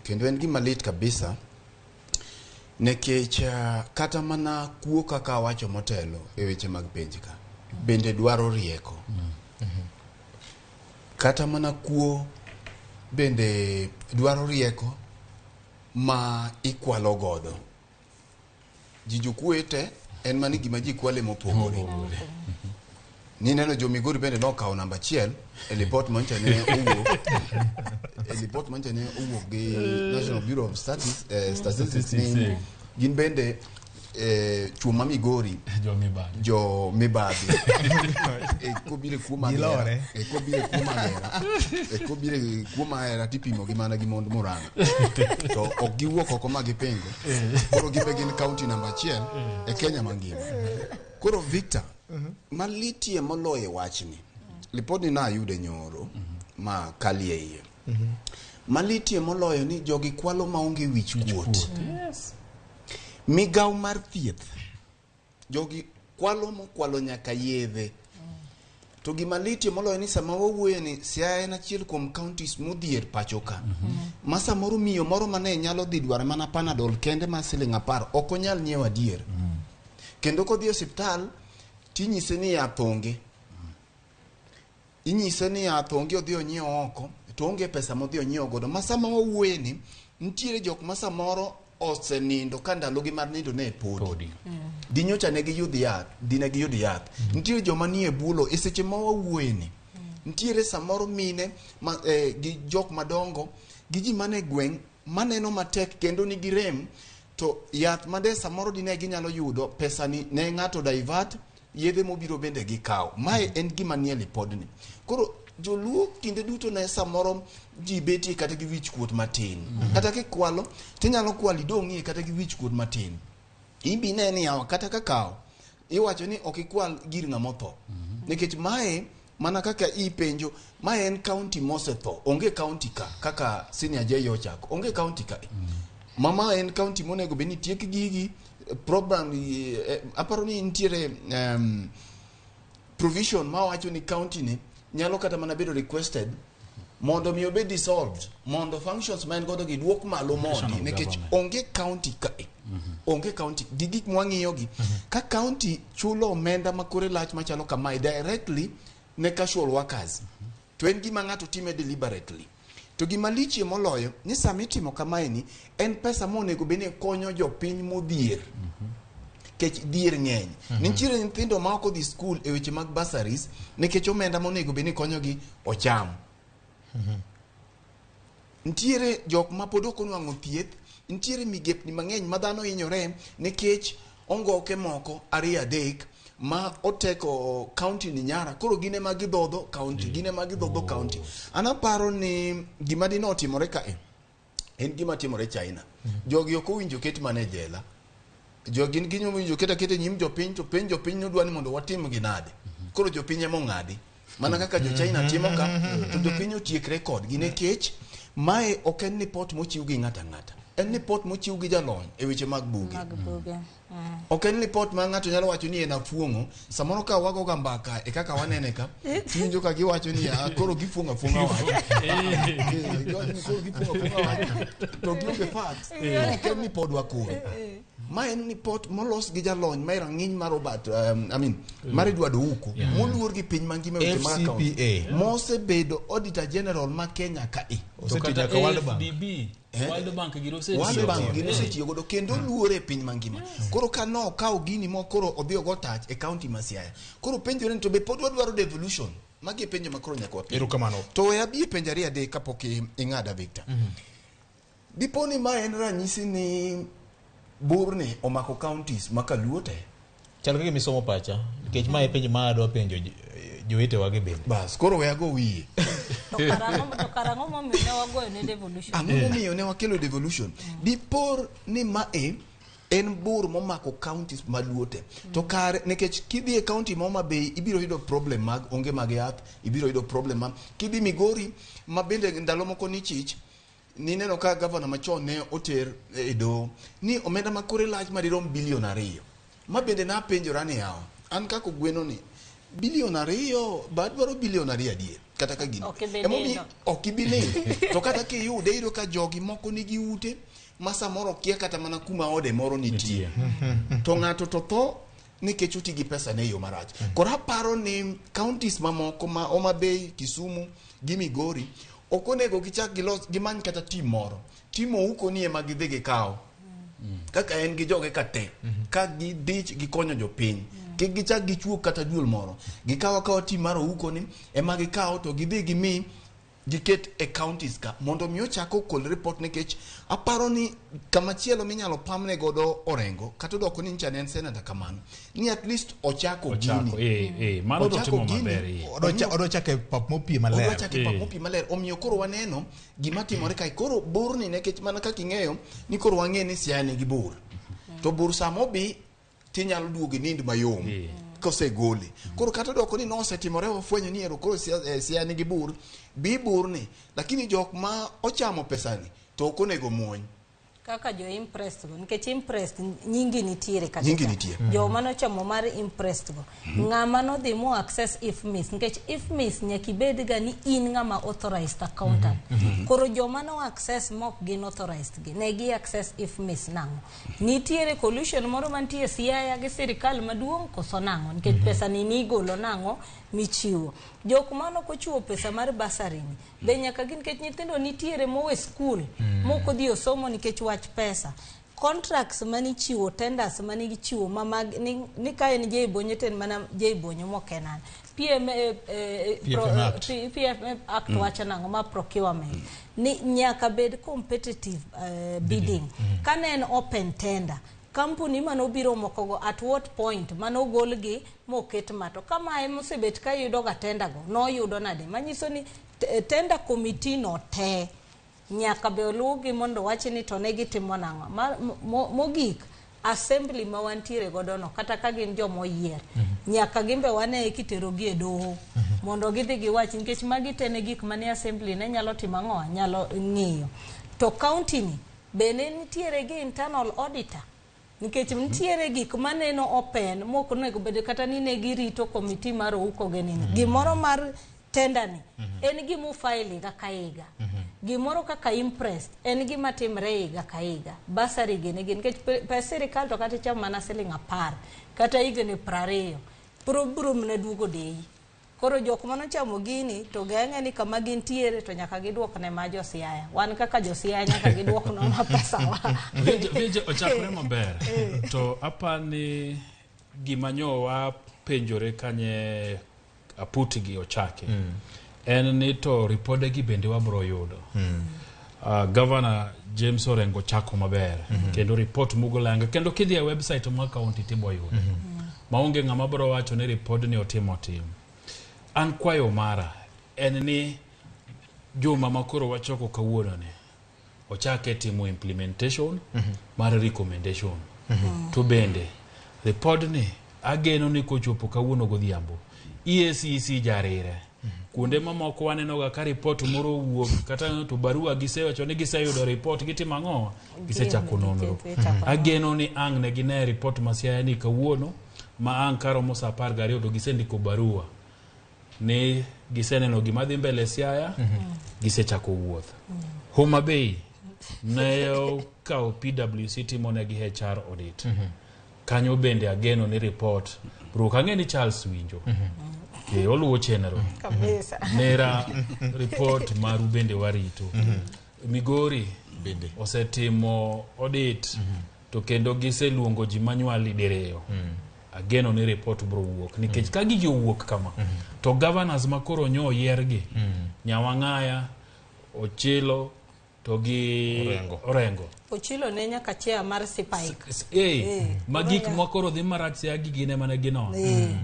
Kendo en gima lit kabisa nikech kata mana kuo kaka awacho motelo e weche mag penj ka bende dwaro rieko. Kata mana kuo bende dwaro rieko ma ikwalo godo. Ji jokuoye te en mana gima ji kwale mopogore. Nineno jo Migori bende nokawo namba achiel e lipot manyocha ne owuok e lipot manyocha ne owuok gi National Bureau of Statistics ni gin bende chuo ma Migori jo mibadhi kobiro e kuo mag hera Gilore. kobiro e kuo mag hera kobiro e kuo mag hera tipimo gi mana gi mond Murang'a to ok giwuok oko ma gipingo koro gin be gin county namba achiel e Kenya mangima. Koro Victor, malitie moloyo e wachni, lipodni nayude nyoro ma kalie iye. Malitie moloyo ni jogi kwalo maonge wich kuot. Migawo mar thieth, jogi kwalo mokwalo nyaka yedhe. To gima litie moloyo ni sama wawuoyo ni Siaya en achiel kuom counties modhier pacho ka. Ma samoro miyo moro mane nyalo dhi dwaro mana Panadol kende mar siling 10 ok onyal nyiewo adier. Kendo kodhi e osiptal tinyise ni yath onge. Inyise ni yath onge odhi onyiew oko to onge pesa modhi onyiew godo. Ma sama wawuoye ni nitiere jok ma samoro osenindo ka ndalogi mar nindo ne podi. Dinyocha ne giyud yath, dine giyud yath. Nitiere joma nie bulo e seche ma wawuoye ni. Nitiere samoro mine ma, gi jok madongo gi ji mane gweng' maneno matek kendo nigi rem to yath made samoro dine ginyalo yudo pesa ni ne ng'ato divert yedhe mobiro bende gikawo. Mae en gima nie lipodni. Koro joluo kinde duto ne samoro ji betie kata gi wich kuot matin. Kata kikwalo tinyalo kwalo idong'ie kata gi wich kuot matin. Imbi ne ni yawa kata kakawo iwacho ni ok ikwal gir ng'ama otho. Nikech mae mana kaka ipenjo mae en county mosetho. Onge county ka kaka Senior J ochako. Onge county ka. Mama en county monego bed ni tiek gigi problem aparo ni nitiere provision mawacho ni county ni nyalo kata mana bedo requested mondo mi obed dissolved mondo functions ma en godo gi duok malo mondi nikech onge county ka onge county gi gik mwang'iyo gi ka county chulo omenda ma kore lach machalo kamae directly ne casual workers to en gima ng'ato time deliberately. To gima lichie moloyo ni sama itimo kamae ni en pesa monego bed ni konyo jopiny modhier. Kech dhier ng'eny. Nitiere nyithindo ma ok odhi skul e weche mag bursaries nikech omenda monego bed ni konyogi ocham. Ntiere jok ma pod ok onwang'o thieth, ntiere migepni mang'eny ma dhano hinyore nikech ongoke moko ariyo adek ma oteko county ni Nyara koro gin ema gidhodho county, gin ema gidhodho county. An aparo ni gima dine otimore kae en gima timore China. Jogi ok owinjo ket mana e jela. Jogi gin owinjo ket aketa e nyim jopiny to penj jopiny nodwa ni mondo watim gi nade. Koro jopiny ema ong'adi. Mana kaka jo China timo ka to jopiny otiekre kodgi nikech mae ok en ripot mochiw gi ng'ato ang'ata. En ripot mochiw gi jalony e weche mag buge. Mag buge. Ok en ripot ma ng'ato nyalo wacho ni en afuong'o. Samoro ka wagoga mbaka e kaka wanene ka, tiwinjo ka giwacho ni "Ah, koro gifuong'o afuong'a wach. Giwacho ni koro gifuong'o afuong'a wach. To gionge facts. Ok en ripodwa koro. Ma en ripot molos gi jalony ma e rang'iny mar Robert, I mean, mar Edward Ouko, moluor gi piny mangima e weche mag account. FCPA. Mosebedo Auditor General ma Kenya kae. To kata AFDB, World Bank gino osetiyo World Bank godo. gino osetiyo godo kendo luore e piny mangima. Koro ka nokawo gini mo koro odhi ogo tach e county ma Siaya. Koro penjore ni to be pod wadwaro devolution? Magi e penjo ma koro nyaka wapenj. Erokamano. To we abi e penjo ariyo adek kapok ing'ada Victor. Dipo ni ma en ranyisi ni burni omako counties ma kaluo te. Chal ka gima isomo pacha nikech ma e penjo ma adwa penjo jowetewa gi bende. Bas, koro we ago wiye. To karang'o momiyo ne wagoyo ne devolution? Ang'o momiyo ne wakelo devolution? Dipor ni mae en bur momako counties maluo te. To kare nikech kidhi e county ma Homa Bay ibiro yudo problem mag onge mag yath, ibiro yudo problem ma kidhi Migori ma bende ndalo moko ni chich nineno ka gavana machon ne oter e doho ni omenda ma kore lach madirom bilion 2. Ma bende napenjora ni yawa, an kaka ogweno ni bilion 2 ba adwaro bilion 2 adier kata ka gini. Ok ibi Emomiyo nindo. ok ibi nindo. To kata kiyude iyudo ka jogi moko nigi ute ma samoro kia kata mana kuma ode moro nitie. To ng'ato to tho nikech oti gi pesa ne e yo marach. Koro aparo ni counties mamoko ma Homa Bay, Kisumu gi Migori ok onego gichak gilos gimany kata team moro. Team Ouko ni ema gidhi gikaw. Kaka en gi joge ka te. Ka gidich gikonyo jopiny. Kik gichak gichuog kata duol moro. Gikaw akawa team mar Ouko ni ema gikaw to gidhi gimi giket e counties ka mondo mi ochak okol report nikech aparo ni kamachielo minyalo pamne godo Orengo kata odoko ni ncha ne en senator kamano ni at least ochako gini. Mano to Ochako timo gini, maber, eh. Odwa chako e pap mopie maler. Odwa chako e pap mopie maler. Omiyo koro waneno gima timore kae. Koro burni nikech mana kaka ing'eyo ni koro wang'e ni Siaya nigi bur. To bur sama obi tinyalo duogo inind mayom kosegole. Koro kata odoko ni nosetimore wafwenyo ni ero koro Siaya nigi bur, bi burni. Lakini jok ma ochamo pesani to ok onego muony. Kaka jo impressed go nikech impressed nyingi nitiere katika. Nyingi nitie. Jo manochamo mar impressed go. Ng'ama nodhi mo access IFMIS nikech IFMIS nyaka ibed ga ni in ng'ama authorized accountant. Koro joma no access mok gin authorized gi ne gi access IFMIS nang'o? Nitiere collusion moro mantie Siaya gi sirikal maduong' koso nang'o? Nikech pesa ni nigolo nang'o michiwo. Jok mano kochiwo pesa mar bursary ni be nyaka gin nikech nyithindo nitiere mowe skul mok odhi osomo nikech wach pesa. Contracts manichiwo, tenders manichiwo ma mag ni ka en J Bonyo to en mana J Bonyo mok en an. PM, PFM Act. PFM Act wacho nang'o ma procurement ni nyaka bed competitive bidding. Ka ne en open tender, kampuni manobiro mokogo at what point manogolgi moket ma to kama emosebet ka yudo ga tender go noyudo nade manyiso ni tender committee no te nyaka be oluwgi mondo wach ni to ne gitimo nang'o. Mogik assembly ma wantiere godo no kata ka gin joma oyier nyaka gin be wane kiterogi e doho mondo gidhi giwach nikech magi te ne gik mane assembly ne nyalo timo ang'o nyalo ng'iyo. To county ni bende nitiere gi internal auditor nikech nitiere gik maneno open mok onego bed kata ni ne girito committee mar Ouko gi nini. Gimoro mar tender ni en gima ufile higa ka higa. Gimoro kaka imprest en gima timre higa ka higa. Bursary gini gin nikech pes sirikal to kata icham mana siling 10 kata higni 20 biro mana duogo deyi. Koro jok manochamo gini to geng'e ni kama gintiere to nyaka giduok ne ma jo Siaya. Wan kaka jo Siaya nyaka giduoknwa ma pesawa. Winjo ochakore maber. To apani gima nyo wapenjore kanye aputgi ochake. En ni to ripode gi bende wabro yudo. Governor James Orengo chako maber kendo report mugolanga kendo kidhi e website mar county tibo yudo. Maonge ng'ama bro wacho ni report ni otimo tim. An kwayo mara en ni juma makoro wachoko kawuono ni ochake timo implementation mar recommendation. To bende report ni ageno ni kochopo kawuono godhiambo EACC jarire. Kuonde mamoko waneno ga ka report moro owuok kata to barua gisewacho ni giseyudo report gitimo ang'o gisechako nonro. Ageno ni ang' ne gine report ma Siaya ni kawuono ma ang' karomo saa 12 to gisendiko barua ni giseneno gima dhi mbele Siaya gisechako wuoth. Homa Bay ne okawo PwC timonegi HR audit. Kanyo bende ageno ni report bro ang'e ni Charles winjo. Oluwo chenro. Kabisa. Nera report maru bende warito. Migori bende osetimo audit to kendo giseluongo ji manually diriyo. Ageno ni report bro wuok nikech ka gigi owuok kama to governors makoro nyo oyiergi Nyawang'aya, Ochilo to gi Orengo. Ochilo ne nyaka chair mar Sipike. Ma gik makoro dhi marach Siaya gi gin ema ne ginono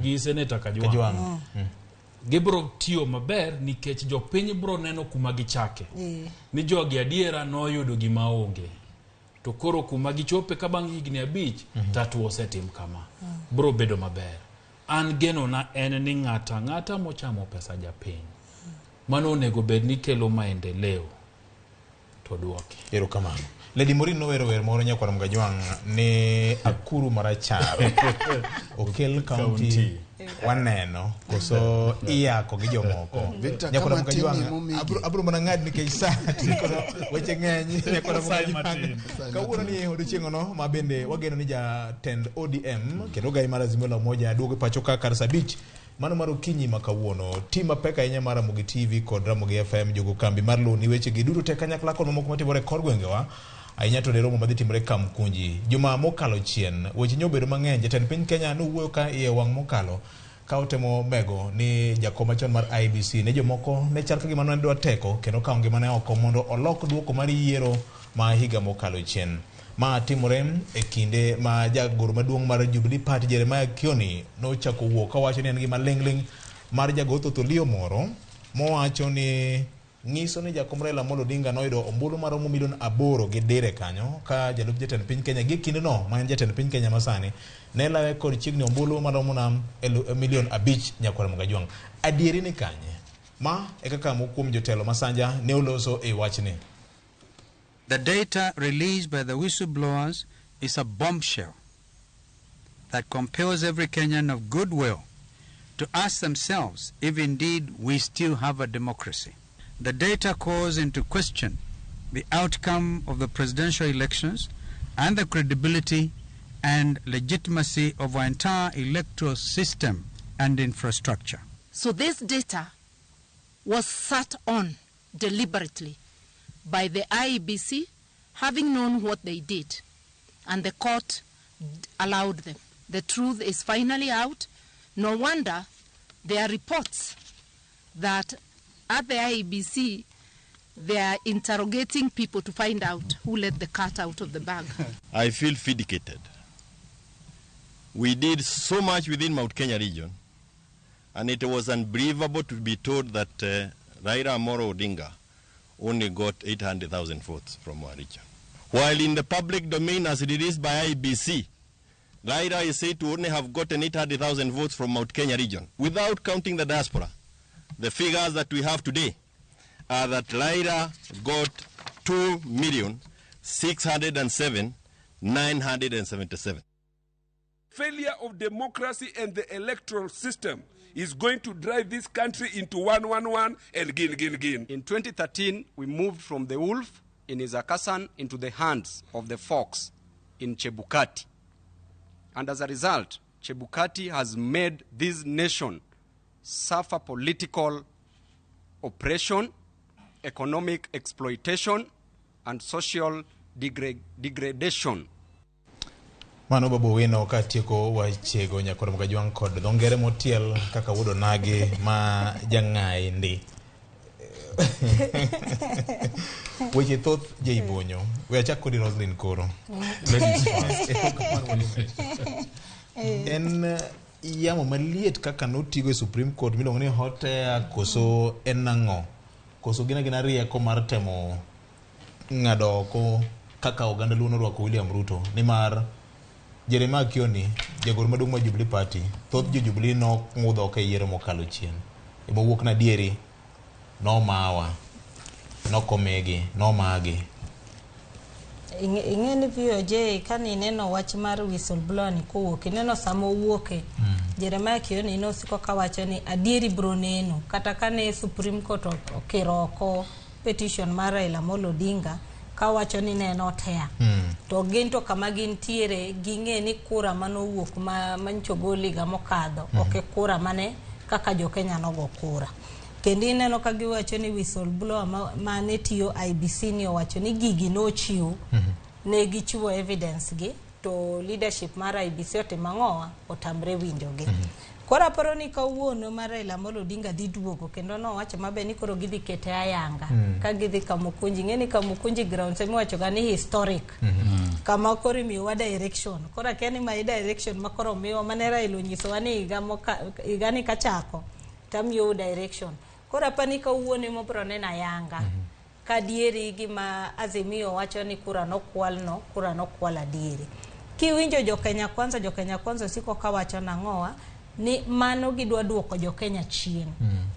gi Senator Kajwang'. Gibro tiyo maber nikech jopiny bro neno kuma gichake. Ni jogi adiera noyudo gima onge. To koro kuma gichope ka bang' higni 5 tatu osetim kama. Bro bedo maber. An genona en ni ng'ata ng'ata mochamo pesa japiny. Mano onego bed ni kelo maendeleo. To duoke. Erokamano. Lady Morin nowero wer moro nyakwar Mgajwang' ni Akuru marachar. Okel county waneno koso iyako gi jomoko. Nyakwar Mgajwang' abro mana ng'ad nikech sa weche ng'eny nyakwar Mgajwang'. Kawuono ni odiochieng' no ma bende wageno ni jatend ODM kendo gai mar Azimio la Umoja duogo pacho ka kar saa 5 mano mar okinyi ma kawuono. Tim mapek ahinya mar Ramogi TV kod Ramogi FM jogo kambi mar loni weche gi duto te kanyakla kod mamoko matimore kor gwengewa ahinya to ne romo madhi timore Kamkunji. Juma mokalo chien weche nyobedo mang'eny. Jatend piny Kenya nowuoyo ka iye wang' mokalo ka otemo mego ni jakom machon mar IEBC ne jomoko ne chal ka gima ne dwa teko kendo kawo ngimane oko mondo olok duoko mar yiero ma higa mokalo chien. Ma timore e kinde ma jagoro maduong' mar Jubilee Party Jeremiah Kioni nochako wuok kawacho ni en gima ling'ling' mar jago Thotholio moro mowacho ni nyiso ni jakom Raila Amolo Odinga noyudo ombulu maromo milion 8 gi dire kanyo ka jalup jatend piny Kenya gi kindeno ma en jatend piny Kenya masani ne lawe kod chiegni ombulu maromo na milion 5 nyakwar Mgajwang'. Adieri ni kanye? Ma e kaka moko kuom jotelo masanja ne oloso e wachni. The data released by the whistleblowers is a bombshell that compels every Kenyan of goodwill to ask themselves if indeed we still have a democracy. The data calls into question the outcome of the presidential elections and the credibility and legitimacy of our entire electoral system and infrastructure. So this data was sat on deliberately by the IEBC, having known what they did, and the court allowed them. The truth is finally out. No wonder there are reports that at the IEBC, they are interrogating people to find out who let the cat out of the bag. I feel vindicated. We did so much within Mount Kenya region, and it was unbelievable to be told that Raila Amolo Odinga only got 800,000 votes from our region. While in the public domain as released by IEBC, Raila is said to only have gotten 800,000 votes from Mount Kenya region, without counting the diaspora. The figures that we have today are that Raila got 2,607,977. Failure of democracy and the electoral system is going to drive this country into 111 and gin, gin, gin. In 2013, we moved from the wolf in Isakasan into the hands of the fox in Chebukati. And as a result, Chebukati has made this nation suffer political oppression, economic exploitation, and social degradation. Mano Babu Owino katieko wachego nyakwar Mgajwang' kod dho ngere motiel kaka wuod onagi ma jang'ayi ndi. Weche thoth jaibonyo. We achak kodi Roslyn koro. Ladies first. Erokamano wuod. En yamo maliet kaka notigo e Supreme Court miluongo ni hot air koso en ang'o? Koso gin agina rieko mar temo ng'ado oko kaka oganda luo norwako William Ruto nimar Jeremiah Kioni, jagoro maduong' mar Jubilee Party, thoth jo Jubilee nong'udho oko e yiero mokalo chien. Ema owuok na adieri nomawa, nokomigi, nomagi. Ing'e ni VOJ kane ineno wach mar whistleblower ni kowuok, ineno sama owuoke, Jeremiah Kioni nosiko kawacho ni adieri bro neno. Kata kane Supreme Court okiro oko petition mar Raila Amolo Odinga kawacho ni ne en hot air. To gin to kama gintiere ging'e ni kura manowuok ma manyocha ogol higa mokadho ok e kura mane kaka jo Kenya nogo kura. Kendo ineno ka giwacho ni whistleblower mane tiyo IBC ni owacho ni gigi nochiw ne gichiwo evidence gi to leadership mar IBC otimo ang'owa otamre winjogi. Koro aparo ni kawuono mar Raila Amolo Odinga dhi duogo kendo nowacho maber ni koro gidhi kete ayanga ka gidhi Kamukunji. Ing'e ni Kamukunji grounds emiwacho ga ni historic kama koro imiyowa direction. Koro akia ni mae direction ma koro omiwa mane Raila onyisowa ni higa ni kachako tamiyou direction. Koro apani kawuono ema obiro neno ayanga ka adieri gima Azimio wacho ni kura nokwal no, kura nokwal adieri. Kiwinjo jo Kenya Kwanza, jo Kenya Kwanza osiko kawacho nang'owa ni mano gidwa duoko jo Kenya chien.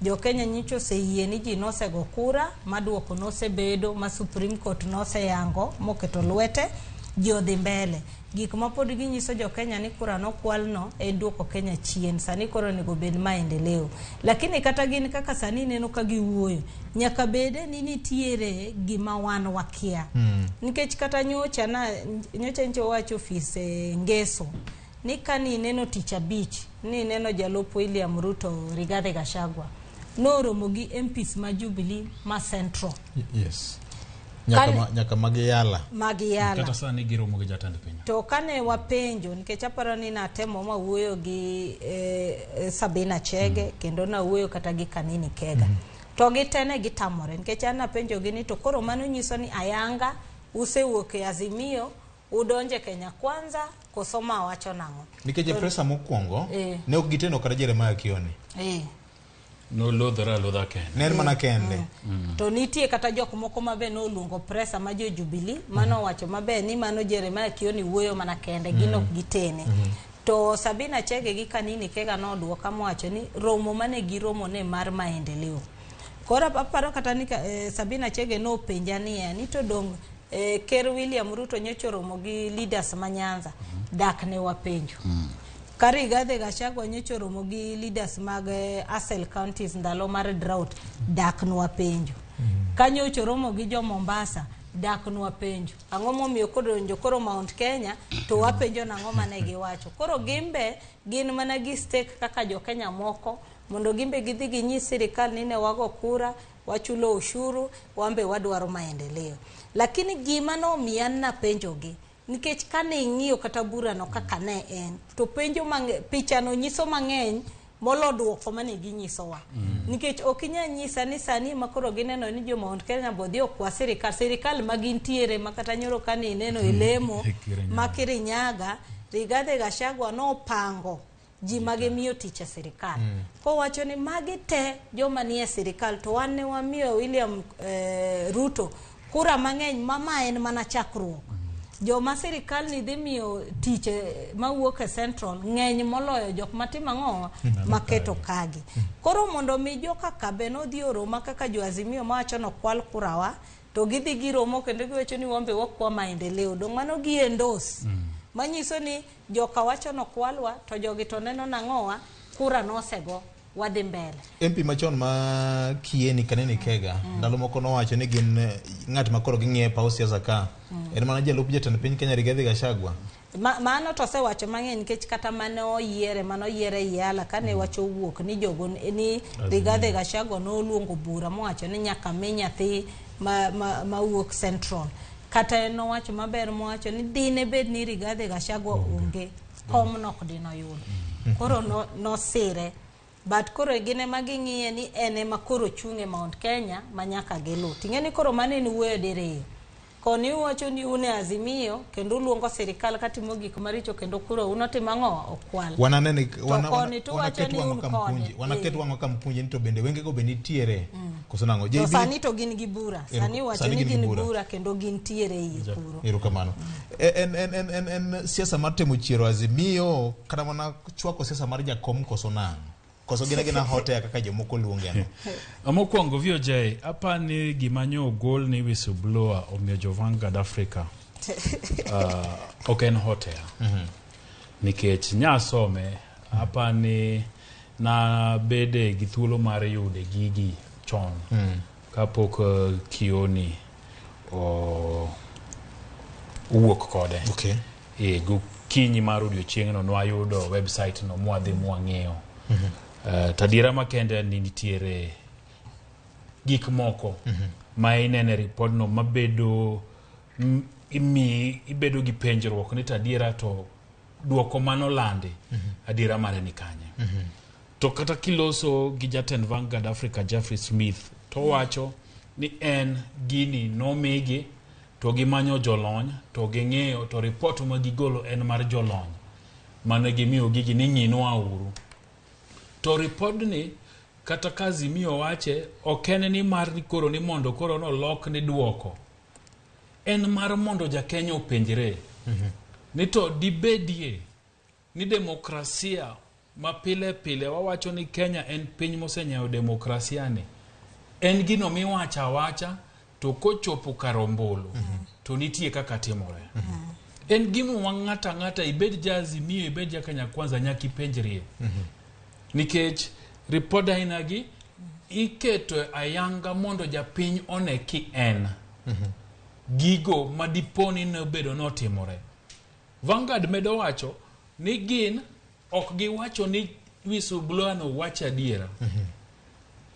Jo Kenya nyocha oseyie ni ji nosego kura, ma duoko nosebedo, ma Supreme Court noseyango moketo lwete, ji odhi mbele. Gik ma pod ginyiso jo Kenya ni kura nokwal no en duoko Kenya chien. Sani koro onego bed maendeleo. Lakini kata gin kaka sani ineno ka giwuoyo, nyaka bede ni nitiere gima wan wakia. Nikech kata nyocha na nyocha nyocha owacho ofis Ngeso ni kani ineno tich abich ni ineno jalup William Ruto Rigathi Gachagua noromo gi MPs ma Jubilee ma Central Yes. Nyaka magiyala. Magiyala. Kata sani giromo gi jatend piny. To kane wapenjo nikech aparo ni natemo mawuoyo gi Sabina Chege kendo nawuoyo kata gi Kanini Kega. To gitene gitamore nikech an napenjo gi ni to koro mano nyiso ni ayanga usewuok e Azimio udonje Kenya Kwanza koso ma wacho nang'o? Nikech e presa mokwongo ne ok giteno kata Jeremiah Kioni. Nolodhore alodha kende. Ne en mana kende. To nitie kata jok moko ma be noluongo presa ma jo Jubilee mano owacho maber ni mano Jeremiah Kioni wuoyo mana kende gin ok gitene. To Sabina Chege gi Kanini Kega noduoka mowacho ni romo mane giromo ne mar maendeleo. Koro aparo kata ni Sabina Chege nopenja niya ni to dong Ker William Ruto nyocha oromo gi leaders ma Nyanza dak ne wapenjo. Ka Rigathi Gachagua nyocha oromo gi leaders mag Asel counties ndalo mar drought dak ne wapenjo. Ka nyocha oromo gi jo Mombasa dak ne wapenjo. Ang'o momiyo kodonjo koro Mount Kenya to wapenjo nang'o mane giwacho. Koro gimbe gin mana gi stake kaka jo Kenya moko mondo gimbe gidhi ginyis sirikal ni ne wago kura wachulo ushuru wambe wadwaro maendeleo. Lakini gima nomiya napenjogi nikech kane ing'iyo kata burano kaka ne en to penjo pichano nyiso mang'eny molo duoko mane ginyisowa. Nikech ok inyal nyisa ni sani ma koro gineno ni jo Mount Kenya bo dhi okwa sirikal, sirikal ma gintiere ma kata nyoro kane ineno e lemo ma Kirinyaga, Rigathi Gachagua nopango ji mage miyo tich e sirikal. Kowacho ni magi te joma nie sirikal to wan ne wamiyo William Ruto kura mang'eny ma ma en mana chakruok. Joma sirikal ni dhi miyo tich mawuok e Central ng'eny moloyo jok matimo ang'o maketo kagi. Koro mondo mi joka ka be nodhi oroma kaka jo Azimio mawacho nokwal kurawa to gidhi giromo kendo giwacho ni wambe wakwa maendeleo. Dong mano gi endorse. Manyiso ni joka wacho nokwalwa to jogi to neno nang'owa kura nosego wadhi mbele. MP machon ma Kieni Kanini Kega ndalo moko nowacho ni gin ng'at ma koro ging'iyo e paw siasa ka en mana jalup jatend piny Kenya Rigathi Gachagua. Mano to osewacho mang'eny nikech kata mane oyiere mane oyiere Yala kane wach owuok ni jogo ni Rigathi Gachagua noluongo bura mowacho ni nyaka mi nyathi ma wuok Central. Kata en nowacho maber mowacho ni dine bed ni Rigathi Gachagua onge kom nok dinoyudo. Koro nosire. But koro gin ema ging'iye ni en ema koro ochung' e Mount Kenya ma nyaka giluw. Ting'e ni koro mano en wuoyo diriyo. Koni uwacho ni un e Azimio kendo uluongo sirikal katimo gik maricho kendo kura un otimo ang'o? Okwal. Wanane ni To wana, wana, koni to uwacho wanaket ni wang'wa un ka kode. mpunji wanaket Eh. wang'wa ka mpunji ni to bende wengego be nitiere koso nang'o To JB sani to gin gi bura. Ero- Sani iwacho sani ni gin gi gin bura. bura kendo gintiere e iye kuro. Erokamano. En, en, en, en, en siasa mar temo chiero Azimio kata mana chwako siasa mar jakom koso nang'o? Koso gin agina hot air kaka jomoko luonge no? Mokwongo VOJ, apani gima nyo ogol ni whistleblower omiyo jo Vanguard Africa ok en hot air. Nikech nyasome, apani nabede gi thuolo mar yude gigi chon kapok Kioni owuok kode. Okay. E, gokinyi mar odiochieng'no nwayudo website no mwadhi mwang'iyo. To adiera makende en ni nitiere gik moko ma inene ripodno mabedo imiyi ibedo gi penjruok ni to adiera to duoko manolandi adiera mare ni kanye. To kata kiloso gi jatend Vanguard Africa Jeffrey Smith to wacho ni en gini nomigi to gimanyo jolony to ging'iyo to ripot ma gigolo en mar jolony mane gimiyo gigi ni ng'inwa uru. To ripodni kata ka Azimio wache ok en ni mar ni koro ni mondo koro nolok ni duoko. En mar mondo jakenya openjre ni to dibedie ni demokrasia ma pile pile wawacho ni Kenya en piny mosenyayo demokrasia ni en gino miwacho awacha to kochopo kar ombulu to nitie kaka timore. En gino ma ng'ato ang'ata ibed ja Azimio ibed ja Kenya Kwanza nyaka ipenjrie. Nikech ripod aina gi iketo ayanga mondo japiny one ki en gigo ma dipo ni nobedo notimore. Vanguard medo wacho ni gin ok giwacho ni whistleblower no wacho adiera.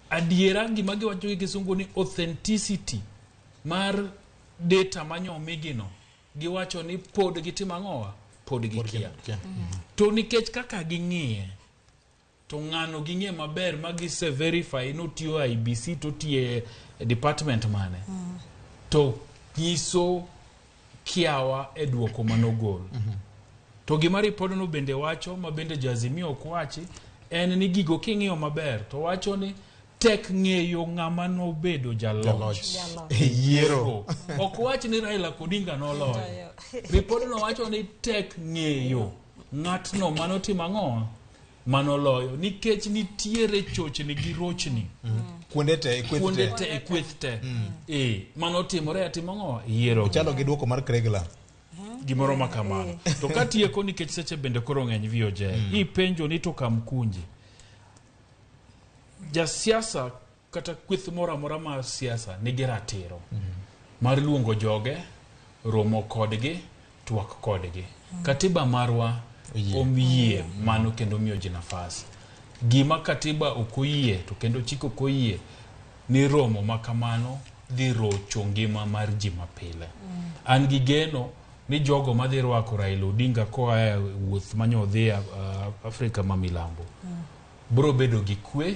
Adiera gima giwacho gi kisungu ni authenticity mar data manyomigino giwacho ni pod gitimo ang'owa pod gikia. To nikech kaka ging'iye to ng'ano ging'e maber ma gise verify notiyo IBC to tiye e department mane to nyiso kiawa e duoko manogol. To gima ripodno bende wacho ma bende jo Azimio ok wachi en ni gigo king'iyo maber to wacho ni tek ng'eyo ng'ama nobedo jaloch E yiero. Ok wach ni Raila Odinga noloyo. Ripodno wacho ni tek ng'eyo ng'atno manotimo ang'o manoloyo nikech nitiere chochni gi rochni Kuonde te, e kweth kuonde te. te e kweth te. Eh, manotimore atimo ang'o yiero. Ochalo gi duoko mar Kregla. Gimoro ma kamano. To katieko nikech seche bende koro ng'eny VOJ, ipenjo ni to Kamkunji. Jasiasa kata kweth moro amora mar siasa nigi ratiro mar luongo joge, romo kodgi, twak kodgi. Katiba marwa oyie mano kendo miyo ji nafas. Gima katiba ok oyie to kendo chik ok oyie ni romo ma kamano dhi rocho ngima mar ji mapile. An gi geno ni jogo madhi rwako Raila Odinga koa e wuoth mane odhi Afrika ma milambo biro bedo gi kwe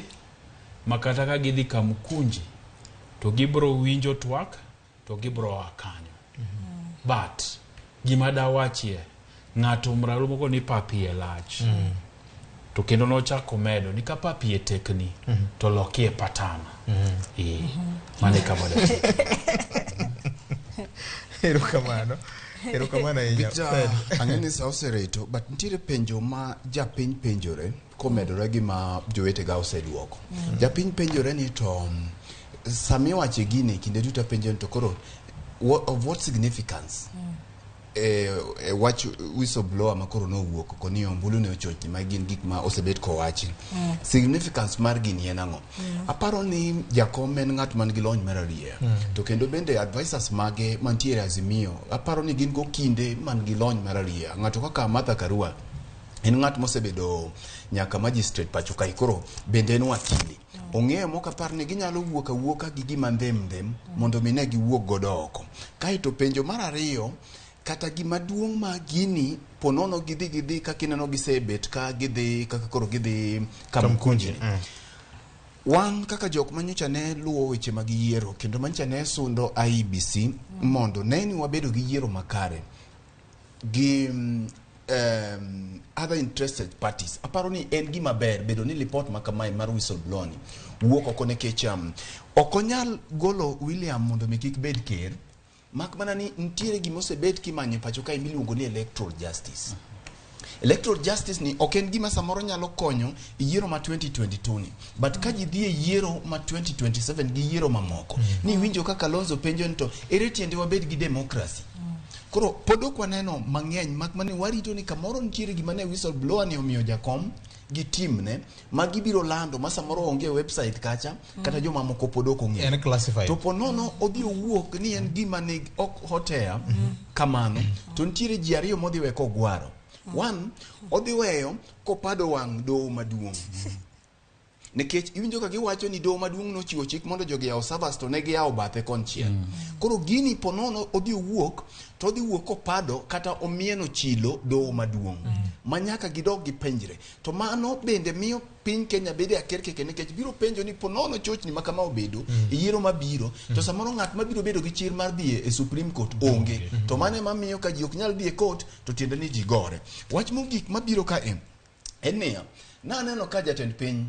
ma kata ka gidhi Kamkunji to gibiro winjo twak to gibiro a kanyo. But gima dawachie ng'ato mralo moko ni pap iye lach. To kendo nochako medo ni ka pap iye tekni to lokie patana. Eh, mano e kama datieko. Erokamano. Erokamano ahinya. Peter, ang'e ni sa osereto, but nitiere penjo ma japiny penjore komedore gi ma jowetega oseduoko. Japiny penjore ni to sami iwache gini kinde duto apenjo ni to koro of what significance e wach whistleblower ma koro nowuok oko ni ombulu ne ochochni ma gin gik ma osebet kowachi. Significance mar gini en ang'o? Aparo ni jakom en ng'at man gi lony mar arieya. To kendo bende advisors mage mantiere Azimio, aparo ni gin go kinde man gi lony mar arieya. Ng'ato kaka Martha Karua en ng'at mosebedo nyaka magistrate pacho kae, koro bende en wakili. Ong'eyo mok apar ni ginyalo wuok awuoka gi gima ndhem ndhem mondo mi ne giwuok godo oko. Kaeto penjo mar ariyo, Kata gima duong' ma gini ponono gidhi gidhi kaka ineno gisebet ka gidhi kaka koro gidhi Kamkunji. Wan kaka jok manyocha ne luwo weche mag yiero kendo manyocha ne sundo IEBC mondo ne ni wabedo gi yiero makare gi other interested parties. Aparo ni en gima ber bedo ni lipot ma kamae mar whistleblower ni wuok oko nikech ok onyal golo William mondo mi kik bed ker mak mana ni nitiere gima osebet kimanyo e pacho kae miluongo ni electoral justice. Electoral justice ni ok en gima samoro nyalo konyo e yiero ma 2022 ni but ka ji dhi e yiero ma 2027 gi yiero mamoko ni winjo kaka Kalonzo penjo ni to ere tiende wabed gi democracy koro pod ok waneno mang'eny mak mana ni warito ni kamoro nitiere gima ne whistleblower ni omiyo jakom gi team ne ma gibiro lando ma samoro onge e website kacha kata jomamoko pod ok ong'eyo En classified. to po nono odhi owuok ni en gima ne ok hot air kamano to nitiere ji ariyo modhi we kogwaro one odhi weyo kopado wang' doho maduong' nikech iwinjo ka giwacho ni doho maduong' nochiwo chik mondo jogi yaw servers to ne giyawo bathe konchiel koro gini po nono odhi owuok to odhi wuok kopado kata omieno chilo doho maduong' ma nyaka gidog gipenjre to mano bende miyo piny Kenya bedo e akerkeke nikech biro penjo ni po nono chochni ma kama obedo e yiero mabiro to samoro ng'at mabiro bedo gi chir mar dhi e Supreme Court onge to mano ema miyo ka ji ok nyal dhi e court to tiende ni ji gore wach mogik mabiro ka e en niya naneno ka jatend piny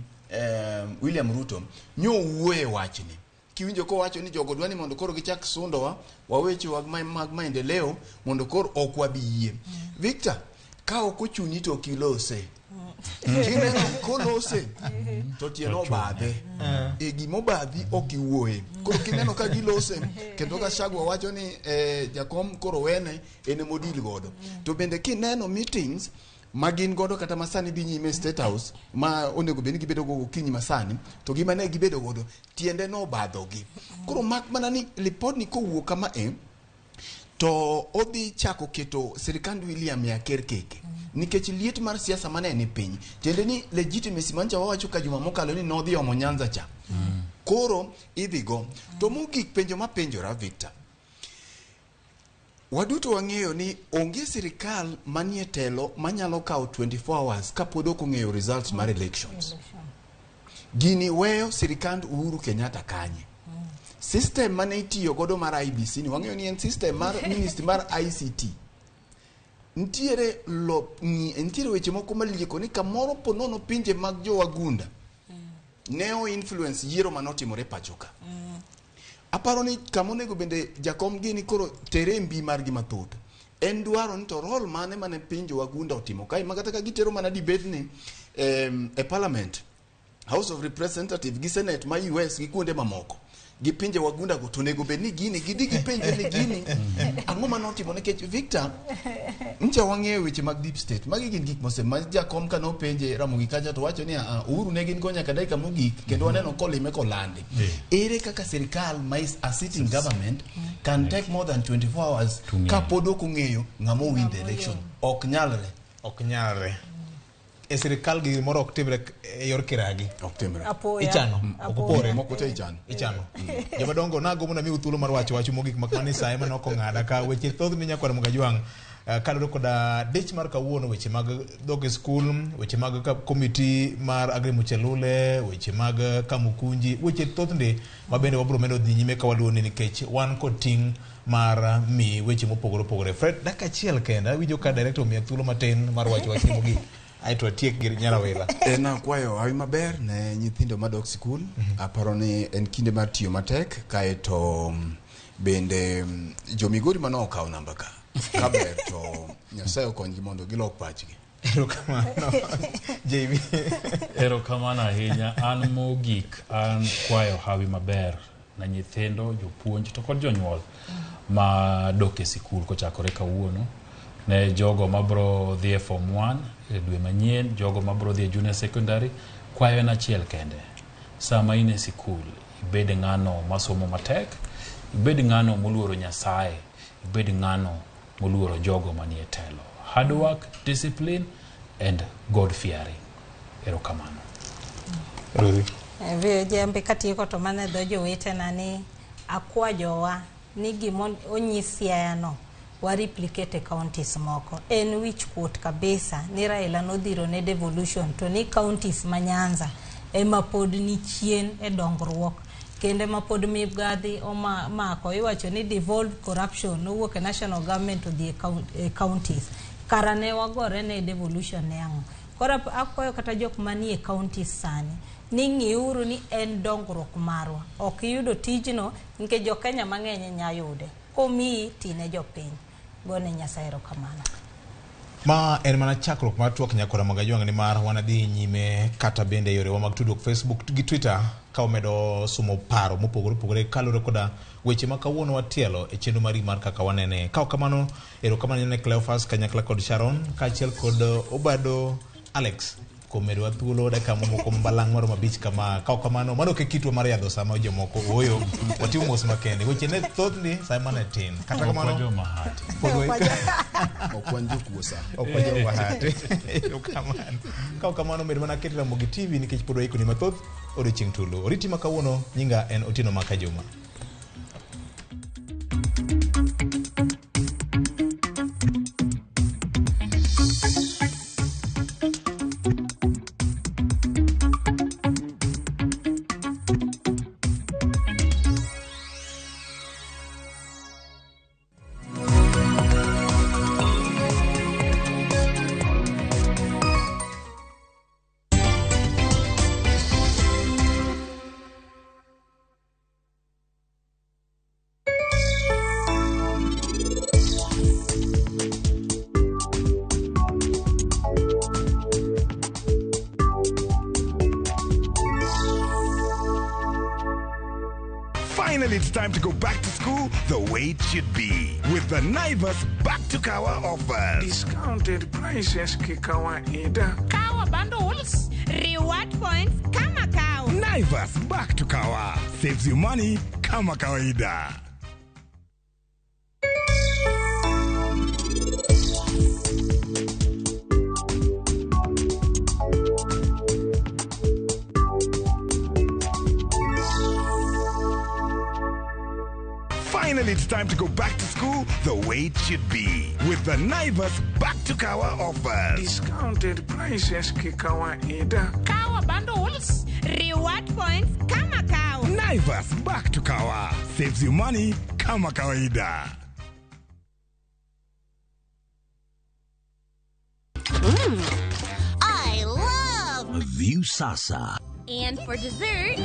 William Ruto nyo wuoye wachni kiwinjo kowacho ni jogo dwa ni mondo koro gichak sundowa waweche mag maendeleo mondo koro ok wabi yie Victor ka ok ochuni to ok ilose kineno kolose to tiende obadhe e gimobadhi ok iwuoye koro kineno ka gilose kendo Gachagua wacho ni jakom koro wene en emodil godo to bende kineno meetings ma gin godo kata masani dhi nyime e State House ma onego bed ni gibedo go gokinyi masani to gima ne gibedo godo tiende nobadhogi koro mak mana ni lipodni kowuok kama e to odhi chako keto sirikand William e akerkeke nikech liet mar siasa mane ni piny tiende ni legitimacy mancha wawacho ka juma mokalo ni nodhi omo Nyanza cha koro idhi go to mogik penjo mapenjora Victor waduto wang'eyo ni onge sirikal manie telo manyalo kawo 24 hours kapod ok ong'eyo results mar elections gini weyo sirikand Uhuru Kenyatta kanye system mane itiyo godo mar IEBC ni wang'eyo ni en system mar ministry mar ICT nitiere lo nitiere weche moko malieko ni kamoro po nono pinje mag jowagunda ne o influence yiero manotimore pacho ka aparo ni kama onego bende jakom gini koro tere e mbi margi mathoth en dwaro ni to role mane mane piny jowagunda otimo kae ma kata ka gitero mana debate ni e parliament House of Representative gi Senate ma US gi kuonde mamoko gi pinje wagunda go to onego bed ni gini gidhi gipenje ni gini ang'o mane otimo nikech Victor ncha wang'eyo weche mag deep state magi gin gik mose ma jakom ka nopenje Ramogi kacha to wacho ni "Ah, Uhuru ne gin go nyaka dakika mogik kendo waneno kolime kolande ere kaka sirikal ma is a sitting government can take more than 24 hours ka pod ok ong'eyo ng'ama win the election ok nyalre ok nyalre e sirikal gimoro ok timre e yor kiragi ok timre Apoya. ichano ok Apoya. opore moko te ichano ichano jomadongo nagombo namiu thuolo mar wacho wach mogik mak mana ni saye mane ok ong'ada ka weche thoth ni nyakwar Mugajwang' kaluwore koda dich mar kawuono weche mag dhok e skul weche mag komiti mar Agri Muchelule weche mag Kamukunji weche thoth ndi ma bende wabiro medo dhi nyime ka waluwo ni nikech wan kod ting' mar mi weche mopogore opogore Fred dakika achiel kende awinjo ka director omiya thuolo matin mar wacho wach mogik aeto atiek gi Nyarawila en akwayo hawi maber ne nyithindo madok sikul aparo ni en kinde mar tiyo matek kaeto bende jomigori mane okawo namba ka kaber to Nyasaye okonygi mondo gilok pachgi erokamano JB Erokamano ahinya. An mogik an kwayo hawi maber na nyithindo, jopuonj to kod jonyuol ma dok e sikul kochakore kawuono. Ne jogo mabro dhi e form 1 e dwe manyien, jogo mabro dhi e junior secondary, kwayo en achiel kende. Sama in e sikul, ibed ng'ano masomo matek, ibed ng'ano moluoro Nyasaye, ibed ng'ano moluoro jogo manie telo. Hard work, discipline and God fearing. Erokamano. Ruthi. Jembe katieko to mana e dho jowetena ni akwa jowa ni gima onyis Siaya no Wa replicate e counties moko. En wich kuot kabisa ni Raila nodhiro ne devolution to ni counties ma Nyanza ema pod ni chien e dongruok kendo ema pod mibadhi omako. Iwacho ni devolved corruption nowuok e national government odhi e counties. Kara ne wagore ne devolution ne ang'o? Koro akwayo kata jok manie counties sani ni ng'iuru ni en dongruok marwa. Ok iyudo tijno nikech jo Kenya mang'eny nya yude. Komiyi tine jopiny. Gone Nyasaye erokamano. Ma en mana chakruok mar twak nyakora mag ajwang' nimar wanadhi nyime kata bende yorewa mag tudruok Facebook gi Twitter ka wamedo somo paro mopogore opogore kaluwore koda weche ma kawuono watielo e chenro mari mar kaka wanene. Ka ok kamano, erokamano ne Cleophas kanyakla kod Sharon kaachiel kod Obado Alex kuom medowa thuolo dakika mamoko balang' maromo abich kama. Ka ok kamano, mano ok e kitwa mar yadho sama jomoko ooyo. Watimo mos makende. Weche ne thothni, sa ema ne tin. Kata Ok kamano, wajomahati. pod Ok wan jokuo sa. Ok wajomahati. Erokamano. Ka ok kamano, med mana ket Ramogi TV nikech pod waikoni mathoth odiochieng' tulu. Oriti ma kawuono, nyinga en Otieno Maka Juma. Finally, it's time to go back to school the way it should be with the Naivas Back to Kawa offers. Discounted prices kikawaida. Kawa bundles, reward points kama kawa. Naivas Back to Kawa saves you money kama kawaida. Finally, it's time to go back to school the way it should be with the Naivas Back to Kawa offers. Discounted prices kikawaida. Kawa bundles, reward points kama kawa. Naivas Back to Kawa saves you money kama kawaida. I love Viusasa. And for dessert,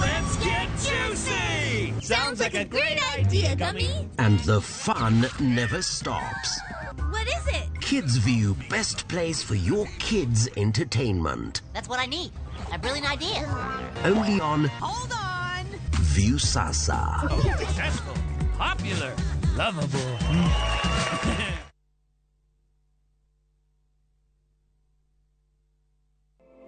Let's get juicy! Sounds like a great idea, Gummy. And the fun never stops. What is it? Kids View, best place for your kids' entertainment. That's what I need. A brilliant idea. Only on Hold on. Viusasa. Successful, popular, lovable.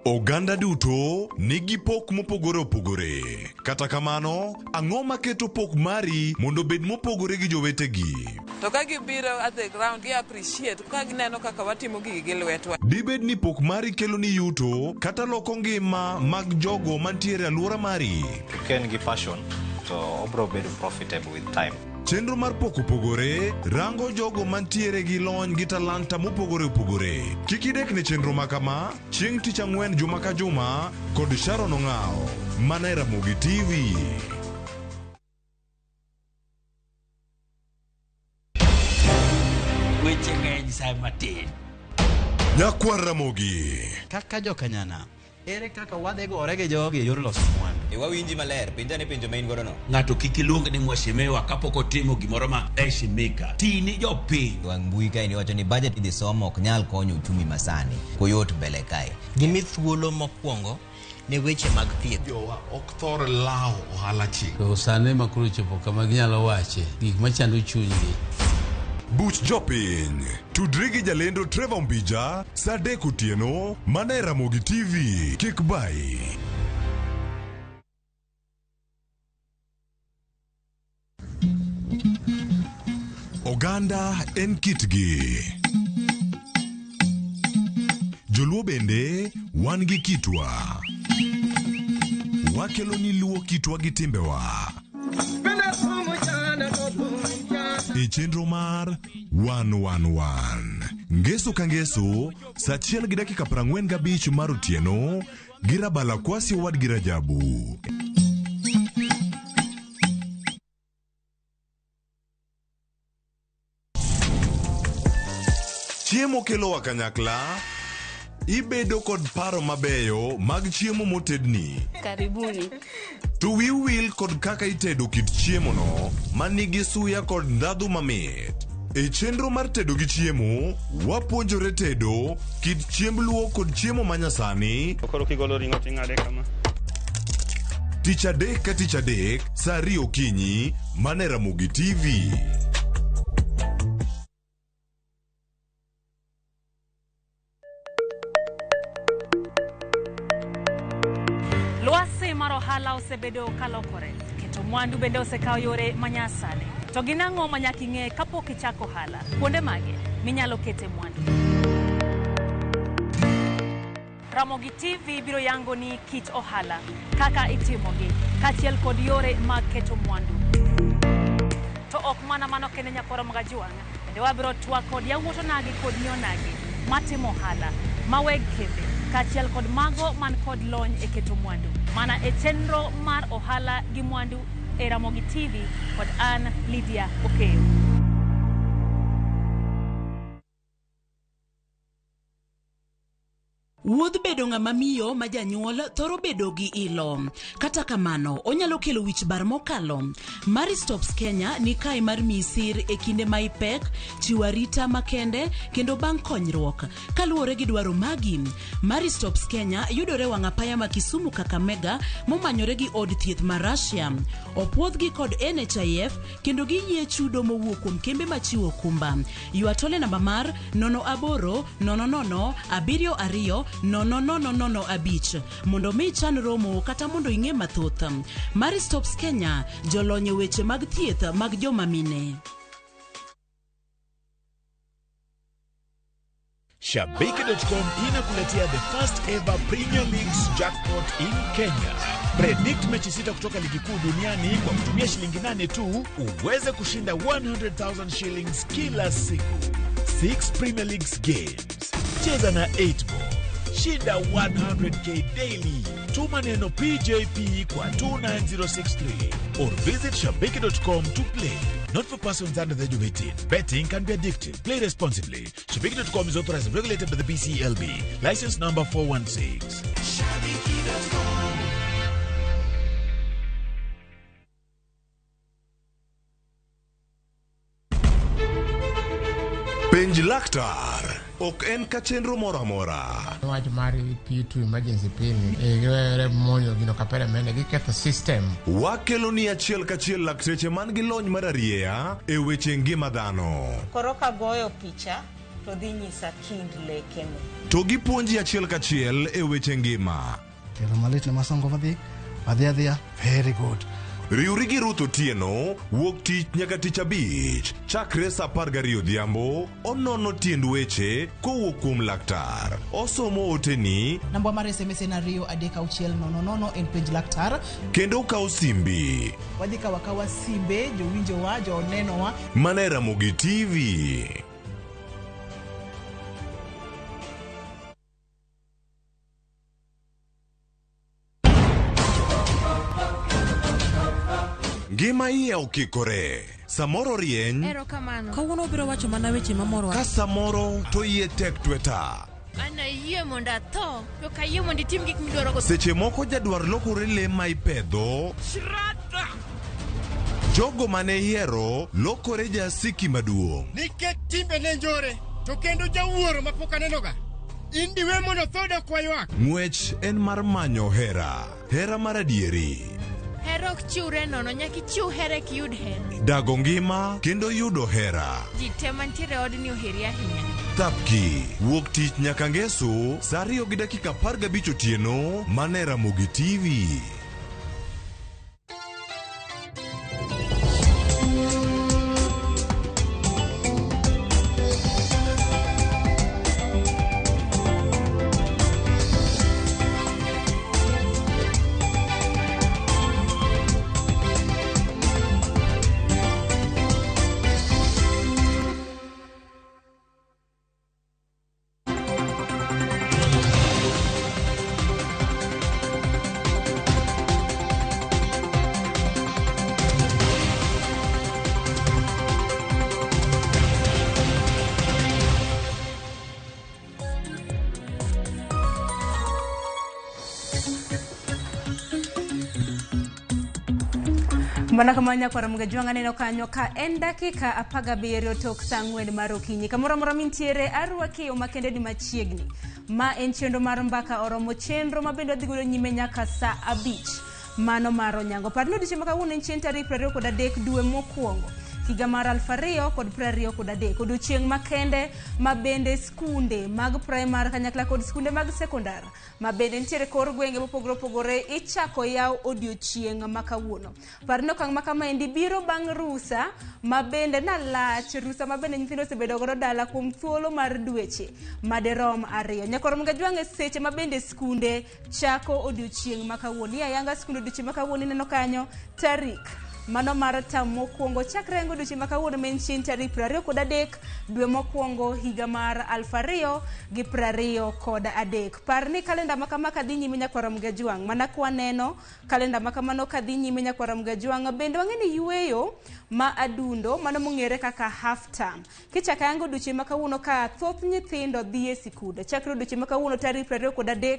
Oganda duto nigi pok mopogore opogore. Kata kamano, ang'o maketo pok mari mondo obed mopogore gi jowetegi? To ka gibiro at the ground, gi appreciate ka gineno kaka watimo gigi gi lwetwa. Dibed ni pok mari kelo ni yuto kata loko ngima mag jogo mantiere e alwora mari? Ka en gi passion to obro bedo profitable with time. Chenro mar pok opogore rango jogo mantiere gi lony gi talanta mopogore opogore. Kik idek ne chenro ma kama chieng' tich ang'wen juma ka juma kod Sharon Ong'awo mana e Ramogi TV. Weche ng'eny sa matin. Nyakwar Ramogi. Kaka jokanyana, ere kaka wadhi gore gi jogi e yor loso mwandu? E wawinji maler, penja ne penjo ma in godo no. Ng'ato kik iluong ni mheshimiwa kapok otimo gimoro ma heshimika. Ti ni jopiny. Wang' mbui kae ni wacho ni budget idhi somo ok nyal konyo uchumi masani. Koyot mbele kae. Gimi thuolo mokwongo ne weche mag thieth. Jowa ok thor lawo ohala chieng'. To sani ma koro chopo kama ginyalo wache gik machando chunygi. Buch jopiny. Tudri gi jalendo Trevor Mbija saa 3 otieno mana e Ramogi TV. Kik bayi. Oganda en kitgi. Joluo bende wan gi kitwa. Wakelo ni luo kitwa gi timbewa. E chenro mar 111. Ngeso ka ngeso, sa achiel gi dakika 45 mar otieno, gi Rabala Kwasi owadgi Rajabu. Chiemo kelowa kanyakla, ibedo kod paro mabeyo mag chiemo motedni. Karibuni. To wiu wil kod kaka itedo kit chiemono manigi suya kod ndhadhu mamit. E chenro mar tedo gi chiemo, wapuonjore tedo kit chiemb luo kod chiemo manyasani. Koro kigolo ring'o ting'ade kama. Tich adek ka tich adek, sa 2 okinyi, mana e Ramogi TV. Lwasi mar ohala osebedo kalokore, keto mwandu bende osekawo yore manyasani. To gin ang'o ma nyaka ing'e kapok ichako ohala? Kuonde mage minyalo kete mwandu? Ramogi TV biro yango ni kit ohala, kaka itimogi, kaachiel kod yore mag keto mwandu. To ok mana mano kende nyakwaro Magajuang', bende wabiro twak kod yawuot onagi kod nyi onagi matimo ohala, ma weg kembe, kaachiel kod mago man kod lony e keto mwandu. Mana e chenro mar ohala gi mwandu e Ramogi TV kod an Lydia Okeyo. Wuodh bedo ng'ama miyo ma janyuol thoro bedo gi ilo. Kata kamano, onyalo kelo wich bar mokalo. Marie Stopes Kenya ni kae mar miyi sir e kinde ma ipek, chiwo arita makende kendo bang' konyruok. Kaluwore gi dwaro magi, Marie Stopes Kenya yudore wang' apaya ma Kisumu Kakamega momanyore gi od thieth ma Russia. Opuodhgi kod NHIF kendo giyie chudo mowuok kuom kembe machiwo okumba. Ywa tole namba mar 08 00 72 00 05 mondo mi ichan romo kata mondo ing'e mathoth. Marie Stopes Kenya, jolony e weche mag thieth mag joma mine. Shabiki.com inakuletea the first ever Premier Leagues jackpot in Kenya. Predict mechi sita kutoka ligi kuu duniani kwa kutumia shilingi 8 tu uweze kushinda 100,000 shillings kila siku. 6 Premier Leagues games. Cheza na 8 ball. Shinda 100k daily. Tuma neno PJP kwa 29063 or visit shabiki.com to play. Not for persons under the age of 18. Betting can be addictive. Play responsibly. Shabiki.com is authorized and regulated by the BCLB. License number 416. Shabiki.com. Penj laktar ok en ka chenro moro amora. Wach mar P2 emergency pin giwere monjo gino kapere mene giketho system. Wakelo ni achiel kachiel lakteche man gi lony mar arieya e weche ngima dhano. Koro kagoyo picha to dhi nyisa kind lekene. To gipuonji achiel kachiel e weche ngima. Tielo malit ne masongo madhi, madhi adhiya, very good. Riwri gi Ruth Otieno wuok tich nyaka tich abich chakre sa 12 odhiambo onono tiend weche kowuok kuom laktar. Osomo oteni Namba mar SMS en 2 3 6 0 0 en penj laktar. kendo okawo simbi. Wadhi kawo akawa simbe jowinjowa, jonenowa. Mana e Ramogi TV. Ngima iye okikore. Samoro rieny, Erokamano. Kawuono obiro wacho mana weche mamorowa. ka samoro to iye tek tweta. An ayie mondo atho, to ok ayie mondo itim gik midwaro go. Seche moko jadwar lokore le ma ipedho. Jogo mane ihero lokore jasiki maduong'. Nikech timbe ne njore, to kendo jawuoro mapok anenoga. In diwe mondo tho dok waywak. Ng'wech en mar manyo hera, hera mar adieri. Hera ok chiwre nono, nyaka ichiw hera eka iyud hera. Dago ngima kendo yudo hera. Ji te mantiere e odni oheri ahinya. Thapki, wuok tich nyaka ngeso, sa 2:15 otieno, mana e Ramogi TV. Mana kamano nyakwara Mgajwang' aneno kanyo ka en dakika 17 tok saa 4 mar okinyi. Kamoro amora mintiere arwaki yo makende ni machiegni. Ma en chenro mar mbaka oromo chenro ma bende wadhi godo nyime nyaka saa 5. Mano mar onyango. Par ni odiochieng' ma kawuono en chieng' tarik 23 dwe mokwongo higa mar 2023. Odiochieng' makende ma bende skunde mag primar kanyakla kod skunde mag sekondar ma bende nitiere kor gwenge mopogore opogore ichako yaw odiochieng' ma kawuono. Par ni okang' ma kamaendi biro bang' rusa ma bende nalach, rusa ma bende nyithindo osebedo godo dala kuom thuolo mar dweche madirom 2. Nyakwar Mgajwang' e seche ma bende skunde chako odiochieng' ma kawuono. Iya yanga skunde odiochieng' ma kawuono ineno kanyo tarik mano mar tam mokwongo chakre yango odiochieng' ma kawuono ma en chieng' tarik 23 dwe mokwongo higa mar 2023. Par ni kalenda ma kama kadhi nyime nyakwar Mgajwang' mana kwaneno kalenda ma kamano kadhi nyime nyakwar Mgajwang' bende wang'e ni yueyo ma adundo mano mong'ere kaka half term. Kichako yango odiochieng' ma kawuono ka thoth nyithindo dhi e sikunde chakre odiochieng' ma kawuono tarik 23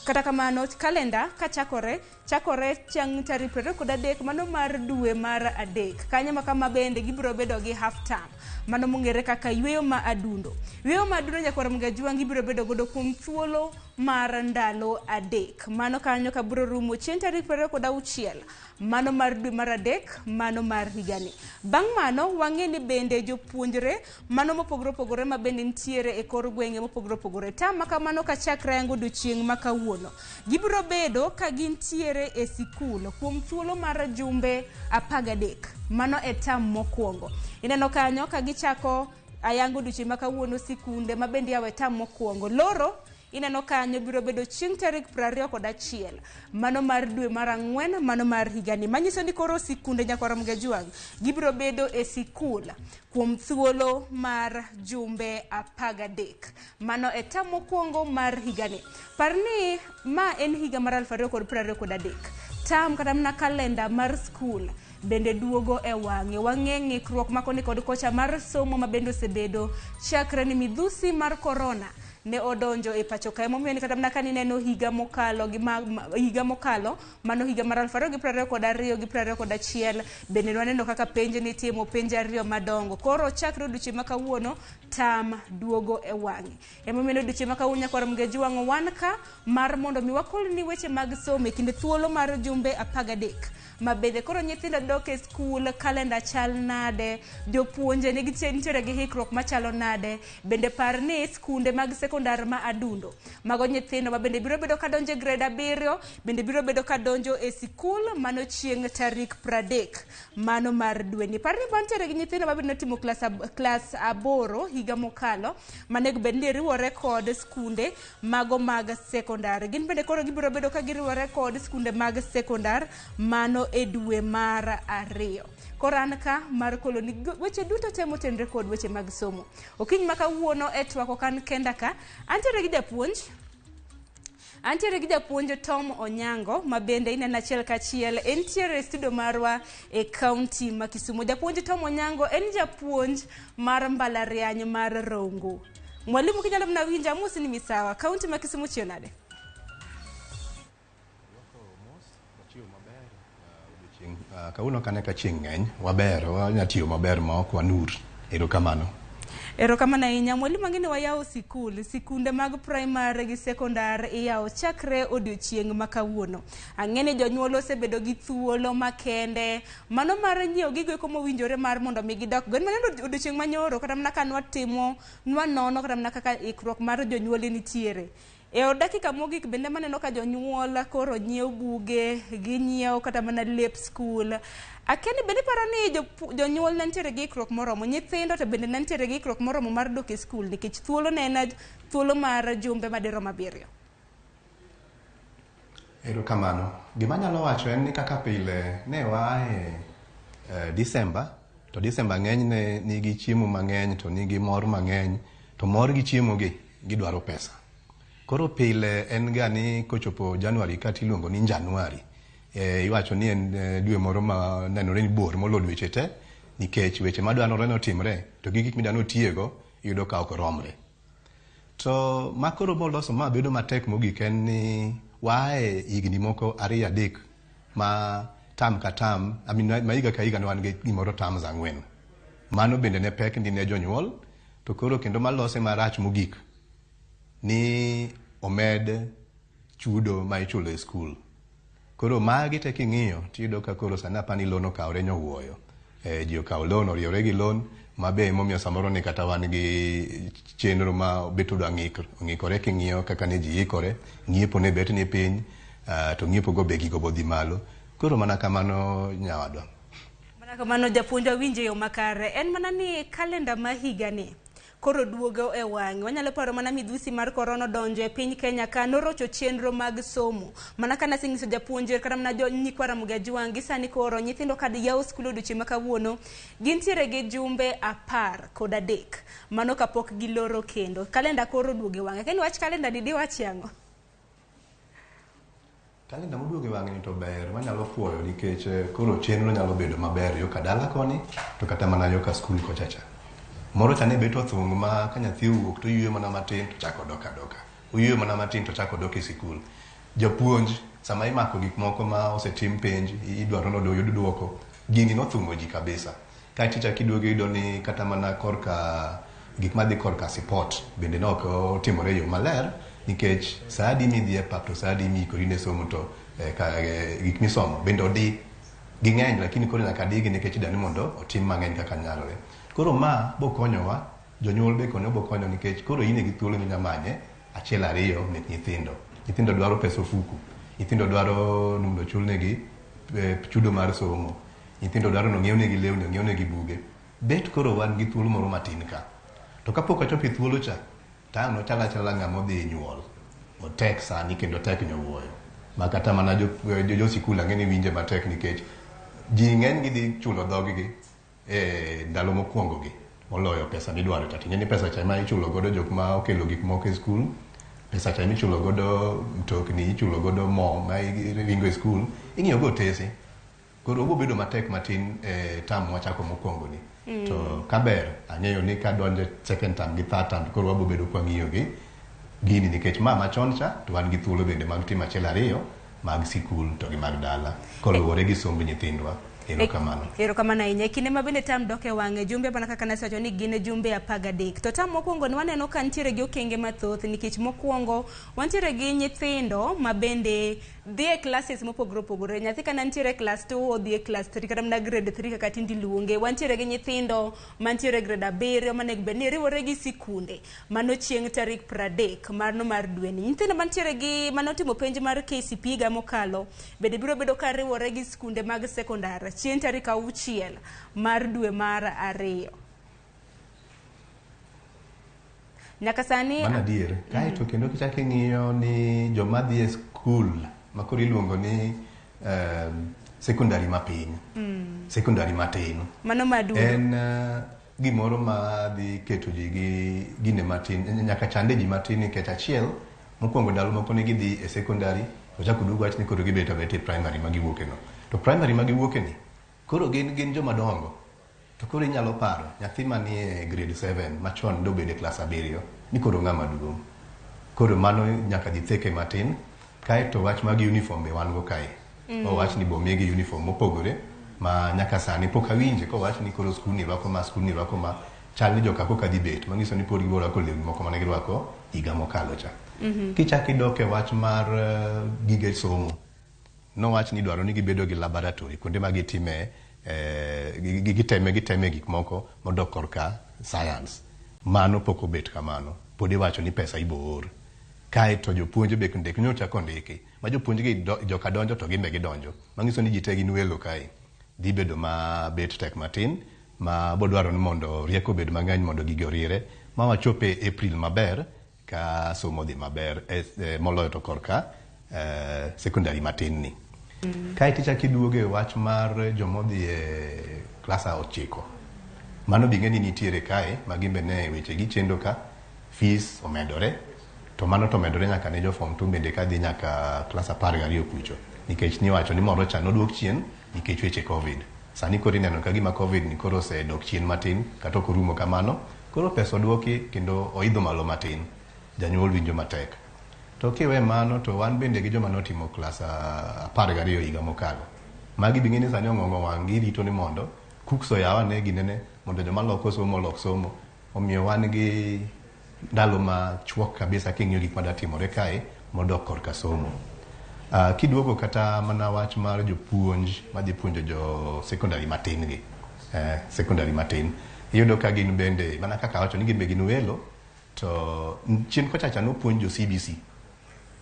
kata kamano kalenda kachakore chakore chieng' tarik 23 mano mar dwe mar 3 kanyo ma kama bende gibiro bedo gi half term mano mong'ere kaka yueyo ma adundo. Yueyo ma adundo nyakwar Mgajwang' gibiro bedo godo kuom thuolo mar ndalo 3 mano kanyo ka biro rumo chieng' tarik 26 mano mar dwe mar 3 mano mar higani. Bang' mano wang'e ni bende jopuonjre mano mopogore opogore ma bende nitiere e kor gwenge mopogore opogore tam ma kamano kachakre yango odiochieng' ma kawuono gibiro bedo ka gintiere e sikul kuom thuolo mar jumbe 13 mano e tam mokwongo. Ineno kanyo ka gichako ayango odiochieng' ma kawuono sikunde ma bende yawo e tam mokwongo loro ineno kanyo biro bedo chieng' tarik 21 mano mar dwe mar 4 mano mar higani manyiso ni koro sikunde nyakwar Mgajwang' gibiro bedo e sikul kuom thuolo mar jumbe 13 mano e tam mokwongo mar higani. Par ni ma en higa mar 2023 tam kata mana kalenda mar skul bende duogo e wang'e. Wang'e ng'ikruok makoni kod kocha mar somo ma bende osebedo chakre ni midhusi mar korona ne odonjo e pacho kae momiyo ni kata mana ka nineno higa mokalo gi higa mokalo mano higa mar 2022 gi 2021 bende nwaneno kaka penj nitimo penj 2 madongo. Koro chakre odiochieng' ma kawuono tam duogo e wang'e. Emomiyo odiochieng' ma kawuono nyakwar Mgajwang' wan ka mar mondo mi wakolni weche mag somo e kinde thuolo mar jumbe 13 ma bende koro nyithindo dok e skul, kalenda chal nade, jopuonje nigi nitiere gi hikruok machalo nade. Bende par ni skunde mag sekondar ma adundo mago nyithindo ma bende biro bedo kadonjo e grade 7 bende biro bedo kadonjo e sikul mano chieng' tarik 30 mano mar dweni. Par ni wantiere gi nyithindo ma bende notimo klas 8 higa mokalo manego bed ni riwore kod skunde mago mag sekondar. Gin bende koro gibiro bedo ka giriwore kod skunde mag sekondar mano e dwe mar 2. Koro an ka mar koloni weche duto te motenre kod weche mag somo. Okinyi ma kawuono e twak ok an kenda ka, antiere gi japuonj. Antiere gi japuonj Tom Onyango ma bende ineno achiel kachiel entiere e studio marwa e kaunti ma Kisumu. Japuonj Tom Onyango en japuonj mar mbalariany mar Rongo. Mwalimu kinyalo mana winja amosi ni misawa. Kaunti ma Kisumu chiew nade? Kawuono kane ka chieng' ng'eny, waber, wanya tiyo maber ma ok wanur. Erokamano. Erokamano ahinya. Mwalimu ang'e ni wayawo sikul, sikunde mag primary gi sekondar iyawo chakre odiochieng' ma kawuono. Ang'e ni jonyuol osebedo gi thuolo makende mano mar nyiewo gigo eko mowinjore mar mondo mi gidok go. En mana odiochieng' manyoro kata mana ka nwatimo, nwanono kata mana kaka ikruok mar jonyuol nitiere. E dakika mogik bende maneno ka jonyuol koro nyiewo buge, ginyiewo kata mana lep skul. Akia ni bende iparo ni jonyuol ne nitiere gi ikruok moromo, nyithindo to bende ne nitiere gi ikruok moromo mar dok e skul nikech thuolo ne en thuolo mar jumbe madirom 7. Erokamano. Gima anyalo wacho en ni kaka pile ne waaye Disemba, to Disemba ng'enyne nigi chiemo mang'eny to nigi mor mang'eny, to mor gi chiemo gi gidwaro pesa. Koro pile en ga ni kochopo January kata iluongo ni January, iwacho ni en dwe moro ma nenore ni bor moloyo dweche te nikech weche madwarore ni otimre to gi gik midwa ni otiyego iyudo ka ok romre. To makoro moloso ma bedo matek mogik en ni waaye higni moko 2-3 ma Term ka term, I mean, ma higa ka higa ne wan gi gimoro terms 4. Mano bende ne pek ndi ne jonyuol, to koro kendo malose marach mogik ni omed chudo ma ichulo e skul. Koro magi te king'iyo tiyudo ka koro sani apani loan okawre nyowuoyo. Ji okawo loan, oriewre gi loan, ma be emomiyo samoro ni kata wan gi chenro ma bet odwa ng'ikore king'iyo kaka ne ji ikore, ng'iepo ne bet ni piny, to ng'iepo go be gigo bodhi malo. Koro mana kamano nyawadwa. Mana kamano japuonj awinjo e yo makare. En mana ni kalenda ma higani koro duogo e wang'e. Wanyalo paro mana midhusi mar korona donjo e piny Kenya ka norocho chenro mag somo. Mana ka nasenyiso japuonj kata mana nyikwa Ramogi Ajwang' gi sani koro nyithindo kad yawo skul odiochieng' ma kawuono gintiere gi jumbe 13 mano kapok giloro kendo. Kalenda koro duogo e wang'e. Kendo wach kalenda ni diwachi ang'o? Kalenda moduogo e wang'e ni to ber, wanyalo fuoyo nikech koro chenro nyalo bedo maber yo ka dala koni to kata mana yo ka skul kocha cha. Moro cha ne bet othung' ma ka nyathi owuok to oyueyo mana matin to chako dok adoka. Oyueyo mana matin to chako dok e sikul. Japuonj sama imako gik moko ma osetim penj, idwaro ni oyud duoko, gini nothung'o ji kabisa. Kaeto ichako iduogo iyudo ni kata mana korka gik madhi korka sipot bende ne ok otimore e yo maler nikech sa adi midhi e pap to sa adi miikori ne somo to gik misomo bende odi ging'eny, lakini koro nyaka digi nikech idwa ni mondo otim mang'eny kaka nyalore. Koro ma bokonyowa, jonyuol be koni obokonyo nikech koro in gi thuolo minya manye achiel ariyo mek nyithindo. Nyithindo dwaro pesa ofuku, nyithindo dwaro ni mondo ochulnegi chudo mar somo, nyithindo dwaro ni ong'iewnegi lewni, ong'iewnegi buge. Bet koro wan gi thuolo moro matin ka. To kapok wachopo e thuolo cha, to ang' nochal achala ng'ama odhi nyuol. Otek sani kendo tek nyowuoyo. Ma kata mana jo sikul ang'e ni winje matek nikech ji ng'eny gidhi chulo dhoggi e ndalo mokwongo gi moloyo pesa midwaro cha. Ting'e ni pesa cha ema ichulo godo jok ma okelo gik moko e skul, pesa cha ema ichulo godo mtokni, ichulo godo mo ma ringo e skul, ing'iyo go otese. Koro obo bedo matek matin e term mwachako mokwongo ni. To kaber, ang'eyo ni kadonjo second term gi third term, koro wabo bedo kwang'iyo gi gini nikech ma machon cha to wan gi thuolo bende mag timo achiel ariyo mag sikul to gi mag dala koluwore gi somb nyithindwa. Erokamano. Erokamano ahinya. E kinde ma bende tam dok e wang'e, jumbe mana kaka nasewacho ni gin jumbe 13. To tam mokwongo ni waneno ka nitiere gi okenge mathoth nikech mokwongo wantiere gi nyithindo ma bende dhi e classes mopogore opogore. Nyathi kana nitiere e class 2 odhi e class 3 kata mana grade 3 kaka tinde iluonge. Wantiere gi nyithindo mantiere grade 7 manego bed ni riwore gi sikunde. Mano chieng' tarik 30 mano mar dweni. Nyithindo mantiere gi manotimo penj mar KCPE higa mokalo bende biro bedo ka riwore gi sikunde mag sekondar chieng' tarik 6 mar dwe mar 2. Nyaka sani Mano adier. Kaeto kendo kichako ing'iyo ni joma dhi e skul ma koro iluongo ni sekondari mapiny, sekondari matin. Mano maduong'. En gimoro ma dhi keto ji gi gine matin, nyaka chande ji matin nikech achiel, mokwongo ndalo moko ne gidhi e sekondari, to chako duogo wach ni koro gibet abeta e primary ma giwuoke no. To primary ma giwuoke ni, koro gin joma dongo. To koro inyalo paro, nyathi manie grade 7 machon dobedo e klas 7, ni koro ng'ama duong'. Koro mano nyaka dhi theke matin, kaeto wach mag uniform be wan go kae. Owach ni bomigi uniform mopogore, ma nyaka sani pok awinje kowach ni koro skul ni rwako ma, skul ni rwako ma, chal ni joka koka dhi bet, manyiso ni pod gibiro rwako lewni moko mane girwako higa mokalo cha. Kichako idok e wach mar gige somo, nowach ni idwaro ni gibedo gi laboratory, kuonde ma gitime giteme gik moko modok korka science. Mano pok obet kamano. Pod iwacho ni pesa ibo or. Kaeto jopuonj be ndik nyocha kondiki. Ma jopuonj gi joka donjo to gin be gidonjo. Manyiso ni ji te gin welo kae. Dhi bedo ma bet tek matin, ma bodwaro ni mondo rieko obed mang'eny mondo gigi oriere, ma wachop e April maber ka somo dhi maber moloyo to korka sekondari matin ni. Kaeto ichako iduogo e wach mar jomodhi e klas 9. Mano be ing'e ni nitiere kae, ma gin be ne weche gichendo ka, fees omedore, to mano to omedore nyaka ne jo form 2 bende kadhi nyaka klas 12 kucho. Nikech niwacho ni moro cha noduok chien nikech weche Covid. Sani koro ineno ka gima Covid ni koro osedok chien matin, kata ok orumo kamano, koro pesa oduoki kendo oidho malo matin. Janyuol winjo matek. To kiwe mano to wan bende gi joma notimo klas 12 higa mokalo. Magi be ing'e ni sani ong'ong'o wang' gi rito ni mondo cooks oyaw ane ginene mondo joma loko somo olok somo. Omiyo wan gi ndalo machuok kabisa king'iyo gik madatimore kae modok korka somo. Kiduogo kata mana wach mar jopuonj madhi puonjo jo secondary matin gi, secondary matin, iyudo ka gin bende mana kaka awacho ni gin be gin welo to chien kochacha nopuonj jo CBC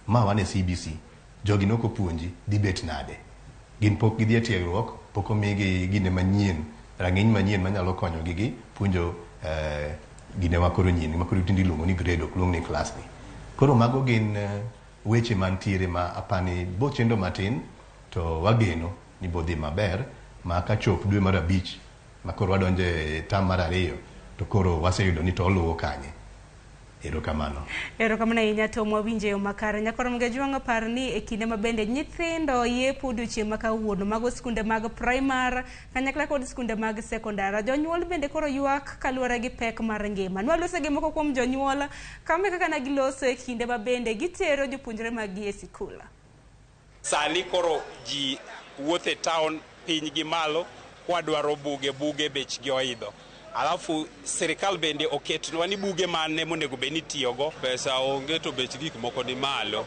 ma wan e CBC jogi nok opuonji dhi bet nade gin pok gidhi e tiegruok pok omigi gine manyien rang'iny manyien manyalo konyogi gi puonjo gine ma koro nyien ma koro tinde iluongo ni grade ok luong ni class ni koro mago gin weche mantiere ma apani bo chendo matin to wageno ni bodhi maber ma kachop dwe mar 5 ma koro wadonjo e term mar 2 to koro waseyudo ni to oluwo kanye. Erokamano. Erokamano ahinya to mwawinjo e yo makare. Nyakoro Mgejwang' par ni e kinde ma bende nyithindo yepo odiochieng' ma kawuono mago skunde mag primar kanyakla kod skunde mag sekondar. Jonyuol bende koro ywak kaluwore gi pek mar ngima. Nwaloso gi moko kuom jonyuol kame kaka ne giloso e kinde ma bende gitero jopuonjre mag gi e sikul. Sani koro ji wuotho e town piny gi malo kwadwaro buge buge bechgi oidho. Alafu sirikal bende oketnwa ni buge mane monego bed ni itiyogo. Pesa onge to bech gik moko ni malo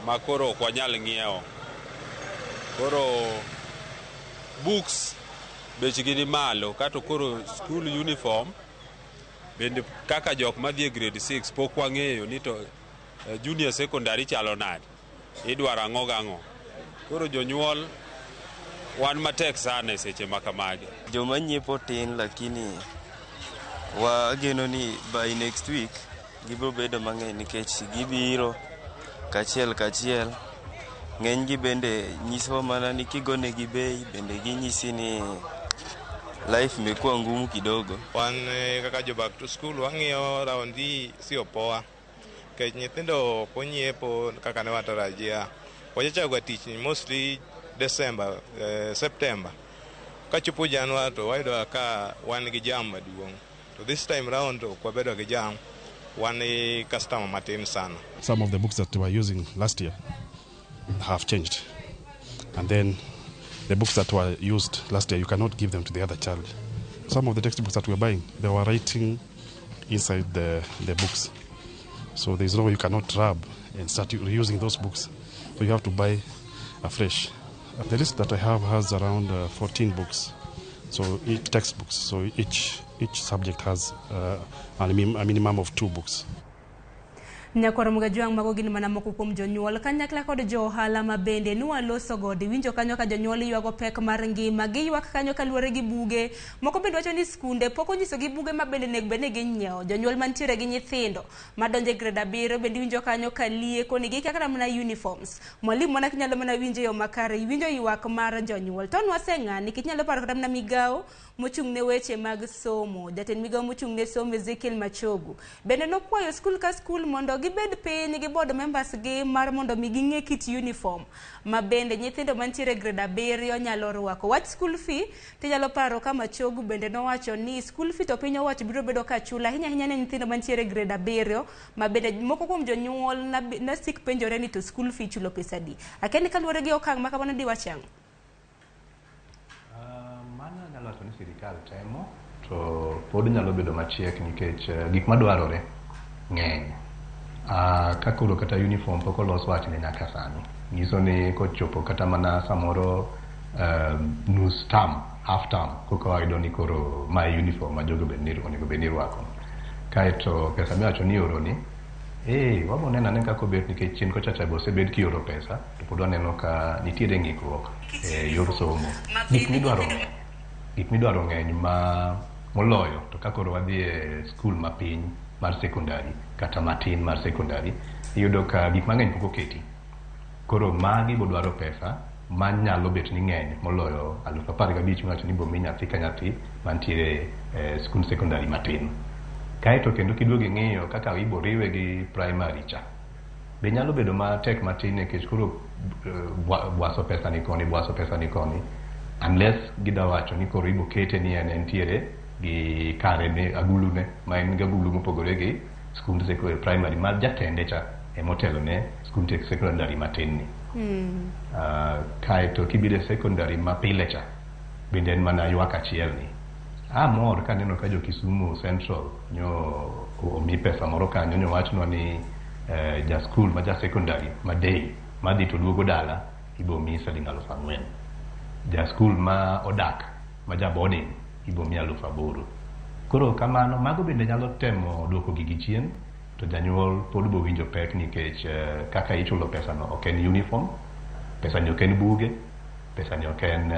ma koro ok wanyal ng'iewo. Koro books bechgi ni malo kato koro school uniform bende kaka jok madhi e grade 6 pok wang'eyo ni to junior secondary chalo nade, idwaro ang'o gang'o. Koro jonyuol wan matek sana e seche ma kamagi. Joma nyiepo tin lakini wageno ni by next week gibiro bedo mang'eny nikech gibiro kachiel kachiel. Ng'eny gi bende nyiso mana ni kigonegi bei bende ginyisi ni life imekuwa ngumu kidogo. Wan kaka jo back to school wang'iyo round hii sio poa nikech nyithindo ok onyiepo kaka ne watarajia. Wachachako tich mostly December, September. Kachopo January to wayudo ka wan gi jam maduong'. To this time round ok wabedo gi jam, wan gi customer matin sana. Some of the books that we were using last year have changed. And then the books that were used last year, you cannot give them to the other child. Some of the textbooks that we were buying, they were writing inside the books. So there's no way you cannot rub and start reusing those books. So you have to buy afresh. The list that I have has around 14 books, so each textbooks. So each subject has a minimum of 2 books. Nyakwar Mgajwang' mago gin mana moko kuom jonyuol kanyakla kod jo ohala ma bende nwaloso godo. Iwinjo kanyo ka jonyuol ywago pek mar ngima, giywak kanyo kaluwore gi buge. Moko bende wacho ni skunde pok onyisogi buge ma bende onego bed ni ginyiewo. Jonyuol mantiere gi nyithindo madonjo e grade 7 bende iwinjo kanyo ka lieko ni gikia kata mana uniforms. Mwalimu mana kinyalo mana winjo e yo makare, iwinjo ywak mar jonyuol. To nwaseng'a nikech inyalo paro kata mana migawo mochung' ne weche mag somo. Jatend migawo mochung' ne somo Ezekiel Machogu bende nokwayo skul ka skul mondo gibed piny gi board members gi mar mondo mi ging'e kit uniform ma bende nyithindo mantiere grade 7 nyalo rwako. Wach school fee tinyalo paro ka Machogu bende nowacho ni school fee to piny owacho biro bedo ka chulo ahinya ahinya ne nyithindo mantiere grade 7 ma bende moko kuom jonyuol nasik penjore ni to school fee chulo pesa adi. Akia ni kaluwore gi okang' ma kamano diwach ang'o? Mano anyalo wacho ni sirikal temo to pod nyalo bedo machiek nikech gik madwarore ng'eny. Ka koro kata uniform pok olos wachne nyaka sani, nyiso ni kochopo kata mana samoro nus term, half term, koka wayudo ni koro mae uniform ma jogo onego bed ni rwako. Kaeto pesa miwacho ni ioro ni, wabo neno ane kaka obet nikech chien kochacha be osebed kioro pesa to pod waneno ka nitiere ng'ikruok e yor somo. Gik midwaro ng'eny ma moloyo to ka koro wadhi e skul mapiny mar secondary kata matin mar secondary, iyudo ka gik mang'eny pok oketi. Koro magi bodwaro pesa manyalo bet ni ng'eny moloyo 15,000 miwacho ni bomi nyathi ka nyathi mantiere skul secondary matin. Kaeto kendo kiduogo ing'iyo kaka iboriwe gi primary cha, be nyalo bedo matek matin nikech koro bwaso pesa ni koni, bwaso pesa ni koni, unless gida wacho ni koro ibokete ni en entiere gi kare ne agulu ne ma en gi agulu mopogore gi skund primary mar jatende cha emotelo ne skund secondary matin ni. Kaeto kibiro e secondary ma pile cha bende en mana ywak achiel ni. Amor kaneno ka jo Kisumu Central nyo omi pesa moro kanyo, nyo wachnwa ni ja skul ma ja secondary ma day madhi to duogo dala ibo mi siling 4,000. Ja skul ma odak ma ja boarding ibo mi 8,000. Koro kamano mago bende nyalo temo duoko gigi chien, to janyuol pod bo winjo pek nikech kaka ichulo pesa no ok en uniform, pesa ni ok en buge, pesa ni ok en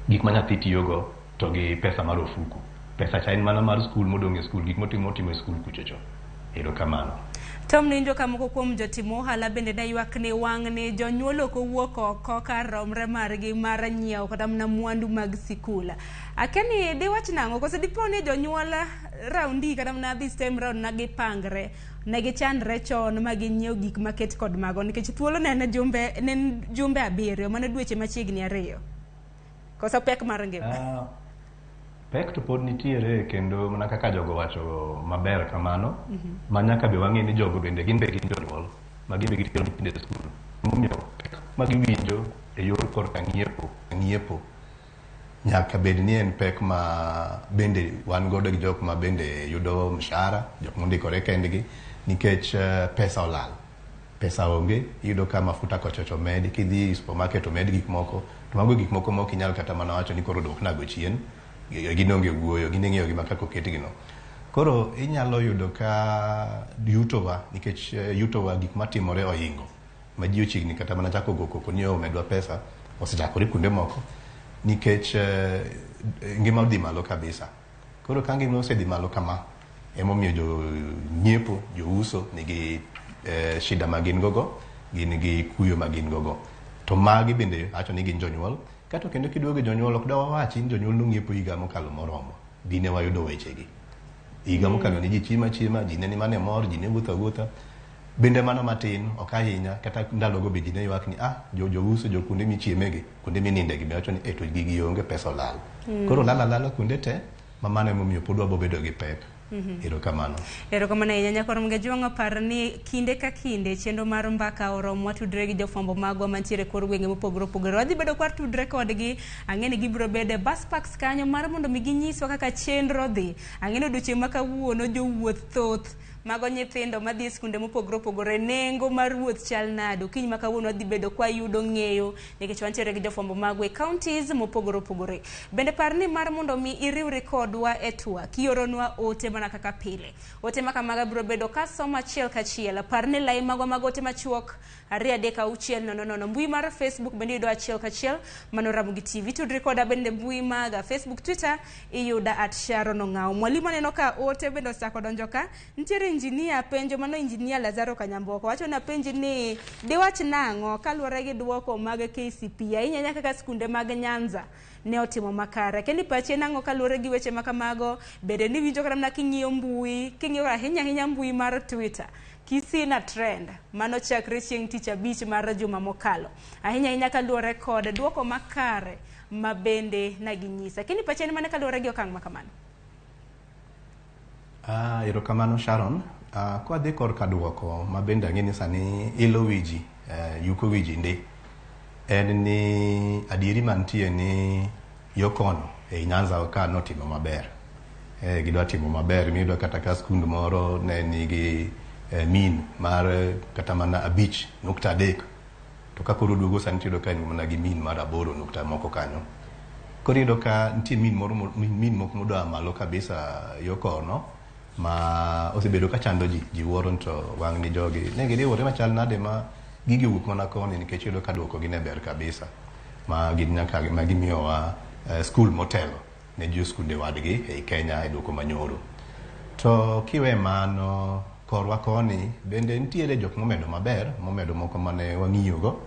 gik ma nyathi tiyogo to gi pesa mar ofuku. Pesa cha en mana mar skul modong' e skul, gik motimo e skul kuchocho. Erokamano. Tom ninjo ka moko kuom jotim ohala bende ne ywak ni wang' ni jonyuol ok owuok oko kar romre margi mar nyiewo kata mana mwandu mag sikul. Akia ni diwach nang'o koso dipo ni jonyuol raundi kata mana this time round na gipangre ne gichandre chon ma ginyiew gik maket kod mago nikech thuolo ne en jumbe 7 mano dweche machiegni 2. Koso pek mar ngima? Pek to pod nitiere kendo mana kaka jogo wacho maber kamano, ma nyaka be wang'e ni jogo bende gin be gin jonyuol ma gin be gitero nyithindo e skul. Momiyo pek ma giwinjo e yor korka ng'iepo nyaka bed ni en pek ma bende wan godo gi jok ma bende yudo mshahara, jok mondikore kendgi, nikech pesa olal. Pesa onge, iyudo ka mafuta kochocho omedi, kidhi e supermarket omed gik moko, to mago gik moko ma ok inyal kata mana wacho ni koro duoknago chien, gin onge wuoyo, gin ing'iyo gi ma kaka oketgi no. Koro inyalo yudo ka yutowa, nikech yutowa gik matimore ohingo, ma ji ochiegni kata mana chako go koko ni omedwa pesa, osechakore kuonde moko, nikech ngima odhi malo kabisa. Koro ka ngima osedhi malo kama, emomiyo jonyiepo, jouso nigi shida ma gin gogo, gin gi kuyo ma gin gogo. To magi bende wacho ni gin jonyuol, kato kendo kiduogo e jonyuol ok dawa wachi ni jonyuol nong'iepo higa mokalo moromo, dine wayudo wechegi. Higa mokalo ni ji chiemo achiema, ji ne ni mana e mor, ji ne wuotho awuotha. Bende mano matin, ok ahinya, kata ndalogo be ji ne ywak ni jouso, jo kuonde michiemegi, kuonde minindegi, be wacho ni to gigi onge, pesa olal. Koro olal alala kuonde te, ma mano emomiyo pod wabo bedo gi pek. Erokamano. Erokamano ahinya nyakwar Mgajwang' apar ni kinde ka kinde chenro mar mbaka oromo watudre gi jofwambo magwa mantiere kor gwenge mopogore opogore. Wadhi bedo kwa tudre kodgi, ang'e ni gibiro bedo e bus parks kanyo mar mondo mi ginyiswa kaka chenro dhi. Ang'e ni odiochieng' ma kawuono jowuoth thoth mago nyithindo madhi e skunde mopogore opogore, nengo mar wuoth chal nade? Okinyi ma kawuono wadhi bedo kwa yudo ng'eyo nikech wantiere gi jofwambo magwa e counties mopogore opogore. Bende par ni mar mondo mi iriwri kodwa e twak, ioronwa ote mana kaka pile. Ote ma kamaga biro bedo kasomo achiel kachiel. Par ni lai magwa mag ote machuok 2 3 6 0 0. Mbui mar Facebook bende iyudo achiel kachiel, mano Ramogi TV. Tudri koda bende mbui maga Facebook, Twitter iyuda at Sharon Ong'ao. Mwalimu aneno ka ote bende osechako donjo ka. Nitiere injinia penjo, mano injinia Lazaro Kanyamboko. Wacho ni apenji ni diwach nang'o kaluwore gi duoko mag KCPE, ahinya ahinya kaka skunde mag Nyanza ne otimo makare. Kendi pachi en ang'o kaluwore gi weche ma kamago? Bende niwinjo kata mana king'iyo mbui, king'iyo ahinya ahinya mbui mar Twitter, Kisii na trend mano chakre chieng' tich abich mar juma mokalo, ahinya ahinya kaluwore kod duoko makare ma bende naginyisa. Kendi pachi en mane kaluwore gi okang' ma kamano? Erokamano Sharon. Kwadhi korka duoko ma bende ang'e ni sani ilo wi ji, yuko wi ji ndi, en ni adieri mantie ni yo kono ei Nyanza ka notimo maber. Gidwa timo maber, miyudo kata ka skund moro ne nigi mean mar kata mana 5.3, to ka koro duogo sani tiyudo ka en mana gi mean mar 8 nukta moko kanyo. Koro iyudo ka nitie mean moro mean moko modoa malo kabisa yo kono ma osebedo ka chando ji, ji wuoro ni to wang' ni jogi ne giriwore machal nade ma gigi owuok mana koni, nikech iyudo ka duoko gi ne ber kabisa ma gin nyaka ma gimiyowa skul motelo ne jo skunde wadgi ei Kenya e duoko manyoro. To kiwe mano korwa koni bende nitiere jok momedo maber, momedo moko mane wang'iyogo,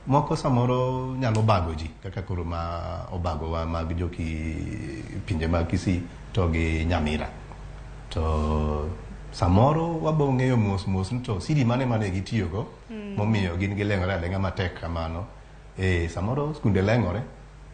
moko samoro nyalo bago ji kaka koro ma obagowa mag joki pinje mag Kisii to gi Nyamira. To samoro wabo ng'eyo mos mos ni to siri mane mane gitiyogo momiyo gin gileng'ore aleng'a matek kamano. Samoro skunde leng'ore,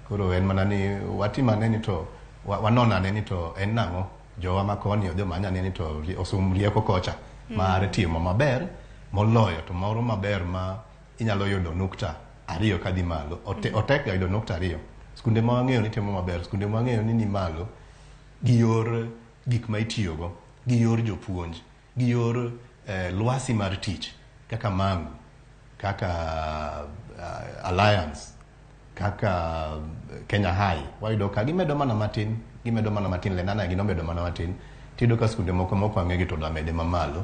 koro en mana ni watimane ni to wanon ane ni to en nang'o jowa makoni odhi omany ane ni to osum rieko kocha mar timo maber moloyo to moro maber ma Inyalo yudo 2 kadhi malo. Otek ga yudo 2. Skunde ma wang'eyo ni timo maber, skunde ma wang'eyo ni ni malo, gi yor gik ma itiyogo, gi yor jopuonj, gi yor lwasi mar tich, kaka Mangu, kaka Alliance, kaka Kenya High. Wayudo ka gimedo mana matin, Lenana ginomedo mana matin. Tiyudo ka skunde moko moko ang'egi to mede mamalo.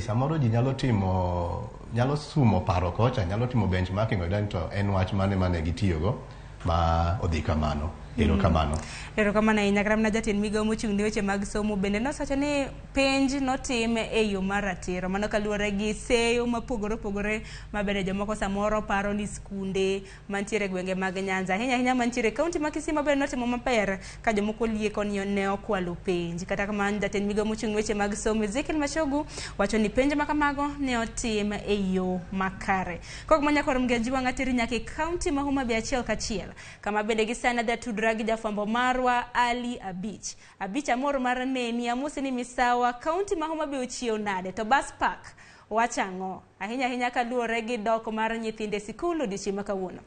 Samoro ji nyalo timo, nyalo sumo paro kocha, nyalo timo benchmarking oyudo ni to en wach mane gitiyogo ma odhi kamano. Erokamano. Erokamano ahinya. Kata mana jatend migawo mochung' ne weche mag somo bende nosewacho ni penj notim e yo mar ratiro. Mano kaluwore gi seyo mopogore opogore ma bende jomoko samoro paro ni skunde mantiere e gwenge mag Nyanza, ahinya ahinya mantiere e kaunti ma Kisii ma bende notimo maber ka jomoko lieko ni ne okwalo penj. Kata kamano jatend migawo mochung' ne weche mag somo Ezekiel Machogu wacho ni penj ma kamago ne otim e yo makare. Kok manyakor mgeji wang'a teri nyaka e kaunti ma Homa Bay achiel kachiel, kama bende gi sani adhi tudra gi jafwambo marwa Ali Abich. Abich, amor mar neni, amosi ni misawa, kaunti ma Homa Bay ochiew nade to bus park wacho ang'o? Ahinya ahinya kaluwore gi dok mar nyithindo e sikul odiochieng' ma kawuono.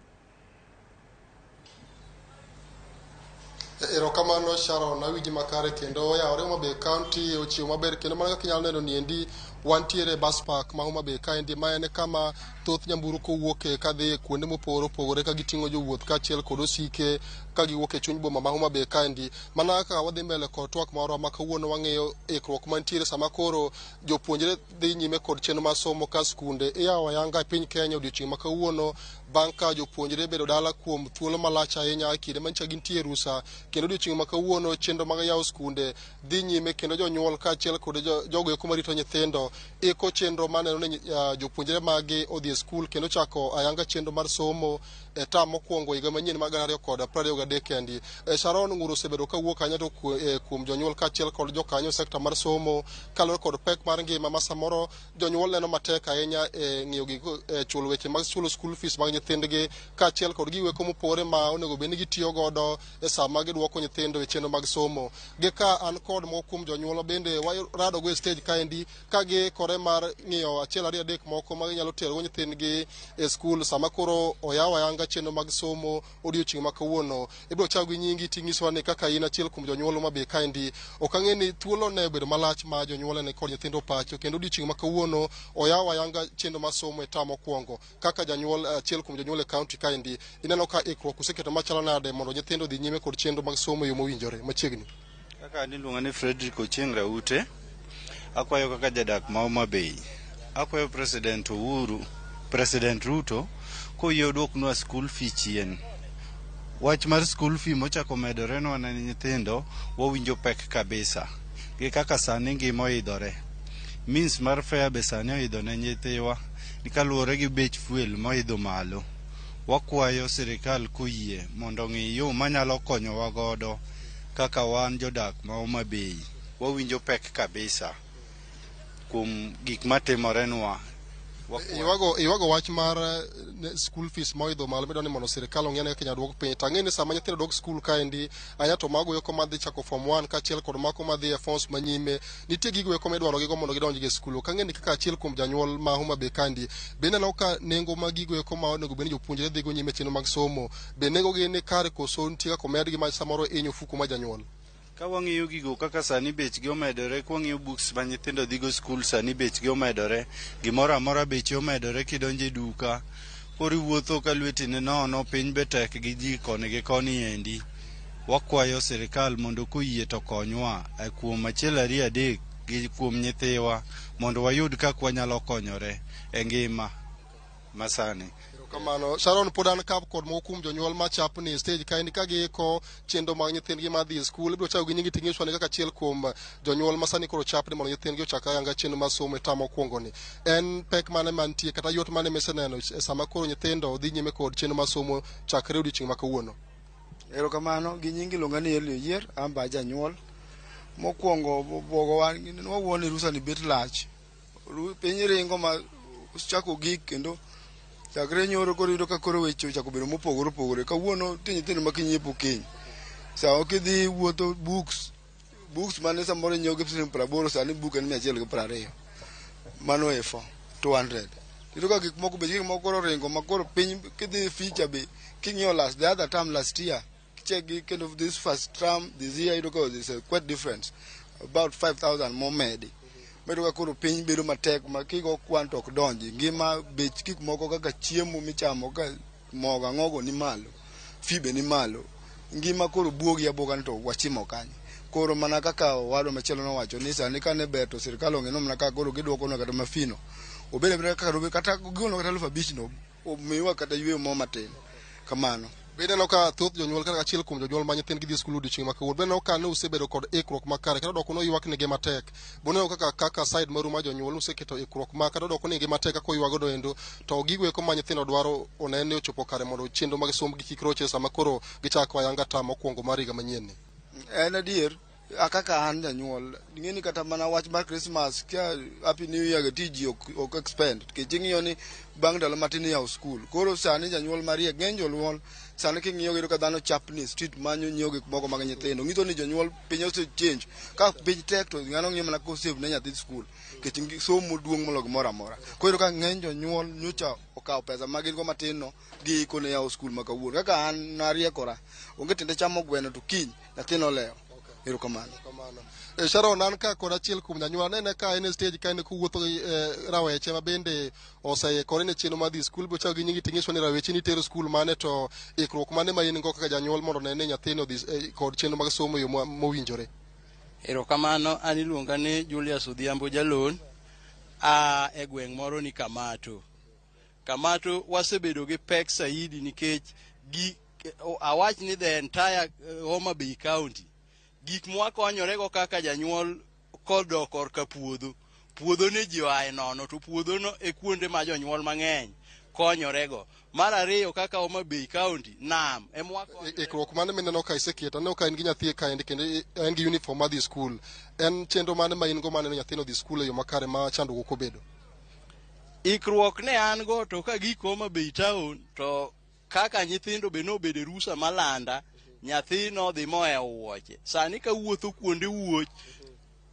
Erokamano Sharon, awinji makare kendo oyawore Homa Bay County ochiew maber kendo mana kaka inyalo neno niendi wantiere bus park ma Homa Bay kaendi, ma en kama thoth nyamburko wuoke kadhi kuonde mopogore opogore ka giting'o jowuoth kaachiel kod osike ka giwuok e chuny boma ma Homa Bay kaendi. Mana kaka wadhi mbele kod twak marwa ma kawuono wang'iyo ikruok mantiere sama koro jopuonjre dhi nyime kod chenro mar somo ka skunde iyawo ayanga e piny Kenya odiochieng' ma kawuono bang' ka jopuonjre bedo dala kuom thuolo malach ahinya e kinde manyicha gintie rusa, kendo odiochieng' ma kawuono chenro mag yawo skunde dhi nyime kendo jonyuol kaachiel kod jogo eko marito nyithindo iko chenro maneno ni jopuonjre magi odhi e skul kendo chako ayanga chenro mar somo e tam mokwongo higa manyien mar 2023 kendi. Sharon, ng'ur osebedo kawuok ahinya to kuom jonyuol kaachiel kod jokanyo e sekta mar somo kaluwore kod pek mar ngima ma samoro jonyuol neno matek ahinya e ng'iyo gik chulo weche mag chulo school fees mag nyithindgi kaachiel kod gigo eko mopogore ma onego bed ni gitiyo godo e sama gidwoko nyithindo e chenro mag somo. Gi ka an kod moko kuom jonyuol bende waradogo e stage kaendi ka giikore mar ng'iyo achiel ariyo adek moko ma ginyalo terogo nyithindgi e skul sama koro oyaw ayanga chenro mag somo odiochieng' ma kawuono. Ibiro chako gi nyingi ting'isowa ni kaka in achiel kuom jonyuol ma be kaendi. Ok ang'e ni thuolo ne obedo malach ma jonyuol ne kod nyithindo pacho kendo odiochieng' ma kawuono oyaw ayanga chenro mar somo e tam mokwongo. Kaka janyuol achiel kuom jonyuol e kaunti kaendi, ineno ka ikruok oseketo machalo nade mondo nyithindo odhi nyime kod chenro mag somo e yo mowinjore machiegni? Kaka an iluonga ni Frederick Ochieng' Raute, akwayo kaka jadak ma Homa Bay, akwayo President Uhuru, President Ruto koyie oduoknwa school fee chien. Wach mar school fee mochako medore nwa ne nyithindo wawinjo pek kabisa. Gi kaka sani ngima oidhore. Means mar fare be sani oidho ne nyithiwa kaluwore gi bech fuel moidho malo. Wakwayo sirikal koyie mondo ong'i yo manyalo konyowa godo kaka wan jodak ma Homa Bay. Wawinjo pek kabisa kuom gik matimorenwa. Iwago wach mar school fees moidho malo midwa ni mondo sirikal ong'e kaka inyalo duok piny. To ang'e ni sama nyithindo dok skul kaendi, ahinya to mago eko madhi chako form 1 kaachiel kod mago madhi e forms manyime, nitie gigo eko midwaro gigo mondo gidonj e skul. Ok ang'e ni kaka achiel kuom janyuol ma Homa Bay kaendi, be ineno ka nengo mag gigo eko ma onego bed ni jopuonjre dhigo nyime chenro mag somo, be nengo gi ni kare koso nitie kaka omedgi ma samoro hinyo ofuku mar janyuol? Ka wang'iyo gigo kaka sani bechgi omedore, ka wang'iyo books ma nyithindo dhigo skul sani bechgi omedore, gimoro amora beche omedore kidonjo e duka, koro iwuotho ka lweti ni nono, piny be tek gi ji koni gi koni endi. Wakwayo sirikal mondo koyie to konywa kuom achiel ariyo adek gi kuom nyithiwa mondo wayud kaka wanyalo konyore e ngima masani. Kamano. Sharon, pod an ka kod moko kuom jonyuol machapni e stage kaendi ka giiko chenro mag nyithindgi mar dhi e skul. Ibiro chako gi nyingi ting'iswa ni kaka achiel kuom jonyuol ma sani koro chapni mondo nyithindgi ochak ayanga chenro mar somo e tam mokwongo ni. En pek mane mantie kata yot mane miseneno e sama koro nyithindo dhi nyime kod chenro mar somo chakre odiochieng' ma kawuono? Erokamano, gi nyingi iluonga ni Elio Yier, an be janyuol. Mokwongo bwogowa wawuo ni rusa ni bet lach. Piny ringo ma chako gik kendo chakre nyoro koro iyudo ka koro weche ochako bedo mopogore opogore. Kawuono nitie nyithindo ma kinyiepo kiny. Sama kidhi wuotho books mane samoro inyiewo gi siling 80 sani book en 120. Mano A4 200. Iyudo ka gik moko bech gik moko koro oringo ma koro piny kidhi future be king'iyo last the other term last year kicheck gi kendo this first term this year iyudo ka there's a quite difference about 5000 momedi. Iyudo ka koro piny bedo matek ma kigo kwan to ok donji. Ngima bech gik moko kaka chiemo michamo kaka mogo ang'ogo ni malo, fee be ni malo. Ngima koro buogi abuoga ni to wachimo kanye. Koro mana kaka owadwa machielo nowacho ni sani kane ber to sirikal ong'e mana kaka koro giduokonwa kata ma fee no. Obed abeda kaka robe kata gigolonwa kata 5,000 no omiwa kata yweyo mo matin. Kamano. Be ineno ka thoth jonyuol kata achiel kuom jonyuol ma nyithindgi dhi e skul odiochieng' ma kawuono, be ineno ka ne usebedo kod ikruok makare kata odoko noywak nigi matek. Be uneno kaka kaka side maru mar jonyuol useketo ikruok ma kata odoko nigi matek kaka uywago endo to gigo eko ma nyithindo dwaro one ni ochopo kare mondo chenro mag sombgi kik rochre sama koro gichako ayanga tam mokwongo mar higa manyien ni. En adier kaka an janyuol ing'e ni kata mana wach mar Christmas ka Happy New Year ti ji ok expend nikech ing'iyo ni bang' ndalo matin iyawo skul. Koro sani janyuol mariek ng'eny jonyuol sani king'iyo iyudo ka dhano chapni e street manyo nyiewo gik moko mag nyithindo. Nyiso ni jonyuol piny ose change. Ka piny tek to ng'ano ng'iyo mana kosave ne nyathi skul nikech somo duong' moloyo gimoro amora. Koro iyudo ka ng'eny jonyuol nyocha okawo pesa ma gin go matin no giiko ne yawo skul ma kawuono. Kaka an nariekora onge tiende chamo gweno to kiny nyathi nolewo. Erokamano. Sharon, an ka kod achiel kuom janyuol anene ka en e stage ka en kowuotho gi raweche ma bende oseikore ne chenro mar dhi skul. Biro chako gi nyingi ting'iswa ni raweche ni tero skul mane to ikruok mane ma in go kaka janyuol mondo one ni nyathini odhi kod chenro mag somo e yo mowinjore. Erokamano, an iluonga ni Julius Odhiambo Jalon, a e gweng' moro ni Kamato. Kamato wasebedo gi pek saidi nikech gi awach ni the entire Homa Bay County gik mwakonyorego kaka janyuol kodok korka puodho, puodho ne ji oae nono to puodho no e kuonde ma jonyuol mang'eny konyorego. Mar ariyo kaka Homa Bay County, nam emwa Ikruok mane mineno ka iseketo? Aneno ka in gi nyathi kaendi kendo en gi uniform mar dhi skul. En chenro mane ma in go maneno nyathino dhi skul e yo makare ma chandruok ok obedo? Ikruok ne an go to ka gik Homa Bay town to kaka nyithindo be nobedo e rusa malanda, nyathi nodhi mohewo wuoche. Sani kawuotho kuonde wuoch,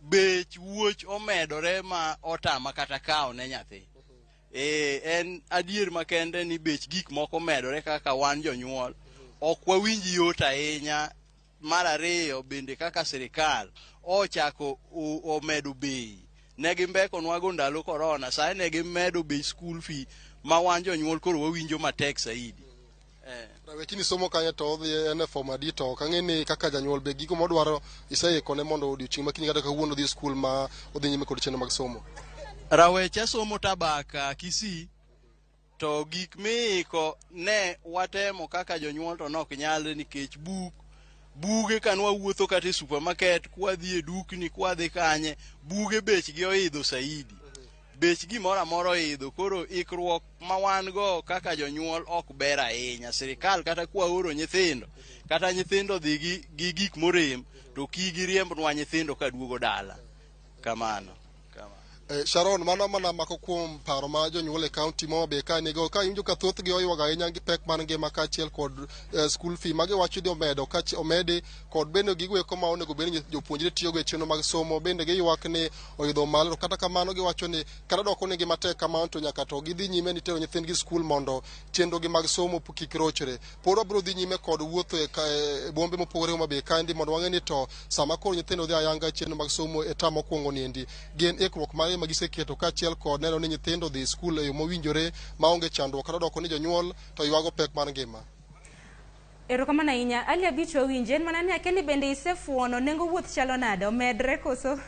bech wuoch omedore ma otama kata kawo ne nyathi. En adier makende ni bech gik moko omedore kaka wan jonyuol. Ok wawinj yot ahinya. Mar ariyo bende kaka sirikal ochako omedo bei. Ne gimbekonwago ndalo korona, sani ne gimedo bei school fee ma wan jonyuol koro wawinjo matek saidi. Raweche ni somo kanye to odhi en e form adi to ok ang'e ni kaka janyuol be gigo modwaro iseikone mondo odiochieng' ma kiny kata kawuono odhi e skul ma odhi nyime kod chenro mag somo. Rawecha somo Tabaka Kisii to gik miiko ne watemo kaka jonyuol to nok nyalre nikech buge ka nwawuotho kata e supermarket kwadhi e dukni kwadhi kanye buge bechgi oidho saidi. Bech gimoro amora oidho koro ikruok ma wan go kaka jonyuol ok ber ahinya. Sirikal kata kwaoro nyithindo kata nyithindo dhi gi gik morem to kik giriembnwa nyithindo kaduogo dala. Kamano. Sharon, mano mana mako kuom paro ma jonyuol e kaunti ma Homa Bay ka nigo ka iwinjo ka thothgi oywago ahinya gi pek mar ngima kaachiel kod school fee ma giwacho ni omedo omedi kod bende gigo eko ma onego bed ni jopuonjre tiyogo e chenro mag somo bende giywak ni oidho malo. To kata kamano giwacho ni kata doko nigi matek kamano to nyaka to gidhi nyime ni tero nyithindgi skul mondo chenrogi mag somo kik rochre. Pod wabiro dhi nyime kod wuotho e bombe mopogore Homa Bay kaendi mondo wang'e ni to sama koro nyithindo dhi ayanga e chenro mag somo e tam mokwongo niendi gin ikruok mage ma giseketo kaachiel kod neno ni nyithindo dhi skul e yo mowinjore maonge chandruok kata doko ni jonyuol to ywago pek mar ngima. Erokamano ahinya. Ali Abich wawinji. En mana ni akia ni bende isefuono nengo wuoth chalo nade? Omedre koso?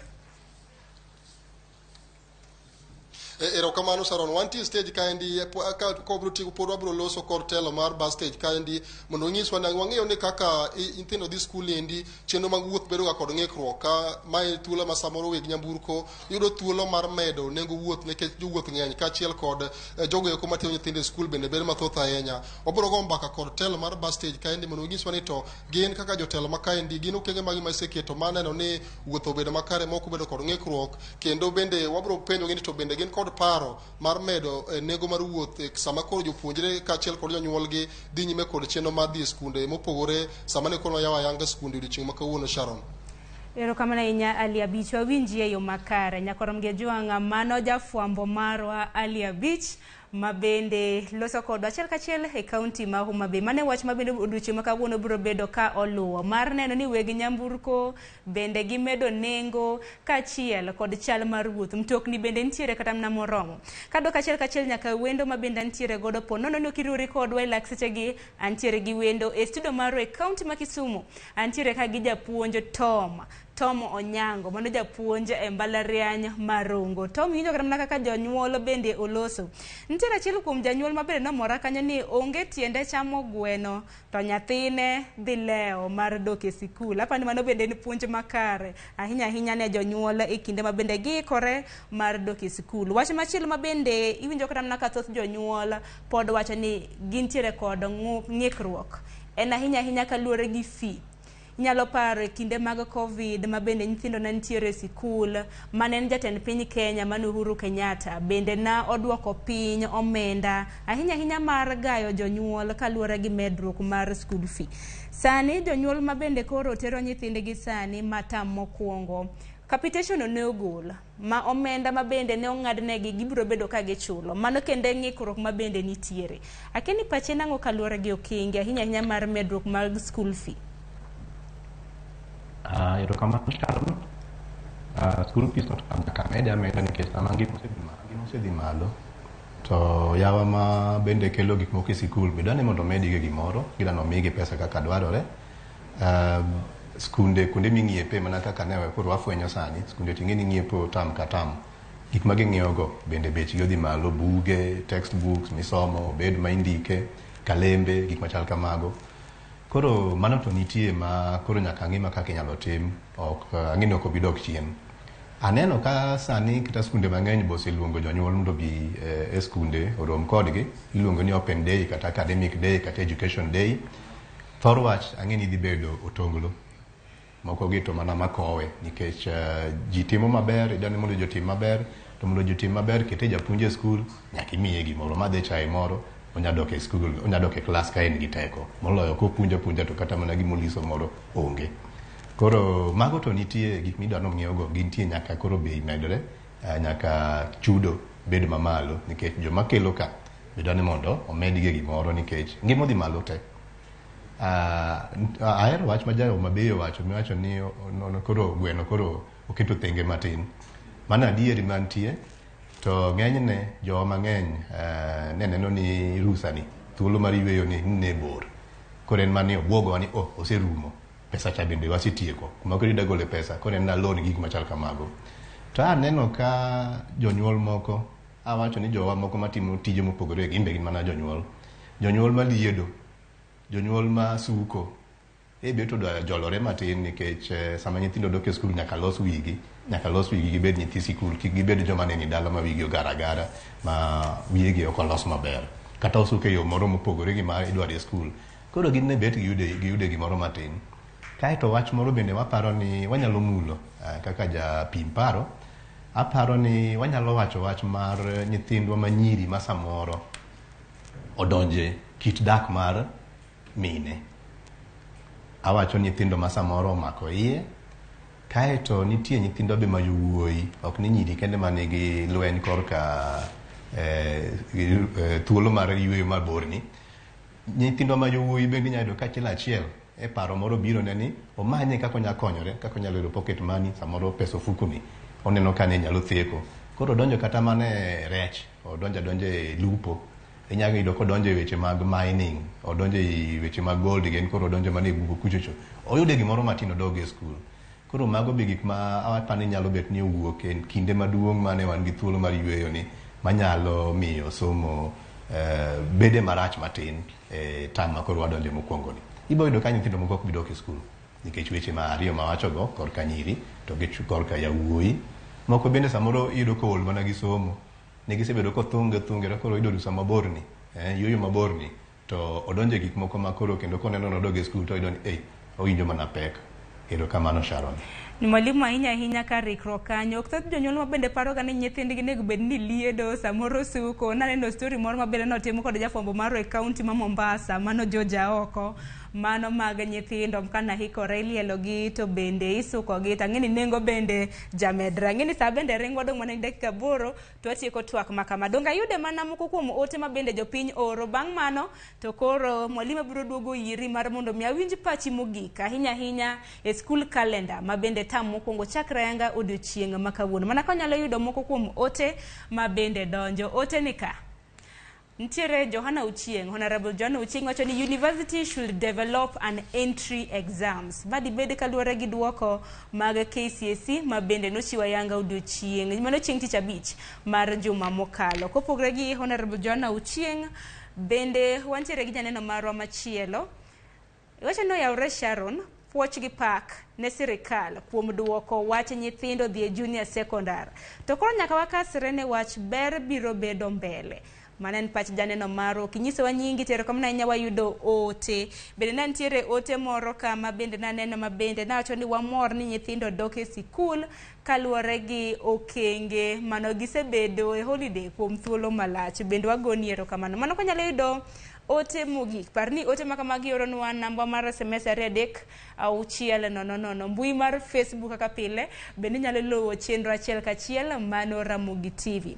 Erokamano Sharon. Wantie stage kaendi ka wabiro tieko pod wabiro loso kod telo mar bus stage kaendi mondo onyiswa ni wang'eyo ni kaka nyithindo dhi skul endi chenro mag wuoth bedo ga kod ng'ikruok ka mae thuolo ma samoro weg nyamburko yudo thuolo mar medo nengo wuoth nikech jowuoth ng'eny kaachiel kod jogo eko matero nyithindo e skul bende bedo mathoth ahinya. Wabiro go mbaka kod telo mar bus stage kaendi mondo onyiswa ni to gin kaka jotelo ma kaendi gin okenge mage ma iseketo mar neno ni wuoth obedo makare ma ok obedo kod ng'ikruok kendo bende wabiro penjogi ni to bende gin kod paro mar medo nengo mar wuoth sama koro jopuonjre kaachiel kod jonyuolgi dhi nyime kod chenro mar dhi e skunde mopogore sama ne koro yawo ayanga skunde odiochieng' ma kawuono. Sharon. Erokamano ahinya Ali Abich, wawinji e yo makare. Nyakorom gi Ojwang', mano jafwambo marwa Ali Abich. Ma bende loso kodwa achiel kachiel e kaunti ma Homa Bay. Mano e wach ma bende odiochieng' ma kawuono biro bedo ka oluwo mar neno ni weg nyamburko bende gimedo nengo kaachiel kod chal mar wuoth. Mtokni bende nitiere kata mana moromo. Kadok achiel kachiel nyaka wendo ma bende antiere godo po nono ni ok iriwori kodwa e lak sechegi, antiere gi wendo e studio marwa e kaunti ma Kisumu. Antiere ka gi japuonj Tom Onyango, mano japuonj e mbalariany ma Rongo. Tom, iwinjo kata mana kaka jonyuol bende oloso. Nitiere achiel kuom janyuol ma bende nomora kanyo ni onge tiende chamo gweno to nyathine dhi lewo mar dok e sikul. Apani ni mano bende en puonj makare ahinya ahinya ne jonyuol e kinde ma bende giikore mar dok e sikul. Wach machielo ma bende iwinjo kata mana ka thoth jonyuol pod wacho ni gintiere kod ng'ikruok en ahinya ahinya kaluwore gi fee. Inyalo paro e kinde mag Covid ma bende nyithindo ne nitiere e sikul, mane en jatend piny Kenya mane Uhuru Kenyatta bende na oduoko piny omenda ahinya ahinya mar gayo jonyuol kaluwore gi medruok mar school fee. Sani jonyuol ma bende koro tero nyithindgi sani ma tam mokwongo, capitation ne ogol ma omenda ma bende ne ong'adnegi gibiro bedo ka gichulo. Mano kendo e ng'ikruok ma bende nitiere. Akia ni pache nang'o kaluwore gi okenge ahinya ahinya mar medruok mag school fee. Erokamano Sharon. School fees to nyaka mede ameda nikech sama ngima osedhi malo, ngima osedhi malo to yawa ma bende kelo gik moko e sikul be dwa ni mondo omedgi gimoro, gidwa ni omigi pesa kaka dwarore. Skunde kuonde ming'iepe mana kaka ne koro wafwenyo sani, skunde ting'e ni ng'iepo tam ka tam. Gik ma ging'iewo go bende bechgi odhi malo, buge, textbooks misomo, obed ma indike, kalembe, gik machal kamago. Koro mano to nitie ma koro nyaka ng'i ma kaka inyalo tim, ok ang'e ni ok obi dok chien. Aneno ka sani kata skunde mang'eny be oseluongo jonyuol mondo obi e skunde orom kodgi, iluongo ni open day kata academic day kata education day. Thor wach ang'e ni dhi bedo otonglo. Moko gi to mana makowe nikech ji timo maber, idwa ni mondo ji otim maber, to mondo ji otim maber kete japuonj e skul, nyaka imiye gimoro, omadhe chae moro, onya dok e skul, onya dok e klas ka en gi teko. Moloyo kopuonjo apuonja to kata mana gimoliso moro onge. Koro mago to nitie gik midwa ni ong'iew go gintie nyaka koro bei medre, nyaka chudo bed mamalo nikech joma kelo ka be dwa ni mondo omedgi gimoro nikech ngima odhi malo te. Ahero wach ma ja Homa Bay owacho miwacho ni koro gweno koro oketo thenge matin. Mano adieri mantie to ng'enyne jowa mang'eny ne neno ni rusa ni thuolo mar yweyo ni ne bor. Koro en mana ni obwogowa ni oh oserumo, pesa cha bende wasetieko, kuma koro idwa gole pesa, koro en na loan gi gik machal kamago. To aneno ka jonyuol moko, awacho ni jowa moko matimo tije mopogore gin be gin mana jonyuol. Jonyuol maliedo, jonyuol ma suko, e be to dwa jolore matin nikech sama nyithindo dok e skul nyaka los wigi, nyaka los wigi gibed nyithi sikul, kik gibed joma neni dala ma wigi ogar agara, ma wiyegi ok olos maber. Kata osuk e yo moro mopogore gi ma idwaro e skul. Koro gin ne bet giyude gimoro matin. Kaeto wach moro bende waparo ni wanyalo mulo kaka japim paro, aparo ni wanyalo wacho wach mar nyithindwa manyiri ma samoro odonje kit dak mar mine. Awacho nyithindo ma samoro omako iye, kaeto nitie nyithindwa be ma yowuoyi, ok ni nyiri kende manigi lweny korka thuolo mar yweyo mabor ni. Nyithindwa ma yowuoyi bende inyalo yudo ka achiel achiel e paro moro biro ne ni omanye kaka onyalo konyore, kaka onyalo yudo pocket money, samoro pesa ofuku ni oneno ka ne nyalo theko. Koro odonjo kata mana e rech, odonjo adonja e lupo, inyalo yudo kodonjo e weche mag mining, odonjo e weche mag gold gin koro odonjo mana e bugo kuchocho. Oyude gimoro matin odog e skul. Koro mago be gik ma aparo ni nyalo bet ni owuok e kinde maduong' mane wan gi thuolo mar yweyo ni manyalo miyo somo bede marach matin e tam ma koro wadonje mokwongo ni. Ibo yudo ka nyithindo moko ok bi dok e skul nikech weche ma ariyo mawachogo korka nyiri to gi korka yawuoyi. Moko bende samoro iyudo kool mana gi somo. Ne gisebedo kothunge thunge to koro oyudo rusa mabor ni, yueyo mabor ni, to odonjo e gik moko ma koro kendo koneno nodog e skul to oyudo ni owinjo mana pek. Erokamano Sharon. Ni mwalimu ahinya ahinya ka rikruok kanyo. Ok thoth jonyuol ma bende paroga ni nyithindgi nego bed ni liedo, samoro suko. Naneno story moro ma bende notimo kod jafwambo marwa e kaunti ma Mombasa, mano George Aoko, Mano mag nyithindo kana hikore ilielogi to bende isukogi to ang'e ni nengo bende jamedre. Ang'e ni saa bende ringo dong' mana dakika 8 to watieko twak ma kama. Donge ayude mana moko kuom ote ma bende jopiny oro. Bang' mano to koro mwalimu biro duogo iri mar mondo mi awinj pachi mogik ahinya ahinya e school calendar ma bende tam mokwongo chakre yanga odiochieng' ma kawuono. Mana ka wanyalo yudo moko kuom ote ma bende donjo. Ote ni ka. Nitiere Johanna Ochieng, Honorable Johanna Ochieng wacho ni university should develop an entry exams. Ma dibed kaluwore gi duoko mag KCSE ma bende nochiwo ayanga odiochieng' mano chieng' tich abich mar juma mokalo. Kopogore gi Honorable Johanna Ochieng, bende wantiere gi janeno marwa machielo. Iwacho ni oyawre Sharon, puoch gi pak ne sirikal kuom duoko wach nyithindo dhi e junior secondary. To koro nyaka wakasre ne wach ber biro bedo mbele. Mano en pach janeno marwa. Ok inyisowa nyingi to erokamano ahinya wayudo ote. Bende ne nitiere ote moro kama bende naneno ma bende nawacho ni wamor ni nyithindo dok e sikul kaluwore gi okenge mano gisebedo e holiday kuom thuolo malach. Bende wagoni erokamano. Mano kanyalo yudo ote mogik. Par ni ote ma kamagi ioronwa namba mar SMS 2 3 6 0 0. Mbui mar Facebook kaka pile bende inyalo luwo chenro achiel kachiel mano Ramogi TV.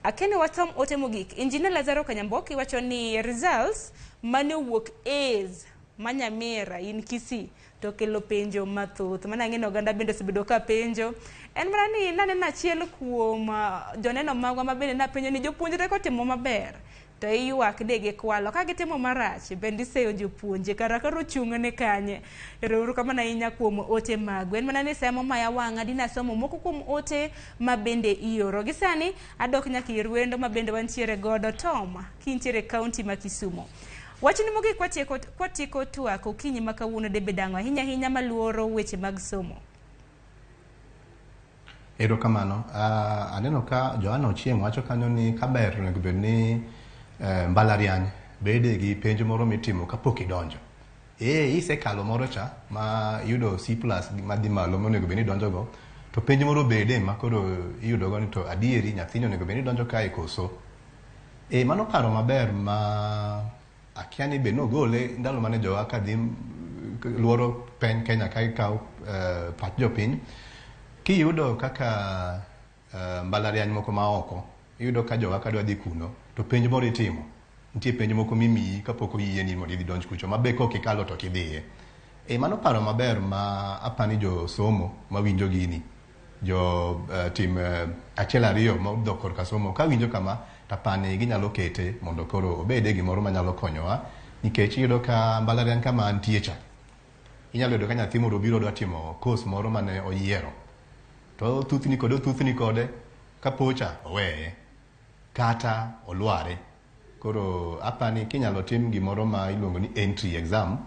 Akene wasom ote mogik. Engineer Lazaro Kanyamboki wacho ni results mane owuok A's ma Nyamira in Kisii to kelo penjo mathoth. Mana ang'e ni oganda bende osebedo ka penjo. En mana ni naneno achiel kuom joneno magwa ma bende napenjo ni jopuonjre kotimo maber to iywak de gikwalo. Ka gitimo marach bende iseyo jopuonje kara koro chung' ne kanye. Erouru kamano ahinya kuom ote magu. En mana ni semo maya wang'a dina somo moko kuom ote ma bende ioro. Gi sani adok nyaka ir wendo ma bende wantiere godo Tom kintiere kaunti ma Kisumu. Wachni mogik kwatieko twak okinyi ma kawuono debed ang'o ahinya ahinya maluoro weche mag somo. Erokamano. Aneno ka Johanna Ochieng wacho kanyo ni kaber onego bed ni mbalariany bede gi penj moro mitimo kapok idonjo. Isekalo moro cha ma iyudo C+ madhi malo monego bed ni idonjogo, to penj moro bede ma koro iyudogo ni to adieri nyathini onego bed ni donjo kae koso. Mano paro maber ma akia ni be nogole ndalo mane jowa kadhi luoro piny Kenya ka gikawo pach jopiny. Kiyudo kaka mbalariany moko ma oko, iyudo ka jowa kadwa dhi kuno to penj moro itimo. Nitie penj moko mimiyi kapok oyieni mondo idhi donj kucho, ma be kok ikalo to ok idhiye. Mano paro maber ma apani josomo mawinjo gini, jo tim achiel ariyo modok korka somo kawinjo kama tapani ginyalo kete mondo koro obede gimoro manyalo konyowa, nikech iyudo ka mbalariany kama antie cha, inyalo yudo ka nyathi moro obiro dwa timo course moro mane oyiero, to othuthni kode kapocha oweye kata olware. Koro apani kinyalo tim gimoro ma iluongo ni entry exam,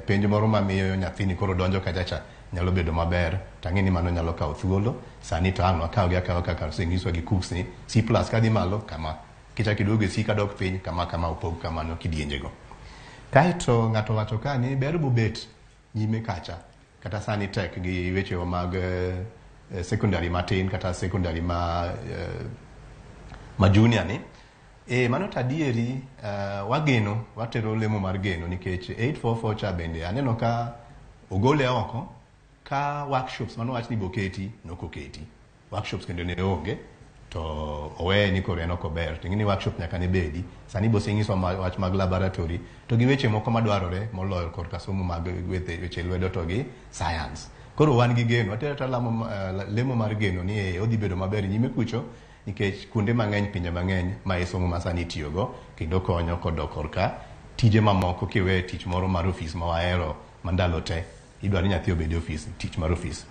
penj moro mamiyo nyathini koro donjo kacha cha nyalo bedo maber. Tang'e ni mano nyalo kawo thuolo. Sani to ang' wakawgi akawa kaka osenyiswa gi KUCCPS ni C+ kadhi malo kama, kichako iduogo e C kadok piny kama kama, opog kamano kidienjego. Kaeto ng'ato wacho ka ni ber bobet nyime kacha, kata sani tek gi wechewa mag secondary matin kata secondary ma junior ni. Mano to adieri, wageno, watero lemo mar geno nikech 844 cha bende aneno ka ogole oko ka workshops mano wach ni boketi nokoketi. Workshops kendo ne onge to oweye ni koro en ok ober. To ing'e ni workshop nyaka ne bedi. Sani boseng'iswa wach mag laboratory to gi weche moko madwarore moloyo korka somo mag weche lwedo to gi science. Koro wan gi geno, watero ata lemo mar geno ni odhi bedo maber nyime kucho, nikech kuonde mang'eny, pinje mang'eny ma e somo ma sani itiyogo kendo konyo kodok korka tije mamoko kiwe tich moro mar ofis ma wahero ma ndalo te idwaro ni nyathi obed e ofis, tich mar ofis.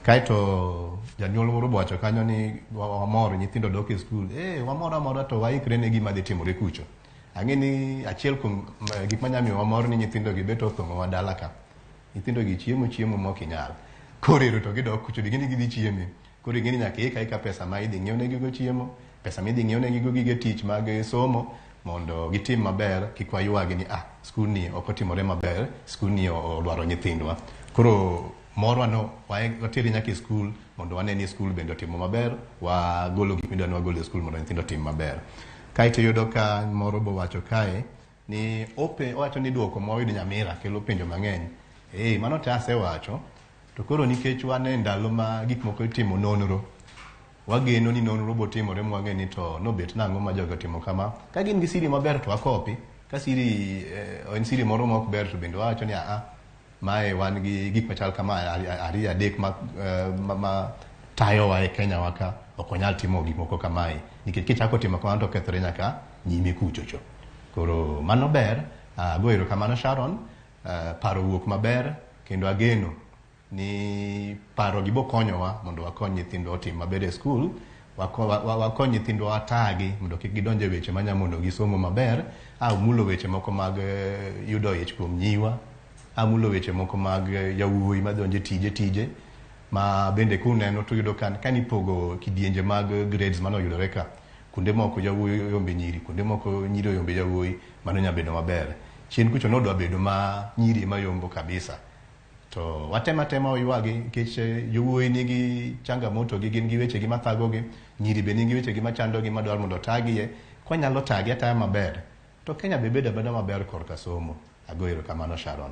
Kaeto janyuol moro bowacho kanyo ni wamor nyithindo dok e skul. Wamor amora to waikre ne gima dhi timore kucho. Ang'e ni achiel kuom gik manyalo miyo wamor ni nyithindo gi bet othung'owa dala ka. Nyithindo gi chiemo mok inyal. Koro ero to gidok kucho, ging'e ni gidhi chieme. Koro ing'e ni nyaka iik aika pesa ma idhi ng'iew negigo chiemo, pesa midhi ng'iew negigo gige tich mag somo mondo gitim maber, kik waywagi ni skul ni ok otimore maber, skul ni olwaro nyithindwa. Koro morwa no watere nyaka e skul mondo wane ni skul bende otimo maber, wagolo gik midwa ni wagol e skul mondo nyithindo otim maber. Kaeto iyudo ka moro bowacho kae Ni ope owacho ni duoko mwayudo Nyamira kelo penjo mang'eny. Mano te asewacho. To koro nikech wan e ndalo ma gik moko itimo nonro, wageno ni nonro botimore mwang'e ni to nobet nang'o ma jogi otimo kama. Ka gin gi siri maber to wakopi. Ka siri en siri moro ma ok ber to bende wawacho ni aa, mae wan gi gik machal kama ariyo adek ma tayowa e Kenya wa ka, ok wanyal timo gik moko kamae. Nikech kichako timo kamano to kethore nyaka nyime kuchocho. Koro mano ber, ago erokamano Sharon, paro wuok maber kendo ageno ni paro gi bokonyowa mondo wakony nyithindwa otim maber e skul, wakony nyithindwa watagi mondo kik gidonj e weche manya mono gi somo maber. Amulo weche moko mag yudo ich kuom nyiwa, amulo weche moko mag yawuoyi madonjo e tije ma bende kuneno to yudo ka nipogo kidienje mag grades manoyudore ka, kuonde moko yawuoyi oyombe nyiri, kuonde moko nyiri oyombe yawuoyi, mano nya bedo maber. Chien kucho nodwa bedo ma nyiri ema yombo kabisa. To watema tema oywagi nikech yawuoyi nigi changamoto gi, gin gi weche gi mathagogi, nyiri be nigi weche gi machandogi madwaro mondo otagie. Kwanyalo tagi ataya maber, to Kenya be bedo abeda maber korka somo. Ago erokamano Sharon.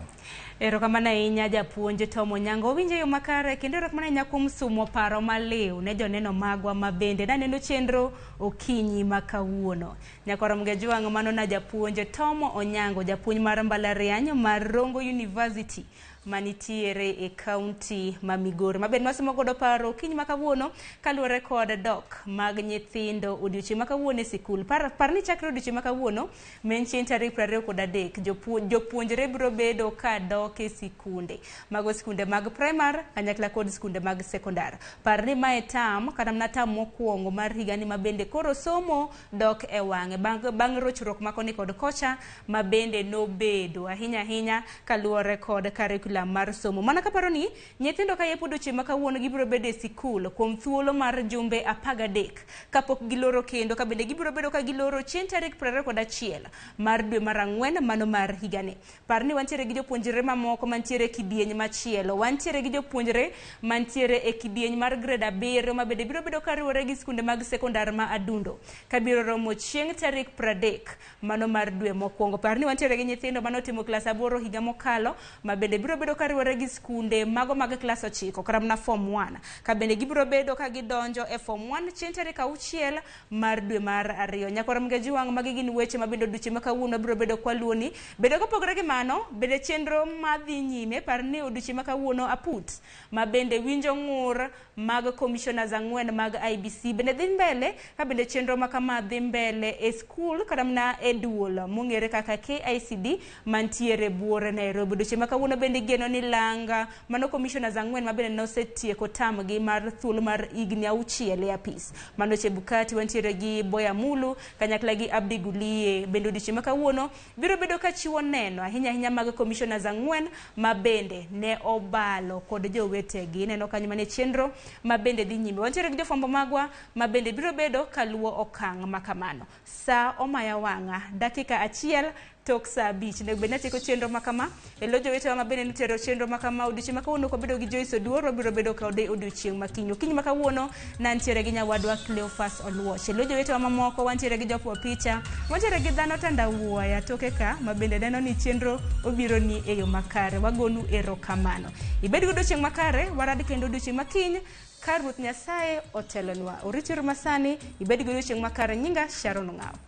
Erokamano ahinya japuonj Tom Onyango. Owinjo yo makare kendo erokamano ahinya kuom sumo paro maliw ne joneno magwa ma bende naneno chenro okinyi ma kawuono. Nyakwar Mgejwang' mano na japuonj Tom Onyango, japuonj mar mbalariany mar Rongo University manitiere e kaunti ma Migori. Maber nwasomo godo paro okinyi ma kawuono kaluwore kod dok mag nyithindo odiochieng' ma kawuono e sikul. Par ni chakre odiochieng' ma kawuono ma en chieng' tarik 23 jopuonjre biro bedo ka dok e sikunde. Mago sikunde mag primar kanyakla kod sikunde mag sekondar. Par ni mae tam kata mana tam mokwongo mar higani ma bende koro somo dok e wang'e bang' rochruok ma koni kod kocha ma bende nobedo ahinya ahinya kaluwore kod curriculum mar somo. Mana kaparo ni nyithindo ka yepo odiochieng' ma kawuono gibiro bedo e sikul kuom thuolo mar jumbe 13 kapok giloro kendo ka bende gibiro bedo ka giloro chieng' tarik 21 mar dwe mar 4 mano mar higani. Par ni wantiere gi jopuonjre mamoko mantiere e kidieny machielo, wantiere gi jopuonjre mantiere e kidieny mar grade 7 ma bende biro bedo kariwore gi skunde mag sekondar ma Adundo kabiro romo chieng' tarik 30 mano mar dwe mokwongo. Par ni wantiere gi nyithindo manotimo klas 8 higa mokalo ma bende biro bedo kariwore gi skunde mago mag klas 9 kata mana form 1 ka bende gibiro bedo ka gidonjo e form 1 chieng' tarik 6 mar dwe mar 2. Nyakwar Mgejiwang', magi gin weche ma bende odiochieng' ma kawuono biro bedo kwaluoni. Bedo kopogore gi mano, bende chenro madhi nyime. Par ni odiochieng' ma kawuono aput ma bende winjo ng'ur mag commissioners 4 mag IBC bende dhi mbele ka bende chenro ma kama dhi mbele e skul kata mana e duol mong'ere kaka KICD mantiere buore Nairobi. Odiochieng' ma kawuono bende geno ni langa mano commissioners 4 ma bende nosetieko tamgi mar thuolo mar higni 6 e apis. Mano Chebukati, wantiere gi Boya Mulu kanyakla gi Abdi Gulie bende odiochieng' ma kawuono biro bedo ka chiwo neno ahinya ahinya mag commissioners 4 ma bende ne obalo kod jowetegi. Neno kanyo mane chenro ma bende dhi nyime. Wantiere gi jofwambo magwa ma bende biro bedo kaluwo okang' ma kamano. Sa omaya wang'a dakika 1 tok saa 5 onego bed ni atieko chenro ma kama. E lo jowetewa ma bende notero chenro ma kama odiochieng' ma kawuono kwabedo gi Joyce Oduor, wabiro bedo kode odiochieng' ma kiny. Okinyi ma kawuono nantiere gi nyawadwa Cleophas Oluoch. E lo jowetewa mamoko wantiere gi jopo picha, wantiere gi dhano tandawuoya toke ka ma bende neno ni chenro obiro ni e yo makare. Wagonu erokamano. Ibed gi odiochieng' makare, warad kendo odiochieng' ma kiny ka Ruoth Nyasaye otelonwa. Oritiuru masani, ibed gi odiochieng' makare. Nyinga Sharon Ong'awo.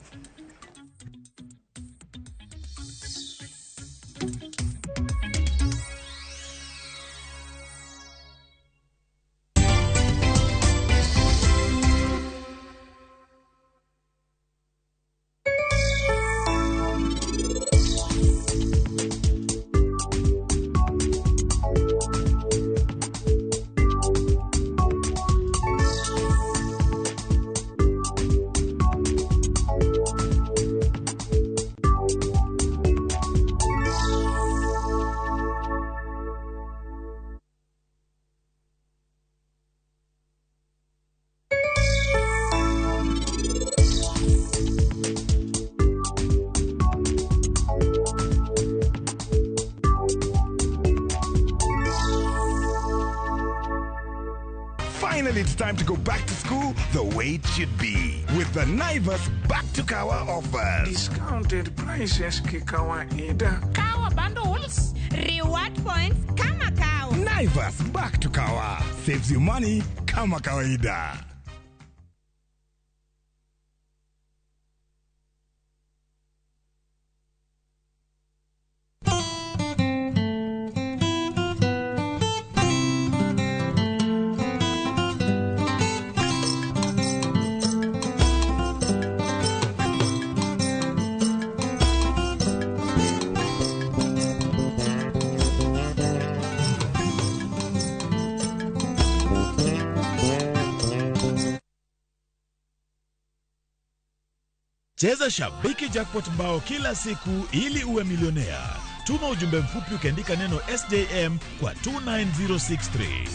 Finally, it's time to go back to school the way it should be. with the Naivas Back to Kawa offers. Discounted prices kikawaida. Kawa bundles, reward points kama kawa. Naivas Back to Kawa saves you money kama kawaida. Cheza Shabiki Jackpot Mbao kila siku ili uwe milionea. Tuma ujumbe mfupi ukiandika neno SJM kwa 29063.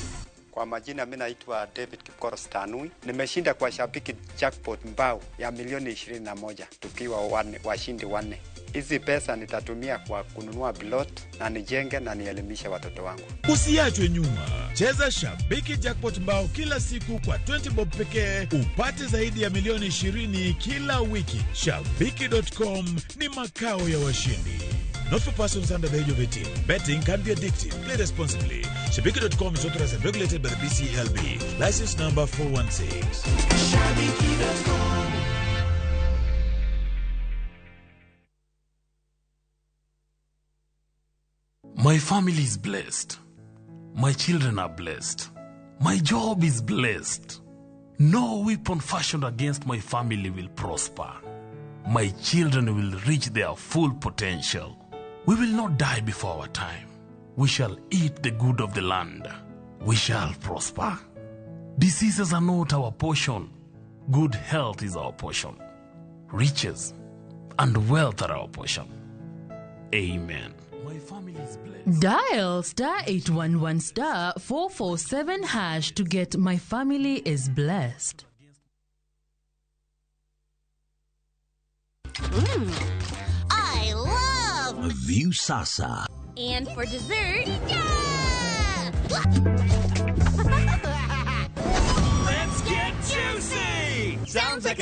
Kwa majina mimi naitwa David Kipkoros Tanui. Nimeshinda kwa Shabiki Jackpot Mbao ya milioni 21 tukiwa washindi wanne. Hizi pesa nitatumia kwa kununua plot na nijenge na nielimishe watoto wangu. Usiachwe nyuma. Cheza Shabiki Jackpot Mbao kila siku kwa 20 bob pekee upate zaidi ya milioni 20 kila wiki. Shabiki.com ni makao ya washindi. Not for persons under the age of 18. Betting can be addictive. Play responsibly. Shabiki.com is authorized and regulated by the BCLB. License number 416. Shabiki.com. My family is blessed. My children are blessed. My job is blessed. No weapon fashioned against my family will prosper. My children will reach their full potential. We will not die before our time. We shall eat the good of the land. We shall prosper. Diseases are not our portion. Good health is our portion. Riches and wealth are our portion. Amen. My family is blessed. Dial star 811 star 447 hash to get My Family is Blessed. I love Viusasa. And for dessert, Let's get juicy! Sounds like